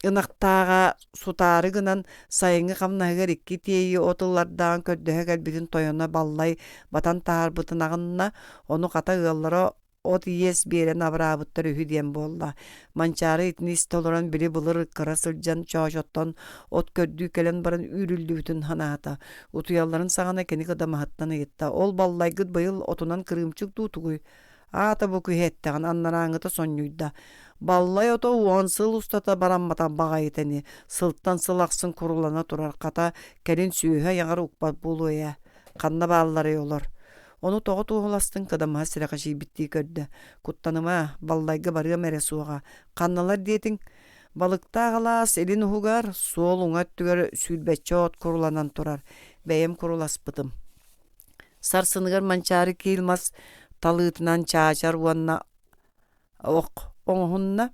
Ынахтааҕа сутаары гынан сайыҥҥы хамнаһыгар икки тиэйии от ыллардаан көрдөһө кэлбитин тойоно Баллай батан таһаарбытын аҕынна, ону хата ыаллара от иэс биэрэн абыраабыттар үһү диэн буолла. Манчаары итини истэ олорон били былыр кыра сылдьан Чоочоттон от көрдүү кэлэн баран үүрүллүбүтүн санаата. Утуйалларын саҕана кини кыдамаһыттан ыйытта: «Ол Баллайгыт быйыл отунан кырыымчык дуу тугуй? Аата бу киһи эттэҕин анарааҥҥыта сонньуйда: «Баллай ото уон сыл устата барамматах баҕайыта ини, сылтан сыл ахсын курулана турар, хата, кэлин сүөһү айаҕар укпат буолуо ээ, ханна баалларый олор?» Ону тоҕо туоһуластыҥ кыдамаһа сэрэхэчийбиттии көрдө: «Куттаныма, баллайга барыам эрэ суоҕа, ханналар диэтиҥ?» Балыктаах алаас илин уһугар, суол уҥа өттүгэр сүүрбэччэ от куруланан турар, бэйэм куруласпытым. Сарсыныгар Манчаары киил мас талыытынан чаачар уонна ох оҥоһунна,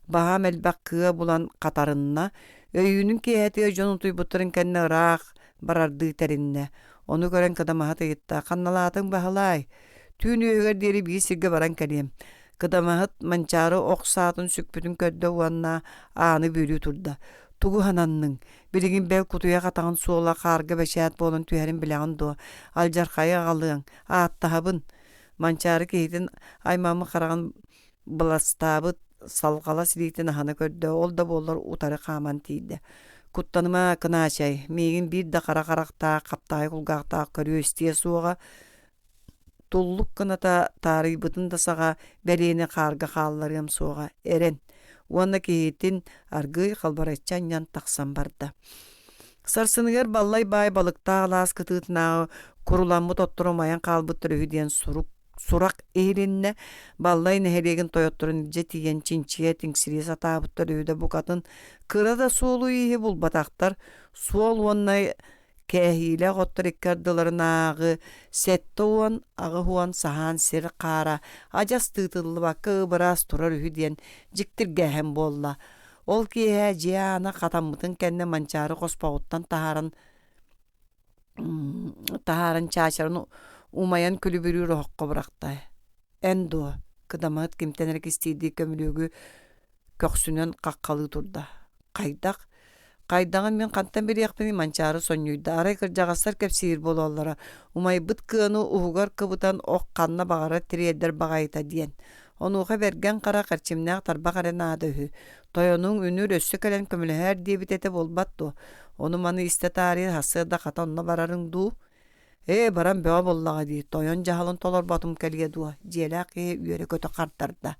баһаам элбэх кыа булан хатарынна, өйүүнүн киэһэтигэр дьон утуйбуттарын кэннэ ыраах барардыы тэриннэ. Ону көрөн Кыдамаһыт ыйытта: «Ханналаатыҥ, Баһылаай? Түүн үөһүгэр диэри биир сиргэ баран кэлиэм». Кыдамаһыт Манчаары ох саатын сүкпүтүн көрдө уонна ааны бүөлүү турда: «Тугу хананныҥ? Билигин бэл кутуйах атаҕын суола хаарга бэчээт буолан түһэрин билэҕин дуо? Алдьархайы аҕалыаҥ, ааттаһабын!» Манчаары киһитин аймаммыт хараҕын быластаабыт салҕалас илиитин аһына көрдө, ол да буоллар утары хааман тиийдэ. «Куттаныма, Кынаачай, миигин биир да хара харахтаах, хаптаҕай кулгаахтаах көрүө-истиэ суоҕа, Туллук кыната таарыйбытын да саҕа бэлиэни хаарга хаалларыам суоҕа, эрэн» уонна киһитин аргыый халбарыччы анньан тахсан барда. Сарсыныгар Баллай баай балыктаах алаас кытыытынааҕы куруламмыт отторо умайан хаалбыттар үһү диэн сурук сурах иһилиннэ. Баллай нэһилиэгин тойотторун илдьэ тиийэн чинчийэ, тиҥсирийэ сатаабыттар үһү да букатын кыра да суолу-ииһи булбатахтар. Суол уонна Кээһиилээх оттор икки ардыларынааҕы 78 саһаан сир хаара адьас тыытыллыбакка ыбыраас турар үһү диэн дьиктиргээһин буолла. Ол киэһэ дьиэ аана хатаммытын кэннэ Манчаары хоспоҕуттан таһааран таһааран чаачарын умайан күлүбүрүүр оһоххо бырахта. Эн дуо? Кыдамаһыт кимтэн эрэ кистиирдии көмүлүөгү көхсүнэн хаххалыы турда. Хайдах? Хайдаҕын мин хантан билиэхпиний Манчаары сонньуйда. Арай кырдьаҕастар кэпсиир буолаллара. Умайбыт кыаны уһугар кыбытан ох ханна баҕарар тириэрдэр баҕайыта диэн. Онуоха Бэргэн Хара эрчимнээх тарбах эрэ наада үһү. Тойонуҥ үнүр өссө кэлэн көмөлөһөөр диэбит этэ буолбат дуо? Ону-маны истэ таарыйа сарсыарда хата онно барарыҥ дуу? Ээ, баран бөҕө буоллаҕа дии, тойон дьаһалын толорботум кэлиэ дуо? Дьиэлээх киһи үөрэ-көтө хардарда.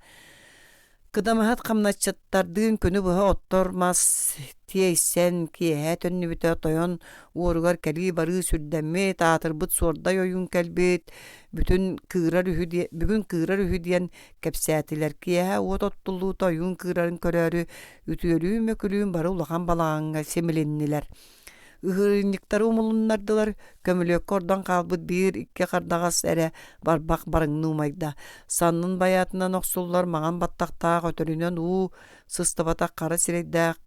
Кыдамаһыт хамначчыттардыын күнү быһа оттор мас тиэйсэн, киэһэ төннүбүтэ тойон уоругар кэлии-барыы сүрдэммит, аатырбыт суордай ойуун кэлбит, бүтүн кыырар үһү диэн, бүгүн кыырар үһү диэн кэпсээтилэр. Киэһэ уот оттуллуута ойуун кыырарын көрөөрү үтүөлүүн-мөкүлүүн бары улахан балаҕаҥҥа симилиннилэр. Ыһыырынньыктары умулуннардылар, көмүлүөккэ ордон хаалбыт биир-икки хардаҕас эрэ барбах барыҥныы умайда. Саннын байаатынан охсуллар маҥан баттахтаах өтөрүнэн уу сыстыбатах хара сирэйдээх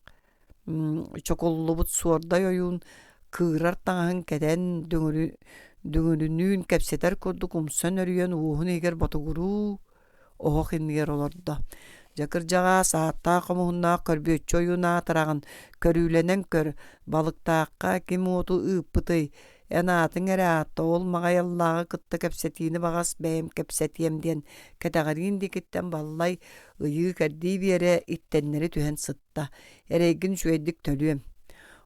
чокуллубут суордай ойуун кыырар таҥаһын кэтэн дүҥүрүнүүн кэпсэтэр курдук умса нөрүйэн уоһун иһигэр ботугуруу оһох иннигэр олордо. Дьэ кырдьаҕаас, ааттаах хомуһуннаах көрбүөччү ойуун аатыраҕын, көрүүлэнэн көр, балыктаахха ким уоту ыыппытый, эн аатыҥ эрэ аатта, ол маҕайаллааҕы кытта кэпсэтиини баҕас бэйэм кэпсэтиэм диэн кэтэҕэриин диэкиттэн баллай ыйыы-кэрдии биэрэ иттэннэри түһэн сытта. Эрэйгин үчүгэйдик төлүөм.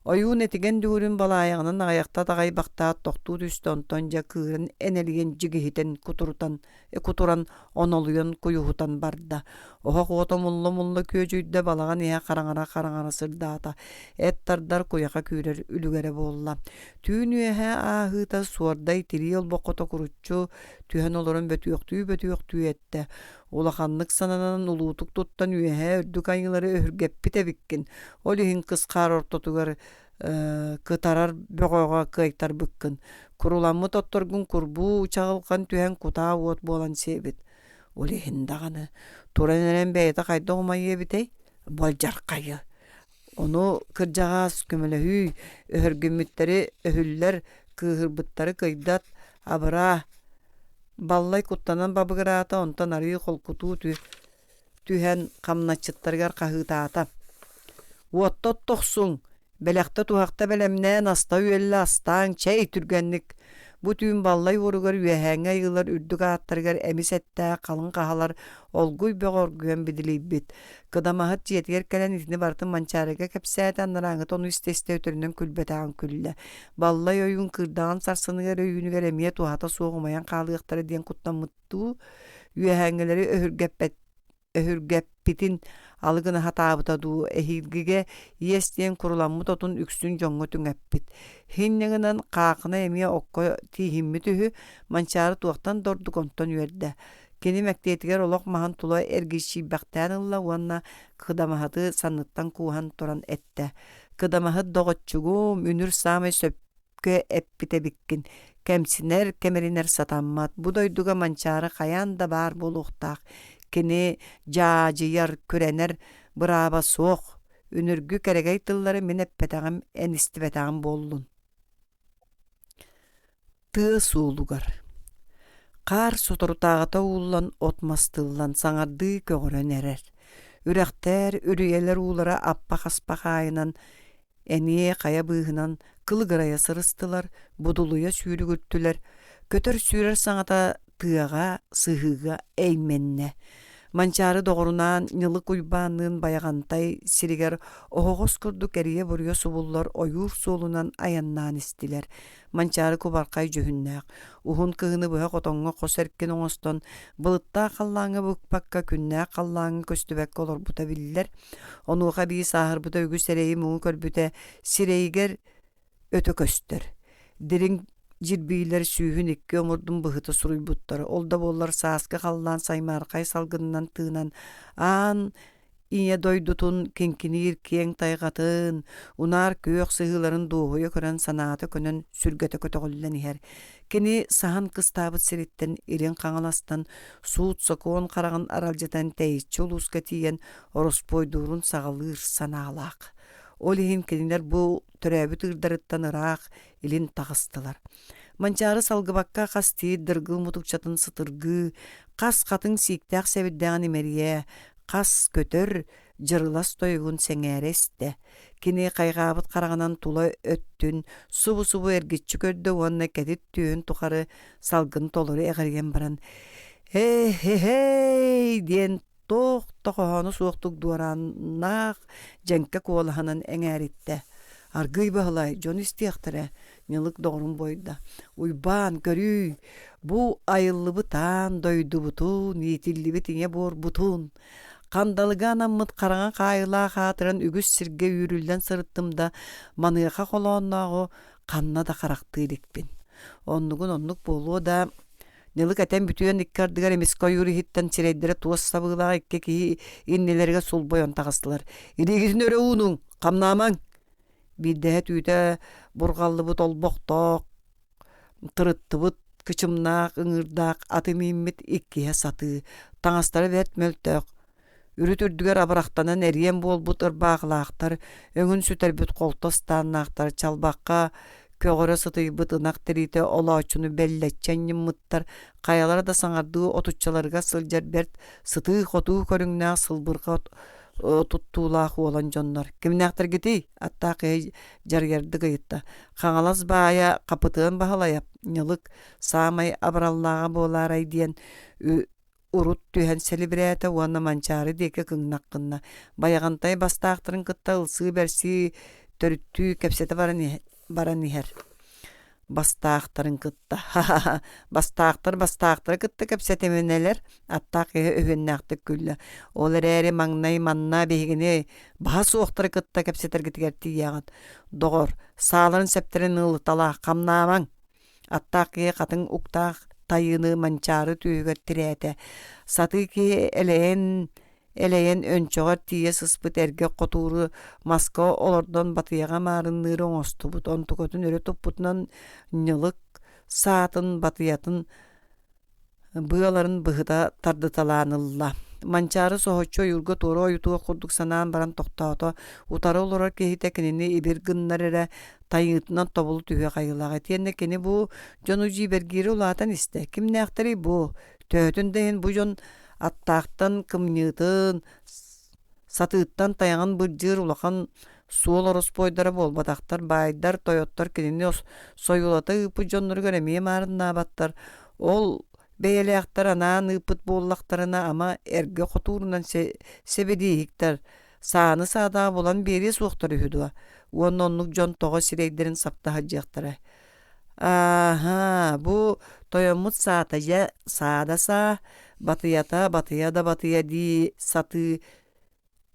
Ойуун этигэн дүҥүрүн балаайаҕынан аҕыйахта таҕайбахтаат тохтуу түстэ онтон дьэ кыырын энэлийэн дьигиһитэн кутурутан кутуран онолуйан куйуһутан барда. Оһох уота умулла-умулла күөдьүйдэ, балаҕан иһэ хараҥара-хараҥара сырдаата. Эт тардар куйаха күүрэр үлүгэрэ буолла. Түүн үөһэ ааһыыта суордай тирии олбоххо токуруччу түһэн олорон бөтүөхтүү-бөтүөхтүү эттэ. Улаханнык сананан улуутук туттан үөһээ үрдүк айыылары өһүргэппит эбиккин. Ол иһин кыс хаар ортотугар кытарар бөҕөҕө кыайтарбыккын, куруламмыт отторгун курбуу чаҕылҕан түһэн кутаа уот буолан сиэбит. Ол иһин даҕаны туран эрэн бэйэтэ хайдах умайыа эбитэй? Болдьархайы. Ону кырдьаҕас көмөлөһүү, өһөргүммүттэри өһүллэр, кыыһырбыттары кыйдат, абыраа. Баллай куттанан бабыгыраата, онтон арыы холкутуу түһэн хамначчыттарыгар хаһыытаата: «Уотта оттохсуҥ, бэлэхтэ-туһахта бэлэмнээн аста-үөллэ астааҥ, чэй түргэнник!» Бу түүн Баллай уоругар үөһээҥҥи айыылар үрдүк ааттарыгар эмис эттээх халыҥ хаһалар олгуй бөҕө оргуйан бидилийбит. Кыдамаһыт дьиэтигэр кэлэн итини барытын Манчаарыга кэпсээтэ, анарааҥҥыта ону истэ-истэ өтөрүнэн күлбэтэҕин күллэ. Баллай ойуун кыырдаҕын сарсыныгар өйүүнүгэр эмиэ туһата суох умайан хаалыахтара диэн куттаммыт дуу, үөһээҥҥилэри өһүргэппитин алы гына сатаабыта дуу, эһиилгигэ иэс диэн куруламмыт отун үксүн дьоҥҥо түҥэппит. Инньэ гынан Хаахына эмиэ окко тииһиммит үһү, Манчаары туохтан да ордук онтон үөрдэ. Кини мэктиэтигэр олох маһын тула эргичийбэхтээн ылла уонна Кыдамаһыты санныттан кууһан туран эттэ: «Кыдамаһыт доҕоччугум, үнүр саамай сөп эппит эбиккин. Кэмсинэр, кэмиринэр сатаммат. Бу дойдуга Манчаары хайаан да баар буолуохтаах. Кини дьаадьыйар, күрэнэр бырааба суох. Үнүргү кэрэгэй тыллары мин эппэтэҕим, эн истибэтэҕим буоллун. Тыа суолугар Хаар соторутааҕыта ууллан, от-мас тыллан, саҥардыы көҕөрөн эрэр. Үрэхтэр, үрүйэлэр уулара аппа-хаспах аайынан, эниэ хайа быыһынан кылыгырайа сырыстылар, будулуйа сүүрүгүртүлэр, көтөр-сүүрэр саҥата тыаҕа, сыһыыга эймэннэ. Манчаары доҕорунаан Ньылык Уйбаанныын Байаҕантай сиригэр оһоҕос курдук эрийэ-буруйа субуллар ойуур суолунан айаннаан истилэр. Манчаары кубархай дьүһүннээх, уһун кыһыны быһа хотоҥҥо хос эркин оҥостон, былыттаах халлааҥҥа быкпакка, күннээх халлааҥҥа көстүбэккэ олорбута биллэр. Онуоха эбии сааһырбыта үгүс эрэйи-муҥу көрбүтэ сирэйигэр өтө көстөр. Дириҥ дьирбиилэр сүүһүн икки омурдун быһыта суруйбуттар. Ол да буоллар сааскы халлаан саймаархай салгынынан тыынан аан Ийэ дойдутун киҥкиниир киэҥ тайҕатын, унаар күөх сыһыыларын дуоһуйа көрөн санаата көнөн сүргэтэ көтөҕүллэн иһэр. Кини саһан кыстаабыт сириттэн Илин Хаҥаластан суут-сокуон хараҕын аралдьытан тэйиччи улууска тиийэн ороспуойдуурун саҕалыыр санаалаах. Ол иһин кинилэр бу төрөөбүт ыырдарыттан ыраах илин таҕыстылар. Манчаары салгыбакка хас тиит дыргыл мутукчатын сытыргыы, хас хатыҥ сииктээх сэбирдэҕин имэрийэ, хас көтөр дьырылас тойугун сэҥээрэ истэ. Кини хайҕаабыт хараҕынан тула өттүн субу-субу эргиччи көрдө уонна кэтит түөһүн тухары салгын толору эҕирийэн баран «Э-һэ-һэй!» диэн туох да хоһооно суохтук дуорааннаах дьэҥкэ куолаһынан эҥээриттэ. Аргыый Баһылай, дьон истиэхтэрэ, Ньылык доҕорун буойда. Уйбаан, көрүүй, бу айыллыбыт аан дойдубутун, иитиллибит ийэ буорбутун, хандалыга анаммыт хараҥа хаайылаах аатыран үгүс сиргэ үүрүллэн сырыттым да, маныаха холооннооҕу ханна да харахтыы иликпин. Оннугун оннук буолуо да, Ньылык этэн бүтүөн икки ардыгар эмискэ ойуур иһиттэн сирэйдэрэ туос сабыылаах икки киһи иннилэригэр сулбойон таҕыстылар. «Илиигитин өрө уунуҥ, хамнаамаҥ!» Биирдэһэ түүтэ бурҕаллыбыт олбохтоох, тырыттыбыт кычымнаах, ыҥыырдаах аты мииммит иккиһэ сатыы, таҥастара бэрт мөлтөх, Үрүт үрдүгэр абырахтанан эриэн буолбут ырбаахылаахтар, өҥүн сүтэрбит холто ыстааннаахтар чалбахха көҕөрө сытыйбыт ынах тириитэ олооччуну бэллэччи анньыммыттар, хайалара да саҥардыы отуччаларыгар сылдьар бэрт сытыы-хотуу көрүҥнээх сылбырҕа туттуулаах уолан дьоннор. «Кимнээхтэргитий?» аттаах киһи дьарыйардык ыйытта. Хаҥалас баайа Хапытыан Баһылайап, Ньылык, саамай абыраллааҕа буолаарай диэн урут түһэн сэлибирээтэ уонна Манчаары диэки кыҥнах гынна. Байаҕантай бастаахтарын кытта ылсыы-бэрсии төрүттүү кэпсэтэ баран, баран иһэр. Бастаахтарын кытта ха-ха-ха бастаахтар бастаахтары кытта кэпсэтиминэлэр аттаах киһи өһүөннээхтик күллэ. Ол эрээри маҥнай манна биһигини баһа суохтары кытта кэпсэтэргитигэр тиийэҕит. Доҕор, сааларын сэптэрин ылыталаах хамнаамаҥ Аттаах киһи хатыҥ уктаах тайыыны манчаары түөһүгэр тирээтэ. Сатыы киһи элэйэн элэйэн өнчөҕөр тиийэ сыспыт эргэ хотууру маска олордон батыйаҕа маарынныыры оҥостубут, онтукатын өрө туппутунан ньылык саатын батыйатын быаларын быһыта тардыталаан ылла. Манчаары соһуччу ойуурга туора ойутуох курдук санаан баран тохтоото, утары олорор киһитэ кинини ибир гыннар эрэ тайыытынан тобулу түһүөх айылаах. Итиэннэ кини бу дьону дьиибэргиирэ улаатан истэ. Кимнээхтэрий бу? Төһөтүн да иһин бу дьон аттаахтан кымньыытын, сатыыттан тайаҕын былдьыыр улахан суол ороспуойдара буолбатахтар, баайдар, тойоттор кинини сойуолата ыыппыт дьонноругар эмиэ маарыннаабаттар. Ол бэйэлээхтэр анаан ыыппыт буоллахтарына, ама эргэ хотуурунан сэбэдииһиктэр сааны саадаҕа булан биэриэ суохтар үһү дуо? Уонна оннук дьон тоҕо сирэйдэрин сапта сылдьыахтара? Ааһаа, бу тойоммут саата дьэ саада саа, батыйата батыйа да батыйа дии сатыы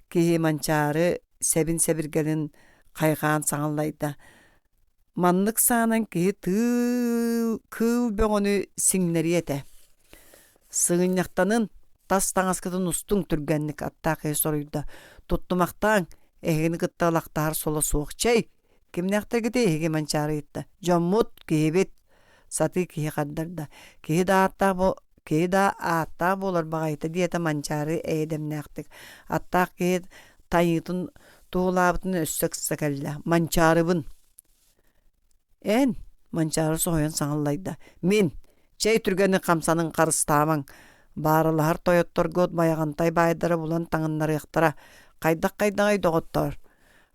киһи Манчаары сэбин-сэбиргэлин хайҕаан саҥаллайда. Маннык саанан киһи тыыл кыыл бөҕөнү сиҥнэриэ этэ. Сыгынньахтанын, тас таҥаскытын устуҥ түргэнник аттаах киһи соруйда. Туттумахтааҥ, эһигини кытта ылахтаһар соло суох. Чэй, кимнээхтэргитий эһиги Манчаары ыйытта. Дьоммут, киһибит. Сатыы киһи хардарда. Киһи да ааттаах киһи да ааттаах буолар баҕайыта диэтэ Манчаары эйэ-дэмнээхтик. Аттаах киһи тайыытын туһулаабытын өссө ыкса кэллэ. Манчаарыбын. Эн, Манчаары соһуйан саҥаллайда. Мин, чэй түргэнник хамсаныҥ харыстаамаҥ. Баарылаһар тойотторго Байаҕантай баайдара булан таҥыннарыахтара. Хайдах-хайдаҕый доҕоттоор?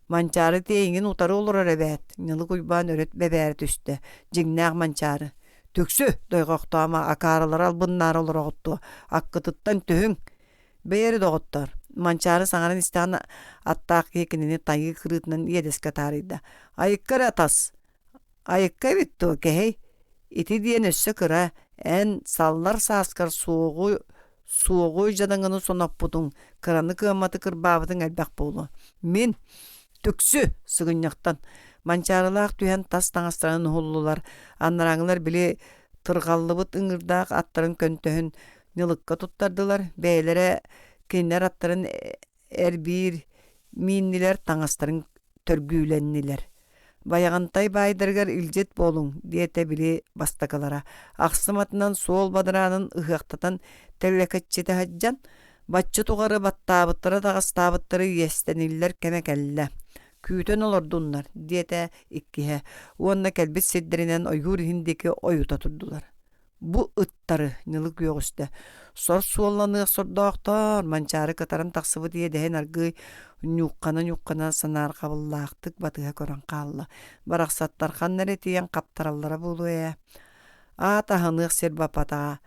Манчаары тиэйиҥин утары олорор эбээт, Ньылык Уйбаан өрүт бэбээрэ түстэ, дьиҥнээх Манчаары. Түксү, дойҕохтоомо, акаарылары албыннаары олороҕут дуо, аккытыттан түһүҥ. Бэйэри доҕоттоор, Манчаары саҥаран истэҕинэ аттаах киһи кинини тайыы кырыытынан иэдэскэ таарыйда. Айыкка эрэ атас, Айыкка эбит дуо, кэһэй? Ити диэн өссө кыра, эн саллар сааскар суоҕу суоҕуй дьадаҥыны соноппутуҥ, кыраны кыамматы кырбаабытыҥ элбэх буолуо. Мин түксү сыгынньахтан Манчаарылаах түһэн тас таҥастарын уһуллулар, анарааҥылар били тырҕаллыбыт ыҥыырдаах аттарын көнтөһүн ньылыкка туттардылар, бэйэлэрэ кинилэр аттарын эрбиир мииннилэр таҥастарын төргүүлэннилэр. Байаҕантай баайдарыгар илдьит буолуҥ, диэтэ били бастакылара. Ахсым атынан суол бадараанын ыһыахтатан тэллэкэччитэ сылдьан, бачча тухары баттаабыттара таҕастаабыттара иэстэниллэр кэмэ кэллэ. Күүтэн олордуннар, диэтэ иккиһэ уонна кэлбит сирдэринэн ойуур иһин диэки ойута турдулар. Бу ыттары ньылык үөҕүстэ. Сор суолланыах сордоохтоор, Манчаары кытаран тахсыбыт иэдэһин аргыый ньууххана-ньууххана санаарҕабыллаахтык батыһа көрөн хаалла. Барахсаттар ханна эрэ тиийэн хаптараллара буолуо ээ. Аат аһыныах сир баппатаҕа.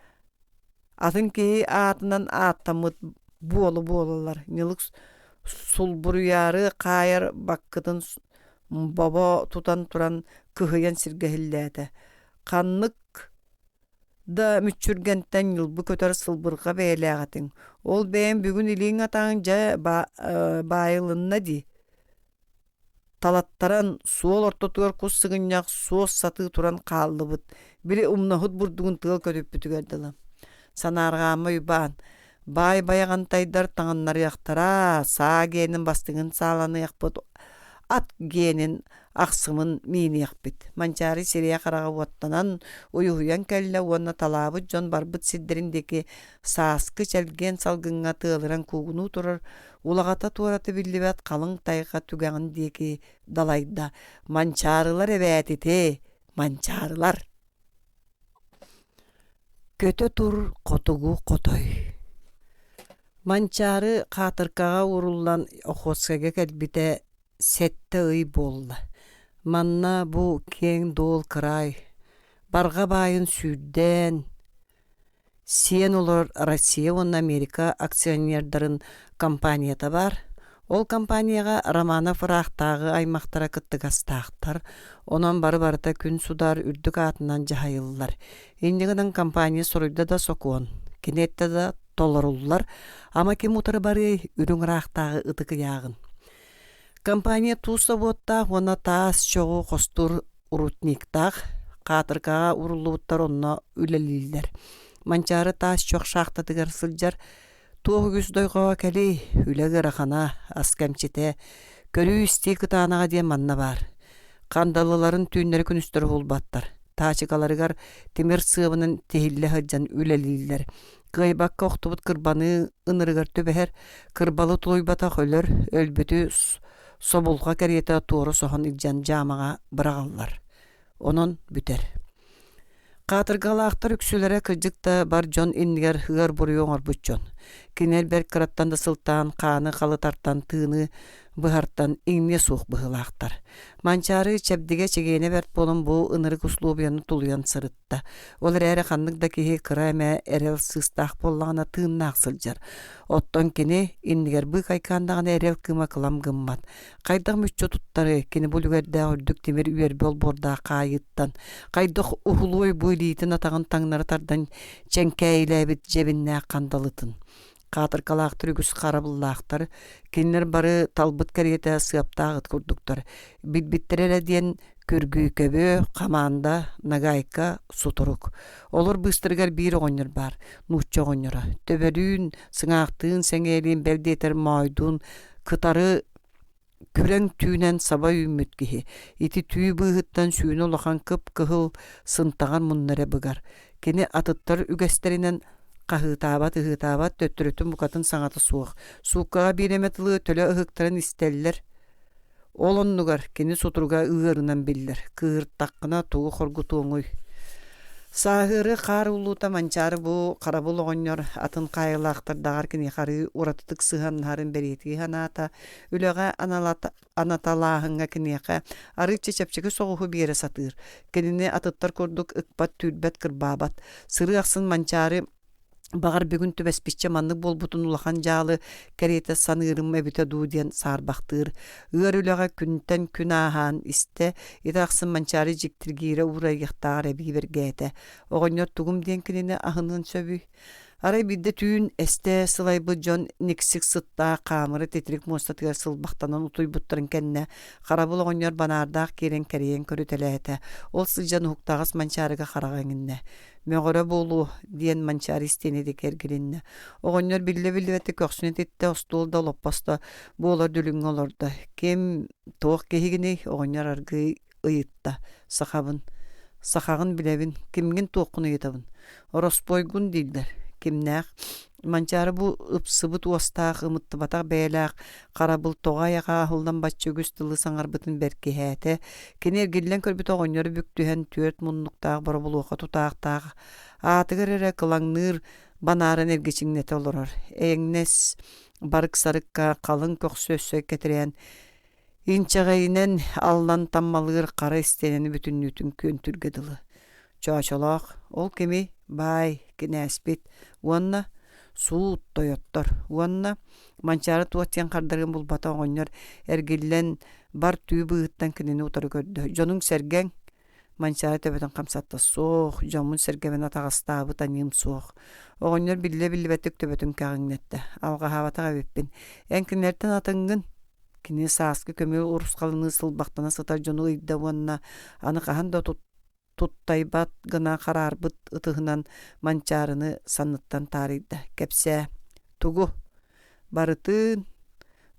Атын киһи аатынан ааттаммыт буолу буолаллар. Ньылык сулбуруйаары хаайар баккытын бобо тутан туран кыһыйан сиргэ иһиллээтэ. Ханнык да мүччүргэнтэн ньылбы көтөр сылбырҕа бэйэлээх этиҥ. Ол бэйэм бүгүн илииҥ-атаҕыҥ дьэ баайылынна дии. Талаттаран суол ортотугар кус сыгынньах суос сатыы туран хааллыбыт. Били умнаһыт бурдугун тыал көтүппүтүгэр дылы. Санаарҕаама Уйбаан, Баай байаҕантайдар таҥыннарыахтара, саа гиэнин бастыҥын сааланыахпыт, ат гиэнин ахсымын мииниэхпит. Манчаары сирэйэ-хараҕа уоттанан, уйуһуйан кэллэ уонна талаабыт дьон барбыт сирдэрин диэки сааскы чэлгиэн салгыҥҥа тыалыран куугунуу турар улаҕата туората биллибэт халыҥ тайҕа түгэҕин диэки далайда. Манчаарылар эбээт ити, манчаарылар! Көтө тур хотугу хотой Манчаары хаатыркаҕа ууруллан Охотскайга кэлбитэ сэттэ ый буолла. Манна бу киэҥ дуол кыраай барҕа баайын сүүрдээн, сиэн олорор Россия уонна Америка акционердарын компанията баар. Ол компанияҕа Романов ыраахтааҕы аймахтара кыттыгастаахтар, онон бары барыта күн судаар үрдүк аатынан дьаһайыллар. Инньэ гынан компания суруйда да сокуон, кини эттэ да толоруллар, ама ким утары барыай үрүҥ ыраахтааҕы ытык ыйааҕын. Компания туус собуоттаах уонна таас чоҕу хостуур рудниктаах, хаатыркаҕа ууруллубуттар онно үлэлииллэр. Манчаары таас чох шахтатыгар сылдьар Туох үгүс дойҕоҕо кэлий, үлэ ыарахана, ас кэмчитэ, көрүү-истии кытаанаҕа диэн манна баар. Хандалыларын түүннэри-күнүстэри уһулбаттар, таачыкаларыгар тимир сыабынан тиһиллэ сылдьан үлэлииллэр. Кыайбакка охтубут кырбаныы ынырыгар түбэһэр, кырбалы тулуйбатах өлөр, өлбүтү собулҕа кэриэтэ туора соһон илдьэн дьаамаҕа быраҕаллар. Онон бүтэр. Хаатыргалаахтар үксүлэрэ кырдьык да бар дьон иннигэр ыар буруйу оҥорбут дьон. Кинилэр бэрт кыраттан да сылтаан хааны халытартан, тыыны быһартан иҥниэ суох быһыылаахтар. Манчаары чэбдигэ чэгиэнэ бэрт буолан бу ынырык услуобуйаны тулуйан сырытта. Ол эрээри ханнык да киһи кыра эмэ эрэл сыыстаах буоллаҕына тыыннаах сылдьар. Оттон кини иннигэр быыкайкаан даҕаны эрэл кыыма кылам гыммат. Хайдах мүччү туттары, кини бу үлүгэрдээх үрдүк тимир үөрбэ олбуордаах хаайыыттан, хайдах уһулуой бу илиитин-атаҕын таҥнары тардан чэҥкээйилээбит дьэбиннээх хандалытын. Хаатыркалаахтар үгүс харабыллаахтар, кинилэр бары талбыт кэриэтэ сыаптаах ыт курдуктар. Билбиттэрэ эрэ диэн күргүйкөбү, хамаанда, нагайка, сутурук. Олор быыстарыгар биир оҕонньор баар, нуучча оҕонньоро. Төбөлүүн, сыҥаахтыын, сэҥээлиин, бэл диэтэр моойдуун кытары. Күрэҥ түүнэн саба үүммүт киһи, ити түү быыһыттан сүүнэ улахан кып-кыһыл сынтаҕар мунна эрэ быгар. Кини атыттар үгэстэринэн хаһыытаабат-ыһыытаабат, төттөрүтүн букатын саҥата суох. Сууккаҕа биир эмэ тылы төлө ыһыктаран истэллэр. Ол оннугар кини сутуруга ыарынан биллэр, кыыһыртаххына тугу хоргутуоҥуй? Сааһыары хаар улуута Манчаары бу харабыл оҕонньор атын хаайыылаахтардаҕар киниэхэ арыы уратытык сыһыаннаһарын бэлиэтии санаата, үлэҕэ анаталааһыҥҥа киниэхэ арыычча чэпчэки соҕуһу биэрэ сатыыр. Кинини атыттар курдук ыкпат-түүрбэт, кырбаабат. Сырыы ахсын Манчаары баҕар бүгүн түбэспиччэ маннык буолбутун улахан дьаалы кэриэтэ саныырым эбитэ дуу диэн саарбахтыыр. Ыар үлэҕэ күнтэн күн ааһаан истэ, ити ахсын Манчаары дьиктиргиирэ уурайыахтааҕар эбии бэргээтэ. Оҕонньор тугум диэн кинини аһыныан сөбүй? Арай биирдэ түүн эстэ сылайбыт дьон никсик сыттаах хаамыра титирик муостатыгар сылбахтанан утуйбуттарын кэннэ харабыл оҕонньор банаардаах киирэн кэрийэн көрүтэлээтэ. Ол сылдьан уһуктаҕас Манчаарыга хараҕа иҥиннэ. Мөҕөрө буолуо, диэн Манчаары истиэнэ диэки эргилиннэ. Оҕонньор биллэ-биллибэттик көхсүн этиттэ, остуол да олоппос да буолар дүлүҥҥэ олордо. Ким, туох киһигиний? Оҕонньор аргыый ыйытта. Сахабын. Сахаҕын билэбин. Кимҥин туоххун ыйытабын? Ороспуойгун дииллэр. Кимнээх? Манчаары бу ыпсыбыт уостаах, ымыттыбатах бэйэлээх харабыл тоҕо айаҕа аһыллан бачча үгүс тылы саҥарбытын бэркиһээтэ. Кини эргиллэн көрбүт оҕонньору бүк түһэн түөрт муннуктаах боробулуоха тутаахтаах аатыгар эрэ кылаҥныыр банаарын эргичиҥнэтэ олорор. Эйэҥнэс барык-сарыкка халыҥ көхсү өссө кэтирээн Инчэҕэйинэн аллан таммалыыр хара истиэнэни бүтүннүүтүн күөнтүүргэ дылы. Чоочолоох, ол кими баай, кинээспит уонна суут тойоттор уонна Манчаары туох диэн хардарыан булбата оҕонньор эргиллэн бар түү быыһыттан кинини утары көрдө. Дьонуҥ-сэргэҥ Манчаары төбөтүн хамсатта суох, дьоммун-сэргэбин атаҕастаабыт аньыым суох. Оҕонньор биллэ-биллибэттик төбөтүн кэҕиҥнэттэ. Алҕаһаабатах эбиппин. Эн кинилэртэн атыҥҥын. Кини сааскы көмүөл урусхалыныы сылбахтана сытар дьону ыйда уонна аны хаһан да туттайбат гына хараарбыт ытыһынан Манчаарыны санныттан таарыйда. Кэпсээ. Тугу? Барытын,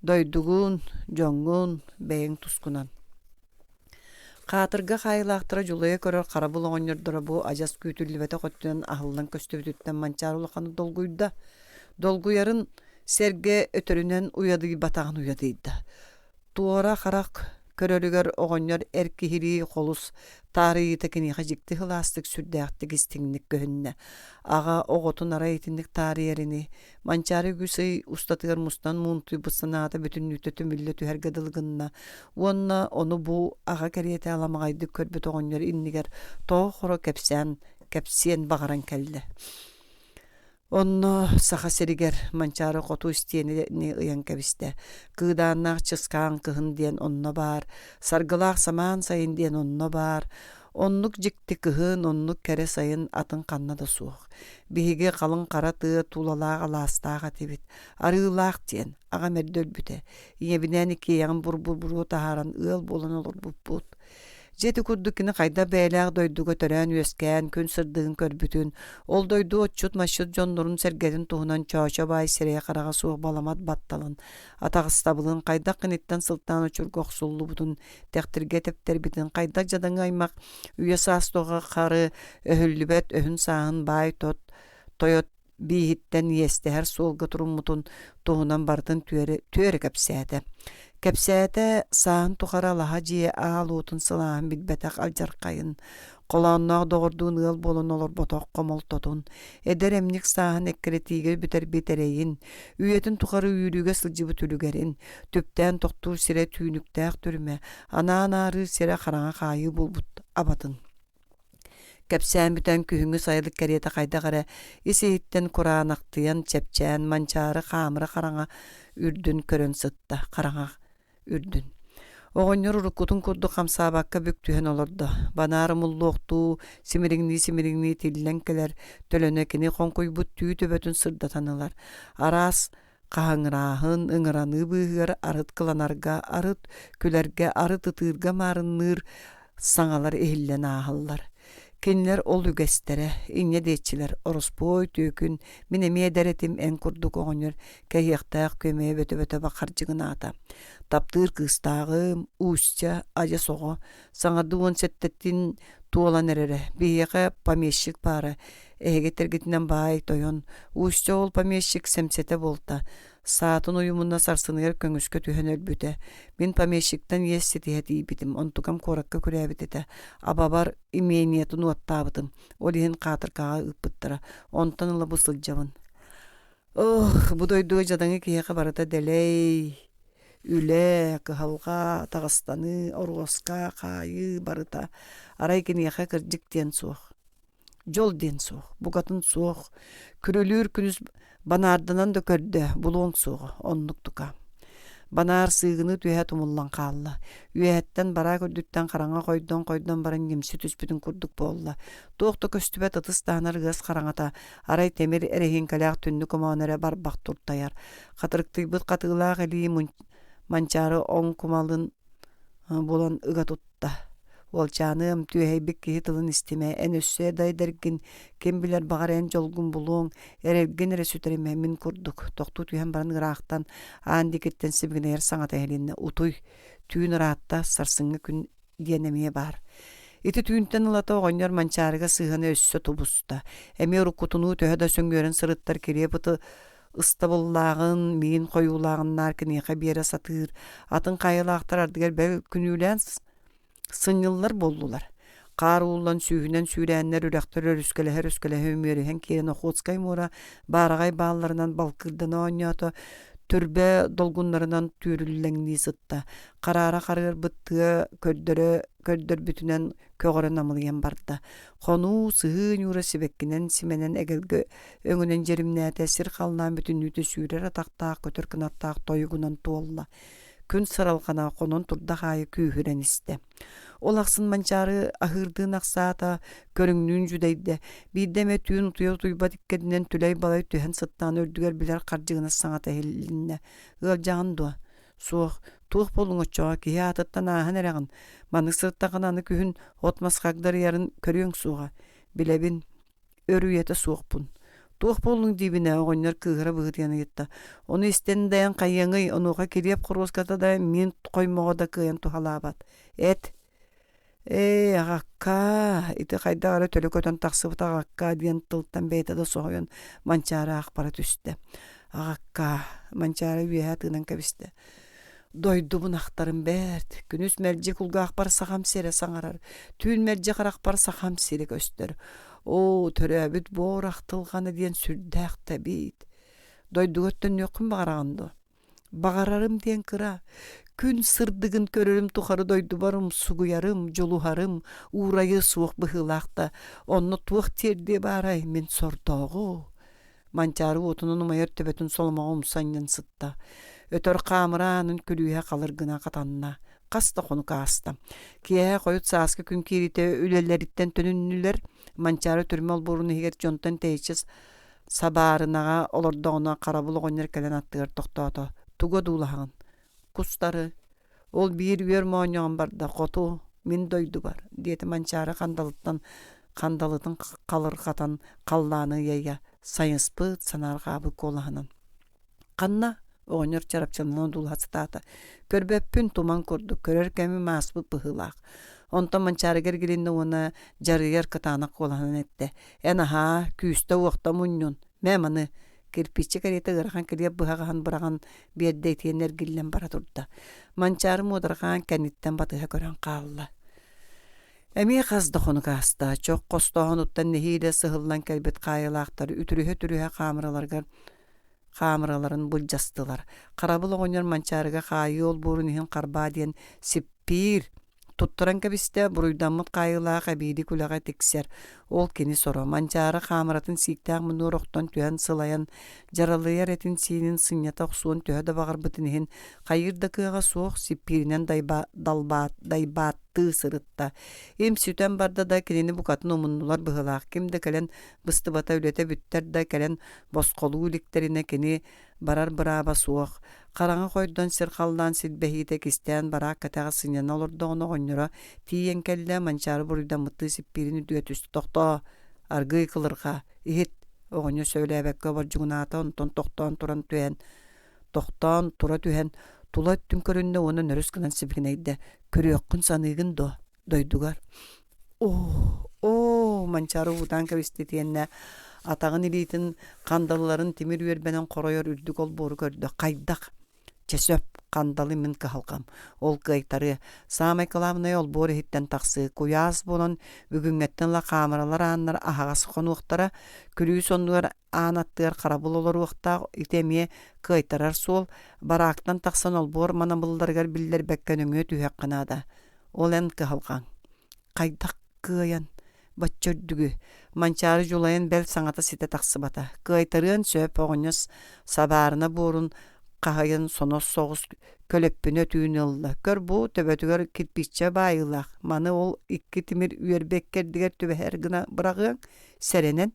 дойдугун, дьоҥҥун, бэйэҥ тускунан. Хаатырга хаайыылаахтара дьулайа көрөр харабыл оҕонньордоро бу адьас күүтүллүбэтэх өттүнэн аһыллан көстүбүтүттэн Манчаары улаханнык долгуйда. Долгуйарын сэргэ өтөрүнэн уйадыйбатаҕын уйадыйда. Туора харах көрөрүгэр оҕонньор эр киһилии холус таарыйыыта киниэхэ дьикти сылаастык сүрдээхтик истиҥник көһүннэ. Аҕа оҕотун арай итинник таарыйар ини Манчаары үгүс ый устатыгар мустан муунтуйбут санаата бүтүннүүтэ түмүллэ түһэргэ дылы гынна уонна ону бу аҕа кэриэтэ аламаҕайдык көрбүт оҕонньор иннигэр тоҕо-хоро кэпсээн кэпсиэн баҕаран кэллэ. Онно Саха сиригэр Манчаары хоту истиэнэни ыйан кэбистэ. Кыыдааннаах чыскаан кыһын диэн онно баар, саргылаах самаан сайын диэн онно баар, Оннук дьикти кыһын, оннук кэрэ сайын атын ханна да суох. Биһиги халыҥ хара тыа тулалаах алаастаах этибит. Арыылаах диэн, аҕам эрдэ өлбүтэ. Ийэбинээн иккиэйэҕин бур-бур-буруо таһааран ыал буолан олорбуппут. Дьэ ити курдук кини хайдах бэйэлээх дойдуга төрөөн-үөскээн, күн сырдыгын көрбүтүн, ол дойду отчут-масчыт дьоннорун-сэргэтин туһунан Чоочо баай сирэйэ-хараҕа суох баламат батталын, атаҕастабылын хайдах киниттэн сылтаан очурга охсуллубутун тэхтиргэ тэптэрбитин хайдах дьадаҥы аймах үйэ-саас тухары өһүллүбэт өһүн-сааһын баай-тот тойот бииһиттэн иэстэһэр суолга туруммутун туһунан барытын түөрэ, түөрэ кэпсээтэ. Кэпсээтэ сааһын тухары алаһа дьиэ аал уотун сылааһын билбэтэх алдьархайын, холоонноох доҕордуун ыал буолан олорботох хомолтотун, эдэр эмньик сааһын эккирэтиигэ бүтэрбит эрэйин, үйэтин тухары үүрүүгэ сылдьыбыт үлүгэрин, түптээн тохтуур сирэ түүнүктээх түрмэ, анаан аарыыр сирэ хараҥа хаайыы буолбут абатын. Кэпсээн бүтэн күһүҥҥү сайылык кэриэтэ хайдах эрэ ис-иһиттэн кураанахтыйан, чэпчээн, манчаары хаамыра хараҥа үрдүн көрөн сытта, хараҥа үрдүн. Оҕонньор уруккутун курдук хамсаабакка бүк түһэн олордо. Банаар умуллуохтуу, симириҥнии-симириҥнии тиллэн кэлэр төлөнө кини хоҥкуйбут түү төбөтүн сырдатан ылар. Араас хаһыҥырааһын, ыҥыраныы быыһыгар арыт кыланарга, арыт күлэргэ, арыт ытыырга маарынныыр саҥалар иһиллэн ааһаллар. Кинилэр ол үгэстэрэ, инньэ диэччилэр, ороспуой түөкүн, мин эмиэ эдэр этим эн курдук оҕонньор кэһиэхтээх күөмэйэ бөтө-бөтө бахардьыгынаата. Таптыыр кыыстааҕым, Устя, адьас оҕо, саҥардыы 17-тин туолан эрэрэ, биһиэхэ помещик баара, эһиги этэргитинэн баай тойон, Устя ол помещик сэмсэтэ буолта, Саатын уйумуна сарсыныгар көҥүскэ түһэн өлбүтэ. Мин помещиктан иэс ситиһэ тиийбитим, онтукам куоракка күрээбит этэ. Абабар имениетын уоттаабытым, ол иһин хаатыркаҕа ыыппыттара. Онтон ыла бу сылдьабын. Ох, бу дойдуга дьадаҥы киһиэхэ барыта дэлэй, үлэ, кыһалҕа, таҕыстаныы, оруоска, хаайыы барыта. Арай киниэхэ кырдьык диэн суох. Дьол диэн суох, букатын суох. Күрүлүүр күнүс банаарданан да көрдө, булуоҥ суоҕа, оннук тука. Банаар сыыгыныы түһэ тумуллан хаалла. Үөһэттэн бараак үрдүттэн хараҥа хойдон-хойдон баран ньимси түспүтүн курдук буолла. Туох да көстүбэт ытыс таһынар ыас хараҥата, арай тимир эрэһиэҥкэлээх түннүк омооно эрэ барбах туртайар. Хатырыктыйбыт хатыылаах илии манчаары оҥ кумалын булан ыга тутта. Уолчааныам, түөһэйбит киһи тылын истимэ, эн өссө да эдэргин, ким билэр баҕар эн дьолгун булуоҥ, эрэлгин эрэ сүтэримэ мин курдук. Тохтуу түһэн баран ыраахтан аан диэкиттэн сибигинэйэр саҥата иһилиннэ. Утуй, түүн ыраатта, сарсыҥҥы күн диэн эмиэ баар. Ити түүнтэн ылата оҕонньор Манчаарыга сыһыана өссө тубуста. Эмиэ уруккутунуу төһө да сөҥүөрэн сырыттар килиэп ыты ыстабыллааҕын, миин хойуулааҕын наар киниэхэ биэрэ сатыыр, атын хайалаахтар ардыгар бэл күнүүлээн сынньыллар буоллулар. Хаар ууллан сүүһүнэн сүүрээннэр үрэхтэр өрүскэлэһэ-өрүскэлэһэ үмүөрүһэн киирэн Охотскай муора баараҕай баалларынан балкыырдана оонньоото, түрбэ долгуннарынан түүрүллэҥнии сытта. Хараара харыарбыт тыа көрдөрө көрдөрбүтүнэн көҕөрө намылыйан барда. Хонуу, сыһыы ньуура сибэккинэн симэнэн эгэлгэ өҥүнэн дьэримнээтэ, сир-халлаан бүтүннүүтэ сүүрэр атахтаах, көтөр кынаттаах тойугунан туолла. Күн сыралҕана хонон турдах аайы күүһүрэн истэ. Ол ахсын Манчаары аһыырдыын ахсаата, көрүҥнүүн дьүдэйдэ. Биирдэ эмэ түүн утуйа-утуйбат иккэрдинэн түлэй-балай түһэн сыттаҕына үрдүгэр билэр хардьыгынас саҥата иһилиннэ. «Ыалдьаҕын дуо?» Суох, туох буоллуҥ оччоҕо киһи аатыттан ааһан эрэҕин, маннык сырыттаххына аны күһүн от-мас хагдарыйарын көрүөҥ суоҕа. Билэбин, өр үйэтэ суохпун. Туох буоллуҥ диибин ээ, оҕонньор кыыһыра быһыытыйан ыйытта. Ону истэн дайан хайыаҥый, онуоха килиэп хоруоската да, миин хоймоҕо да кыайан туһалаабат. Эт, Ээ, аҕаккаа, ити хайдах эрэ төлө көтөн тахсыбыт аҕаккаа диэн тылтан бэйэтэ да соһуйан Манчаары аахпара түстэ. Аҕаккаа, Манчаары үөһэ тыынан кэбистэ. Дойдубун ахтарым бэрт, күнүс мэлдьи кулгаахпар сахам сирэ саҥарар, түүн мэлдьи харахпар сахам сирэ көстөр. Оо, төрөөбүт буор ахтылҕана диэн сүрдээх да эбит. Дойдугар төннүөххүн баҕараҕын дуо? Баҕарарым диэн кыра, күн сырдыгын көрөрүм тухары дойдубар умсугуйарым, дьулуһарым, уурайыы суох быһыылаах да, онно туох тиэрдиэ баарай мин сордооҕу. Манчаары уотунан умайар төбөтүн соломоҕо умса анньан сытта. Өтөр хаамыра аанын күлүүһэ халыр гына хатанна. Хас да хонук ааста. Киэһэ хойут сааскы күн киириитэ үлэлэриттэн төнүннүлэр. Манчаары түрмэ олбуорун иһигэр дьонтон тэйиччи Сабаарынаҕа олордоҕуна харабыл оҕонньор кэлэн аттыгар тохтоото: «Тугу одуулаһаҕын? Кустары. Ол биир үөр моонньоҕон барда, хоту, мин дойдубар», диэтэ Манчаары хандалыттан хандалытын халырҕатан халлааны ыйа-ыйа сайыспыт, санаарҕаабыт куолаһынан: «Ханна?» оҕонньор чарапчыланан одуулаһа сатаата. «Көрбөппүн, туман курдук, көрөр кэмим ааспыт быһыылаах». Онтон Манчаарыга эргилиннэ уонна дьарыйар кытаанах куолаһынан эттэ: «Эн аһаа, күүстэ-уохта мунньун, мэ маны» кирпииччэ кэриэтэ ыарахан килиэп быһаҕаһын быраҕан биэрдэ итиэннэ эргиллэн бара турда. Манчаары муодарҕаан кэнниттэн батыһа көрөн хаалла. Эмиэ хас да хонук ааста, чох хостооһунуттан нэһиилэ сыһыллан кэлбит хаайылаахтар үтүрүһэ-үтүрүһэ хаамыраларыгар хаамыраларын былдьастылар. Харабыл оҕонньор Манчаарыга хаайыы олбуорун иһин харбаа диэн сиппиир туттаран кэбистэ, буруйдаммыт хаайыылаах эбиилик үлэҕэ тиксэр. Ол кини соро. Манчаары хаамыратын сииктээх муннугар охтон түһэн сылайан, дьаралыйар этин-сиинин сынньата охсуон төһө да баҕарбытын иһин, хайыыр да кыаҕа суох сиппииринэн дайбааттаан тыы сырытта. Им сүтэн барда да кинини букатын умуннулар быһыылаах. Ким да кэлэн быстыбата үлэтэ бүттэр да кэлэн босхолуу иликтэринэ кини барар бырааба суох. Хараҥа хойдон сир-халлаан силбэһиитэ кистээн бараак кэтэҕэ сынньана олордоҕуна оҕонньоро тиийэн кэллэ, Манчаары буруйдаммыттыы сиппиирин үрдүгэ түстэ. Тохтоо, аргыый кылырҕаа, иһит оҕонньор сөбүлээбэккэ обордьугунаата, онтон тохтоон туран түһэн тохтоон тура түһэн тула өттүн көрүннэ уонна нөрүс гынан сибигинэйдэ: «Көрүөххүн саныыгын дуо, дойдугар?» «Оо, оо!» Манчаары уһуутаан кэбистэ итиэннэ атаҕын илиитин хандалыларын тимир үөрбэнэн хоройор үрдүк олбуору көрдө. «Хайдах? Чэ сөп, хандалы мин кыһалҕам. Ол кыайтарыа. Саамай кылаабынайа олбуор иһиттэн тахсыы. Куйаас буолан бүгүҥҥэттэн ыла хаамыралар ааннара аһаҕас хонуохтара. Күлүүс оннугар аан аттыгар харабыл олоруохтаах, ити эмиэ кыайтарар суол, бараактан тахсан олбуор манабылларыгар биллэрбэккэ нөҥүө түһүөххэ наада. Ол эн кыһалҕаҥ. Хайдах кыайан бачча үрдүгү Манчаары дьулайан бэл саҥата ситэ тахсыбата. Кыайтарыан сөп оҕонньор сабаарына буорун хаһыйан сонос соҕус көлөппүнэ өтүүнү ылла. Көр бу төбөтүгэр кирпииччэ баайыылаах. Маны ол икки тимир үөрбэ иккэрдигэр түбэһэр гына быраҕыаҥ. Сэрэнэн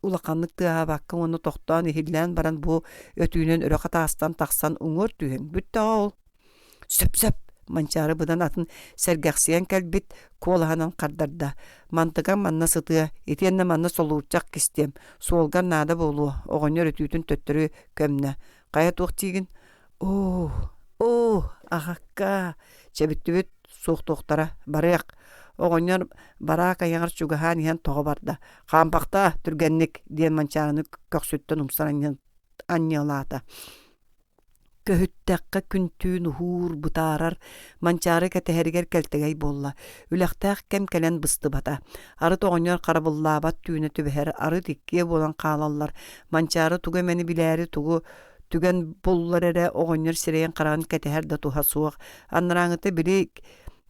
улаханнык тыаһаабакка уонна тохтоон иһиллээн баран бу өтүүнэн өрө хатаастан тахсан уҥуор түһэн бүттэҕэ ол сөп-сөп Манчаары быдан атын сэргэхсийэн кэлбит куолаһынан хардарда мантыкам манна сытыа итиэннэ манна солуурчах кистиэм суолгар наада буолуо оҕонньор өтүүтүн төттөрү көмнө хайа туох диигин оо оо аҕакка чэбиттибит суохтуохтара барыах оҕонньор бараак айаҕар чугаһаан иһэн тоҕо барда хаампахтаа түргэнник диэн Манчаарыны көхсүттэн умсан анньыалаата көһүттэххэ күн-түүн уһуур бытаарар Манчаары кэтэһэригэр кэлтэгэй буолла үлэхтээх кэм кэлэн быстыбата арыт оҕонньор харабыллаабат түүнэ түбэһэр арыт иккиэ буолан хаалаллар Манчаары тугу эмэни билээри тугу түгэн буллар эрэ оҕонньор сирэйин-хараҕын кэтэһэр да туһа суох анарааҥыта били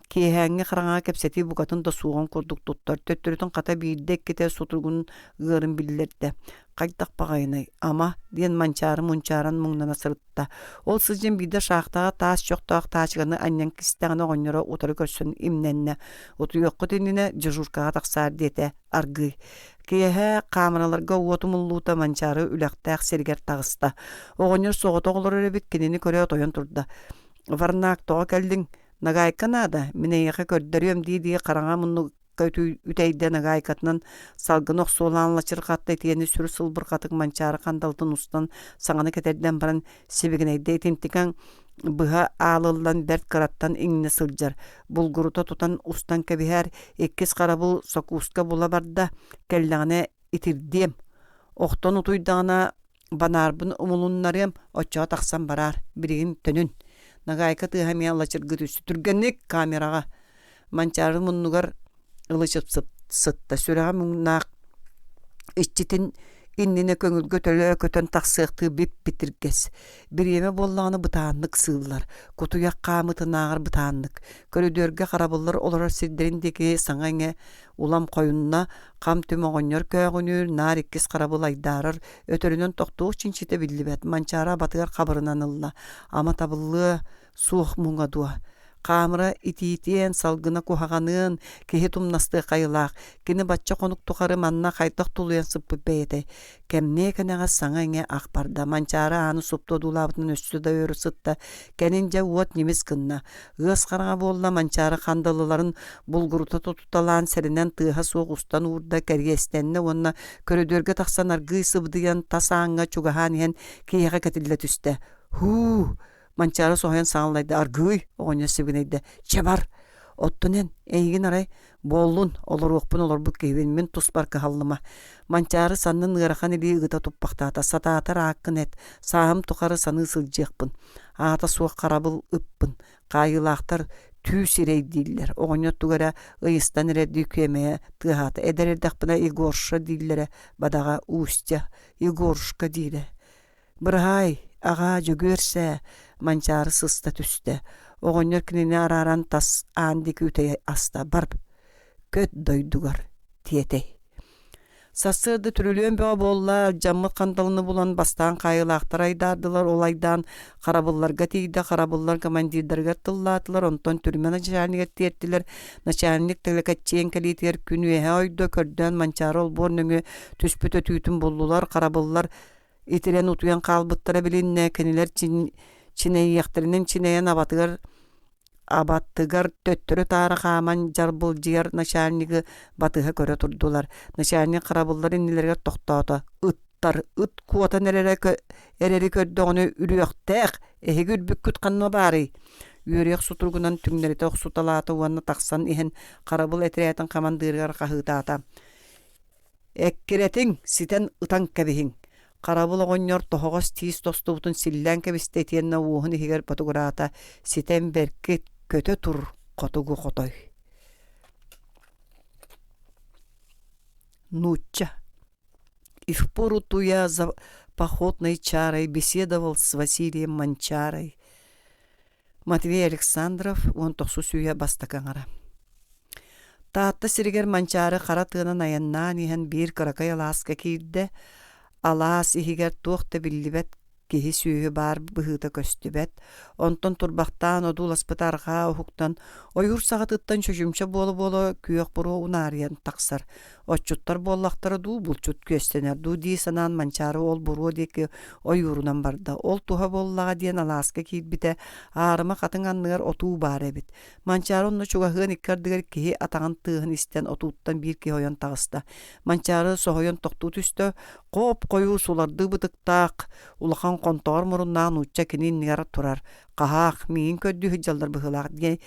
Киэһээҥҥи хараҥаҕа кэпсэтии букатын да суоҕун курдук туттар, төттөрүтүн хата биирдэ-иккитэ сутуругун ыарын биллэрдэ. Хайдах баҕайыный, ама диэн Манчаары мунчааран муҥнана сырытта. Ол сылдьан биирдэ шахтаҕа таас чохтоох таачыканы анньан кистэҕинэ оҕонньоро утары көрсөн имнэннэ. Утуйуоххут иннинэ дежуркаҕа тахсаар диэтэ аргыый. Киэһэ хаамыраларга уот умуллуута Манчаары үлэхтээх сиригэр таҕыста. Оҕонньор соҕотох олорор эбит, кинини көрөөт ойон турда. «Варнак, тоҕо кэллиҥ? Нагаайка наада, мин эйиэхэ көрдөрүөм дии-дии хараҥа муннукка үтэйдэ нагаайкатынан салгын охсуолаан лачырҕатта итиэннэ сүр сылбырҕатык Манчаары хандалтын устан саҥаны кэтэрдэн баран сибигинэйдэ итинтикэҥ быһа аалыллан бэрт кыраттан иҥнэ сылдьар булгурута тутан устан кэбиһээр иккис харабыл сокууска була барда кэллэҕинэ итирдиэм охтон утуйдаҕына Банаарбын умулуннарыам, оччоҕо тахсан бараар, билигин төнүн. Нагаайка тыаһа эмиэ лачыргыы түстэ. Түргэнник камераҕа. Манчаары муннугар ылычып сытта. Сүрэҕэ муҥнаах иччитин иннинэ көҥүлгэ төлөө көтөн тахсыахтыы бип-битиргэс. Бириэмэ буоллаҕына бытааннык сыыллар. Кутуйах хаамытынааҕар бытааннык. Көрүдүөргэ харабыллар олорор сирдэрин диэки саҥа-иҥэ Улам хойунна, хам-түм оҕонньор көөҕүнүүр, наар иккис харабыл айдаарар, өтөрүнэн тохтуох чинчитэ биллибэт, Манчаары абатыгар хабырынан ылла. Ама табыллыа суох муҥа дуо? Хаамыра итиитиэн, салгына куһаҕаныан, киһи тумнастыах айылаах. Кини бачча хонук тухары манна хайдах тулуйан сыппыт бэйэтэй? Кэмниэ кэнэҕэс саҥа-иҥэ ах барда. Манчаары ааны супту одуулаабытынан өссө да өр сытта. Кэнин дьэ уот ньимис гынна. Ыас хараҥа буолла Манчаары хандалыларын булгурута тутуталаан сэрэнэн тыаһа суох устан уурда, кэриэстэннэ уонна көрүдүөргэ тахсан аргыый сыбдыйан тас ааҥҥа чугаһаан иһэн киһиэхэ кэтиллэ түстэ. «Һуу!» Манчаары соһуйан саҥалайда, аргыый оҕонньор сибигинэйдэ. «Чэ бар! Оттон эн, эйигин арай Буоллун, олоруохпун олорбут киһибин, мин туспар кыһаллыма. Манчаары саннын ыарахан илии ыгыта туппахтаата, сатаатар ааккын эт, сааһым тухары саныы сылдьыахпын. Аата суох харабыл ыппын. Хаайыылаахтар түү сирэй дииллэр. Оҕонньор тугу эрэ ыйыстан эрэрдии күөмэйэ тыаһаата. Эдэр эрдэхпинэ Егорша дииллэрэ, бадаҕа Устя, Егорушка диирэ. Быраһаай, аҕаа, Дьөгүөр сээ, Манчаары сыста түстэ. Оҕонньор кинини арааран тас аан диэки үтэйэ аста. Бар, көт дойдугар, тиэтэй. Сарсыарда түрүлүөн бөҕө буолла, алдьаммыт хандалыны булан бастаан хаайыылаахтар айдаардылар, ол айдаан харабылларга тиийдэ, харабыллар командирдарыгар тыллаатылар, онтон түрмэ начальнигар тиэртилэр. Начальник тэлэкэччийэн кэлиитигэр күн үөһэ ойдо, көрдөөн Манчаары олбуор нөҥүө түспүт өтүүтүн буллулар, харабыллар итирэн утуйан хаалбыттара билиннэ, кинилэр чинэйиэхтэринэн чинэйэн абатыгар Абаттыгар төттөрү-таары хааман дьарбылдьыйар начальнигы батыһа көрө турдулар. Начальник харабыллар иннилэригэр тохтоото. Ыттар, ыт куотан эрэрэ эрэри көрдөҕүнэ үрүөхтээх, эһиги үрбүккүт ханна баарый? Үөрүйэх сутуругунан түҥнэритэ охсуталаата уонна тахсан иһэн харабыл этэрээтин хамандыырыгар хаһыытаата. Эккирэтиҥ, ситэн ытан кэбиһиҥ. Харабыл оҕонньор тоһоҕос тиис тостубутун силлээн кэбистэ итиэннэ уоһун иһигэр ботугураата, ситэн бэркит, көтө тур, хотугу хотой. Нуучча. И в пору ту я за походной чарой беседовал с Василием Манчарой. Матвей Александров уон тохсус үйэ бастакы аҥара. Таатта сиригэр Манчаары хара тыанан айаннаан иһэн биир кыракый алааска киирдэ. Алаас иһигэр туох да биллибэт киһи-сүөһү баар быһыыта көстүбэт. Онтон турбахтаан одууласпыта арҕаа уһуктан, ойуур саҕатыттан чочумча буола-буола күөх буруо унаарыйан тахсар. Отчуттар буоллахтара дуу, булчут күөстэнэр дуу дии санаан Манчаары ол буруо диэки ойуурунан барда. Ол туһа буоллаҕа диэн алааска киирбитэ, аарыма хатыҥ анныгар отуу баар эбит. Манчаары онно чугаһыан икки ардыгар киһи атаҕын тыаһын истэн отууттан биир киһи ойон таҕыста. Манчаары соһуйан тохтуу түстэ, хоп-хойуу сулардыы бытыктаах, улахан хонтоҕор муруннаах нуучча кини иннигэр турар. «Хаһаах, миигин көрдүү сылдьаллар быһыылаах» диэн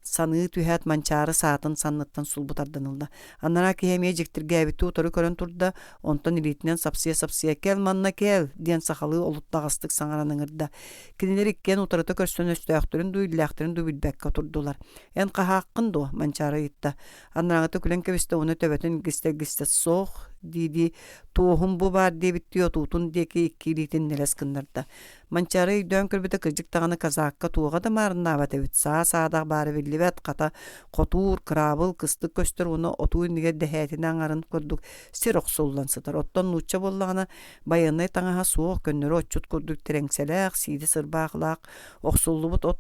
Саныы түһээт Манчаары саатын санныттан сулбу тардан ылла. Анараа киһи эмиэ дьиктиргээбиттии утары көрөн турда, онтон илиитинэн сапсыйа-сапсыйа «Кэл манна кэл!» диэн сахалыы олуттаҕастык саҥаран ыҥырда. Кинилэр иккиэн утарыта көрсөн өстөөхтөрүн дуу, иллээхтэрин дуу билбэккэ турдулар. «Эн хаһааххын дуо?» Манчаары ыйытта. Анарааҥыта күлэн кэбистэ уонна төбөтүн илгистэ-илгистэ «Суох» дии-дии «Туоһум бу баар» диэбиттии отуутун диэки икки илиитин нэлэс гыннарда. Манчаары өйдөөн көрбүтэ кырдьык даҕаны казакка туоҕа да маарыннаабат эбит, саа-саадах баара биллибэт, хата хотуур, кыраабыл, кыстык көстөр уонна отуу иннигэр дэһээтинэ аҥарын курдук сир охсуллан сытар. Оттон нуучча буоллаҕына байыаннай таҥаһа суох, көннөрү отчут курдук тирэҥсэлээх, сиидэ сырбаахылаах, охсуллубут от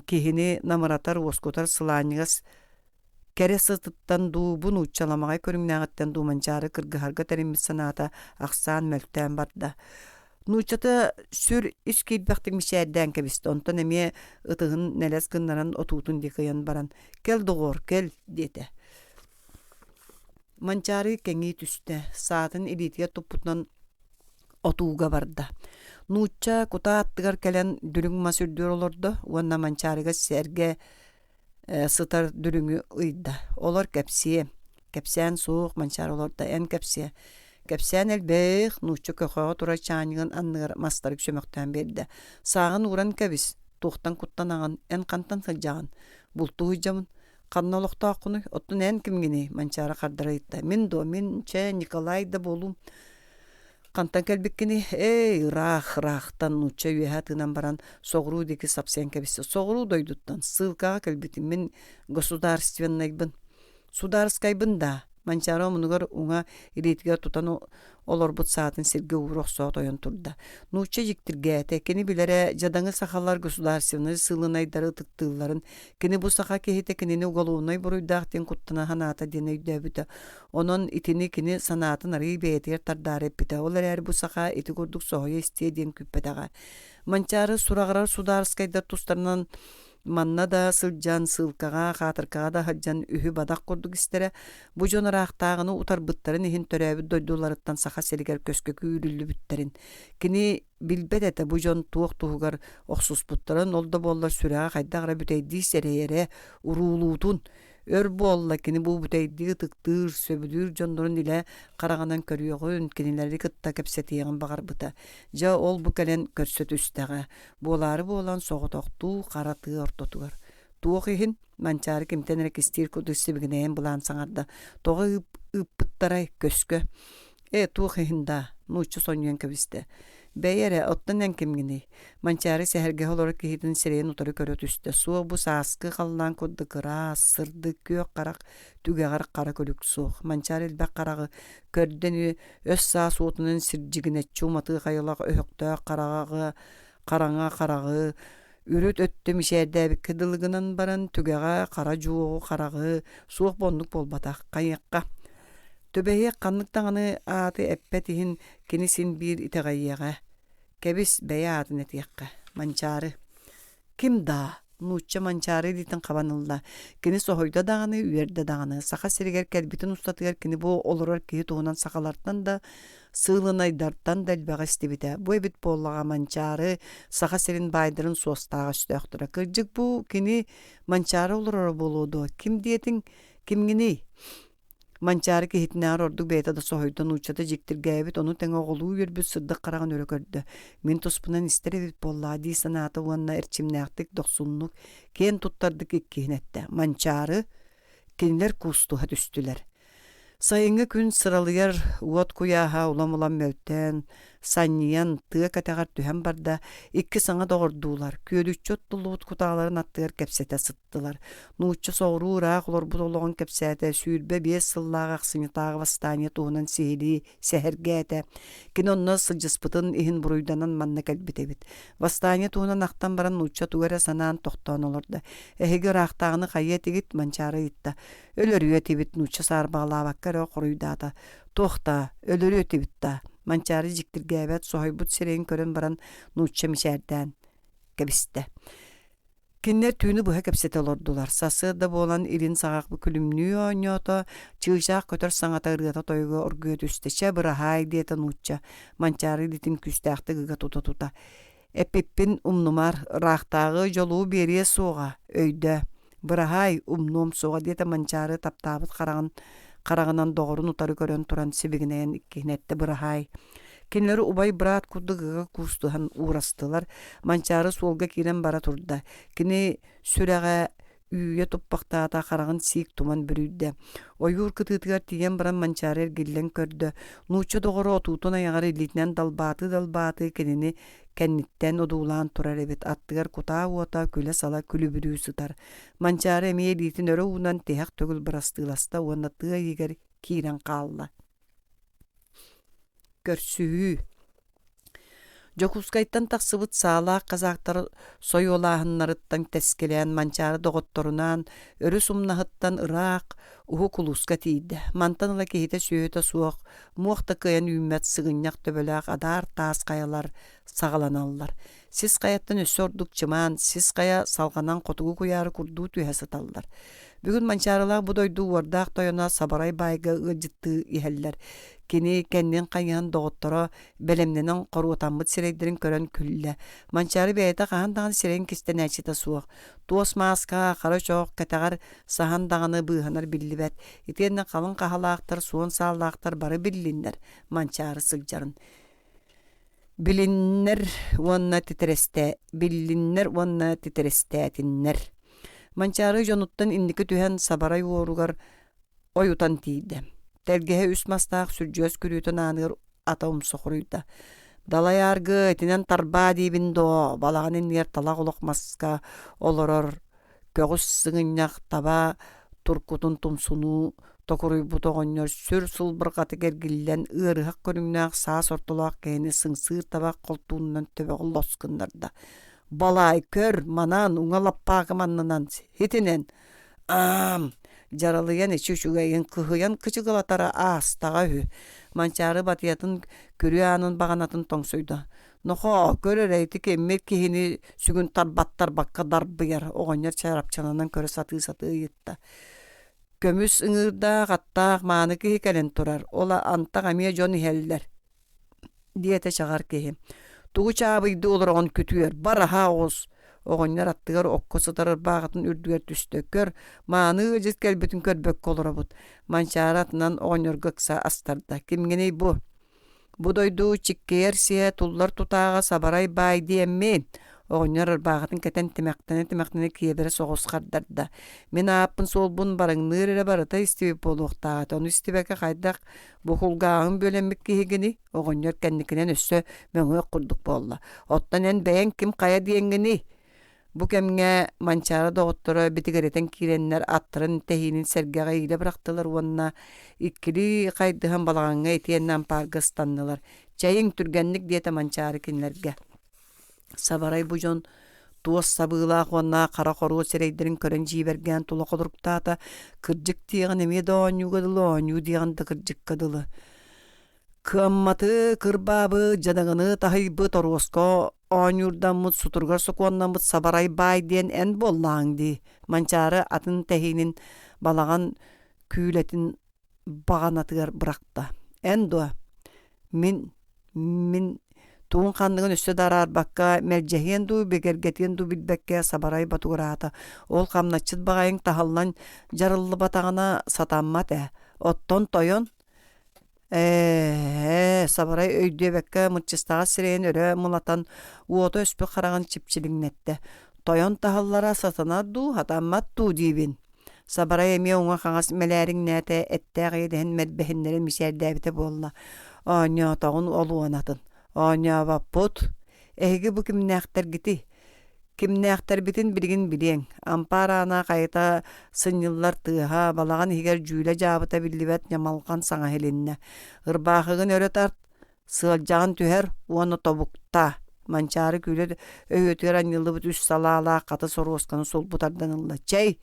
киһини намыратар, уоскутар сылаанньыгас Кэрэ сытыттан дуу, бу нууччаламаҕай көрүҥнээҕиттэн дуу Манчаары кыргыһарга тэриммит санаата ахсаан мөлтөөн барда. Нууччата сүр ис киирбэхтик мичээрдээн кэбистэ, онтон эмиэ ытыһын нэлэс гыннаран отуутун диэки ыйан баран «Кэл, доҕоор, кэл» диэтэ. Манчаары кэҥии түстэ, саатын илиитигэр туппутунан отууга барда. Нуучча кутаа аттыгар кэлэн дүлүҥ мас үрдүгэр олордо уонна Манчаарыга сэргэ сытар дүлүҥү ыйда. Олор кэпсиэ. Кэпсээн суох, Манчаары олордо, эн кэпсиэ. Кэпсээн элбэх, нуучча көхөҕө турар чаанньыгын анныгар мастарык чөмөхтөөн биэрдэ. Сааҕын ууран кэбис, туохтан куттанаҕын, эн хантан сылдьаҕын? Бултуу сылдьабын. Ханна олохтооххунуй? Оттон эн кимҥиний? Манчаары хардара ыйытта. Мин дуо, мин, чэ, Николай да буолуум. Хантан кэлбиккиний? Эй, ыраах, ыраахтан, нуучча үөһэ тыынан баран, соҕуруу диэки сапсыйан кэбистэ. Соҕуруу дойдуттан, ссылкаҕа кэлбитим. Мин государственнайбын. Судаарыскайбын даа? Манчаары омунугар уҥа илиитигэр тутан олорбут саатын сиргэ уура охсоот ойон турда. Нуучча дьиктиргээтэ. Кини билэрэ, дьадаҥы сахалар государственнай сыылынайдары ытыктыылларын, кини бу саха киһитэ кинини уголовнай буруйдаах диэн куттана санаата диэн өйдөөбүтэ. Онон итини кини санаатын арыый бэйэтигэр тардаары эппитэ. Ол эрээри бу саха ити курдук соһуйа истиэ диэн күүппэтэҕэ. Манчаары сураҕырар судаарыскайдар тустарынан манна да сылдьан, сыылкаҕа, хаатыркаҕа да сылдьан үһү-бадах курдук истэрэ. Бу дьон ыраахтааҕыны утарбыттарын иһин төрөөбүт дойдуларыттан Саха сиригэр көскө күүрүллүбүттэрин. Кини билбэт этэ бу дьон туох туһугар охсуспуттарын, ол да буоллар сүрэҕэ хайдах эрэ бүтэйдии сэрэйэрэ, уруулуутун Өр буолла кини бу бүтэйдии ытыктыыр, сөбүлүүр дьоннорун илэ хараҕынан көрүөҕүн, кинилэри кытта кэпсэтиэҕин баҕарбыта. Дьэ, ол бу кэлэн көрсө түстэҕэ. Буолаары буолан соҕотохтуу хара тыа ортотугар. Туох иһин? Манчаары кимтэн эрэ кистиир курдук сибигинэйэн былаан саҥарда. Тоҕо ыыппыттарай көскө? Ээ, туох иһин даа? Нуучча сонньуйан кэбистэ. Бэйи эрэ, оттон эн кимҥиний? Манчаары сэһэргэһэ олорор киһитин сирэйин утары көрө түстэ. Суох бу сааскы халлаан курдук ыраас, сырдык, күөх харах түгэҕэр хара күлүк суох. Манчаары элбэх хараҕы көрдө ини өс саас уотунан сирдьигинэччи уматыы хайалаах өһөхтөөх хараҕы хараҥа хараҕы үрүт өттө мичээрдээбиккэ дылы гынан баран түгэҕэ хара дьуоҕу хараҕы суох бу оннук буолбатах хайыахха Түбэһиэх ханнык даҕаны ааты эппэт иһин кини син биир итэҕэйиэҕэ. Кэбис, бэйэ аатын этиэххэ. Манчаары. Ким даа? Нуучча Манчаары илиитин хабан ылла. Кини соһуйда даҕаны, үөрдэ даҕаны. Саха сиригэр кэлбитин устатыгар кини бу олорор киһи туһунан сахалартан да, сыылынайдартан да элбэҕи истибитэ. Бу эбит буоллаҕа Манчаары Саха сирин баайдарын суостаах өстөөхтөрө. Кырдьык бу кини Манчаары олороро буолуо дуо? Ким диэтиҥ? Кимҥиний? Манчаары киһитинээҕэр ордук бэйэтэ да соһуйда, нууччата дьиктиргээбит, ону тэҥэ оҕолуу үөрбүт сырдык хараҕын өрө көрдө. Мин туспунан истэр эбит буоллаа дии санаата уонна эрчимнээхтик, дохсуннук, киэн туттардык иккиһин эттэ. Манчаары кинилэр куустуһа түстүлэр. Сайыҥҥы күн сыралыйар уот куйааһа улам-улам мөлтөөн, санньыйан, тыа кэтэҕэр түһэн барда, икки саҥа доҕордуулар, күөлүччү оттуллубут кутааларын аттыгар кэпсэтэ сыттылар. Нуучча соҕуруу ыраах олорбут олоҕун кэпсээтэ, 25 сыллаах ахсынньытааҕы восстание туһунан сиһилии сэһэргээтэ. Кини онно сылдьыспытын иһин буруйданан манна кэлбит эбит. Восстание туһунан ахтан баран нуучча тугу эрэ санаан тохтоон олордо. Эһиги ыраахтааҕыны хайыа этигит? Манчаары ыйытта. Өлөрүө этибит, нуучча саарбаҕалаабакка эрэ хоруйдаата. Туох даа, өлөрүө этибит даа? Манчаары дьиктиргээбэт, соһуйбут сирэйин көрөн баран нуучча мичээрдээн кэбистэ. Кинилэр түүнү быһа кэпсэтэ олордулар. Сарсыарда буолан илин саҕах күлүмнүү оонньоото, чыычаах көтөр саҥата ырыата-тойуга оргуйа түстэ. Чэ, быраһаай, диэтэ нуучча, Манчаары илиитин күүстээхтик ыга тута-тута. Эппиппин умнумар, ыраахтааҕы дьолу биэриэ суоҕа, өйдөө. Быраһаай, умнуом суоҕа, диэтэ Манчаары таптаабыт хараҕын хараҕынан доҕорун утары көрөн туран сибигинэйэн иккиһин эттэ быраһаай. Кинилэри убай-быраат курдук ыга куустуһан уурастылар. Манчаары суолга киирэн бара турда. Кини сүрэҕэ үүйэ туппахтаата, хараҕын сиик туман бүрүйдэ. Ойуур кытыытыгар тиийэн баран Манчаары эргиллэн көрдө. Нуучча доҕоро отуутун айаҕар илиитинэн далбаатыы-далбаатыы кинини кэнниттэн одуулаан турар эбит. Аттыгар кутаа уота күлэ-сала күлүбүрүү сытар. Манчаары эмиэ илиитин өрө уунан тиһэх төгүл бырастыыласта уонна тыа иһигэр киирэн хаалла. Көрсүһүү Дьокуускайтан тахсыбыт саалаах казактар сойуолааһыннарыттан тэскилээн Манчаары доҕотторунаан өрүс умнаһыттан ыраах уһук улууска тиийдэ. Мантан ыла киһитэ-сүөһүтэ суох, муох да кыайан үүммэт сыгынньах төбөлөөх адаар таас хайалар саҕаланаллар. Сис хайаттан өссө ордук чымаан, сис хайа салҕанан хотугу куйаары курдуу түһэ сыталлар. Бүгүн Манчаарылаах бу дойду уордаах тойоно Сабарай баайга ыалдьыттыы иһэллэр. Кини кэннин хайыһан доҕотторо бэлэмнэнэн хоруотаммыт сирэйдэрин көрөн күллэ. Манчаары бэйэтэ хаһан даҕаны сирэйин кистэнээччитэ суох. Туос мааска, хара чоох кэтэҕэр саһан даҕаны быыһанар биллибэт. Итиэннэ халыҥ хаһалаахтар, суон сааллаахтар бары биллиннэр Манчаары сылдьарын. Билиннэр уонна титирэстээ биллиннэр уонна титирэстээтиннэр. Манчаары дьонуттан инники түһэн сабарай уоругар ойутан тиийдэ. Тэлгэһэ үс мастаах сүрдьүөс күрүөтүн ааныгар ата умса хоруйда. Далай ааргы итинэн тарбаа диибин доо, балаҕан иннигэр талах олох маска олорор көҕүс сыгынньах таба туркутун тумсунуу токуруйбут оҕонньор сүр сылбырҕатык эргиллэн ыарыһах көрүҥнээх саас ортолоох киһини сыҥсыыр табах холтуунунан төбөҕө лос гыннарда балаай көр манан уҥа лаппаакым аннынан итинэн аам дьаралыйан эчи үчүгэйин кыһыйан кычыгылатара аастаҕа үһү манчаары батыйатын күрүө аанын баҕанатын тоҥсуйда Нохоо, көр эрэ ити киммит киһини сүгүн тарбаттарбакка дарбыйар, оҕонньор чарапчыланан көрө сатыы-сатыы ыйытта. Көмүс ыҥыырдаах аттаах мааны киһи кэлэн турар, ол антах эмиэ дьон иһэллэр, диэтэ чаҕар киһи. Тугу чаабыйдыы олороҕун күтүөр, бар аһаа оҕус. Оҕонньор аттыгар окко сытар ырбааҕытын үрдүгэр түстэ. Көр, мааны ыалдьыт кэлбитин көрбөккө олоробут. Манчаары атынан оҕонньорго ыкса астарда. Кимҥиний бу? Бу дойду чиккийэр сиэ туллар тутааҕа сабарай баай диэммин. Оҕонньор ырбаахытын кэтэн тимэхтэнэ-тимэхтэнэ киэбирэ соҕус хардарда. Мин ааппын-суолбун барыҥныыр эрэ барыта истибит буолуохтаах этэ, ону истибэккэ хайдах бу кулгааҕыҥ бүөлэммит киһигиний? Оҕонньор кэнникинэн өссө мөҥүөх курдук буолла. Оттон эн бэйэҥ ким хайа диэҥҥиний? Бу кэмҥэ Манчаары доҕотторо битигирэтэн киирэннэр аттарын тэһиинин сэргэҕэ иилэ бырахтылар уонна иккилии хайдыһан балаҕаҥҥа итиэннэ ампаарга ыстаннылар. «Чэйиҥ, түргэнник!» диэтэ Манчаары кинилэргэ. Сабарай бу дьон туос сабыылаах уонна хара хоруо сирэйдэрин көрөн дьиибэргээн тула холоруктаата, кырдьык диэҕин эмиэ да оонньууга дылы, оонньуу диэҕин да кырдьыкка дылы. Кыамматы кырбаабыт, дьадаҥыны таһыйбыт, оруоска оонньуурдаммыт, сутуругар сокуоннаммыт Сабарай баай диэн эн буоллааҥ дии, Манчаары атын тэһиинин балаҕан күүлэтин баҕанатыгар бырахта. Эн дуо? Мин, мин тугун ханныгын өссө да араарбакка, мэлдьэһиэн дуу, бигэргэтиэн дуу билбэккэ Сабарай ботугураата. Ол хамначчыт баҕайыҥ таһыллан дьарыллыбатаҕына сатаммат ээ. Оттон тойон Ээ, Сабарай өйдүөбэккэ мыччыстаҕас сирэйин өрө мылатан, уота өспөх хараҕын чипчилиҥнэттэ. Тойон таһыллара сатанар дуу, сатаммат дуу диибин. Сабарай эмиэ уҥа-хаҥас мэлээриҥнээтэ, эттээх иэдэһин мэрбэһиннэрин мичээрдээбитэ буолла. Оонньоотоҕун олуонатын. Оонньообоппут. Эһиги бу кимнээхтэргитий? Кимнээхтэрбитин билигин билиэҥ. Ампаар аана хайыта сынньыллар тыаһа, балаҕан иһигэр дьүүлэ-дьаабыта биллибэт ньамалҕан саҥа иһилиннэ. Ырбаахыгын өрө тарт, сыалдьаҕын түһэр уонна тобуктаа. Манчаары күүлэ өһүөтүгэр анньыллыбыт үс салаалаах хатыс оруосканы сулбу тардан ылла. Чэй!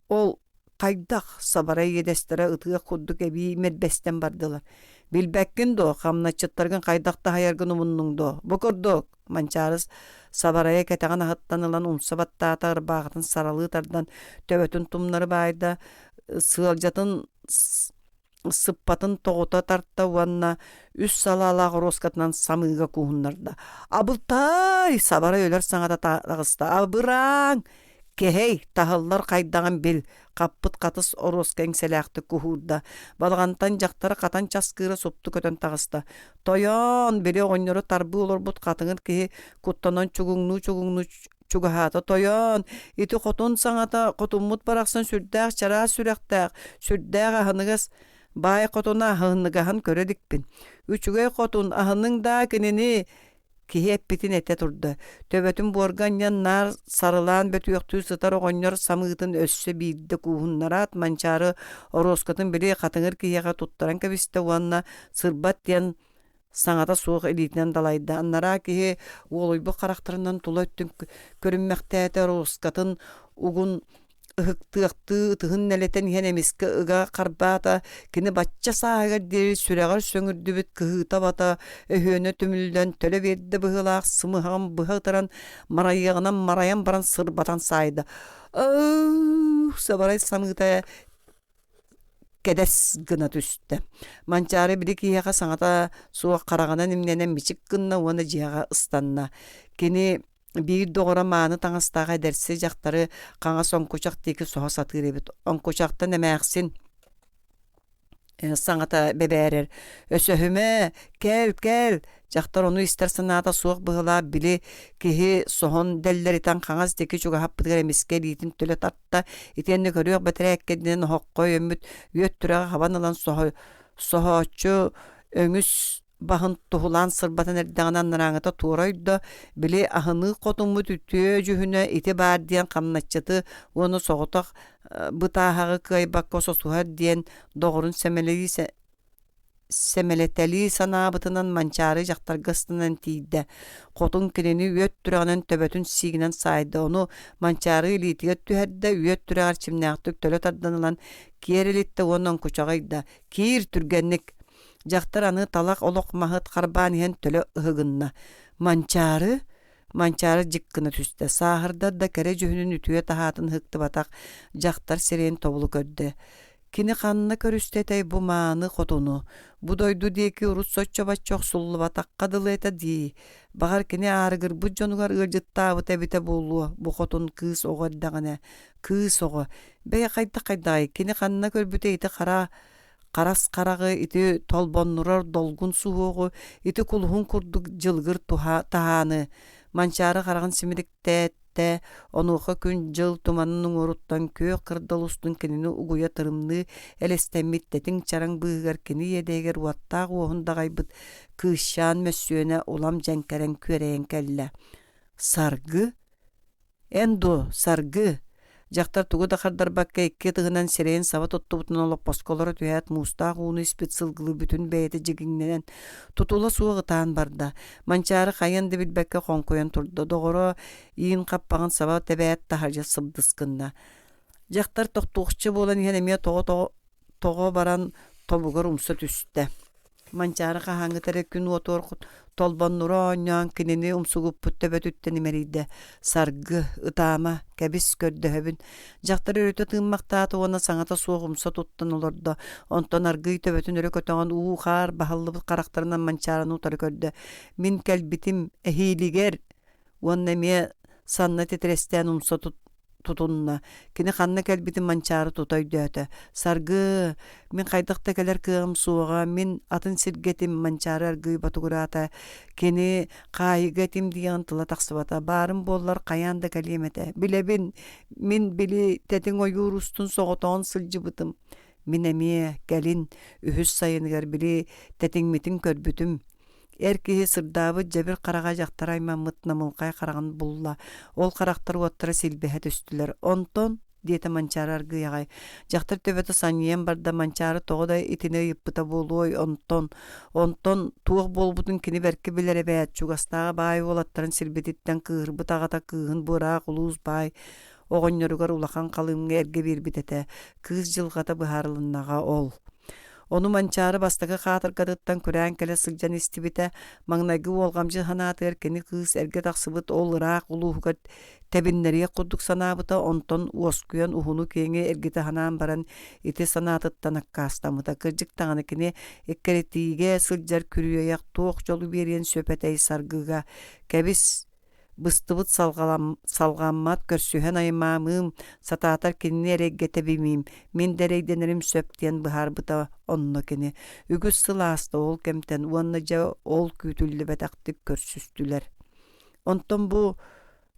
Ол хайдах сабарай иэдэстэрэ ытыах курдук эбии мэрбэстэн бардылар. Билбэккин дуо, хамначчыттаргын хайдах таһыйаргын умуннуҥ дуо? Бу курдук! Манчаарыс сабарайа кэтэҕин аһыттан ылан умса баттаата, ырбаахытын саралыы тардан төбөтүн тумнары баайда, сыалдьатын сыппатын тоҕута тарта уонна үс салаалаах оруоскатынан самыыга кууһуннарда. «Абылтай!» сабарай өлөр саҥата таҕыста. «Абырааҥ! Кэһэй, таһыллар хайдаҕын бил!» хаппыт хатыс оруоска иҥсэлээхтик куһуурда. Балаҕантан дьахтара хатан часкыыра супту көтөн таҕыста. «Тойоон!» били оҕонньору тарбыы олорбут хатыҥыр киһи куттанан чугуҥнуу-чугуҥнуу чугаһаата тойоон ити хотун саҥата хотуммут барахсан сүрдээх чараас сүрэхтээх сүрдээх аһыныгас баай хотуна аһыныгаһын көрө иликпин үчүгэй хотун аһыныҥ даа кинини киһи эппитин этэ турда төбөтүн буорга анньан наар сарылаан бөтүөхтүү сытар оҕонньор самыытын өссө биирдэ кууһуннараат манчаары оруоскатын били хатыҥыр киһиэхэ туттаран кэбистэ уонна сырбат диэн саҥата суох илиитинэн далайда. Анараа киһи уолуйбут харахтарынан тула өттүн көрүммэхтээтэ, оруоскатын угун ыһыктыахтыы ытыһын нэлэтэн иһэн эмискэ ыга харбаата, кини бачча сааһыгар диэри сүрэҕэр сөҥүрдүбүт кыһыыта-абата өһүөнэ түмүллэн төлө биэрдэ быһыылаах сымыһаҕын быһа ытыран марайыаҕынан марайан баран сырбатан саайда. Ыы сабарай самыыта кэдэс гына түстэ. Манчаары били киһиэхэ саҥата суох хараҕынан имнэнэн мичик гынна уонна дьиэҕэ ыстанна. Кини биир доҕоро мааны таҥастаах эдэрси дьахтары хаҥас оҥкучах диэки соһо сатыыр эбит. Оҥкучахтан эмээхсин саҥата бэбээрэр: «Өсөһүмэ, кэл, кэл!» Дьахтар ону истэр санаата суох быһыылаах били киһи соһон дэллэритэн хаҥас диэки чугаһаппытыгар эмискэ илиитин төлө тарта, итиэннэ көрүөх бэтэрээккэтинэн оһоххо өйөммүт үөт түрэҕи хабан ылан соһооччу өҥүс баһын туһулаан сырбатан эрдэҕинэ анарааҥыта туора ойдо, били аһыныы хотуммут үтүө дьүһүнэ ити баар диэн хамначчыты уонна соҕотох бытааһаҕы кыайбакка сосуһар диэн доҕорун сэмэлии сэмэлэтэлии санаабытынан Манчаары дьахтарга ыстанан тиийдэ. Хотун кинини үөт түрэҕинэн төбөтүн сиигинэн саайда, ону Манчаары илиитигэр түһэрдэ, үөт түрэҕэр чимнээхтик төлө тардан ылан киэр илиттэ уонна оҥкучаҕы ыйда: «Киир, түргэнник!» Дьахтар аны талах олох маһыт харбаан иһэн төлө ыһыгынна. Манчаары Манчаары дьик гына түстэ, сааһырдар да кэрэ дьүһүнүн үтүө таһаатын ыһыктыбатах дьахтар сирэйин тобулу көрдө. Кини ханна көрүстэ этэй бу мааны хотуну? Бу дойду диэки урут соччо-бачча охсуллубатахха дылы этэ дии. Баҕар кини аарыгырбыт дьонугар ыалдьыттаабыта эбитэ буолуо, бу хотун кыыс оҕо эрдэҕинэ. Кыыс оҕо. Бэйэ хайдах-хайдаҕай, кини ханна көрбүтэ ити хара харас хараҕы, ити толбоннурар долгун суһуоҕу, ити кулуһун курдук дьылгыр туһа таһааны. Манчаары хараҕын симириктээттэ, онуоха күн-дьыл туманын уҥуоруттан күөх кырдал устун кинини угуйа тырымныы элэстэммит тэтиҥ чараҥ быыһыгар кини иэдэйигэр уоттаах уоһун даҕайбыт кыысчаан мөссүөнэ улам дьэҥкэрэн күөрэйэн кэллэ. Саргы Эн дуо, Саргы? Дьахтар тугу да хардарбакка икки ытыһынан сирэйин саба туттубутунан олоппоско олоро түһээт муустаах ууну испит сылгылыы бүтүн бэйэтэ дьигиҥнэнэн, тутула суох ытаан барда. Манчаары хайан да билбэккэ хоҥкуйан турда. Доҕоро иин хаппаҕын саба тэбээт таһырдьа сыбдыс гынна. Дьахтар тохтуохча буолан иһэн эмиэ тоҕо баран тобугар умса түстэ. Манчаары хаһааҥҥыта эрэ күн уотугар толбоннура оонньоон кинини умсугуппут төбөтүттэн имэрийдэ: «Саргы, ытаама, кэбис, көрдөһөбүн». Дьахтар өрүтэ тыыммахтаата уонна саҥата суох умса туттан олордо. Онтон аргыый төбөтүн өрө көтөҕөн уу-хаар баһыллыбыт харахтарынан Манчаарыны утары көрдө: «Мин кэлбитим, эһиилигэр!» Уонна эмиэ санна титирэстээн умса тутунна. Кини ханна кэлбитин Манчаары тута өйдөөтө. «Саргы, мин хайдах да кэлэр кыаҕым суоҕа, мин атын сиргэ этим» Манчаары аргыый ботугураата. Кини хаайыыга этим диэҕин тыла тахсыбата. Баарым буоллар хайаан да кэлиэм этэ. Билэбин, мин били тэтиҥ ойуур устун соҕотоҕун сылдьыбытым. Мин эмиэ кэлин үһүс сайыныгар били тэтиҥмитин көрбүтүм. Эр киһи сырдаабыт дьэбир хараҕа дьахтар аймаммыт намылхай хараҕын булла. Ол харахтар уоттара силбэһэ түстүлэр. Онтон, диэтэ Манчаары аргыый аҕай, дьахтар төбөтө санньыйан барда Манчаары тоҕо да итини ыйыппыта буолуой, онтон, онтон туох буолбутун кини бэркэ билэр эбээт, чугастааҕы баай уолаттарын сирбититтэн кыыһырбыт аҕата кыыһын бу ыраах улуус баай оҕонньоругар улахан халыымҥа эргэ биэрбит этэ, кыыс дьылҕата быһаарылыннаҕа ол. Ону Манчаары бастакы хаатыргатыттан күрээн кэлэ сылдьан истибитэ, маҥнайгы уолҕамдьы санаатыгар кини кыыс эргэ тахсыбыт ол ыраах улууһугар тэбиннэриэх курдук санаабыта, онтон уоскуйан уһуну-киэҥи эргитэ санаан баран ити санаатыттан аккаастаммыта. Кырдьык даҕаны кини эккирэтиигэ сылдьар күрүөйэх туох дьолу биэриэн сөп этэй Саргыга «Кэбис, Быстыбыт салҕаммат көрсүһэн аймаамыым, сатаатар кинини эрэйгэ тэбимиим, мин да эрэйдэнэрим сөп диэн быһаарбыта онно кини. Үгүс сыл ааста ол кэмтэн уонна дьэ ол күүтүллүбэтэхтик көрсүстүлэр. Онтон бу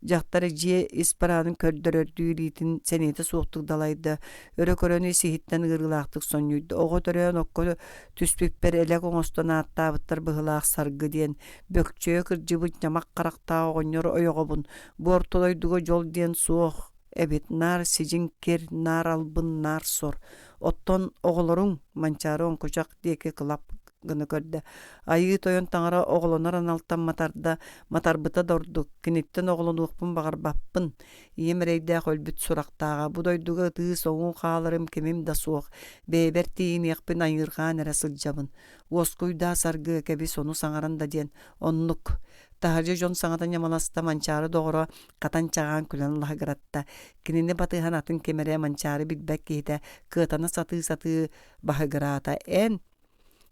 дьахтар дьиэ ис бараанын көрдөрөрдүү илиитин сэниэтэ суохтук далайда, өрө көрөн ис-иһиттэн ыарыылаахтык сонньуйда. Оҕо төрөөн окко түспүппэр элэк оҥостон ааттаабыттар быһыылаах Саргы диэн Бөкчөйө кырдьыбыт ньамах харахтаах оҕонньор ойоҕобун бу орто дойдуга дьол диэн суох эбит наар сидьиҥ кир, наар албын, наар сор. Оттон оҕолоруҥ Манчаары оҥкучах диэки кылап гына көрдө. Айыы тойон таҥара оҕолонор аналтан матарда, матарбыта да ордук. Киниттэн оҕолонуохпун баҕарбаппын. Ийэм эрэйдээх өлбүт сурахтааҕа. Бу дойдуга ытыы-соҥуу хааларым кимим да суох. Бэйэбэр тиийиниэхпин айыырҕаан эрэ сылдьабын. Уоскуйдаа Саргы, кэбис ону саҥаран да диэн. Оннук. Таһырдьа дьон саҥата ньамаласта Манчаары доҕоро хатан чаҕаан күлэн лаһыгыратта. Кинини батыһан атын ким эрэ Манчаары билбэт киһитэ кыатана сатыы-сатыы баһыгыраата. Эн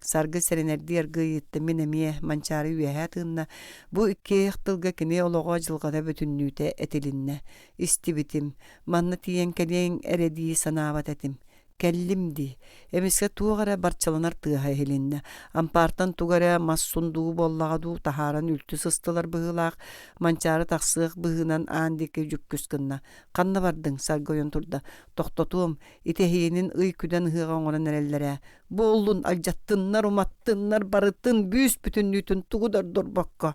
Саргы сэрэнэрдии аргыый ыйытта мин эмиэ Манчаары үөһээ тыынна. Бу иккиэйэх тылга кини олоҕо дьылҕата бүтүннүүтэ этилиннэ. Истибитим. Манна тиийэн кэлиэҥ эрэ дии санаабат этим. Кэллим дии. Эмискэ туох эрэ барчаланар тыаһа иһилиннэ. Ампаартан тугу эрэ мас сундуугу буоллаҕа дуу таһааран үлтү сыстылар быһыылаах, Манчаары тахсыах быһыынан аан диэки дьүккүс гынна. Ханна бардыҥ? Саргы ойон турда. Тохтотуом, ити эһиэнин ый күдэн ыһыаҕа оҥорон эрэллэр ээ. Буоллун, алдьаттыннар, уматтыннар, барытын, бүүс бүтүннүүтүн тугу да ордорбокко.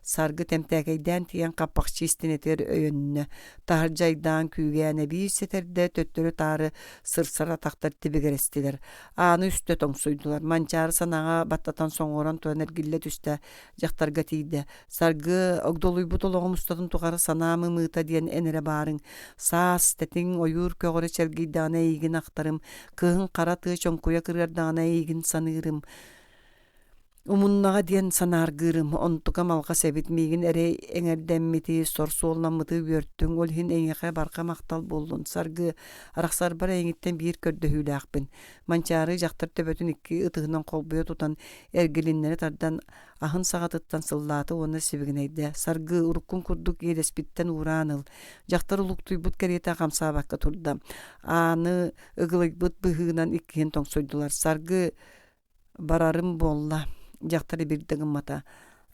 Саргы тэмтээкэйдээн тиийэн хаппахчы истинэтигэр өйөннө, таһырдьа айдаан күүгээн эбии сэтэрдэ, төттөрү-таары сырсар атахтар тибигирэстилэр. Ааны үстэ тоҥсуйдулар. Манчаары санааҕа баттатан соҥуоран туран эргиллэ түстэ, дьахтарга тиийдэ. Саргы, огдолуйбут олоҕум устатын тухары санаам ымыыта диэн эн эрэ баарыҥ. Саас, тэтиҥ, ойуур көҕөрө чэлгийдэҕинэ эйигин ахтарым, кыһын хара тыа чоҥкуйа кырыардаҕына эйигин саныырым. Умуннаҕа диэн санааргыырым, онтукам алҕас эбит, миигин эрэй эҥэрдэммити, сор суолламмыты үөртүҥ, ол иһин эйиэхэ барҕа махтал буоллун, Саргы, арахсарбар эйигиттэн биир көрдөһүүлээхпин. Манчаары дьахтар төбөтүн икки ытыһынан холбуйа тутан, эргилиннэри тардан, аһын саҕатыттан сыллаата уонна сибигинэйдэ: «Саргы, уруккун курдук иэдэспиттэн уураан ыл». Дьахтар улуктуйбут кэриэтэ хамсаабакка турда. Ааны ыгылыйбыт быһыынан иккиһин тоҥсуйдулар. Саргы Барарым буолла, дьахтар ибирдэ гыммата.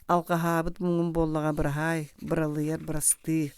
Алҕаһаабыт муҥум буоллаҕа быраһаай, быралыйар бырастыы.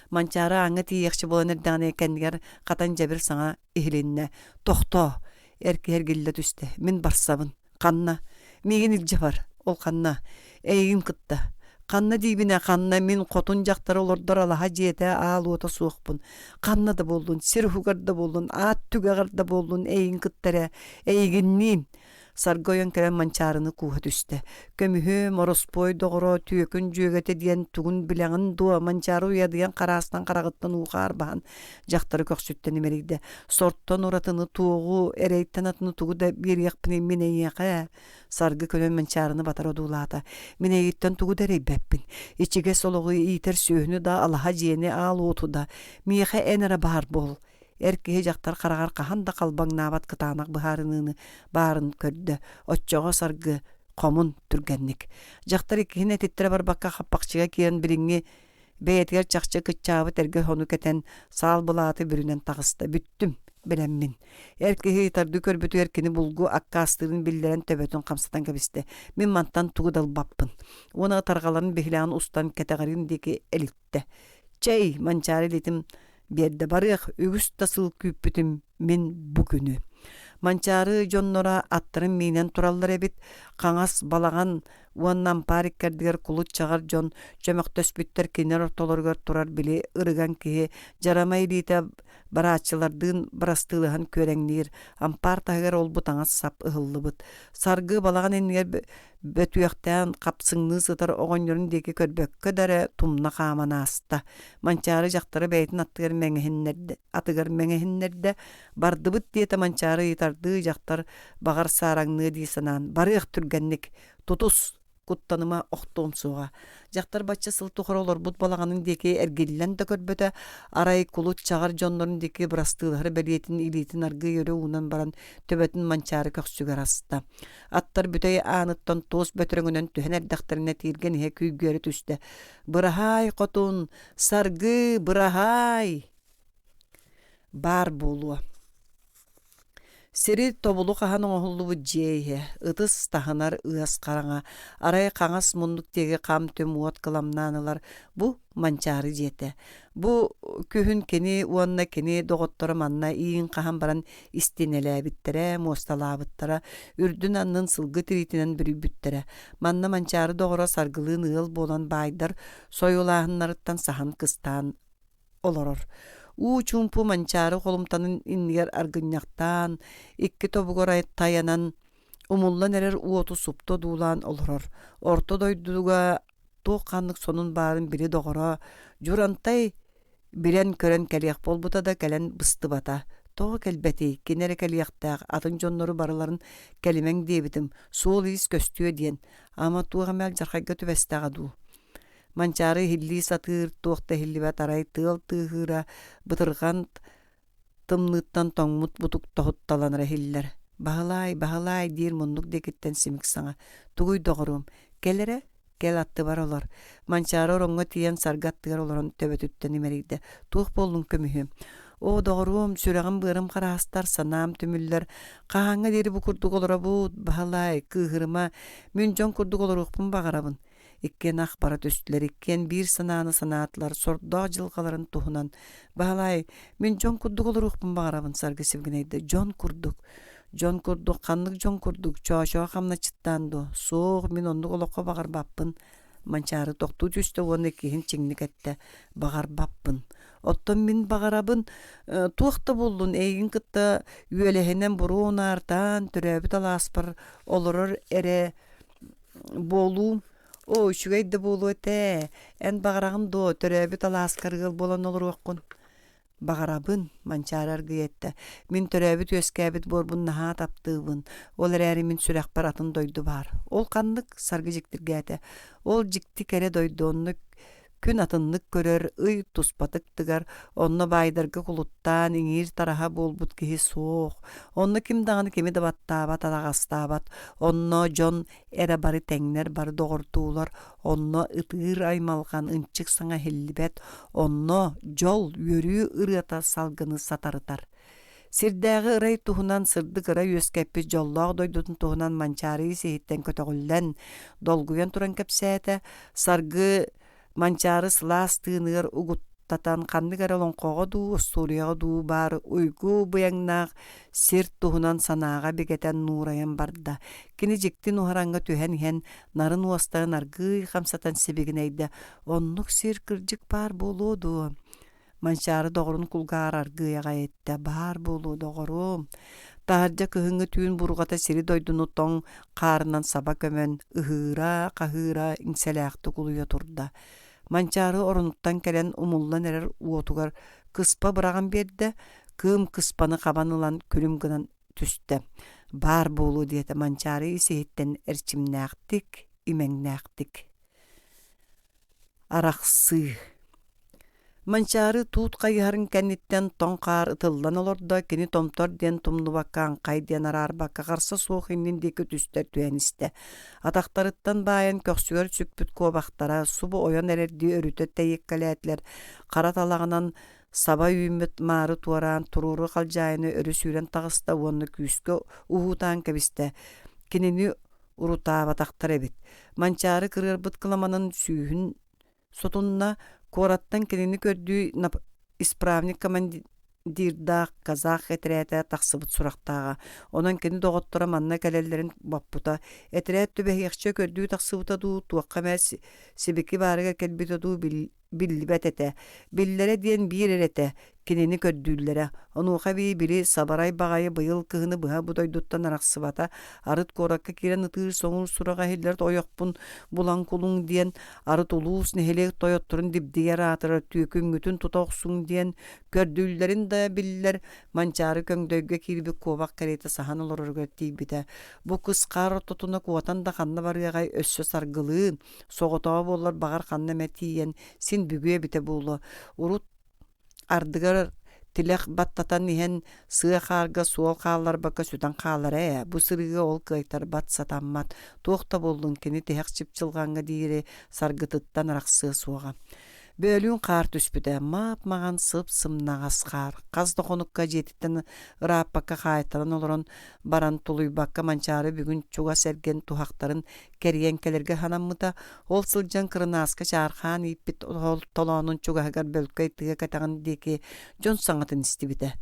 Манчаары ааҥҥа тиийиэхчэ буолан эрдэҕинэ кэннигэр хатан дьэбир саҥа иһилиннэ: «Тохтоо!» Эр киһи эргиллэ түстэ: «Мин барсабын. Ханна? Миигин илдьэ бар. Ол ханна? Эйигин кытта. Ханна диибинэ, ханна мин хотун дьахтары олордор алаһа дьиэтэ аал уота суохпун. Ханна да буоллун, сир уһугар да буоллун, аат түгэҕэр да буоллун, эйигин кытта эрэ, эйигинниин. Саргы ойон кэлэн Манчаарыны кууһа түстэ. Көмүһү, мороспуой доҕоро, түөкүн дьүөгэтэ диэн тугун билэҕин дуо? Манчаары уйадыйан хараастан хараҕыттан уу хаар баһан дьахтары көхсүттэн имэрийдэ. Сортон уратыны туоҕу, эрэйтэн атыны тугу да биэриэхпиний мин эйиэхэ? Саргы көнөн Манчаарыны батары одуулаата. Мин эйигиттэн тугу да эрэйбэппин. Ичигэс олоҕу иитэр сүөһүнү да, алаһа дьиэни, аал уоту да. Миэхэ эн эрэ баар буол. Эр киһи дьахтар хараҕар хаһан да халбаҥнаабат кытаанах быһаарыныыны баарын көрдө. Оччоҕо Саргы хомун түргэнник. Дьахтар иккиһин этиттэрэ барбакка хаппахчыга киирэн билиҥҥи бэйэтигэр чахчы кыччаабыт эргэ хону кэтэн саал былааты бүрүнэн таҕыста. Бүттүм, бэлэммин. Эр киһи ыйытардыы көрбүтүгэр кини булгу аккаастыырын биллэрэн төбөтүн хамсатан кэбистэ. Мин мантан тугу да ылбаппын. Уонна ытарҕаларын биһилэҕин устан кэтэҕэрин диэки элиттэ. Чэй, Манчаары илиитин биэрдэ барыах үгүс да сыл күүппүтүм мин бу күнү. Манчаары дьонноро аттарын миинэн тураллар эбит, хаҥас балаҕан уонна ампаар иккэрдигэр кулут чаҕар дьон чөмөхтөспүттэр кинилэр ортолоругар турар били ырыган киһи дьарамай илиитэ барааччылардыын бырастыылаһан күөрэҥниир, ампаар таһыгар ол-бу таҥас-сап ыһыллыбыт. Саргы балаҕан иннигэр бөтүөхтээн хапсыҥныы сытар оҕонньорун диэки көрбөккө да эрэ тумна хааман ааста. Манчаары дьахтары бэйэтин аттыгар мэҥэһиннэрдэ, атыгар мэҥэһиннэрдэ. Бардыбыт диэтэ Манчаары ыйытардыы дьахтар баҕар саараҥныа дии санаан, барыах түргэнник, тутус, куттаныма охтуом суоҕа. Дьахтар бачча сыл тухары олорбут балаҕанын диэки эргиллэн да көрбөтө, арай кулут чаҕар дьоннорун диэки бырастыылаһар бэлиэтин илиитин аргыый өрө уунан баран төбөтүн Манчаары көхсүгэр аста. Аттар бүтэй ааныттан туос бөтөрөҥүнэн түһэн эрдэхтэринэ тииргэн иһэ күйгүөрэ түстэ. «Быраһаай, хотун! Саргы, быраһаай!» Баар буолуо. Сири тобулу хаһан оҥоһуллубут дьиэ иһэ, ытыс таһынар ыас хараҥа, арай хаҥас муннук диэки хам-түм уот кыламнаан ылар бу Манчаары дьиэтэ. Бу күһүн кини уонна кини доҕотторо манна иин хаһан баран истиэнэлээбиттэрэ, муосталаабыттара, үрдүн-аннын сылгы тириитинэн бүрүйбүттэрэ. Манна Манчаары доҕоро Саргылыын ыал буолан баайдар сойуолааһыннарыттан саһан кыстаан олорор. Уу чуумпу Манчаары холумтанын иннигэр аргынньахтаан, икки тобугар тайанан, умуллан эрэр уоту супту одуулаан олорор. Орто дойдуга туох ханнык сонун баарын били доҕоро Дьурантай билэн-көрөн кэлиэх буолбута да кэлэн быстыбата. Тоҕо кэлбэтий, кини эрэ кэлиэхтээх, атын дьоннору барыларын кэлимэҥ диэбитим, суол-иис көстүө диэн. Ама туох эмэ алдьархайга түбэстэҕэ дуу. Манчаары иһиллии сатыыр, туох да иһиллибэт арай тыал тыаһыыра, бытырҕан тымныыттан тоҥмут бутук тоһутталанара иһиллэр. «Баһылаай, Баһылаай» диир муннук диэкиттэн симик саҥа. «Тугуй доҕоруом, кэл эрэ, кэл аттыбар олор». Манчаары ороҥҥо тиийэн саргы аттыгар олорон төбөтүттэн имэрийдэ. «Туох буоллуҥ көмүһүм?» «Оо, доҕоруом, сүрэҕим-быарым хараастар, санаам түмүллэр. Хаһааҥҥа диэри бу курдук олоробут, Баһылаай, кыыһырыма, мин дьон курдук олоруохпун баҕарабын. Иккиэн ах бара түстүлэр, иккиэн биир санааны санаатылар, сордоох дьылҕаларын туһунан. Баһылай, мин дьон курдук олоруохпун баҕарабын, Саргы сибигинэйдэ. Дьон курдук. Дьон курдук, ханнык дьон курдук, чоочоо хамначчыттаан дуо? Суох, мин оннук олоххо баҕарбаппын. Манчаары тохтуу түстэ уонна иккиһин чиҥник эттэ. Баҕарбаппын. Оттон мин баҕарабын, туох да буоллун, эйигин кытта үөлэһинэн буруо унаартаан, төрөөбүт алааспар олорор эрэ буолуум оо үчүгэй да буолуо этэ эн баҕараҕын дуо төрөөбүт алааскар ыал буолан олоруоххун баҕарабын Манчаары аргыйа эттэ мин төрөөбүт үөскээбит буорбун наһаа таптыыбын ол эрээри мин сүрэхпэр атын дойду баар ол ханнык Саргы дьиктиргээтэ ол дьикти кэрэ дойду онно Күн атыннык көрөр, ый туспатык тыгар, онно баайдарга кулуттаан иҥиир тараһа буолбут киһи суох. Онно ким даҕаны кими да баттаабат, араҕастаабат. Онно дьон эрэ бары тэҥнэр, бары доҕордуулар. Онно ытыыр аймалҕан, ынчык саҥа иһиллибэт. Онно дьол, үөрүү ырыата салгыны сатарытар. Сирдээҕи ырай туһунан сырдык ыра үөскэппит дьоллоох дойдутун туһунан Манчаары ис-иһиттэн көтөҕүллэн, долгуйан туран кэпсээтэ, Саргы Манчаары сылаас тыыныгар угуттатан ханнык эрэ олоҥхоҕо дуу, остуоруйаҕа дуу баар уйгу быйаҥнаах сир туһунан санааҕа бигэтэн нуурайан барда. Кини дьикти нуһараҥҥа түһэн иһэн нарын уостарын аргыый хамсатан сибигинэйдэ: «Оннук сир кырдьык баар буолуо дуо?» Манчаары доҕорун кулгааҕар аргыый аҕай эттэ: «Баар буолуо, доҕоруом». Таһырдьа кыһыҥҥы түүн бурҕата сири-дойдуну тоҥ хаарынан саба көмөн, ыһыыра-хаһыыра иҥсэлээхтик улуйа турда. Манчаары оронуттан кэлэн умуллан эрэр уотугар кыспа быраҕан биэрдэ, кыым кыспаны хабан ылан күлүм гынан түстэ. «Баар буолуо» диэтэ Манчаары ис-иһиттэн эрчимнээхтик, имэҥнээхтик. Арахсыы Манчаары туут хайыһарын кэнниттэн тоҥ хаар ытыллан олордо, кини томтор диэн тумнубакка, аҥхай диэн араарбакка харса суох иннин диэки түстэр түһэн истэ. Атахтарыттан баайан көхсүгэр сүкпүт куобахтара субу ойон эрэрдии өрүтэ тэйиэккэлээтилэр, хара талаҕынан саба үүммүт маары туораан туруору халдьаайыны өрө сүүрэн таҕыста уонна күүскэ уһуутаан кэбистэ. Кинини урутаабатахтар эбит. Манчаары кырыарбыт кыламанын сүүһүн сотунна, куораттан кинини көрдүү исправник командирдаах казах этэрээтэ тахсыбыт сурахтааҕа. Онон кини доҕотторо манна кэлэллэрин боппута. Этэрээт түбэһиэхчэ көрдүү тахсыбыта дуу, туохха эмэ сибики баарыгар кэлбитэ дуу биллибэт этэ. Биллэрэ диэн биир эрэ этэ, кинини көрдүүллэрэ. Онуоха эбии били сабарай баҕайы быйыл кыһыны быһа бу дойдуттан арахсыбата, арыт куоракка киирэн ытыыр-соҥуур сураҕа иһиллэр ойохпун булан кулуҥ диэн, арыт улуус, нэһилиэк тойотторун дибдийэр аатырар түөкүҥҥүтүн тута охсуҥ диэн көрдүүллэрин да биллэр, Манчаары көҥдөйгө киирбит куобах кэриэтэ саһан олороругар тиийбитэ. Бу кыс хаар ортотуна куотан да ханна барыаҕай өссө саргылыын, Соҕотоҕо буоллар баҕар ханна эмэ тиийэн син бүгүө эбитэ буолуо. Урут ардыгар тилэх баттатан иһэн сыа хаарга суол хаалларбакка сүтэн хаалара ээ. Бу сырыыга ол кыайтарбат, сатаммат. Туох да буоллун кини тиһэх чыпчылҕаҥҥа диэри саргытыттан арахсыа суоҕа. Бөөлүүн хаар түспүтэ, мап-маҕан сып-сымнаҕас хаар. Хас да хонукка дьиэтиттэн ырааппакка хаайтаран олорон баран тулуйбакка Манчаары бүгүн чугас эргин туһахтарын кэрийэн кэлэргэ санаммыта. Ол сылдьан кырынааска чаархаан ииппит толоонун чугаһыгар бөлкөй тыа кэтэҕин диэки дьон саҥатын истибитэ.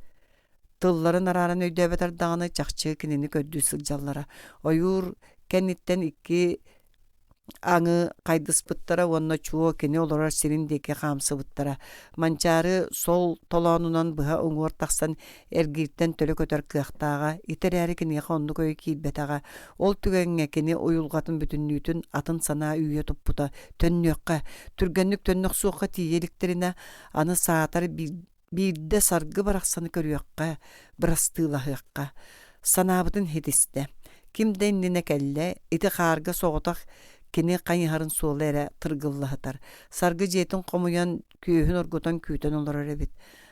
Тылларын арааран өйдөөбөтөр даҕаны чахчы кинини көрдүү сылдьаллара. Ойуур кэнниттэн икки аҥы хайдыспыттара уонна чуо кини олорор сирин диэки хаамсыбыттара. Манчаары сол толоонунан быһа уҥуор тахсан эргииртэн төлө көтөр кыахтааҕа, ити эрээри киниэхэ оннук өй киирбэтэҕэ. Ол түгэҥҥэ кини уйулҕатын бүтүннүүтүн атын санаа үүйэ туппута. Төннүөххэ, түргэнник төннө охсуохха тиийэ иликтэринэ, аны саатар биирдэ саргы барахсаны көрүөххэ, бырастыылаһыахха. Санаабытын иһитистэ. Ким да иннинэ кэллэ, ити хаарга соҕотох кини хайыһарын суола эрэ тыргыллаһытар. Саргы дьиэтин хомуйан, күөһүн оргутан күүтэн олорор эбит.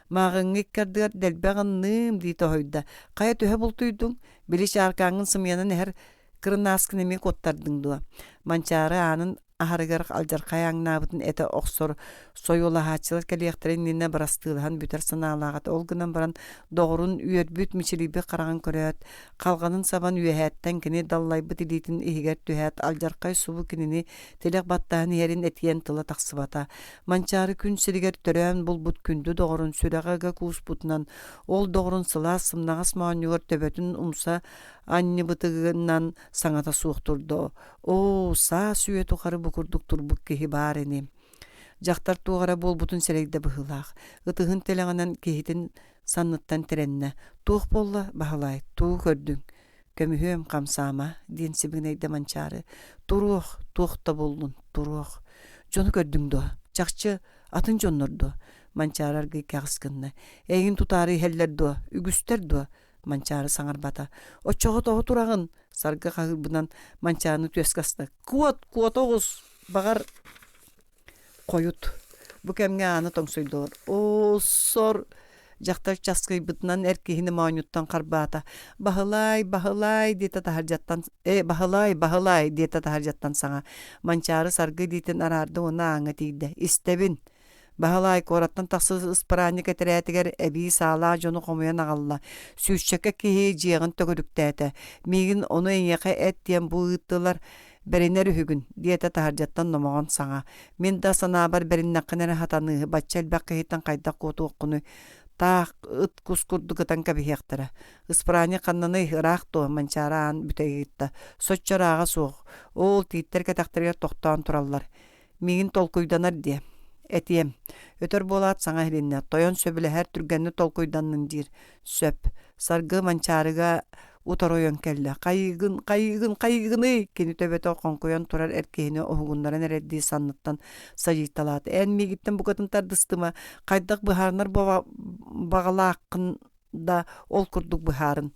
Мааҕыҥҥы икки ардыгар дэлби аҕынныым дии тоһуйда. Хайа төһө бултуйдуҥ? Били чааркааҥҥын сымыйанан эһэр кырынааскын эмиэ куоттардыҥ дуо? Манчаары аанын аһарыгар алдьархай ааҥнаабытын этэ охсор сойуолаһааччылар кэлиэхтэрин иннинэ бырастыылаһан бүтэр санаалаах этэ. Ол гынан баран доҕорун үөрбүт, мичилийбит хараҕын көрөөт, халҕанын сабан үөһээттэн кини даллайбыт илиитин иһигэр түһээт, алдьархай субу кинини тилэх баттаһан иһэрин этиэн тыла тахсыбата. Манчаары күн сиригэр төрөөн булбут күндү доҕорун сүрэҕэ ыга кууспутунан, ол доҕорун сылаас сымнаҕас моонньугар төбөтүн умса анньыбытыгынан саҥата суох турда. Оо, саас үйэ тухары бу курдук турбут киһи баар ини. Дьахтар туох эрэ буолбутун сэрэйдэ быһыылаах. Ытыһын тилэҕинэн киһитин санныттан тирэннэ. Туох буолла, Баһылай, тугу көрдүҥ? Көмүһүөм, хамсаама, диэн сибигинэйдэ Манчаары. Туруох, туох да буоллун, туруох. Дьону көрдүҥ дуо? Чахчы, атын дьоннор дуо? Манчаары аргыый кэҕис гынна. Эйигин тутаары иһэллэр дуо? Үгүстэр дуо? Манчаары саҥарбата. Оччоҕо тоҕо тураҕын? Саргы хаһыырбынан Манчааны түөскэ аста. Куот, куота оҕус, баҕар хойут. Бу кэмҥэ ааны тоҥсуйдулар. Оо, сор! Дьахтар часкыйбытынан эр киһини моонньуттан харбаата. Баһылаай, Баһылаай диэтэ таһырдьаттан ээ, Баһылаай, Баһылаай диэтэ таһырдьаттан саҥа. Манчаары саргы илиитин араарда уонна ааҥҥа тиийдэ. Истэбин. Баһылай куораттан тахсыбыт ыспыраанньык этэрээтигэр эбии саалаах дьону хомуйан аҕалла. Сүүсчэкэ киһи дьиэҕин төгүрүктээтэ. Миигин ону эйиэхэ эт диэн бу ыыттылар. Бэринэр үһүгүн, диэтэ таһырдьаттан номоҕон саҥа. Мин да санаабар бэриннэххинэ эрэ сатаныыһы, бачча элбэх киһиттэн хайдах куотуоххунуй? Таах, ыт кус курдук ытан кэбиһиэхтэрэ. Ыспыраанньык ханнаный, ыраах дуо? Манчаары аан бүтэйи ыытта. Соччо ырааҕа суох. Оол, тииттэр кэтэхтэригэр тохтоон тураллар. Миигин толкуйданар диэ. Этиэм. Өтөр буолаат саҥа иһилиннэ. Тойон сөбүлэһэр түргэнник толкуйданнын диир. Сөп. Саргы Манчаарыга утары ойон кэллэ. Хайыыгын, хайыыгын, хайыыгыный? Кини төбөтө хоҥкуйан турар эр киһини уһугуннаран эрэрдии санныттан садьыйталаата. Эн миигиттэн букатын тардыстыма. Хайдах быһаарынар баҕалааххын да ол курдук быһаарын.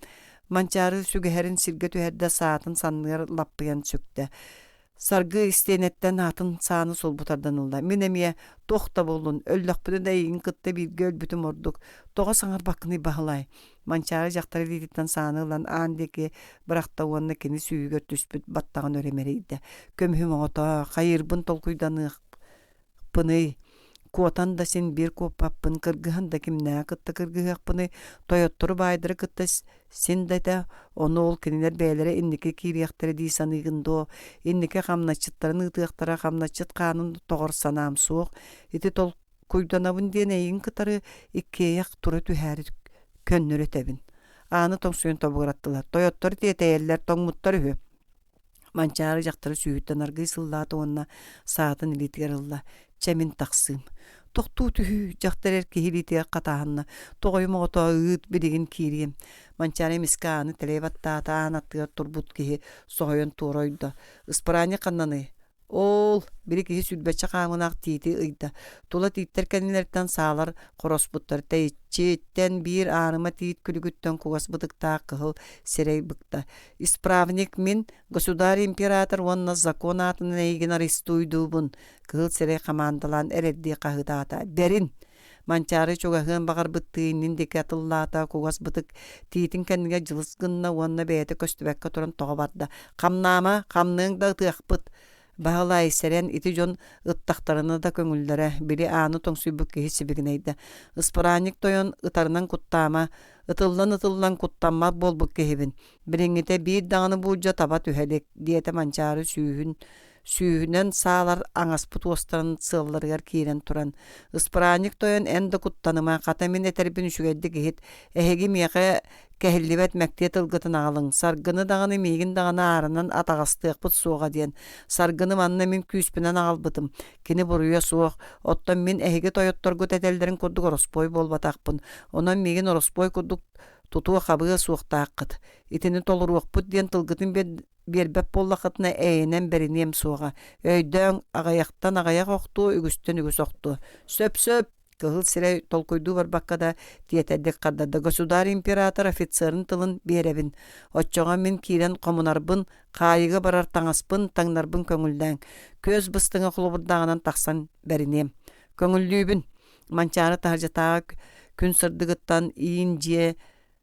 Манчаары сүгэһэрин сиргэ түһэрдэ саатын санныгар лаппыйан сүктэ. Саргы истиэнэттэн атын сааны сулбу тардан ылла. Мин эмиэ туох да буоллун, өллөхпүнэ да эйигин кытта бииргэ өлбүтүм ордук. Тоҕо саҥарбаккыный Баһылай? Манчаары дьахтар илиититтэн сааны ылан аан диэки бырахта уонна кини сүүһүгэр түспүт баттаҕын өрө имэрийдэ. Көмүһүм оҕото, хайыырбын толкуйданыах Пыный, куотан да син биир куоппаппын, кыргыһан да кимнээҕи кытта кыргыһыахпыный, тойоттору баайдары кытта син да этэ, ону ол кинилэр бэйэлэрэ инники киириэхтэрэ дии саныыгын дуо, инники хамначчыттарын ыытыахтара, хамначчыт хаанын тоҕор санаам суох, ити толкуйданабын диэн эйигин кытары иккиэйэх тура түһээри көннөрү этэбин. Ааны тоҥсуйан тобугураттылар, тойоттор тиэтэйэллэр, тоҥмуттар үһү. Манчаары дьахтары сүүһүттэн аргыый сыллаата уонна саатын илиитигэр ылла. Чэ, мин тахсыым. Тохтуу түһүү, дьахтар эр киһи илиитигэр хатааһынна. Тоҕойум оҕото ыыт, билигин киириэм. Манчаары эмискэ ааны тэлэйэ баттаата, аан аттыгар турбут киһи соһуйан туора ойдо. Ыспыраанньык ханнаный? Оол, били киһи сүүрбэччэ хаамынаах тиити ыйда. Тула тииттэр кэннилэриттэн саалар хороспуттар. Тэйиччиттэн биир аарыма тиит күлүгүттэн кугас бытыктаах кыһыл сирэй быкта. Исправник мин, государь император уонна закон аатынан эйигин арестуйдуубун, кыһыл сирэй хамаандалаан эрэрдии хаһыытаата. Бэрин! Манчаары чугаһыан баҕарбыттыы иннин диэки атыллаата, кугас бытык тиитин кэннигэр дьылыс гынна уонна бэйэтэ көстүбэккэ туран тоҕо барда. «Хамнаама, хамныаҥ да ытыахпыт!» Баһылай, сэрэн, ити дьон ыттахтарына да көҥүллэрэ, били ааны тоҥсуйбут киһи сибигинэйдэ. Ыспыраанньык тойон ытарынан куттаама, ытыллан-ытыллан куттаммат буолбут киһибин. Билиҥҥитэ биир даҕаны буулдьа таба түһэ илик, диэтэ Манчаары сүүһүн сүүһүнэн саалар аҥаспыт уостарын сыалларыгар киирэн туран, «Ыспыраанньык тойон эн да куттаныма, хата мин этэрбин үчүгэйдик иһит, эһиги миэхэ кэһиллибэт мэктиэ тылгытын аҕалыҥ, Саргыны даҕаны миигин даҕаны ааранан атаҕастыахпыт суоҕа диэн. Саргыны манна мин күүспүнэн аҕалбытым, кини буруйа суох, оттон мин эһиги тойотторгут этэллэрин курдук ороспуой буолбатахпын, онон миигин ороспуой курдук тутуо-хабыа суохтааххыт. Итини толоруохпут диэн тылгытын биэрбэт буоллаххытына эйэнэн бэриниэм суоҕа. Өйдөөҥ, аҕыйахтан аҕыйах охтуо, үгүстэн үгүс охтуо. Сөп-сөп! Кыһыл сирэй толкуйдуу барбакка да тиэтэрдик хардарда. Государь император офицерын тылын биэрэбин. Оччоҕо мин киирэн хомунарбын, хаайыыга барар таҥаспын, таҥнарбын көҥүллээҥ. Күөс быстыҥа холобурдааҕынан тахсан бэриниэм. Көҥүллүүбүн. Манчаары таһырдьатааҕы күн сырдыгыттан иин дьиэ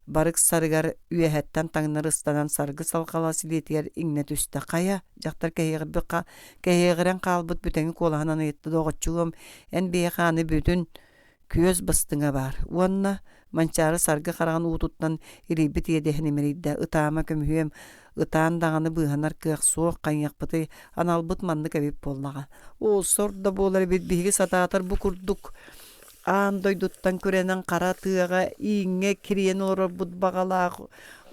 барык-сарыгар үөһэттэн таҥнары ыстанан саргы салҕалас илиитигэр иҥнэ түстэ. Хайа, дьахтар кэһиэҕирэн хаалбыт бүтэҥи куолаһынан ыйытта доҕоччугум, эн биһиэхэ аны бүтүн күөс бастыҥа баар. Уонна Манчаары саргы хараҕын уутуттан илийбит иэдэһин имэрийдэ. Ытаама көмүһүөм, ытаан даҕаны быыһанар кыах суох, хайыахпытый, аналбыт маннык эбит буоллаҕа. Оо, сор да буолар эбит, биһиги сатаатар бу курдук аан дойдуттан күрэнэн хара тыаҕа ииҥҥэ кирийэн олорорбут баҕалаах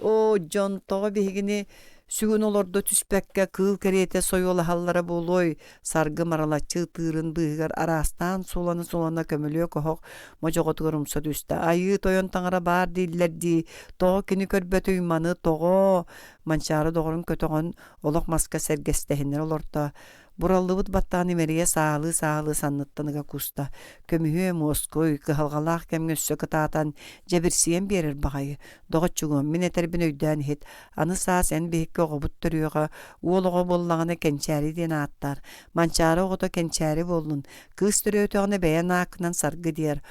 оо дьон тоҕо биһигини сүгүн олордо түспэккэ кыыл кэриэтэ сойуолаһаллара буолуой саргы маралаччы ытыырын быыһыгар араастаан сулана-сулана көмүлүөк оһох модьоҕотугар умса түстэ айыы тойон таҥара баар дииллэр дии тоҕо кини көрбөтүй маны тоҕо манчаары доҕорун көтөҕөн олох маска сэргэстэһиннэрэ олорто Бураллыбыт баттаҕын имэрийэ саалыы-саалыы санныттан ыга кууста. Көмүһүө муоскуй, кыһалҕалаах кэмҥэ өссө кытаатан, дьэбирсийэн биэрэр баҕайы. Доҕоччугуом, мин этэрбин өйдөөн иһит. Аны саас эн биһикки оҕобут төрүөҕэ, уол оҕо буоллаҕына Кэнчээри диэн ааттаар. Манчаары оҕото Кэнчээри буоллун. Кыыс төрөөтөҕүнэ бэйэн ааккынан Саргы диэр.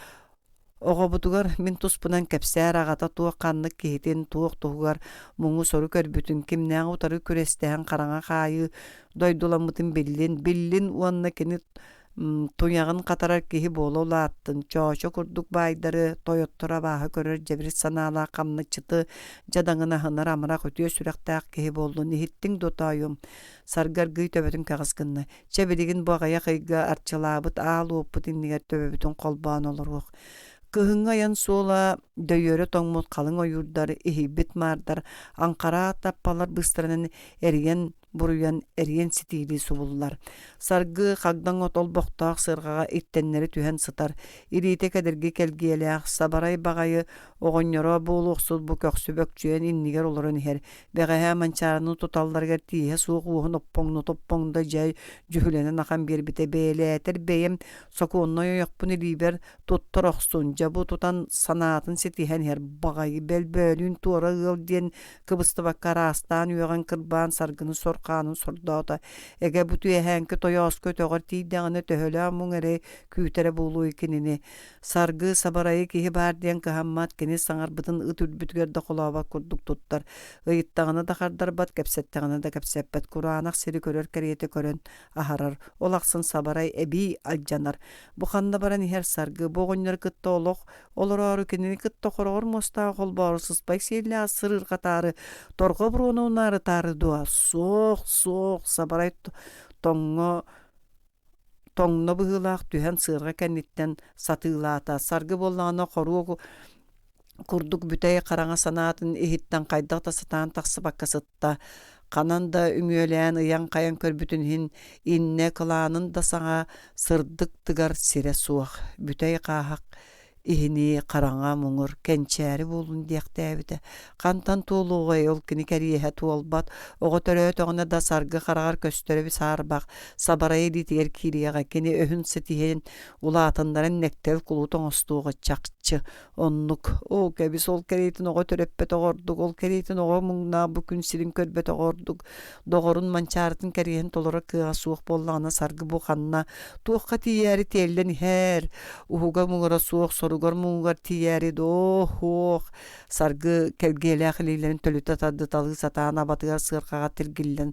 Оҕобутугар мин туспунан кэпсээр аҕата туох-ханнык киһитин, туох туһугар муҥу-сору көрбүтүн, кимнээҕи утары күрэстэһэн хараҥа хаайыы дойдуламмытын биллин, биллин уонна кини Туйаҕын хатарар киһи буола улааттын, чоочо курдук баайдары, тойоттору абааһы көрөр дьэбир санаалаах хамначчыты дьадаҥын аһынар амарах үтүө сүрэхтээх киһи буоллун иһиттиҥ дуо тоойуом? Саргы аргыый төбөтүн кэҕис гынна. Чэ билигин бу аҕыйах ыйга арчылаабыт аал уоппут иннигэр төбөбүтүн холбоон олоруох. Кыһыҥҥы айан суола дөйүөрэ тоҥмут халыҥ ойуурдар, иһийбит маардар, аҥхараа таппалар быыстарынан эрийэн буруйан эриэн ситиилии субуллар. Саргы хагдаҥ от олбохтоох сыарҕаҕа иттэннэри түһэн сытар, илиитэ кэдэрги кэлгиэлээх, сабарай баҕайы оҕонньоро буолуохсут бу көхсү бөкчүйэн иннигэр олорон иһэр. Бэҕэһээ Манчаарыны туталларыгар тииһэ суох уоһун оппоҥно-топпоҥно дьэ дьүһүлэнэн ахан биэрбитэ бэйэлээтэр бэйэм сокуоннай ойохпун илиибэр туттар охсун дьэ бу тутан санаатын ситиһэн иһэр баҕайы бэл бөөлүүн туора ыал диэн кыбыстыбакка араастаан үөҕэн кырбаан саргыны сор хаанын сордоото эгэ бу түөһээҥки тойооско өтөҕөр тиийдэҕинэ төһөлөөх муҥ эрэй күүтэрэ буолуой кинини саргы сабарайы киһи баар диэн кыһаммат кини саҥарбытын ыт үрбүтүгэр да холообот курдук туттар ыйыттаҕына да хардарбат кэпсэттэҕинэ да кэпсэппэт кураанах сири көрөр кэриэтэ көрөн аһарар ол ахсын сабарай эбии алдьанар бу ханна баран иһэр саргы бу оҕонньору кытта олох олороору кинини кытта хороҕор муостаах холбоору сыспай сиэллээх сырыырҕатаары торҕо буруону унаарытаары дуо суох суох сабарай тоҥҥо тоҥно быһыылаах түһэн сыарҕа кэнниттэн сатыылаата саргы буоллаҕына хоруо курдук бүтэй хараҥа санаатын иһиттэн хайдах да сатаан тахсыбакка сытта ханан да үҥүөлээн ыйан-хайан көрбүтүн иһин иннэ кылаанын да саҥа сырдык тыгар сирэ суох бүтэй хааһах иһинии хараҥа муҥур кэнчээри буоллун диэхтээбитэ хантан туолуоҕай ол кини кэриэһэ туолбат оҕо төрөөтөҕүнэ да саргы хараҕар көстөрө саарбах сабарай илиитигэр киириэҕэ кини өһүн ситиһэн улаатыннаран нэктэл кулут оҥостуоҕа чахчы оннук оо кэбис ол кэриэтин оҕо төрөппөтөҕө ордук ол кэриэтин оҕо муҥнаах бу күн сирин көрбөтөҕө ордук доҕорун манчаарытын кэриэһин толорор кыаҕа суох буоллаҕына саргы бу ханна туохха тиийээри тиэллэн иһэр уһуга муҥура суох соругар муҥугар тиийээри доо-һуох саргы кэлгиэлээх илиилэрин төлүтэ тардыталыы сатаан абатыгар сыарҕаҕа тиргиллэн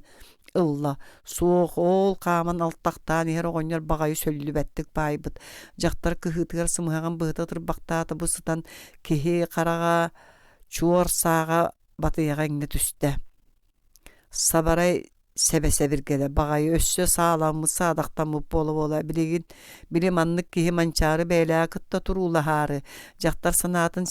ылла суох ол хааман алтахтаан иһэр оҕонньор баҕайы сөллүбэттик баайбыт дьахтар кыһыытыгар сымыһаҕын быһыта тырбахтаата бу сытан киһи хараҕа чуор сааҕа батыйаҕа иҥнэ түстэ Сабарай сэбэ-сэбиргэлэ баҕайы өссө сааламмыт саадахтаммыт буола-буола билигин били маннык киһи Манчаары бэйэлээҕи кытта туруулаһаары дьахтар санаатын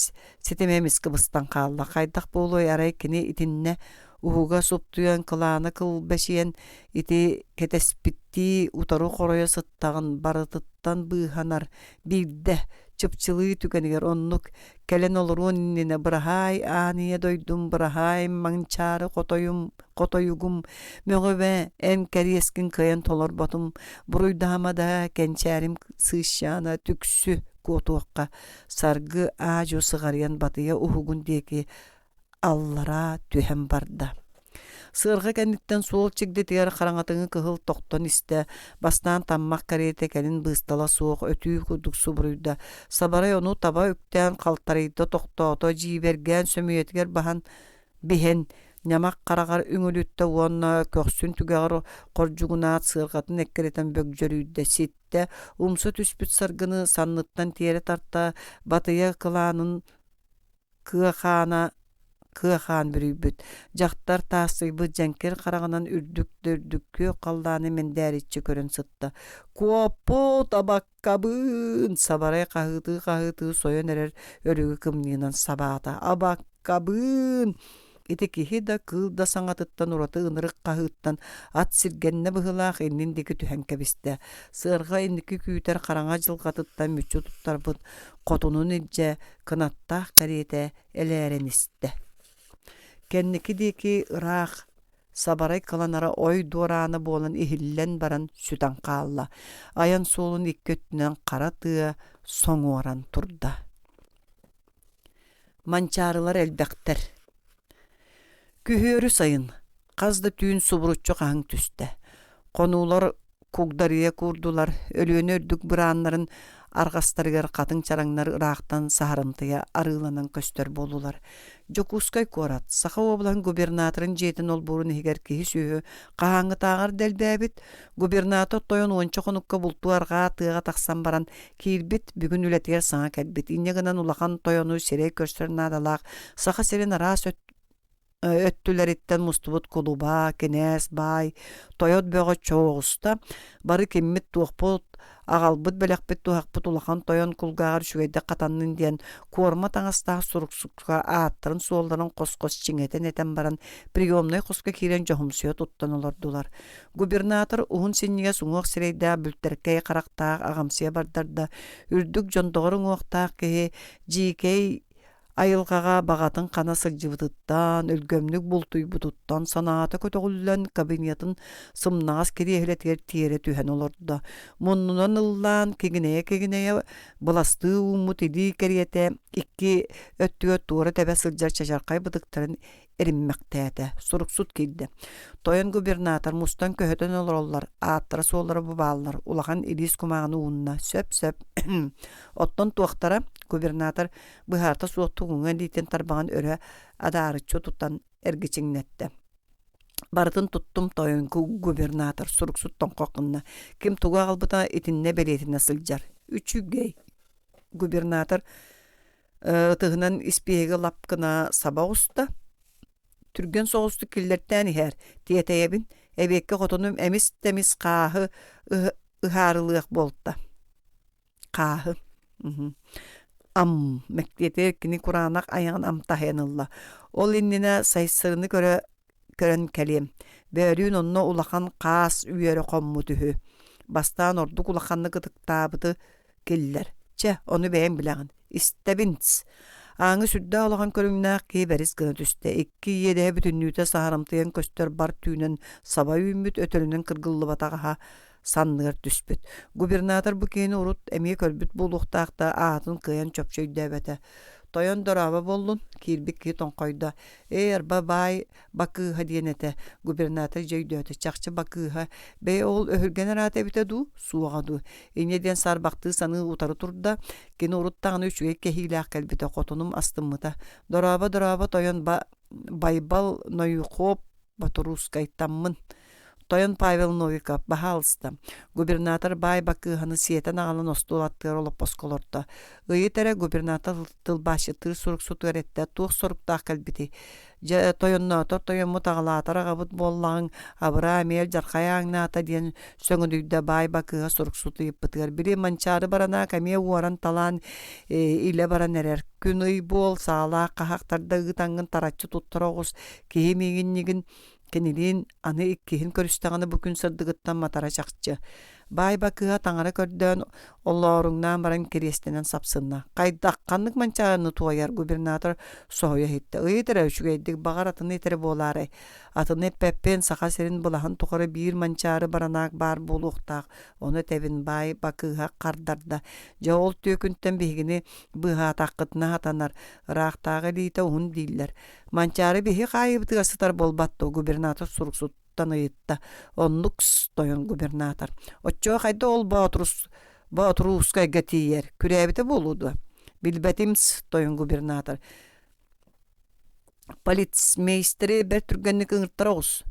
ситимэ эмискэ быстан хаалла хайдах буолуой арай кини итиннэ уһуга суптуйан кылаана кылбэчийэн ити кэтэспиттии утары хоройо сыттаҕын барытыттан быыһанар биирдэ чыпчылыы түгэнигэр оннук кэлэн олоруон иннинэ быраһаай аан ийэ дойдум быраһаай Манчаары хотойум хотойугум мөҕүмэ эн кэриэскин кыайан толорботум буруйдаһыма да кэнчээрим сыысчаана түксү куотуохха саргы аа-дьуо сыҕарыйан батыйа уһугун диэки аллараа түһэн барда. Сыарҕа кэнниттэн суол чигдитигэр хараҥатыҥы кыһыл тохтон истэ, бастаан таммах кэриэтэ кэлин быыстала суох өтүү курдук субуруйда. Сабарай ону таба үктээн халтарыйда тохтоото, дьиибэргээн сөмүйэтигэр баһан биһэн ньамах хараҕар үҥүлүттэ уонна көхсүн түгэҕэр хордьугунаат сыарҕатын эккирэтэн бөгдьөрүйдэ ситтэ, умса түспүт саргыны санныттан тиэрэ тарта, батыйа кылаанын кыа хаана кыа хаан бүрүйбүт, дьахтар таастыйбыт дьэҥкир хараҕынан үрдүк да үрдүк күөх халлааны мэндээриччи көрөн сытта. «Куоппут абаккабыын!» Сабарай хаһыытыы-хаһыытыы сойон эрэр өлүгү кымньыынан сабаата. «Абаккабыын!» Ити киһи да, кыыл да саҥатыттан ураты ынырык хаһыыттан ат сиргэннэ быһыылаах иннин диэки түһэн кэбистэ. Сыарҕа инники күүтэр хараҥа дьылҕатыттан мүччү туттарбыт хотунун илдьэ кынаттаах кэриэтэ элээрэн истэ. Кэнники диэки ыраах сабарай кыланара ой дуораана буолан иһиллэн баран сүтэн хаалла. Айан суолун икки өттүнэн хара тыа соҥуоран турда. Манчаарылар элбэхтэр. Күһүөрү сайын хас да түүн субуруччу хаһыҥ түстэ. Хонуулар кугдарыйа куурдулар, Өлүөнэ үрдүк бырааннарын Арҕастарыгар хатыҥ чараҥнар ыраахтан саһарымтыйа арыыланан көстөр буоллулар. Дьокуускай куорат Саха уобалаһын губернаторын дьиэтин олбуорун иһигэр киһи-сүөһү хаһааҥҥытааҕар да элбээбит. Губернатор тойон уонча хонукка бултуу арҕаа тыаҕа тахсан баран киирбит, бүгүн үлэтигэр саҥа кэлбит. Инньэ гынан улахан тойону сирэй көрсөр наадалаах Саха сирин араас өттүлэриттэн мустубут кулуба, кинээс, баай, тойот бөҕө чооҕуста, бары киммит-туохпут, аҕалбыт бэлэхпит-туһахпыт улахан тойон кулгааҕар үчүгэйдик хатаннын диэн куорма таҥастаах суруксукка ааттарын-суолларын хос-хос чиҥэтэн этэн баран приемнай хоско киирэн дьоһумсуйа туттан олордулар. Губернатор уһун синньигэс уҥуох сирэйдээх бүлтэркэй харахтаах аҕамсыйа бардар да үрдүк дьондоҕор уҥуохтаах киһи дьиикэй Айылҕаҕа баҕатын хана сылдьыбытыттан, өлгөмнүк бултуйбутуттан санаата көтөҕүллэн кабинетын сымнаҕас кириэһилэтигэр тиэрэ түһэн олордо. Муннунан ыллаан кигинэйэ-кигинэйэ быластыы ууммут илии кэриэтэ икки өттүгэр туора тэбэ сылдьар чачархай бытыктарын эриммэхтээтэ. Суруксут киирдэ. Тойон губернатор мустан көһөтөн олороллор, ааттара-суоллара бу бааллар, улахан илиис кумааҕыны уунна. Сөп-сөп. Оттон туохтара? Губернатор быһаарта суох тугуҥа илиитин тарбаҕын өрө адаарыччы тутан эргичиҥнэттэ. Барытын туттум тойон губернатор суруксут тоҥхох гынна. Ким тугу аҕалбыта итиннэ бэлиэтинэ сылдьар. Үчүгэй. Губернатор Ытыһынан испииһэги лап гына саба оҕуста, түргэн соҕустук киллэртээн иһээр, тиэтэйэбин, эбиэккэ хотонум эмис да эмис хааһы ыһаарылыах буолта. Хааһы. Ам, мэктиэтигэр кини кураанах айаҕын амтаһыйан ылла. Ол иннинэ Сайсарыны көрө көрөн кэлиэм. Бөөлүүн онно улахан хаас үөрэ хоммут үһү. Бастаан ордук улаханнык ытыктаабыты киллэр. Чэ, ону бэйэҥ билэҕин. Истэбин-с. Ааҥы сүрдээх улахан көрүҥнээх киһи бэрис гына түстэ. Икки иэдэһэ бүтүннүүтэ саһарымтыйан көстөр бар түүнэн саба үүммүт, өтөрүнэн кыргыллыбатах аһа санныгар түспүт. Губернатор бу киһини урут эмиэ көрбүт буолуохтаах да аатын кыайан чопчу өйдөөбөтө. Тойон дорообо буоллун, киирбит киһи тоҥхойдо. Ээ, арба баай Бакыыһа диэн этэ, губернатор дьэ өйдөөтө, чахчы Бакыыһа, бэйэ ол өһүргэнэр аата эбитэ дуу, суоҕа дуу. Инньэ диэн саарбахтыы саныы утары турда, кини урут даҕаны үчүгэй кэһиилээх кэлбитэ, хотунум астыммыта. Дорообо, дорообо, тойон ба Байбал Нойухоп Ботуруускайтаммын. Тойон Павел Новиков, баһаалыста, губернатор баай Бакыыһаны сиэтэн аҕалан остуол аттыгар олоппоско олордо. Ыйыт эрэ губернатор тылбаасчыттыыр суруксутугар эттэ, туох соруктаах кэлбитий? Дьэ, тойонноотор тойоммут аҕалаатар аҕабыт буоллаҕыҥ, абыраа эмиэ алдьархай ааҥнаата диэн сөҥүдүйдэ баай Бакыыһа суруксут ыйыппытыгар. Били Манчаары баранаак эмиэ уоран-талаан илэ баран эрэр. Күн-ый буол, саалаах хаһаахтарда ыытаҥҥын тараччы туттара оҕус, киһи миигинньигин Кинилиин аны иккиһин көрүстэҕинэ бу күн сырдыгыттан матара чахчы. Баай Бакыа таҥара көрдөөн оллооруҥнаан баран кириэстэнэн сапсынна. Хайдах, ханнык манчаарыны туойар губернатор соһуйа иһиттэ. Ыйыт эрэ үчүгэйдик, баҕар атыны этэрэ буолаарай. Атыны эппэппин, Саха сирин былаһын тухары биир манчаары баранаак баар буолуохтаах. Ону этэбин, Баай Бакыыһа хардарда. Дьэ ол түөкүнтэн биһигини быыһаатаххытына сатанар. Ыраахтааҕы илиитэ уһун дииллэр. Манчаары биһи хаайыыбытыгар сытар буолбат дуо губернатор суруксуттан ыйытта. Оннук тойон губернатор. Оччоҕо хайда ол Боотурус Боотуруускайга тиийэр? Күрээбитэ буолуо дуо? Билбэтим тойон губернатор. Полицмейстери бэрт түргэнник ыҥыртара оҕус.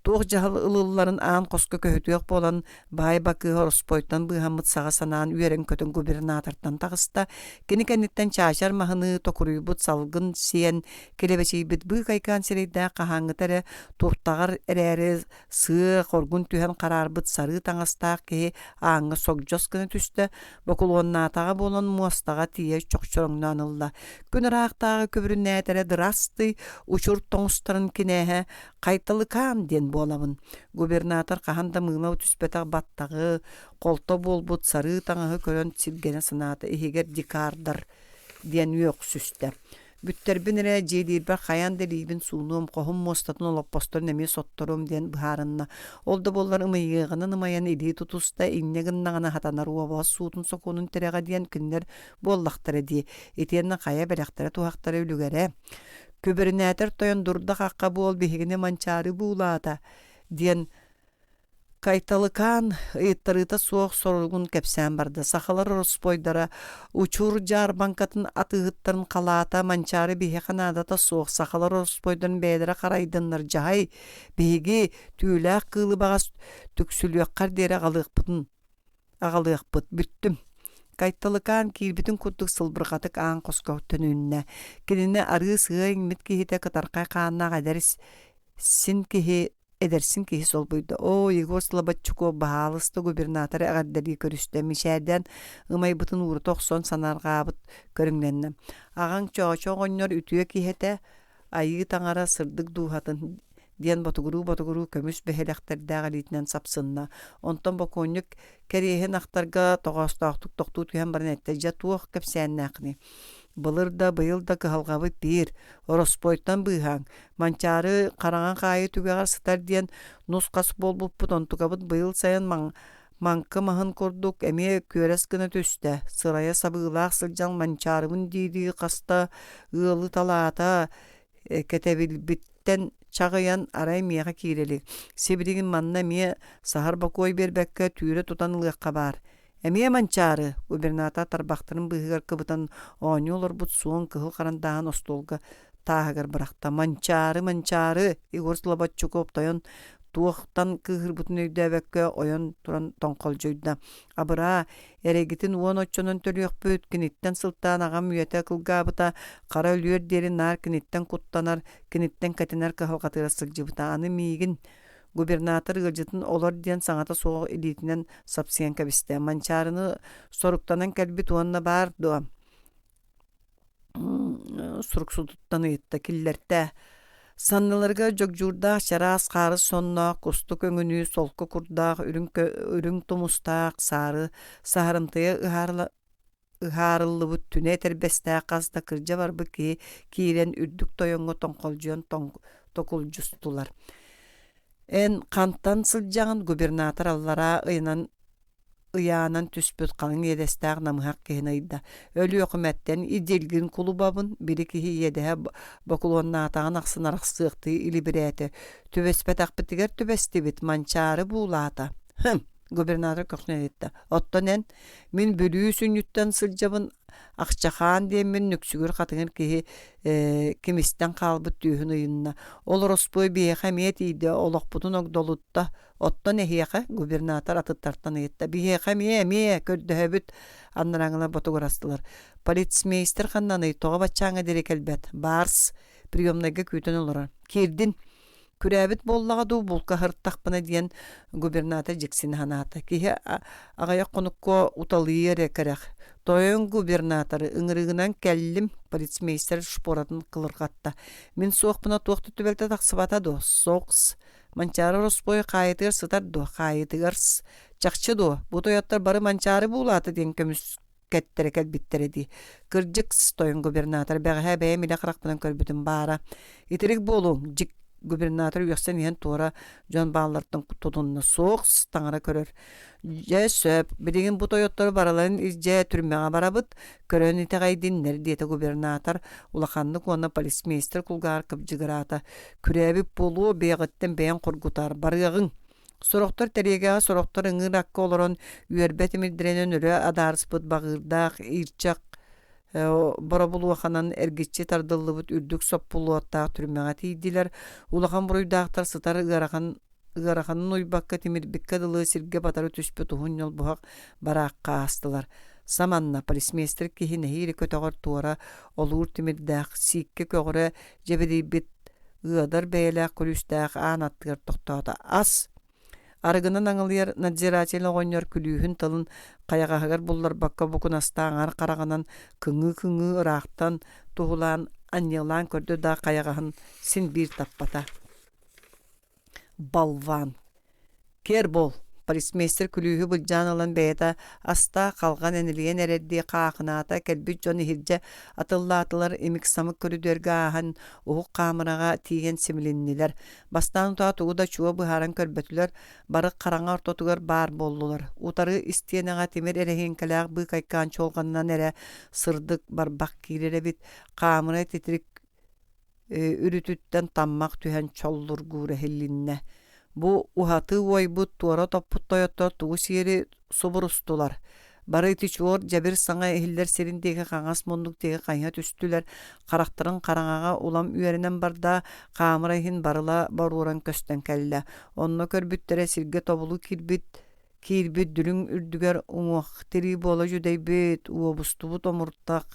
Туох дьаһал ылылларын аан хоско көһүтүөх буолан, баай Бакыыһа ороспуойтан быыһаммыт саҕа санаан үөрэн-көтөн губернатортан таҕыста. Кини кэнниттэн чаачар маһыныы токуруйбут салгын сиэн, килэбэчийбит быыкайкаан сирэйдээх хаһааҥҥыта эрэ туртаҕар эрээри сыа хоргун түһэн хараарбыт сарыы таҥастаах киһи ааҥҥа согдьос гына түстэ, бокулуоннаатаҕа буолан муостаҕа тиийэ чохчороҥноон ылла. Күн ыраахтааҕы күбүрүнээтэрэ дырастый, учур тоҥустарын кинээһэ Хайталыкаан диэн буолабын. Губернатор хаһан да мыыла түспэтэх баттаҕы, холто буолбут сарыы таҥаһы көрөн сиргэнэ санаата иһигэр дикардар диэн үөхсүстэ. Бүттэрбин эрэ дьиэлиирбэр хайаан да илиибин суунуом, хоһум муостатын олоппосторун эмиэ сотторуом диэн быһаарынна. Ол да буоллар ымыйыаҕынан ымайан илии тутуста, инньэ гыннаҕына хатанар уобалас суутун сокуонун тирэҕэ диэн кинилэр буоллахтара дии. Итиэннэ хайа бэлэхтэрэ-туһахтара үлүгэрэ. Күбүрүнээтэр тойон дурда-хахха буол биһигини Манчаары буулаата диэн Кайталыкаан ыйыттарыыта суох соругун кэпсээн барда. Сахалар ороспуойдара Учур дьаарбаҥкатын атыыһыттарын халаата Манчаары биһиэхэ наадата суох, сахалар ороспуойдарын бэйэлэрэ харайдыннар дьаһай, биһиги түүлээх кыылы баҕас түксүлүөххэр диэри аҕалыахпытын аҕалыахпыт бүттүм. Кайталыкаан киирбитин курдук сылбырҕатык аан хоско төнүннэ. Кинини арыы сыа иҥмит киһитэ кытархай хааннаах эдэр син киһи Эдэрсин киһи солбуйда: «Оо, Егор Слободчуков, баһаалыста губернаторы эҕэрдэлии көрүстэ» мичээрдээн ымайбытын уурута охсон санаарҕаабыт көрүҥнэннэ. «Аҕаҥ Чоочо оҕонньор үтүө киһи этэ, айыы таҥара сырдык дууһатын» диэн ботугуруу-ботугуруу көмүс бэһилэхтэрдээх илиитинэн сапсынна. Онтон бокуонньук кэриэһин ахтарга тоҕоостоохтук тохтуу түһэн баран эттэ: «Дьэ туох кэпсээннээххиний? Былыр да, быйыл да кыһалҕабыт биир, ороспуойтан быыһааҥ, Манчаары хараҥа хаайыы түгэҕэр сытар диэн нус-хас буолбуппут, онтукабыт быйыл сайын маҥкы маһын курдук эмиэ күөрэс гына түстэ, сырайа сабыылаах сылдьан Манчаарыбын дии-дии хаста ыалы талаата, кэтэбилбиттэн чаҕыйан арай миэхэ киирэ илик. Сибилигин манна эмиэ саһар бокуой биэрбэккэ түүрэ тутан ылыахха баар. Эмиэ Манчаары, губернатор тарбахтарын быыһыгар кыбытан оонньуу олорбут суон кыһыл харандааһын остуолга тааһыгар бырахта. Манчаары, Манчаары! Егор Слободчуков тойон туохтан кыыһырбытын өйдөөбөккө ойон туран тоҥхолдьуйда. Абыраа, эрэйгитин уон оччонон төлүөхпүт, киниттэн сылтаан аҕам үйэтэ кылгаабыта, хара өлүөр диэри наар киниттэн куттанар, киниттэн кэтэнэр кыһалҕатыгар сылдьыбыта. Аны миигин Губернатор ыалдьытын олор диэн саҥата суох илиитинэн сапсыйан кэбистэ. Манчаарыны соруктанан кэлбит уонна баар дуо? Суруксутуттан ыйытта, киллэртэ. Санныларыгар дьогдьуурдаах чараас хаарыс сонноох, кустук өҥүнүү солко курдаах, үрүҥ, үрүҥ тумустаах, саары саһарымтыйа ыһаарыллыбыт түнэ этэрбэстээх хас да кырдьа барбыт киһи киирэн үрдүк тойоҥҥо тоҥхолдьуйан токулдьустулар. Эн хантан сылдьаҕын губернатор аллараа ыйынан ыйаанан түспүт халыҥ иэдэстээх намыһах киһини ыйда. Өлүөхүмэттэн Идилгин кулубабын, били киһи иэдэһэ бокулуоннаатаҕын ахсын арахсыахтыы илибирээтэ. Түбэспэтэхпитигэр түбэстибит, Манчаары буулаата. Хым, губернатор көхсүнэн ыйытта. Оттон эн Мин Бүлүү сүнньүттэн сылдьабын, Ахчахаан диэммин нүксүгүр хатыҥыр киһи ээ, кимистэн хаалбыт түөһүн ыйынна. Ол ороспуой биһиэхэ эмиэ тиийдэ, олохпутун огдолутта. Оттон эһиэхэ, губернатор атыттартан ыйытта, биһиэхэ эмиэ, эмиэ, көрдөһөбүт, анарааҥылар ботугурастылар. Полицмейстер ханнаный, тоҕо баччааҥҥа диэри кэлбэт? Барс приемнайга күүтэн олорор. Киирдин. Күрээбит буоллаҕа дуу, булка аһыртахпына диэн губернатор дьиксинэ санаата. Киһи аҕыйах хонукка уталыйыа эрэ кэрэх. Тойон губернаторы ыҥырыгынан кэллим, полицмейстер шпоратын кылырҕатта. Мин суохпуна туох да түбэлтэ тахсыбата дуо? Сокс. Манчаары ороспуой хаайытыгар сытар дуо? Хаайытыгар чахчы дуо? Бу тойоттор бары Манчаары буулаата диэн көмүс кэттэрэ кэлбиттэрэ дии. Кырдьык, тойон губернатор, бэҕэһээ бэйэм илэ харахпынан көрбүтүм баара. Итирик буолуоҥ, дьик губернатор үөхсэн иһэн туора дьон бааллартан тутунна. Суох, таҥара көрөр. Дьэ, сөп, билигин бу тойоттору барыларын илдьэ түрмэҕэ барабыт, көрөн итэҕэйдиннэр, диэтэ губернатор улаханнык уонна полицмейстер кулгааҕар кыбдьыгыраата. Күрээбит буолуо, бэйэҕиттэн бэйэҥ хоргутаар, барыаҕыҥ. Сорохтор тэриэгэҕэ, сорохтор ыҥыыр акка олорон үөрбэ тимирдэринэн өрө адаарыспыт баҕыырдаах иирчэх боробулуоханан эргиччи тардыллыбыт үрдүк соппулуоттаах түрмэҕэ тиийдилэр. Улахан буруйдаахтар сытар ыарахан ыараханын уйбакка тимирбиккэ дылы сиргэ батары түспүт уһун ньолбуһах бараахха аастылар. Саманна полицмейстер киһи нэһиилэ көтөҕөр туора олуур тимирдээх, сииккэ көҕүрэ дьэбидийбит ыадар бэйэлээх күлүүстээх аан аттыгар тохтоото. Ас! Арыгынан аҥылыйар надзиратель оҕонньор күлүүһүн тылын хайаҕаһыгар булларбакка букунастаан аҥар хараҕынан кыҥыы-кыҥыы ыраахтан туһулаан анньыалаан көрдө да хайаҕаһын син биир таппата. Болван! Киэр буол! Полицмейстер күлүүһү былдьаан ылан бэйэтэ астаах халҕан энэлийэн эрэрдии хаахынаата, кэлбит дьон иһирдьэ атыллаатылар, имик-самык көрүдүөргэ ааһан уһук хаамыраҕа тиийэн симилиннилэр. Бастаан утаа тугу да чуо быһааран көрбөтүлэр, бары хараҥа ортотугар баар буоллулар. Утары истиэнэҕэ тимир эрэһиэҥкэлээх быыкайкаан чуолҕанынан эрэ сырдык барбах киирэр эбит. Хаамыра титирик үрүтүттэн таммах түһэн чоллургуура иһилиннэ. Бу уһаты уойбут, туора топпут тойоттор тугу сиэри субурустулар. Бары ити чуор дьэбир саҥа иһиллэр сирин диэки хаҥас муннук диэки хайыһа түстүлэр, харахтарын хараҥаҕа улам үөрэнэн барда, хаамыра иһин барыла боруоран көстөн кэллэ. Онно көрбүттэрэ сиргэ тобулу киирбит киирбит дүлүҥ үрдүгэр уҥуох тирии буола дьүдэйбит, уобустубут омуртах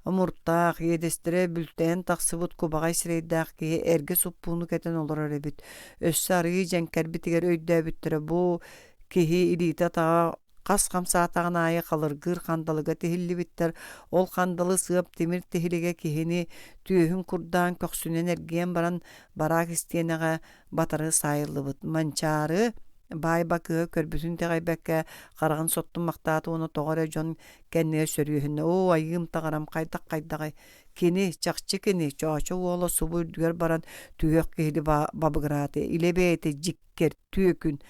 Омуртаах, иэдэстэрэ бүлтэйэн тахсыбыт кубаҕай сирэйдээх киһи эргэ суппууну кэтэн олорор эбит. Өссө арыый дьэҥкэрбитигэр өйдөөбүттэрэ бу киһи илиитэ-атаҕа хас хамсаатаҕын аайы халыргыыр хандалыга тиһиллибиттэр. Ол хандалы сыап тимир тиһилигэ киһини түөһүн курдаан көхсүнэн эргийэн баран бараак истиэнэҕэ батары саайыллыбыт. Манчаары баай бакыһы көрбүтүн итэҕэйбэккэ хараҕын соттуммахтаата уонна тоҕо эрэ дьон кэннигэр сөрүөһүннэ оо айыым таҥарам хайдах хайдаҕый кини чахчы кини чоочо уола субу үрдүгэр баран түһүөх киһини бабыгыраата илэ бэйэтэ дьиккэр түөкүн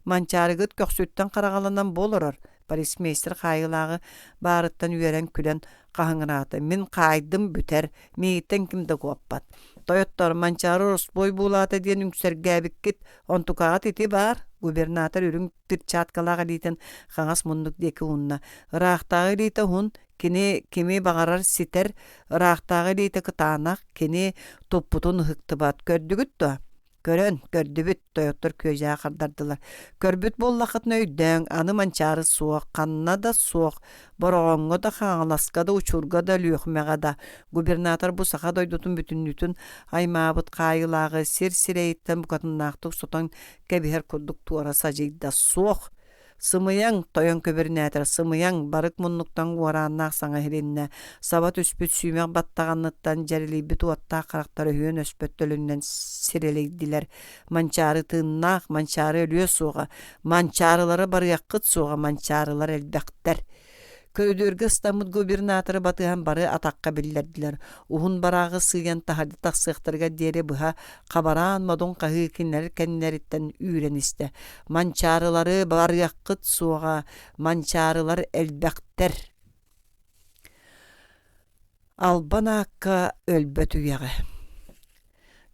манчаарыгыт көхсүттэн хараҕаланан бу олорор полицмейстер хаайыылааҕы баарыттан үөрэн күлэн хаһыҥыраата мин хаайдым бүтэр миигиттэн ким да куоппат тойоттор манчаары ороспуой буулаата диэн үҥсэргээбиккит онтукаҕыт ити баар губернатор үрүҥ перчаткалаах илиитин хаҥас муннук диэки уунна. Ыраахтааҕы илиитэ уһун, кини кими баҕарар ситэр, ыраахтааҕы илиитэ кытаанах, кини туппутун ыһыктыбат. Көрдүгүт дуо? Көрөн, көрдүбүт, тойоттор күөдьээ хардардылар. Көрбүт буоллаххытына өйдөөҥ, аны манчаары суох, ханна да суох, Бороҕоҥҥо да, Хаҥаласка да, Учурга да, Өлүөхүмэҕэ да. Губернатор бу саха дойдутун бүтүннүүтүн аймаабыт хаайыылааҕы сир сирэйиттэн букатыннаахтык сотон кэбиһэр курдук туора садьыйда суох сымыйаҥ тойон көбүрүнээтэр сымыйаҥ барык муннуктан уорааннаах саҥа иһилиннэ саба түспүт сүүмэх баттаҕанныттан дьэрэлийбит уоттаах харахтар өһүөн өспөт төлөнүнэн сирэлэйдилэр манчаары тыыннаах манчаары өлүө суоҕа манчаарылары барыаххыт суоҕа манчаарылар элбэхтэр Көрүдүөргэ ыстаммыт губернаторы батыһан бары атахха биллэрдилэр. Уһун барааҕы сыыйан таһырдьа тахсыахтарыгар диэри быһа хабараан модун хаһыы кинилэр кэннилэриттэн үүрэн истэ. Манчаарылары барыаххыт суоҕа, манчаарылар элбэхтэр. Албан аакка өлбөт үйэҕэ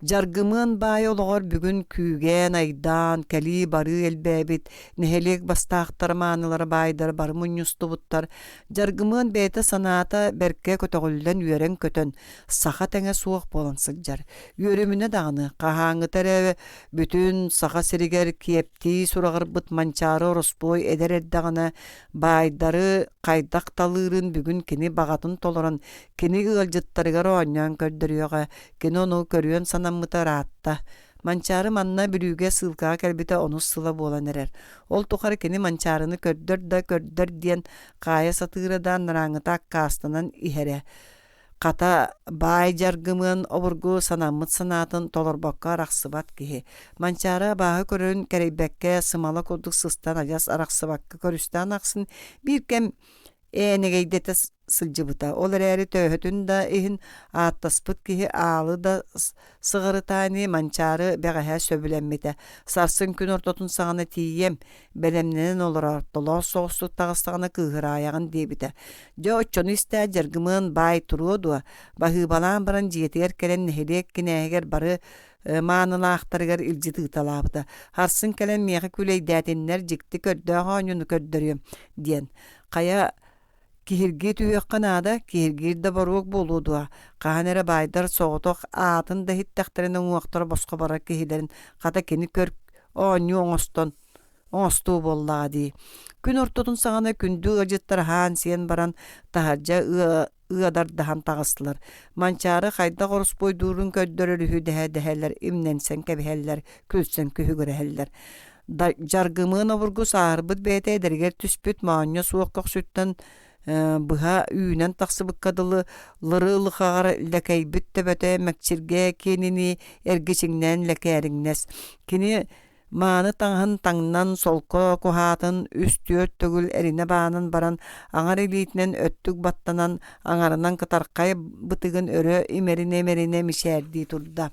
Дьаргымыан баай олоҕор бүгүн күүгээн-айдаан, кэлии-барыы элбээбит, нэһилиэк бастаахтара маанылара баайдара бары мунньустубуттар. Дьаргымыан бэйэтэ санаата бэркэ көтөҕүллэн үөрэн-көтөн, саха тэҥэ суох буолан сылдьар. Үөрүмүнэ даҕаны, хаһааҥҥыта эрэ бүтүн Саха сиригэр киэптии сураҕырбыт Манчаары ороспуой эдэр эрдэҕинэ баайдары хайдах талыырын бүгүн кини баҕатын толорон, кини ыалдьыттарыгар оонньоон көрдөрүөҕэ, кини ону көрүөн санаммыта ыраатта. Манчаары манна Бүлүүгэ сыылкаҕа кэлбитэ онус сыла буолан эрэр. Ол тухары кини Манчаарыны көрдөр да көрдөр диэн хаайа сатыыра да анарааҥҥыта аккаастанан иһэрэ. Хата, баай дьаргымыан обургу санаммыт санаатын толорбокко арахсыбат киһи. Манчаары абааһы көрөрүн кэрэйбэккэ, сымала курдук сыстан адьас арахсыбакка көрүстэҕин ахсын биир кэм ээнэгэйдэтэ сылдьыбыта. Ол эрээри төһөтүн да иһин ааттаспыт киһи аалы да сыҕарытаани Манчаары бэҕэһээ сөбүлэммитэ. Сарсын күн ортотун саҕана тиийиэм, бэлэмнэнэн олороор, толоос соҕустук таҕыстаҕына кыыһыраайаҕын диэбитэ. Дьэ оччону истээт Дьаргымыан баай туруо дуо, баһыыбалаан баран дьиэтигэр кэлэн нэһилиэк кинээһигэр бары маанылаахтарыгар илдьит ыыталаабыта. Сарсын кэлэн миэхэ күлэйдээтиннэр дьикти көрдөөх оонньууну көрдөрүөм диэн. Хайа киһиргии түһүөххэ наада, киһиргиир да боруок буолуо дуо, хаһан эрэ баайдар соҕотох аатын да иһиттэхтэринэ уҥуохтара босхо барар киһилэрин хата кини көр оонньуу оҥостон оҥостуу буоллаҕа дии. Күн ортотун саҕана күндү ыалдьыттар аһаан-сиэн баран таһырдьа ыадардаһан таҕыстылар. Манчаары хайдах ороспуойдуурун көрдөрөр үһү дэһэ-дэһэлэр имнэнсэн кэбиһэллэр, күлсэн күһүгүрэһэллэр. Дьаргымыан обургу сааһырбыт бэйэтэ эдэригэр түспүт моонньо суох көхсүттэн быһа үүнэн тахсыбыкка дылы лыры-лыхаҕар лэкэйбит төбөтө мэкчиргэ киэнинии эргичиҥнээн лэкээриҥнэс. Кини мааны таҥаһын таҥнан солко куһаатын үс-түөрт төгүл эринэ баанан баран аҥар илиитинэн өттүк баттанан аҥарынан кытархай бытыгын өрө имэринэ-имэринэ мичээрдии турда.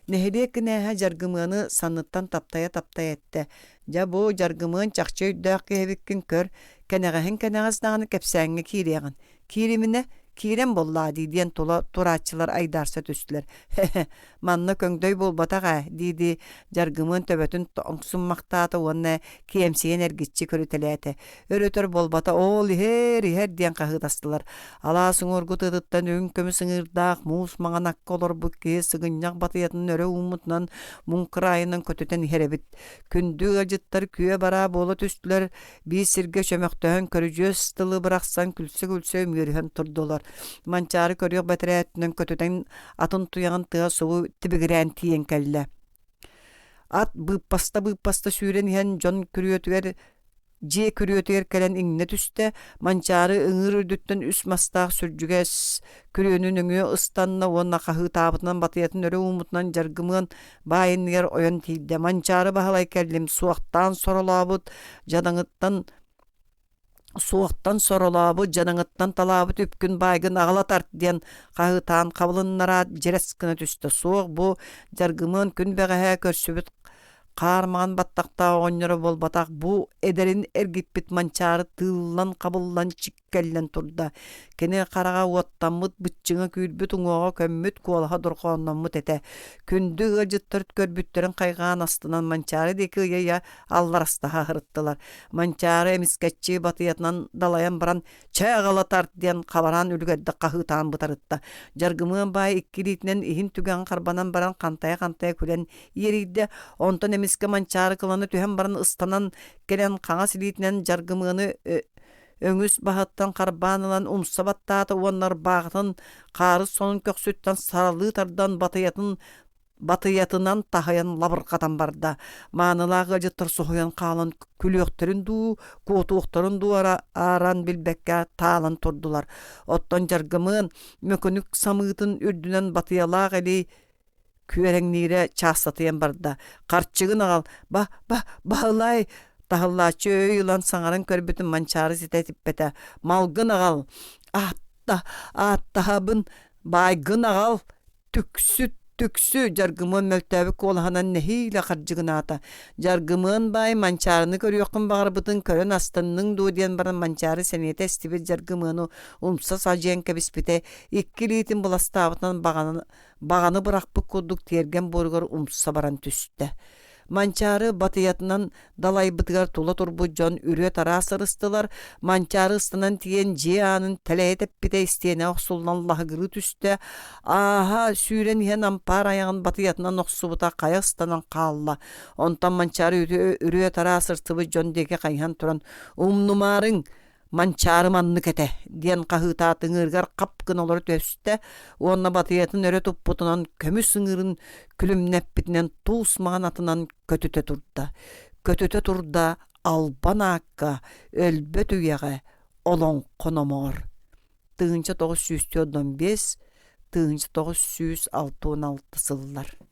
Нэһилиэк кинээһэ Дьаргымыаны санныттан таптайа-таптайа эттэ: «Дьэ бу Дьаргымыан чахчы өйдөөх киһи эбиккин көр, кэнэҕэһин кэнэҕэс даҕаны кэпсээҥҥэ киириэҕин. Киириминэ, Киирэн буоллаа дии диэн тула турааччылар айдаарса түстүлэр. Хе-хе, манна көҥдөй буолбатах ээ дии-дии Дьаргымыан төбөтүн тоҥсуммахтаата уонна киэмсийэн эргиччи көрүтэлээтэ. Өр-өтөр буолбата оол иһэр, иһэр диэн хаһыытастылар. Алаас уҥуоргу тыатыттан үрүҥ көмүс ыҥыырдаах муус маҥан акка олорбут киһи сыгынньах батыйатын өрө ууммутунан муҥ кыраайынан көтүтэн иһэр эбит. Күндү ыалдьыттар күө-бараа буола түстүлэр, биир сиргэ чөмөхтөһөн көрүдьүөс тылы бырахсан күлсэ-күлсэ үмүөрүһэн турдулар. Манчаары көрүөх бэтэрээтинэн көтүтэн атын туйаҕын тыа субу тибигирээн тиийэн кэллэ. Ат быыппаста-быыппаста сүүрэн иһэн дьон күрүөтүгэр дьиэ күрүөтүгэр кэлэн иҥнэ түстэ, Манчаары ыҥыыр үрдүттэн үс мастаах сүрдьүгэс күрүөнү нөҥүө ыстанна уонна хаһыытаабытынан батыйатын өрө ууммутунан дьаргымыан баай иннигэр ойон тиийдэ. Манчаары Баһылай кэллим, суохтаан соролообут дьадаҥыттан суохтан соролообут дьадаҥыттан талаабыт үпкүн баайгын аҕала тарт диэн хаһыытаан хабылыннараат дьирэс гына түстэ. Суох бу дьаргымыан күн бэҕэһээ көрсүбүт хаар маҥан баттахтаах оҕонньоро буолбатах бу эдэрин эргиппит Манчаары тыыллан хабыллан чиккэллэн турда. Кини хараҕа уоттаммыт, быччыҥа күүрбүт, уҥуоҕа көммүт, куолаһа дорҕоонноммут этэ. Күндү ыалдьыттар көрбүттэрин хайҕаан астынан Манчаары диэки ыйа-ыйа алларастаһа сырыттылар. Манчаары эмискэччи батыйатынан далайан баран «Чэ, аҕала тарт!» диэн хабараан үлүгэрдик хаһыытаан бытарытта. Дьаргымыан баай икки илиитинэн иһин түгэҕин харбанан баран хантайа-хантайа күлэн иэрийдэ. Онтон эмискэ Манчаары кылана түһэн баран ыстанан кэлэн хаҥас илиитинэн Дьаргымыаны өҥүс баһыттан харбаан ылан умса баттаата уонна ырбаахытын хаарыс сонун көхсүттэн саралыы тардан батыйатын батыйатынан таһыйан лабырҕатан барда. Маанылаах ыалдьыттар соһуйан хаалан күлүөхтэрин дуу, куотуохтарын дуу ааран билбэккэ таалан турдулар. Оттон Дьаргымыан мөкүнүк самыытын үрдүнэн батыйалаах илии күөрэҥниирэ чаастатыйан барда. Харчыгын аҕал, ба ба Баһылай таһыллааччы өй ылан саҥаран көрбүтүн Манчаары ситэ этиппэтэ. Малгын аҕал, аатта ааттаһабын, баайгын аҕал, Түксү, түксү, Дьаргымыан мөлтөөбүт куолаһынан нэһиилэ хардьыгынаата. Дьаргымыан баай Манчаарыны көрүөххүн баҕарбытын көрөн астынныҥ дуо диэн баран Манчаары сэниэтэ эстибит Дьаргымыаны умса садьыйан кэбиспитэ, икки илиитин быластаабытынан баҕаны, баҕаны бырахпыт курдук тиэргэн буоругар умса баран түстэ. Манчаары батыйатынан далайбытыгар тула турбут дьон үрүө-тараа сырыстылар, Манчаары ыстанан тиийэн дьиэ аанын тэлэйэ тэппитэ истиэнэ охсуллан лаһыгырыы түстэ, ааһа сүүрэн иһэн ампаар айаҕын батыйатынан охсубута хайа ыстанан хаалла. Онтон Манчаары үрүө-тараа сырсыбыт дьон диэки хайыһан туран «Умнумаарыҥ, Манчаары маннык этэ диэн хаһыытаат ыҥыырыгар хап гына олоро түстэ уонна батыйатын өрө туппутунан көмүс ыҥыырын күлүмнэппитинэн туус маҥан атынан көтүтэ турда. Көтүтэ турда албан аакка өлбөт үйэҕэ олоҥхо номоҕор. 1945 1966 сыллар.